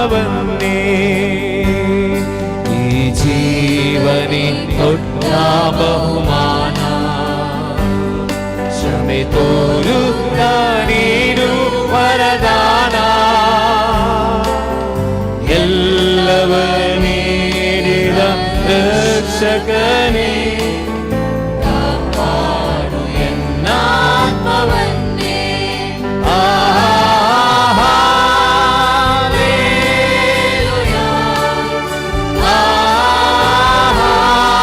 ಈ ಜೀವನಿ ದೊಡ್ಡ ಬಹುಮಾನ, ಕ್ಷಮೆ ತೋರುತ್ತ ನೀಡು ವರದಾನ. ಎಲ್ಲವ ನೀಡಿದ ರಕ್ಷಕನೇ, ಕಾಪಾಡು ಎನ್ನಾತ್ಮವನ್ನೇ. Hallelujah, hallelujah,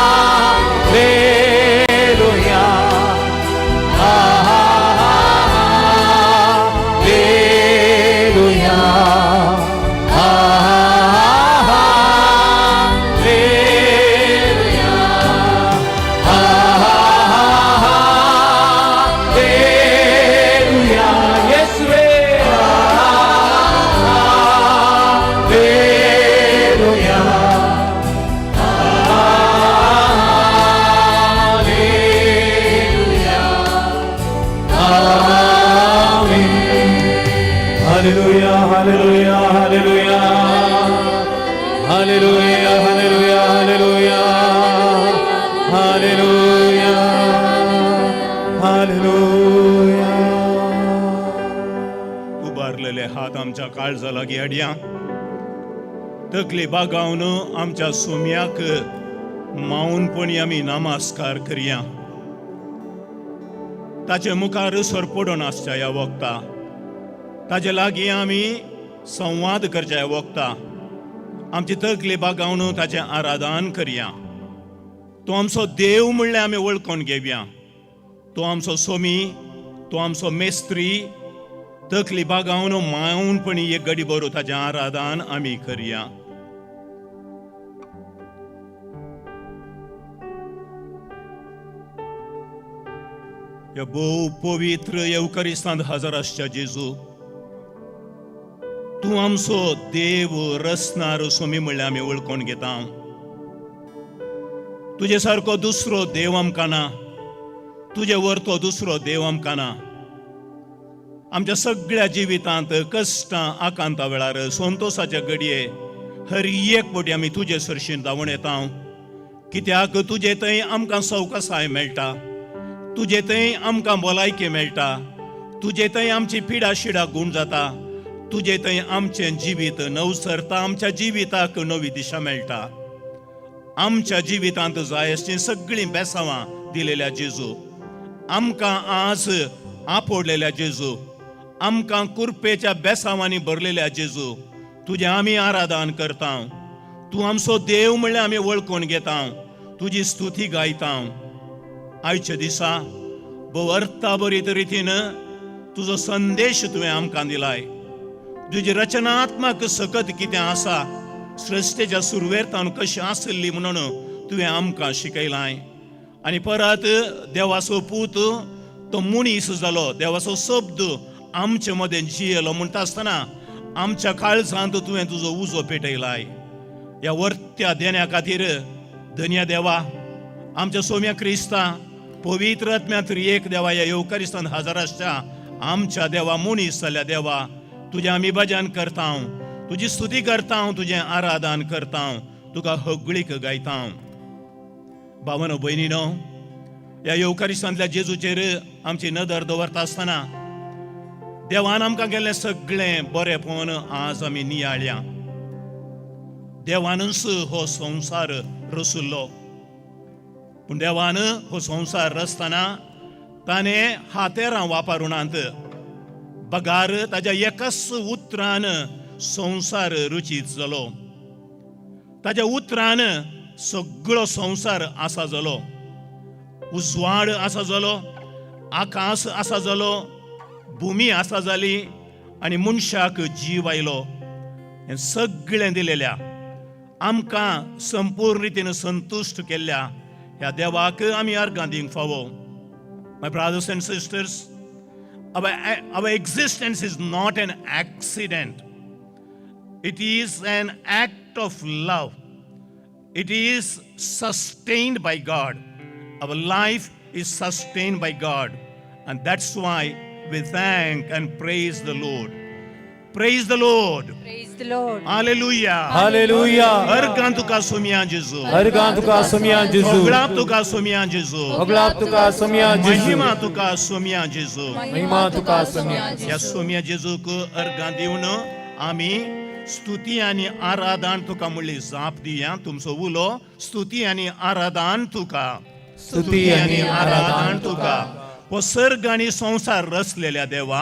hallelujah, hallelujah, hallelujah. ಯೇಸುವೇ, hallelujah, hallelujah, amen. Hallelujah, hallelujah, hallelujah, hallelujah, hallelujah, hallelujah, hallelujah, hallelujah. उबारलेले हात आमच्या काळजा लागीं हाडया. तकली बागावन आमच्या सोम्याक मावनपणी आमी नमस्कार करया. ताचे मुखार सरपडून आसच्या ह्या वखता, ताजे लागीं आमी संवाद करच्या ह्या वखता, आमची तकली बागावन ताचें आराधन करया. तो आमचो देव म्हणल्यार आमी वळखून घेवया. तो आमचो सोमी, तो आमचो मेस्त्री. तकली बागावन मावनपणी एक गडी बरो ताचें आराधन आमी करया. ह्या भोव पवित्र येवकरिस्तांत हजर आसच्या जेजू, तूं आमचो देव रसनार सोमी म्हणल्यार आमी वळखून घेता. तुजे सारको दुसरो देव आमकां ना, तुजे वरतो दुसरो देव आमकां ना. आमच्या सगळ्या जिवितांत कश्टां आकांता वेळार संतोसाच्या घडये हर एक पटी आमी तुजे सरशीन धांवून येता. कित्याक तुजे थंय आमकां सवकासाय मेळटा, तुजे थंय आमकां भलायकी मेळटा, तुजे थंय आमची पिडा शिडा गूण जाता, तुजे थंय आमचें जिवीत नवसरता, आमच्या जिविताक नवी दिशा मेळटा. आमच्या जिवितांत जाय आसचीं सगळीं बेसांवां दिलेल्या जेजू, आमकां आज आपोडलेल्या जेजू, आमकां कुरपेच्या बेसांवांनी भरलेल्या जेजू, तुजें आमी आराधन करता. तूं आमचो देव म्हणल्यार आमी वळखून घेता, तुजी स्तुती गायता. आयच्या दिसा भोव अर्थाभरीत रितीन तुजो संदेश तुवें आमकां दिलाय. तुजी रचनात्मक सकत कितें आसा, सृश्टेच्या सुरवेर तावन कशी आसली म्हणून तुवें आमकां शिकयलाय. आनी परत देवाचो पूत तो मनीस जालो, देवाचो शब्द आमचे मदें जियेलो म्हणटा आसतना आमच्या काळजांत तुवें तुजो उजो पेटयलाय. ह्या वर्त्या देण्या खातीर धन्या देवा, आमच्या सोम्या क्रिस्ता पवित्र आत्म्या एक देवा, ह्या येवकारिस्तान हजर आसच्या आमच्या देवा, मनीस जाल्या देवा, तुजें आमी भजन करता, तुजी स्तुती करता, तुजें आराधन करता, तुका हगळीक गायता. भावानो भयणीनो, ह्या येवकारिस्तांतल्या जेजूचेर आमची नदर दवरता आसतना देवान आमकां केल्लें सगळें बरेंपण आज आमी नियाळया. देवानूच हो संवसार रसुल्लो, पूण देवान हो संवसार रचतना ताणें हातेरां वापरुनात, बगार ताज्या एकाच उतरान संवसार रुचीत जालो. ताज्या उतरान सगळो संवसार आसा जालो, उजवाड आसा जालो, आकाश आसा जालो, भुमी आसा जाली आनी मनशाक जीव आयलो. हें सगळें दिलेल्या आमकां संपूर्ण रितीन संतुश्ट केल्ल्या ह्या देवाक आमी अर्गां दिवंक फावो. My brothers and sisters, our existence is not an accident. It is an act of love. It is sustained by God. Our life is sustained by God. And that's why we thank and praise the Lord. Praise the Lord. Praise the Lord. Hallelujah. Hallelujah. अर्गां तुका सोमया जेजू. अर्गां तुका सोमया जेजू. होगळाप तुका सोमया जेजू. होगळाप तुका सोमया जेजू. महिमा तुका सोमया जेजू. महिमा तुका सोमया. ह्या सोमया जेजूक अर्गां दिवन आमी स्तुती आनी आराधन तुका म्हणली जाप दिया. तुमचो उलो स्तुती आनी आराधन तुका. स्तुती आनी आराधन तुका. हो सर्ग आनी संवसार रचलेल्या देवा,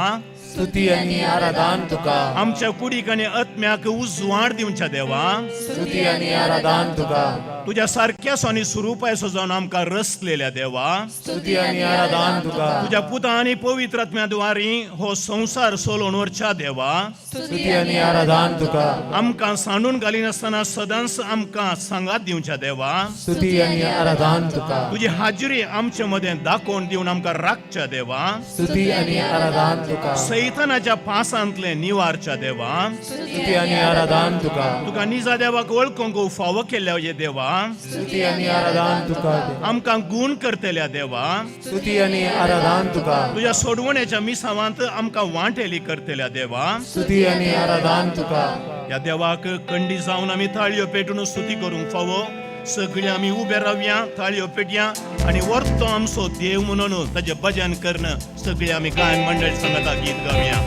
स्तुती आनी आराधन तुका. आमच्या कुडीक आनी आत्म्याक उजवाड दिवच्या देवा, स्तुती आनी आराधन तुका. तुज्या सारक्यासो आनी स्वरुपायसो जावन आमकां रचलेल्या देवा, स्तुती आनी आराधन तुका. तुज्या पुता आनी पवित्र आत्म्या द्वारी हो संवसार सोलोवन व्हरच्या देवा, स्तुती आनी आराधन तुका. आमकां सांडून घालिनासतना सदांच आमकां सांगात दिवच्या देवा, स्तुती आनी आराधन तुका. तुजी हाजिरी आमचे मदें दाखोवन दिवन आमकां राखच्या देवा, स्तुती आनी आराधन तुका. सैतानाच्या पासांतलें निवारच्या देवा, स्तुती आनी आराधन तुका. तुका निजा देवाक वळखूंक फावो केल्ल्या देवा, स्तुती आनी आराधन तुका. आमकां गुण करतल्या देवा, स्तुती आनी आराधन तुका. तुज्या सोडवण्याच्या मिसावांत आमकां वांटेली करतल्या देवा, स्तुती आनी आराधन तुका. ह्या देवाक कंडी जावन आमी ताळयो पेटून स्तुती करूंक फावो. सगळीं आमी उबे रावया, ताळयो पेटया आनी वर्तो आमचो देव म्हणून ताजें भजन करून सगळीं आमी गायन मंडळ सांगता गीत गावया.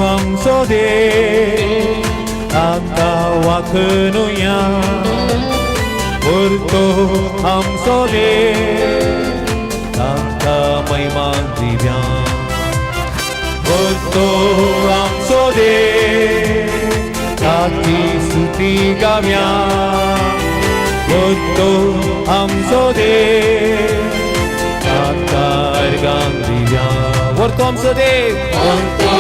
आमचो देव ताका वाखनुया. उरतो आमचो देव ताका महिमा दिव्या. उरतो आमचो देव ताची स्तुती गाव्या. उरतो आमचो देव ताका अर्गां दिव्या. वरतो आमचो देव. वरतो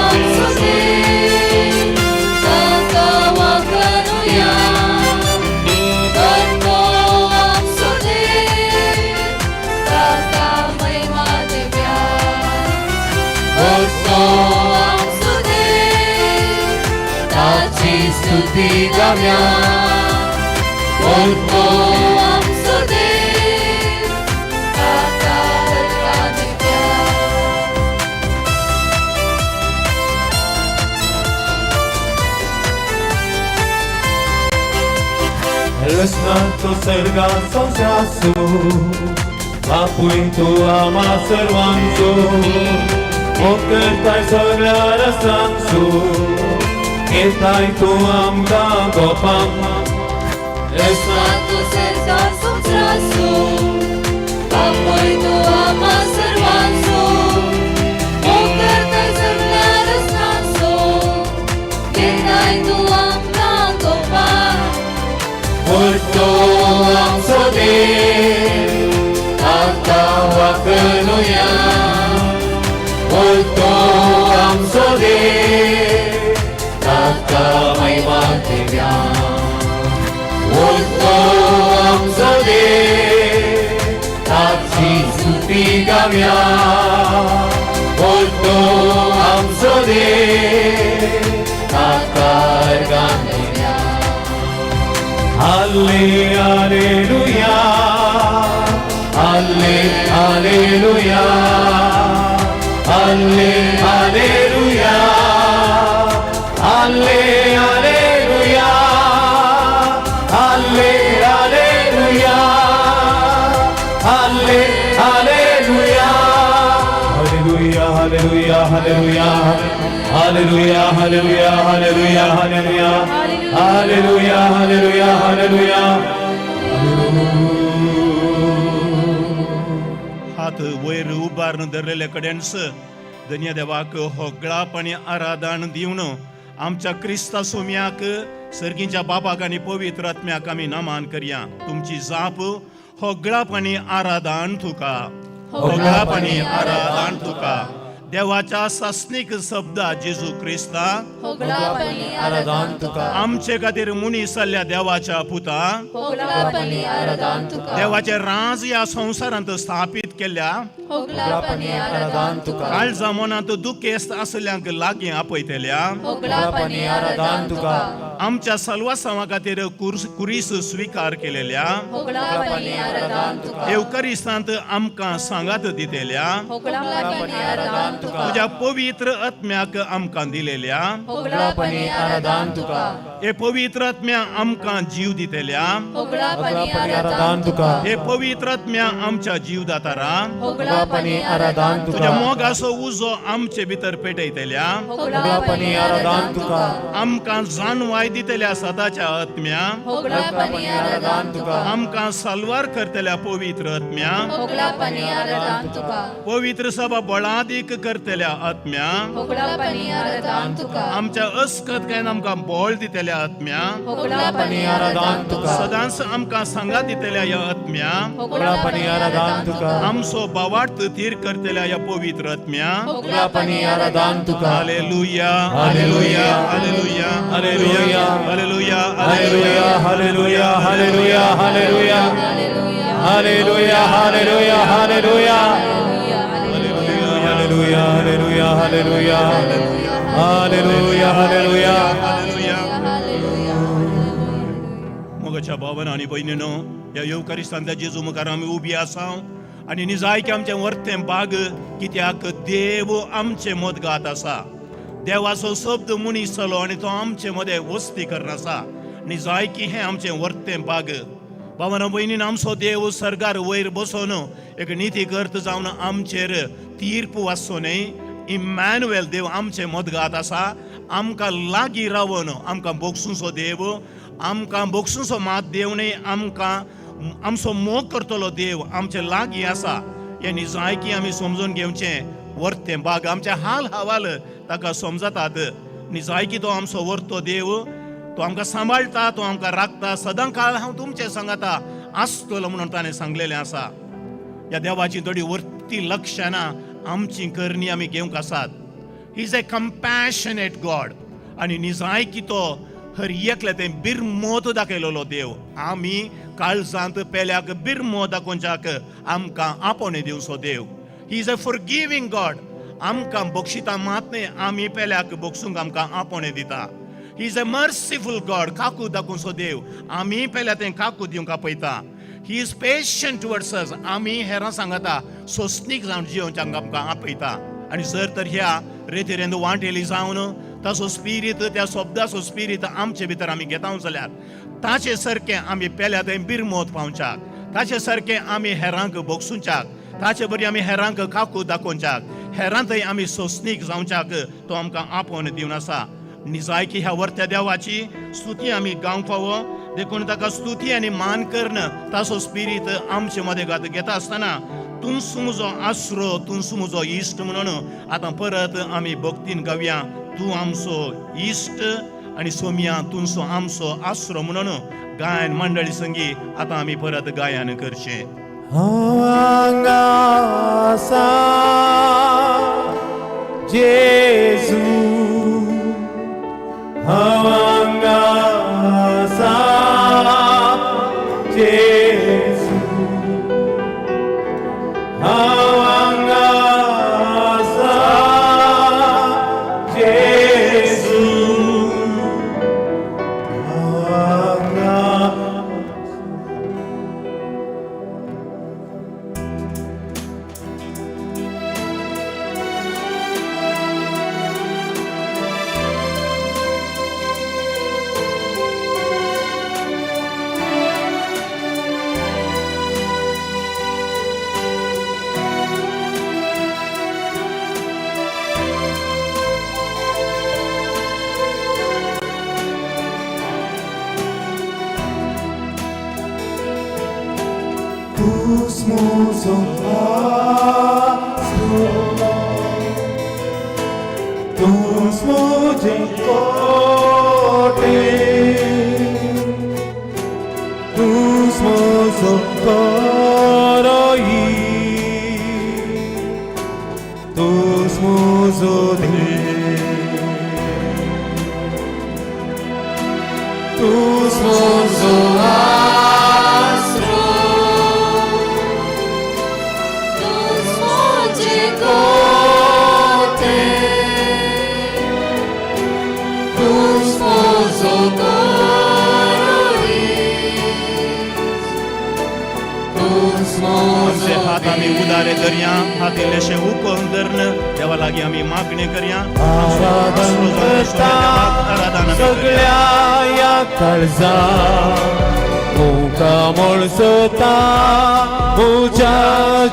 आमचो देव ताका वाखनुया. वरतो आमचो देव ताका महिमा दिव्या. वरतो आमचो देव ताची स्तुती गाव्या. वरतो आमचो देव ताका अर्गां दिव्या. रचनाचो सर्गा संवसाराचो बापूय तूं आमा सर्वांचो. मोग करताय सगळ्या रसनांचो येताय तूं आमकां गोपांक. रचनाचो सर्गा संवसाराचो बापूय तूं आमा सर्वांचो. मोग करताय सगळ्या रसनांचो येताय तूं आमकां गोपांक. वरतो आमचो देव ताका वाखनुया. वरतो आमचो देव ताका महिमा दिव्या. वरतो आमचो देव ताची स्तुती गाव्या. वरतो आमचो देव ताका अर्गां Divya. Hallelujah, hallelujah, hallelujah, hallelujah, hallelujah, hallelujah, hallelujah, hallelujah, hallelujah, hallelujah, hallelujah, hallelujah, hallelujah, Hallelujah, hallelujah, hallelujah. हात वयर उबारून धरलेले कडेनच धन्य देवाक होगळाप आनी आराधन दिवन आमच्या क्रिस्ता सोम्याक, सर्गीच्या बाबाक आनी पवित्र आत्म्याक आमी नमान करया. तुमची जाप होगळाप आनी आराधन तुका, होगळाप आनी आराधन तुका. देवाच्या सासणीक शब्दा जेजू क्रिस्ता, होगळाप आनी आराधन तुका. आमचे खातीर मनीस जाल्ल्या देवाच्या पुता, होगळाप आनी आराधन तुका. देवाचे राज ह्या संवसारांत स्थापीत केल्या, होगळाप आनी आराधन तुका. काळजा मनांत दुखेस्त आसल्यांक लागीं आपयतल्या, होगळाप आनी आराधन तुका. आमच्या सलवासांवा खातीर कुरीस स्विकार केलेल्या, होगळाप आनी आराधन तुका. येवकरिस्तांत आमकां सांगात दितेल्या, होगळाप आनी आराधन तुका. तुज्या पवित्र आत्म्याक आमकां दिलेल्या, होगळाप आनी आराधन तुका. हे पवित्र आत्म्या आमकां जीव दितेल्या, होगळाप आनी आराधन तुका. हे पवित्र आत्म्या आमच्या जीवदातारा, होगळाप आनी आराधन तुका. तुज्या मोगाचो उजो आमचे भितर पेटयतल्या, होगळाप आनी आराधन तुका. आमकां जाणवाय दितेल्या सदाच्या आत्म्या, होगळाप आनी आराधन तुका. आमकां साल्वार करतल्या पवित्र आत्म्या, होगळाप आनी आराधन तुका. पवित्र सभा बळादीक करतल्या आत्म्या, होगळाप आनी आराधन तुका. आमच्या अस्कत काय आमकां बळ दितेल्या आत्म्या, होगळाप आनी आराधन तुका. सदांच आमकां सांगात दितेल्या ह्या आत्म्या, होगळाप आनी आराधन तुका. आमचो बावार्थ थीर करतल्या ह्या पवित्र आत्म्या, होगळाप आनी आराधन तुका. Hallelujah, hallelujah, hallelujah, hallelujah, hallelujah, hallelujah, hallelujah, hallelujah, hallelujah, hallelujah, hallelujah, hallelujah, hallelujah, hallelujah, hallelujah, hallelujah, hallelujah. मोगाच्या भावना आनी भयणीनो, ह्या येवकारिस्तांतल्या जेजू मुखार आमी उबी आसा आनी निजायकी आमचें वर्तें बाग, कित्याक देव आमचें मदगात आसा. देवाचो शब्द मनीस जालो आनी तो आमचे मदें वस्ती करून आसा. निजायकी हें आमचें वर्तें बाग. भावना भयणीन, आमचो देव सर्गार वयर बसोन एक निती करत जावन आमचेर तीर्प वाचचो न्हय. इमॅन्युएल देव आमचें मदगात आसा. आमकां लागीं रावन आमकां बोगसुचो देव, आमकां बोगसुचो मात देव न्हय, आमकां आमचो मोग करतलो देव आमचे लागीं आसा. हें निजायकी आमी समजून घेवचें वर्तें बाग. आमचे हाल हवाल ताका समजतात. निजायकी तो आमचो वर्तो देव, तो आमकां सांबाळटा, तो आमकां राखता. सदां काळ हांव तुमचें सांगता आसतलो म्हणून ताणें सांगलेलें आसा. ह्या देवाची थोडी वर्ती लक्षणां आमची करणी आमी घेवंक आसात. He is a compassionate God आनी निजायकी तो हर एकले तें बिरमोत दाखयलेलो देव. आमी काळजांत पेल्याक बिरमो दाखोवच्याक आमकां आपोवणें दिवचो देव. He is a forgiving God. आमकां बक्षिता मात न्हय, आमी पेल्याक बक्षूंक आमकां आपोवणें दिता. He is a merciful God. काकू दाखोवचो देव, आमी पेल्या तें काकू दिवंक आपयता. He is patient towards us. आमी हेरां सांगता सोंसणीक जावन जियोवच्याक आमकां आपयता. आनी जर तर ह्या रेतीरेंत वांटेली जावन ताचो स्पिरीत, त्या शब्दाचो स्पिरीत आमचे भितर आमी घेता जाल्यार ताचे सारकें आमी पेल्या थंय बिरमोत पावच्याक, ताचे सारकें आमी हेरांक बोगसुच्याक, ताचे बरी आमी हेरांक काकू दाखोवच्याक, हेरां थंय आमी सोंसणीक जावच्याक तो आमकां आपोवन दिवन आसा. निजायकी ह्या वर्त्या देवाची स्तुती आमी गावंक फावो. देखून ताका स्तुती आनी मान करून ताचो स्पिरीत आमचे मदें घेता आसतना तूं म्हजो आसरो, तूं म्हजो इश्ट म्हणून आतां परत आमी भक्तीन गावया. तूं आमचो इश्ट आनी सोमया तुमचो आमचो आसरो म्हणून गायन मंडळी संगी आतां आमी परत गायन करचें. हांगा आसा जेजू, हांगा आसा जेजू, हांगा आसा जेजू, हांगा. तूंच म्हजो आसरो, तूंच म्हजें कोटें, तूंच म्हजो करोई, तूंच म्हजो देव, तूंच म्हजो आसरो, तूंच म्हजें कोटें, तूंच म्हजो करोई, तूंच आमचे म्हजो हात आमी उदारे करया, हात इल्लेशे उकोवन धरून देवा लागीं आमी मागणी करया. आराधन करता सगळ्या ह्या काळजा, मुखामळ सोता म्हज्या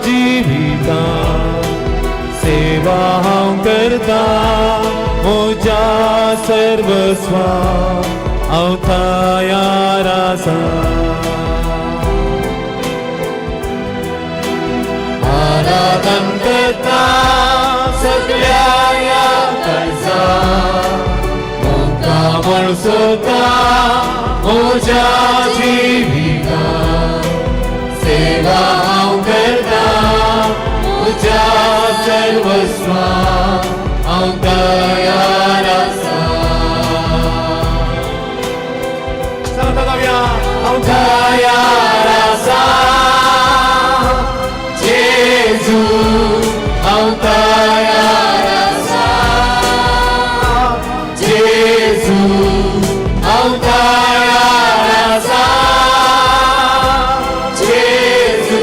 जिविता, सेवा हांव करता म्हज्या सर्वस्वा, हांव तयार आसा. आराधन करता सगळ्या ह्या काळजा, मुखामळ सोता म्हज्या जिविता, सेवा हांव करता म्हज्या सर्वस्वा, हांव तयार आसा. सांगता गावया, हांव तयार आसा जेजू, हांव तयार आसा जेजू, हांव तयार आसा जेजू,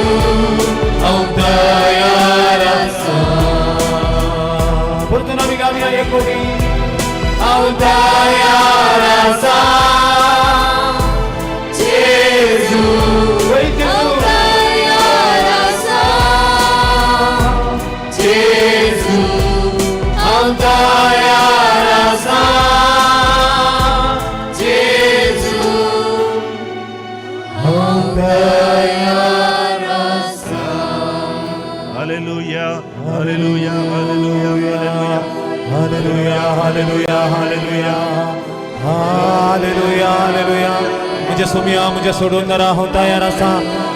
हांव तयार आसा. परतून आमी गावया एक कोटी, हांव तयार आसा जेजू, वय हांव जेजू, तयार आसा जेजू, हांव तयार आसा जेजू, हांव तयार आसा. Hallelujah, hallelujah, hallelujah, hallelujah, hallelujah, hallelujah, hallelujah, hallelujah. म्हज्या सुमिया, म्हज्या सोडून दरा, हांव तयार आसा,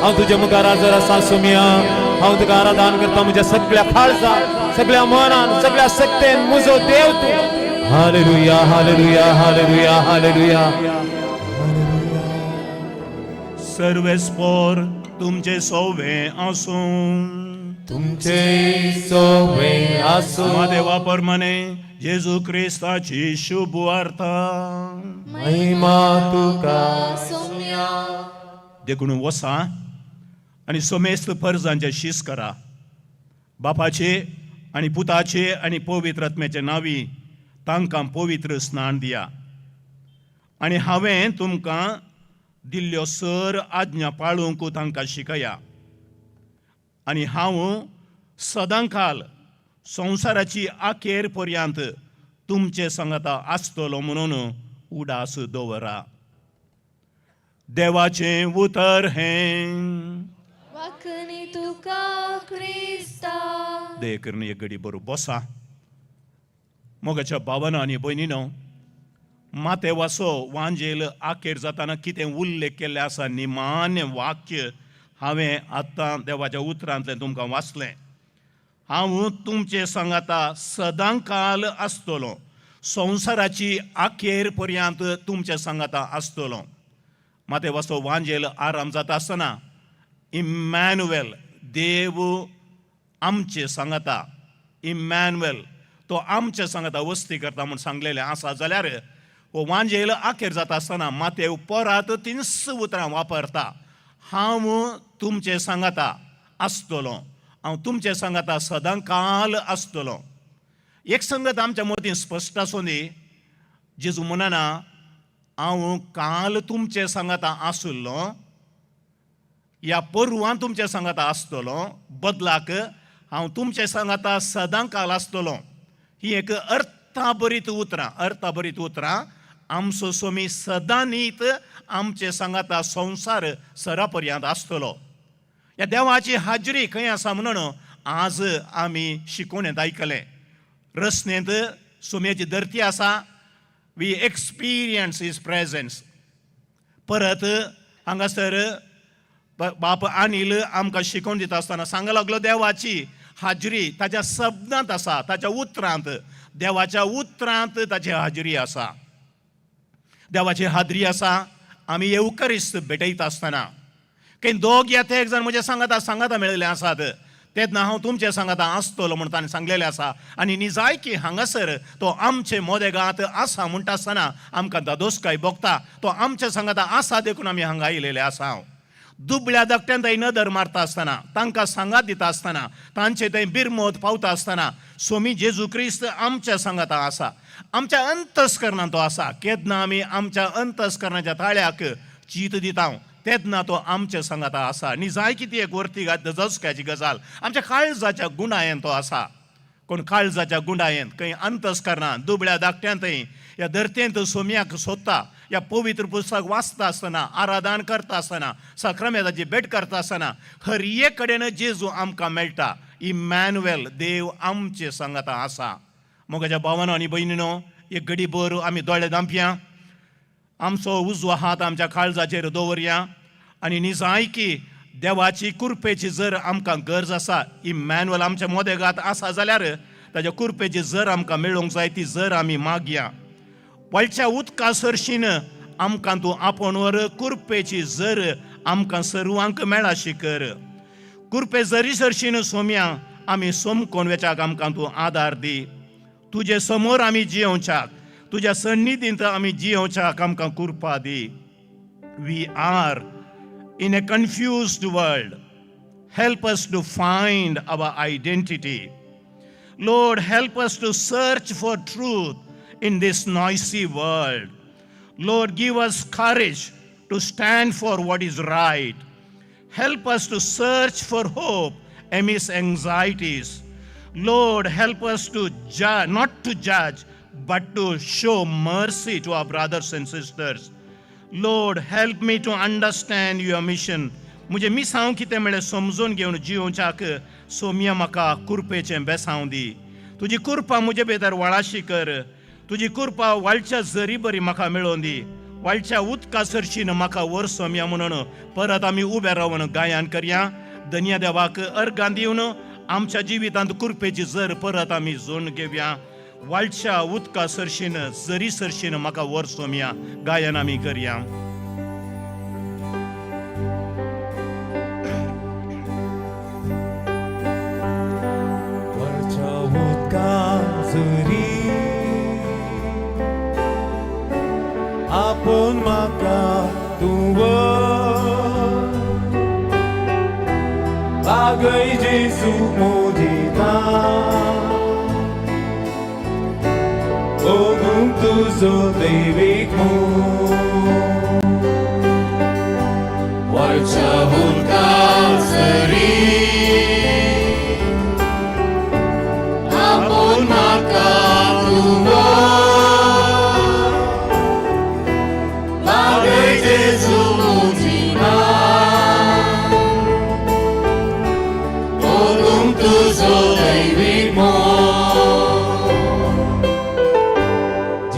हांव तुज्या मुखार हाजर आसा सुमिया, हांव तुका आराधन करता म्हज्या सगळ्या काळजा, सगळ्या मनान, सगळ्या शक्तेन, म्हजो देव तूं. Hallelujah, hallelujah, hallelujah, hallelujah. सर्वेस्पोर तुमचे सोवे आसूं, तुमचे सोवे आसूं. देवा परमाने जेजू क्रिस्ताची शुभ वार्ता. महिमा तुका सोम्या. देखून वसा आनी समेस्त फर्जांचे शीस करा. बापाचे आनी पुताचे आनी पवित्र आत्म्याचे नांवी तांकां पवित्र स्नान दिया, आनी हांवें तुमकां दिल्ल्यो सर आज्ञा पाळूंक तांकां शिकया. आनी हांव सदांकाल संवसाराची अखेर पर्यंत तुमचे सांगाता आसतलो म्हणून उडास दवरा. देवाचें उतर हें. वाकणी तुका क्रिस्ता. दया करून एक घडी बरो बसा. मोगाच्या भावानो आनी भयणीनो, मातेवाचो वांजेल आखेर जाताना कितें उल्लेख केल्लें आसा, निमान्य वाक्य हांवें आतां देवाच्या उतरांतलें तुमकां वाचलें. हांव तुमचे सांगाता सदांकाल आसतलो, संवसाराची अखेर पर्यंत तुमचे सांगाता आसतलो. मातेवाचो वांजेल आराम जाता आसतना इमॅन्युएल, देव आमचे सांगाता, इमॅन्युएल तो आमचे सांगाता वस्ती करता म्हूण सांगलेलें आसा. जाल्यार हो वांजेल अखेर जाता आसतना मातेव परत तीनच उतरां वापरता, हांव तुमचे सांगाता आसतलो, हांव तुमचे सांगाता सदां काल आसतलो. एक संगत आमच्या मतीं स्पश्ट आसूं दी, जेजू म्हणना हांव काल तुमचे सांगाता आसुल्लो या परवां तुमचे सांगाता आसतलो, बदलाक हांव तुमचे सांगाता सदां काल आसतलो. ही एक अर्थाभरीत उतरां, अर्थाभरीत उतरां. आमचो स्वामी सदां नीत आमचे सांगाता संवसार सरा पर्यंत आसतलो. ह्या देवाची हाजरी खंय आसा म्हणून आज आमी शिकोवणेंत आयकलें. रसनेंत सोम्याची धरती आसा, we experience his presence. परत हांगासर बाप अनिल आमकां शिकोवन दिता आसतना सांग लागलो, देवाची हाजरी ताच्या शब्दांत आसा, ताच्या उतरांत, देवाच्या उतरांत ताची हाजरी आसा. देवाची हाजरी आसा आमी येवकरिस्त भेटयता आसतना. खंय दोग या ते एक जाण म्हज्या सांगाता सांगाता मेळिल्ले आसात, तेन्ना हांव तुमचे सांगाता आसतलो म्हूण ताणें सांगलेलें आसा. आनी निजायकी हांगासर तो आमचे मोदेगांत आसा म्हणटा आसतना आमकां दादोसकाय भोगता. तो आमचे सांगाता आसा देखून आमी हांगा आयिल्ले आसा. दुबळ्या धाकट्यान थंय नदर मारता आसतना, तांकां सांगात दिता आसतना, तांचे थंय बिरमोत पावता आसतना सोमी जेजू क्रिस्त आमच्या सांगाता आसा, आमच्या अंतस्करणान तो आसा. केन्ना आमी आमच्या अंतस्करणाच्या ताळ्याक चीत दिता तेन्ना तो आमच्या सांगाता आसा. निजाय कितें एक वर्ती दजसकायची गजाल, आमच्या काळजाच्या गुणायेन तो आसा. कोण काळजाच्या गुंडायेन खंय अंतस्करणान दुबळ्या धाकट्यान थंय ह्या धरतेंत सोम्याक सोदता, ह्या पवित्र पुस्तक वाचता आसतना, आराधन करता आसतना, साक्रमेदाची भेट करता आसतना हर एक कडेन जेजू आमकां मेळटा. इमॅन्युएल देव आमचे सांगाता आसा. मोगाच्या भावानो आनी भयणीनो, एक घडी भर आमी दोळे धांपया, आमचो उजवो हात आमच्या काळजाचेर दवरया आनी निजायकी देवाची कुरपेची जर आमकां गरज आसा, इमॅन्युएल आमच्या मोदेगात आसा जाल्यार ताच्या कुरपेची जर आमकां मेळूंक जाय, ती जर आमी मागया. वळच्या उदका सरशीन आमकां तूं आपोवन व्हर, कुरपेची जर आमकां सर्वांक मेळाशी कर. कुरपे जरी सरशीन सोम्या आमी सोमकोन वेच्याक आमकां तूं आदार दी. तुजे समोर आमी जियोवच्याक, तुज्या सन्निधींत आमी जियोवच्याक आमकां कुरपा दी. We are in a confused world. Help us to find our identity. Lord, help us to search for truth in this noisy world. Lord, give us courage to stand for what is right. Help us to search for hope amidst anxieties. Lord, help us to judge, not to judge, but to show mercy to our brothers and sisters. Lord, help me to understand your mission. म्हजें मिसांव कितें म्हळ्यार समजून घेवन जियोवच्याक सोम्या म्हाका कुरपेचें बेसांव दी. तुजी कुरपा म्हजे भितर वळाशी कर. तुजी कुरपा वाळच्या जरी बरी म्हाका मेळोवन दी. वाळच्या उदका सरशीन म्हाका व्हर सोम्या म्हणून परत आमी उबे रावन गायन करया. धन्य देवाक अर्गां दिवन आमच्या जिवितांत कुरपेची जर परत आमी जोन घेवया. वाळच्या उदका सरशीन जरी सरशीन म्हाका व्हर सोम्या, गायन आमी करया. वरच्या उदका जरी आपोवन म्हाका तूं व्हर, लागय जेजू मोदिता, भोगूंक तुजो दैवीक मोग. वरच्या उदका जरी आपोवन म्हाका तूं व्हर, लागय जेजू मुजिना, भोगूंक तुजो दैवीक मोग.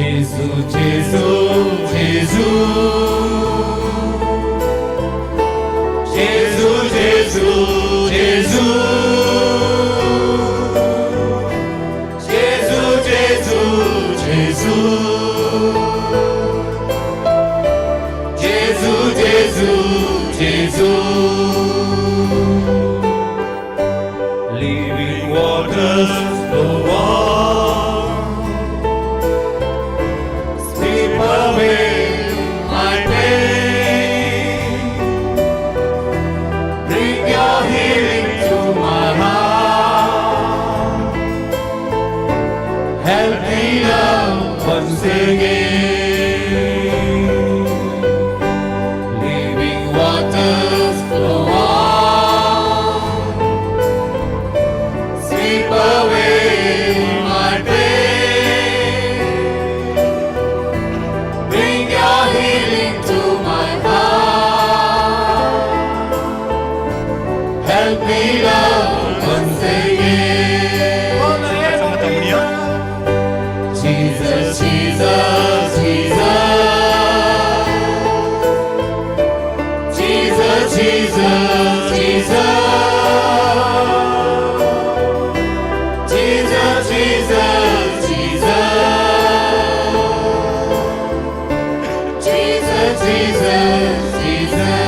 जेजू जेजू जेजू जेजू जेजू जेजू जेजू जेजू जेजू जेजू जेजू जेजू. Living waters flow on, sweep away my pain. Bring your healing to my heart. Help me love once again. Living waters flow on, sweep away my pain. Bring your healing to my heart. Help me, Lord, once again. Jesus, Jesus, Jesus. Jesus, Jesus, Jesus. Jesus, Jesus, Jesus. Jesus, Jesus, Jesus.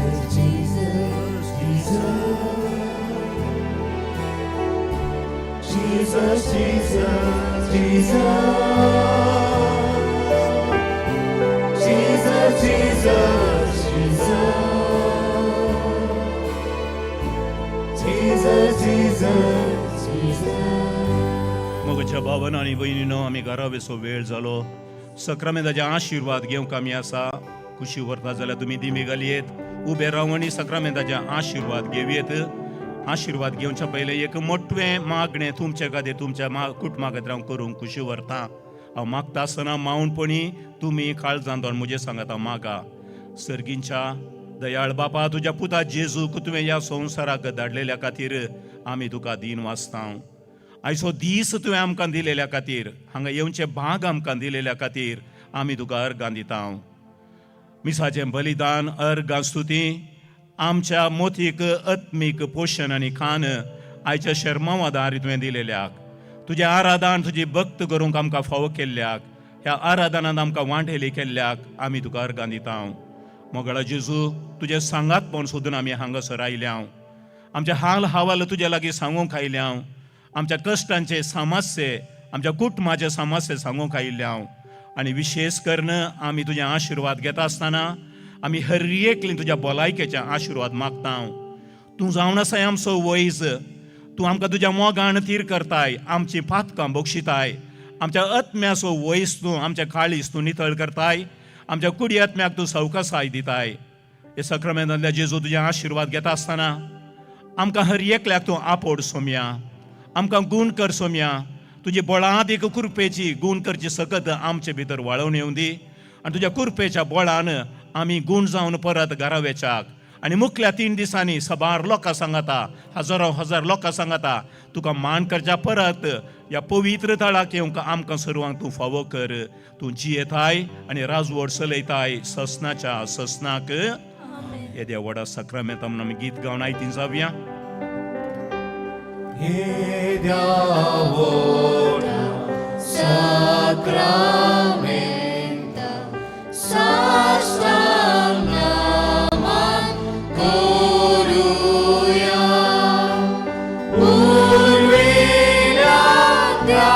Jesus, Jesus, Jesus. Jesus, Jesus, Jesus. Jesus, Jesus, Jesus. Jesus, Jesus, Jesus. मोगाच्या भावान आनी भयणीनो, आमी घरा वेसो वेळ जालो. सक्रामेंताचे आशिर्वाद घेवंक आमी आसा. खुशी व्हरता जाल्यार तुमी दिमी घालयेत, उबे रावन आनी सक्रामेंताचे आशिर्वाद घेवयेत. आशिर्वाद घेवच्या पयलें एक मोटवें मागणें तुमचे खातीर, तुमच्या कुटुंबा खातीर हांव करूंक खुशी व्हरता. हांव मागता आसतना मावनपणी तुमी काळजान दोन म्हजें सांगात मागा. सर्गींच्या दयाळ बापा, तुज्या पुता जेजूक तुवें ह्या संवसाराक धाडलेल्या खातीर आमी तुका दीन वाचता. आयचो दीस तुवें आमकां दिलेल्या खातीर, हांगा येवचे भाग आमकां दिलेल्या खातीर आमी तुका अर्गां दिता. मिसाचें बलिदान, अर्गां, स्तुती आमच्या मोतीक आत्मीक पोशण आनी खान आयच्या शर्मावादार तुवें दिलेल्याक, तुजें आराधन तुजी भक्त करूंक आमकां फावो केल्ल्याक, ह्या आराधनान आमकां वांटेली केल्ल्याक आमी तुका अर्गां दिता. मोगाळा जेजू, तुजें सांगातपण सोदून आमी हांगासर आयल्या. आमच्या हाल हवाल तुज्या लागीं सांगूंक आयल्या. आमच्या कश्टांचे समस्ये, आमच्या कुटुंबाचे समस्ये सांगूंक आयिल्ले हांव. आनी विशेश करून आमी तुजे आशिर्वाद घेता आसतना आमी हर एकली तुज्या भलायकेचे आशिर्वाद मागता. तूं जावन आसाय आमचो वैज. तूं आमकां तुज्या मोगान तीर करताय, आमची पातकां बक्षिताय. आमच्या आत्म्याचो वैज तूं, आमच्या काळीज तूं नितळ करताय. आमच्या कुडी आत्म्याक तूं सवकासाय दिताय. हे सक्रामेंतांतल्या जेजू, तुजे आशिर्वाद घेता आसतना आमकां हर एकल्याक तूं आपोड सोमया, आमकां गूण कर सोमया. तुजी बळादीक कृपेची गूण करची सकत आमचे भितर वाळोवन येवं दी आनी तुज्या कृपेच्या बळान आमी गूण जावन परत घरा वेच्याक आनी मुखल्या 3 दिसांनी सबार लोकां सांगाता, हजारो हजार लोकां सांगाता तुका मान करच्या परत ह्या पवित्र थळाक येवंक आमकां सर्वांक तूं फावो कर. तूं जियेताय आनी राजवड चलयताय ससनाच्या ससनाक. येद्या व्हडा सक्रामेंता म्हणून आमी गीत गावन आयतीन जावया. येद्या व्हडा साक्रामेंता साष्टांग नमन करुया. पुर्विल्या त्या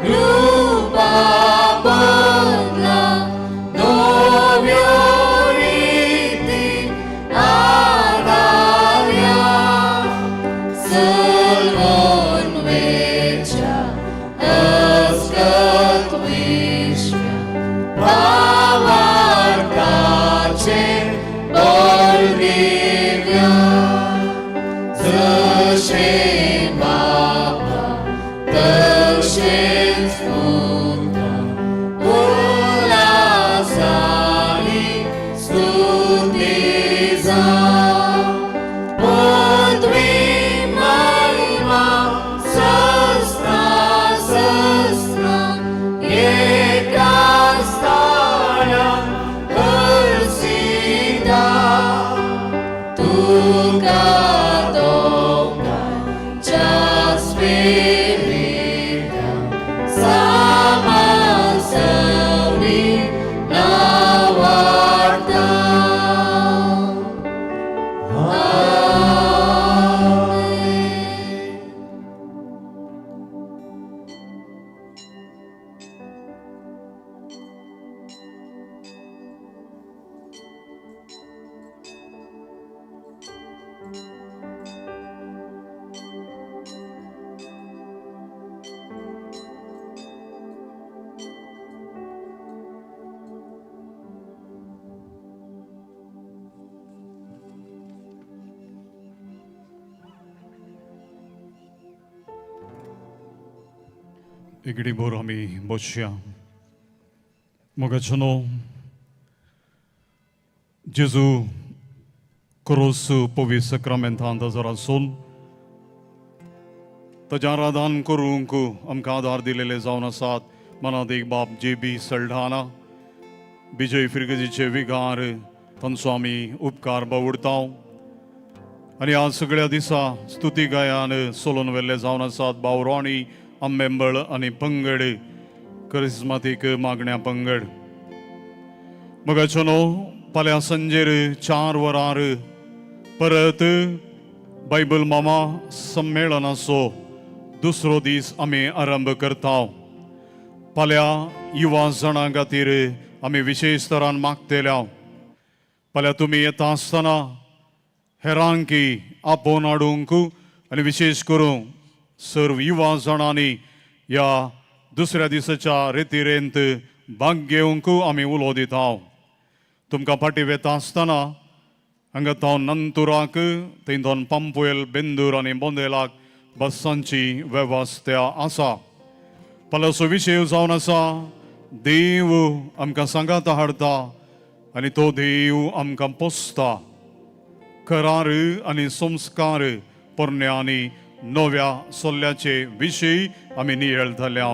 रूपा बदला नव्यो रिती आदार्या. सलवोन वेच्या अस्कत विश्व्या भावार्थाचे बळ दिव्या. जशें बापा तशेंच पुता उल्हासानी स्तुती जावं. पदवी महिमा सस्ना सस्ना एकाच स्थाना हरसिता. तुका दोगांच्या स्पिरिटा सामासवी नावार्ता. आमेन. इगडी बोर आमी बसया. मोगाचो जेजू क्रोस पवित्र सक्रामेंतांत हजर आसून ताजें आराधन करूंक आमकां आदार दिलेले जावन आसात. मनादीक बाब जे बी सल्डाना, विजय फिरगजीचे विगार, तांचो आमी उपकार बावुडता. आनी आज सगळ्या दिसा स्तुती गायान सोलून व्हेल्ले जावन आसात भाव रोणी आंबेंबळ आनी पंगड, करिस्मातीक मागण्या पंगड. मगाचो फाल्यां सांजेर 4 वरार परत बायबल मामा संमेलनाचो दुसरो दीस आमी आरंभ करता. फाल्यां युवा जाणां खातीर आमी विशेश तरान मागतल्या. फाल्यां तुमी येता आसतना हेरांकी आपोवन हाडूंक आनी विशेश करून सर्व युवा जाणांनी ह्या दुसऱ्या दिसाच्या रेतिरेंत भाग घेवंक आमी उलो दिता. तुमकां फाटीं वेता आसतना हांगा तावन नंतुराक, थंय दोन पंपुयल, बेंदूर आनी बोंदेलाक बसांची वेवस्था आसा. फाल्यांचो विशय जावन आसा देव आमकां सांगात हाडटा आनी तो देव आमकां पोसता. करार आनी संस्कार पोरण्या आनी नव्या सोल्ल्याचे विशय आमी नियळटल्या.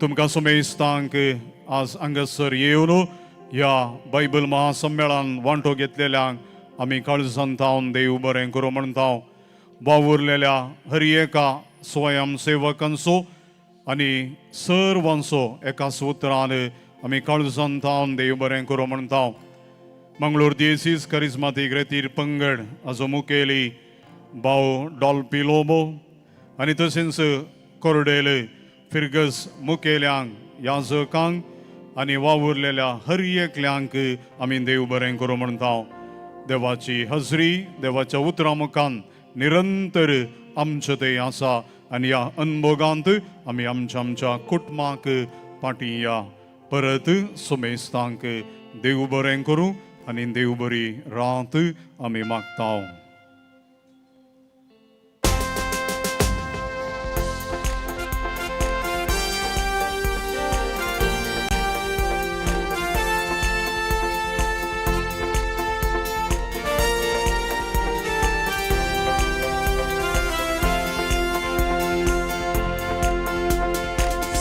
तुमकां समेस्तांक आज हांगासर येवन ह्या बायबल महासम्मेळान वांटो घेतलेल्यांक आमी काळजान थावन देव बरें करूं म्हणटा. वावुरलेल्या हर एका स्वयंसेवकांचो आनी सर्वांचो एका सुत्रान आमी काळजान थावन देव बरें करूं म्हणटा. मंगळूर दियेसीस करिज्मातीक रेतीर पंगड हाजो मुखेली भाव डॉल्पी लोबो आनी तशेंच कोरडेल फिरगस मुखेल्यांक, याजकांक आनी वावुरलेल्या हर एकल्यांक आमी देव बरें करूं म्हणटा. देवाची हजरी देवाच्या उतरां मुखान निरंतर आमचे थंय आसा आनी ह्या अनभोगांत आमी आमच्या आमच्या कुटुंबाक फाटीं या. परत सुमेस्तांक देव बरें करूं आनी देव बरी रात आमी मागता.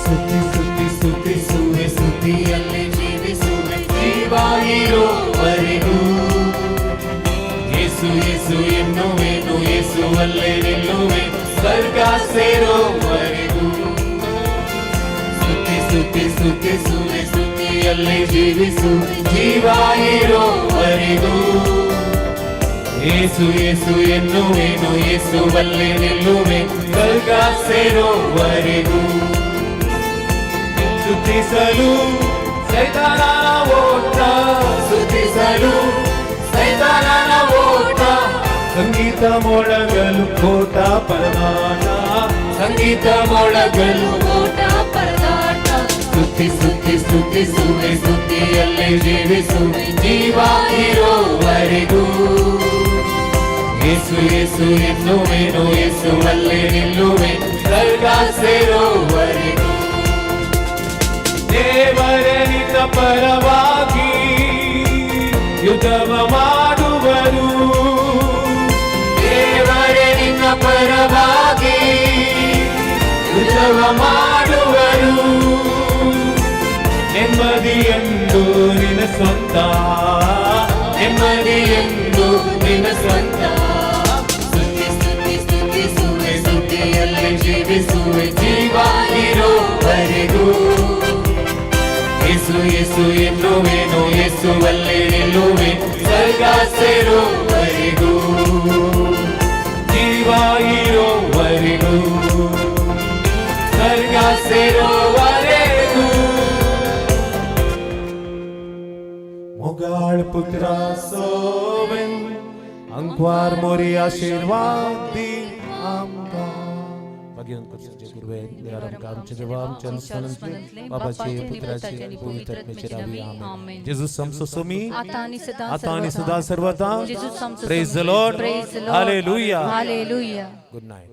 ಸ್ತುತಿ ಸ್ತುತಿ ಸ್ತುತಿಸುವೆ, ಸ್ತುತಿಯಲ್ಲಿ ಜೀವಿಸುವೆ ಜೀವ ಇರುವರೆಗೂ. ಯೇಸು ಯೇಸು ಎನ್ನುವೆನು, ಯೇಸುವಲ್ಲೇ ನಿಲ್ಲುವೆ ಸ್ವರ್ಗ ಸೇರುವರೆಗೂ. ಸ್ತುತಿ ಸ್ತುತಿ ಸ್ತುತಿಸುವೆ, ಸ್ತುತಿಯಲ್ಲಿ ಜೀವಿಸು ಜೀವ ಇರುವರೆಗೂ. ಯೇಸು ಯೇಸು ಎನ್ನುವೆನು, ಯೇಸುವಲ್ಲೇ ನಿಲ್ಲುವೆ ಸ್ವರ್ಗ ಸೇರುವರೆಗೂ. ಸ್ತುತಿಸಲು ಸೈತಾನನ ಓಟ, ಸ್ತುತಿಸಲು ಸೈತಾನನ ಓಟ, ಸಂಗೀತ ಮೊಳಗಲು ಕೋಟ ಪರದಾಟ, ಸಂಗೀತ ಮೊಳಗಲು ಕೋಟ ಪರದಾಟ. ಸ್ತುತಿ ಸ್ತುತಿ ಸ್ತುತಿಸುವೆ, ಸ್ತುತಿಯಲ್ಲೇ ಜೀವಿಸುವೆ ಜೀವ ಇರುವರೆಗೂ. ಯೇಸು ಯೇಸು ಎನ್ನುವೆನು, ಯೇಸುವಲ್ಲೇ ನಿಲ್ಲುವೆ ಸ್ವರ್ಗ ಸೇರುವರೆಗೂ. ದೇವರೇ ನಿನ್ನ ಪರವಾಗಿ ಯುದ್ಧವ ಮಾಡುವರು, ದೇವರೇ ನಿನ್ನ ಪರವಾಗಿ ಯುದ್ಧವ ಮಾಡುವರು. ನೆಮ್ಮದಿಯೆಂದು ನಿನ್ನ ಸ್ವಂತ, ನೆಮ್ಮದಿಯೆಂದು ನಿನ್ನ ಸ್ವಂತ. ಸ್ತುತಿ ಸ್ತುತಿ ಸ್ತುತಿಸುವೆ, ಸ್ತುತಿಯಲ್ಲಿ ಜೀವಿಸುವೆ ಜೀವ ಇರುವರೆಗೂ. ಯೇಸು ಯೇಸು ಎನ್ನುವೆನು, ಯೇಸುವಲ್ಲೇ ನಿಲ್ಲುವೆ ಸ್ವರ್ಗ ಸೇರುವರೆಗೂ. ಜೀವ ಇರುವರೆಗೂ ಸ್ವರ್ಗ ಸೇರುವರೆಗೂ. मोगाळ पुत्रा सोवेन अंकवार मोरी आशीर्वाद दी आमकां. Praise the Lord. Hallelujah. Hallelujah. Good night.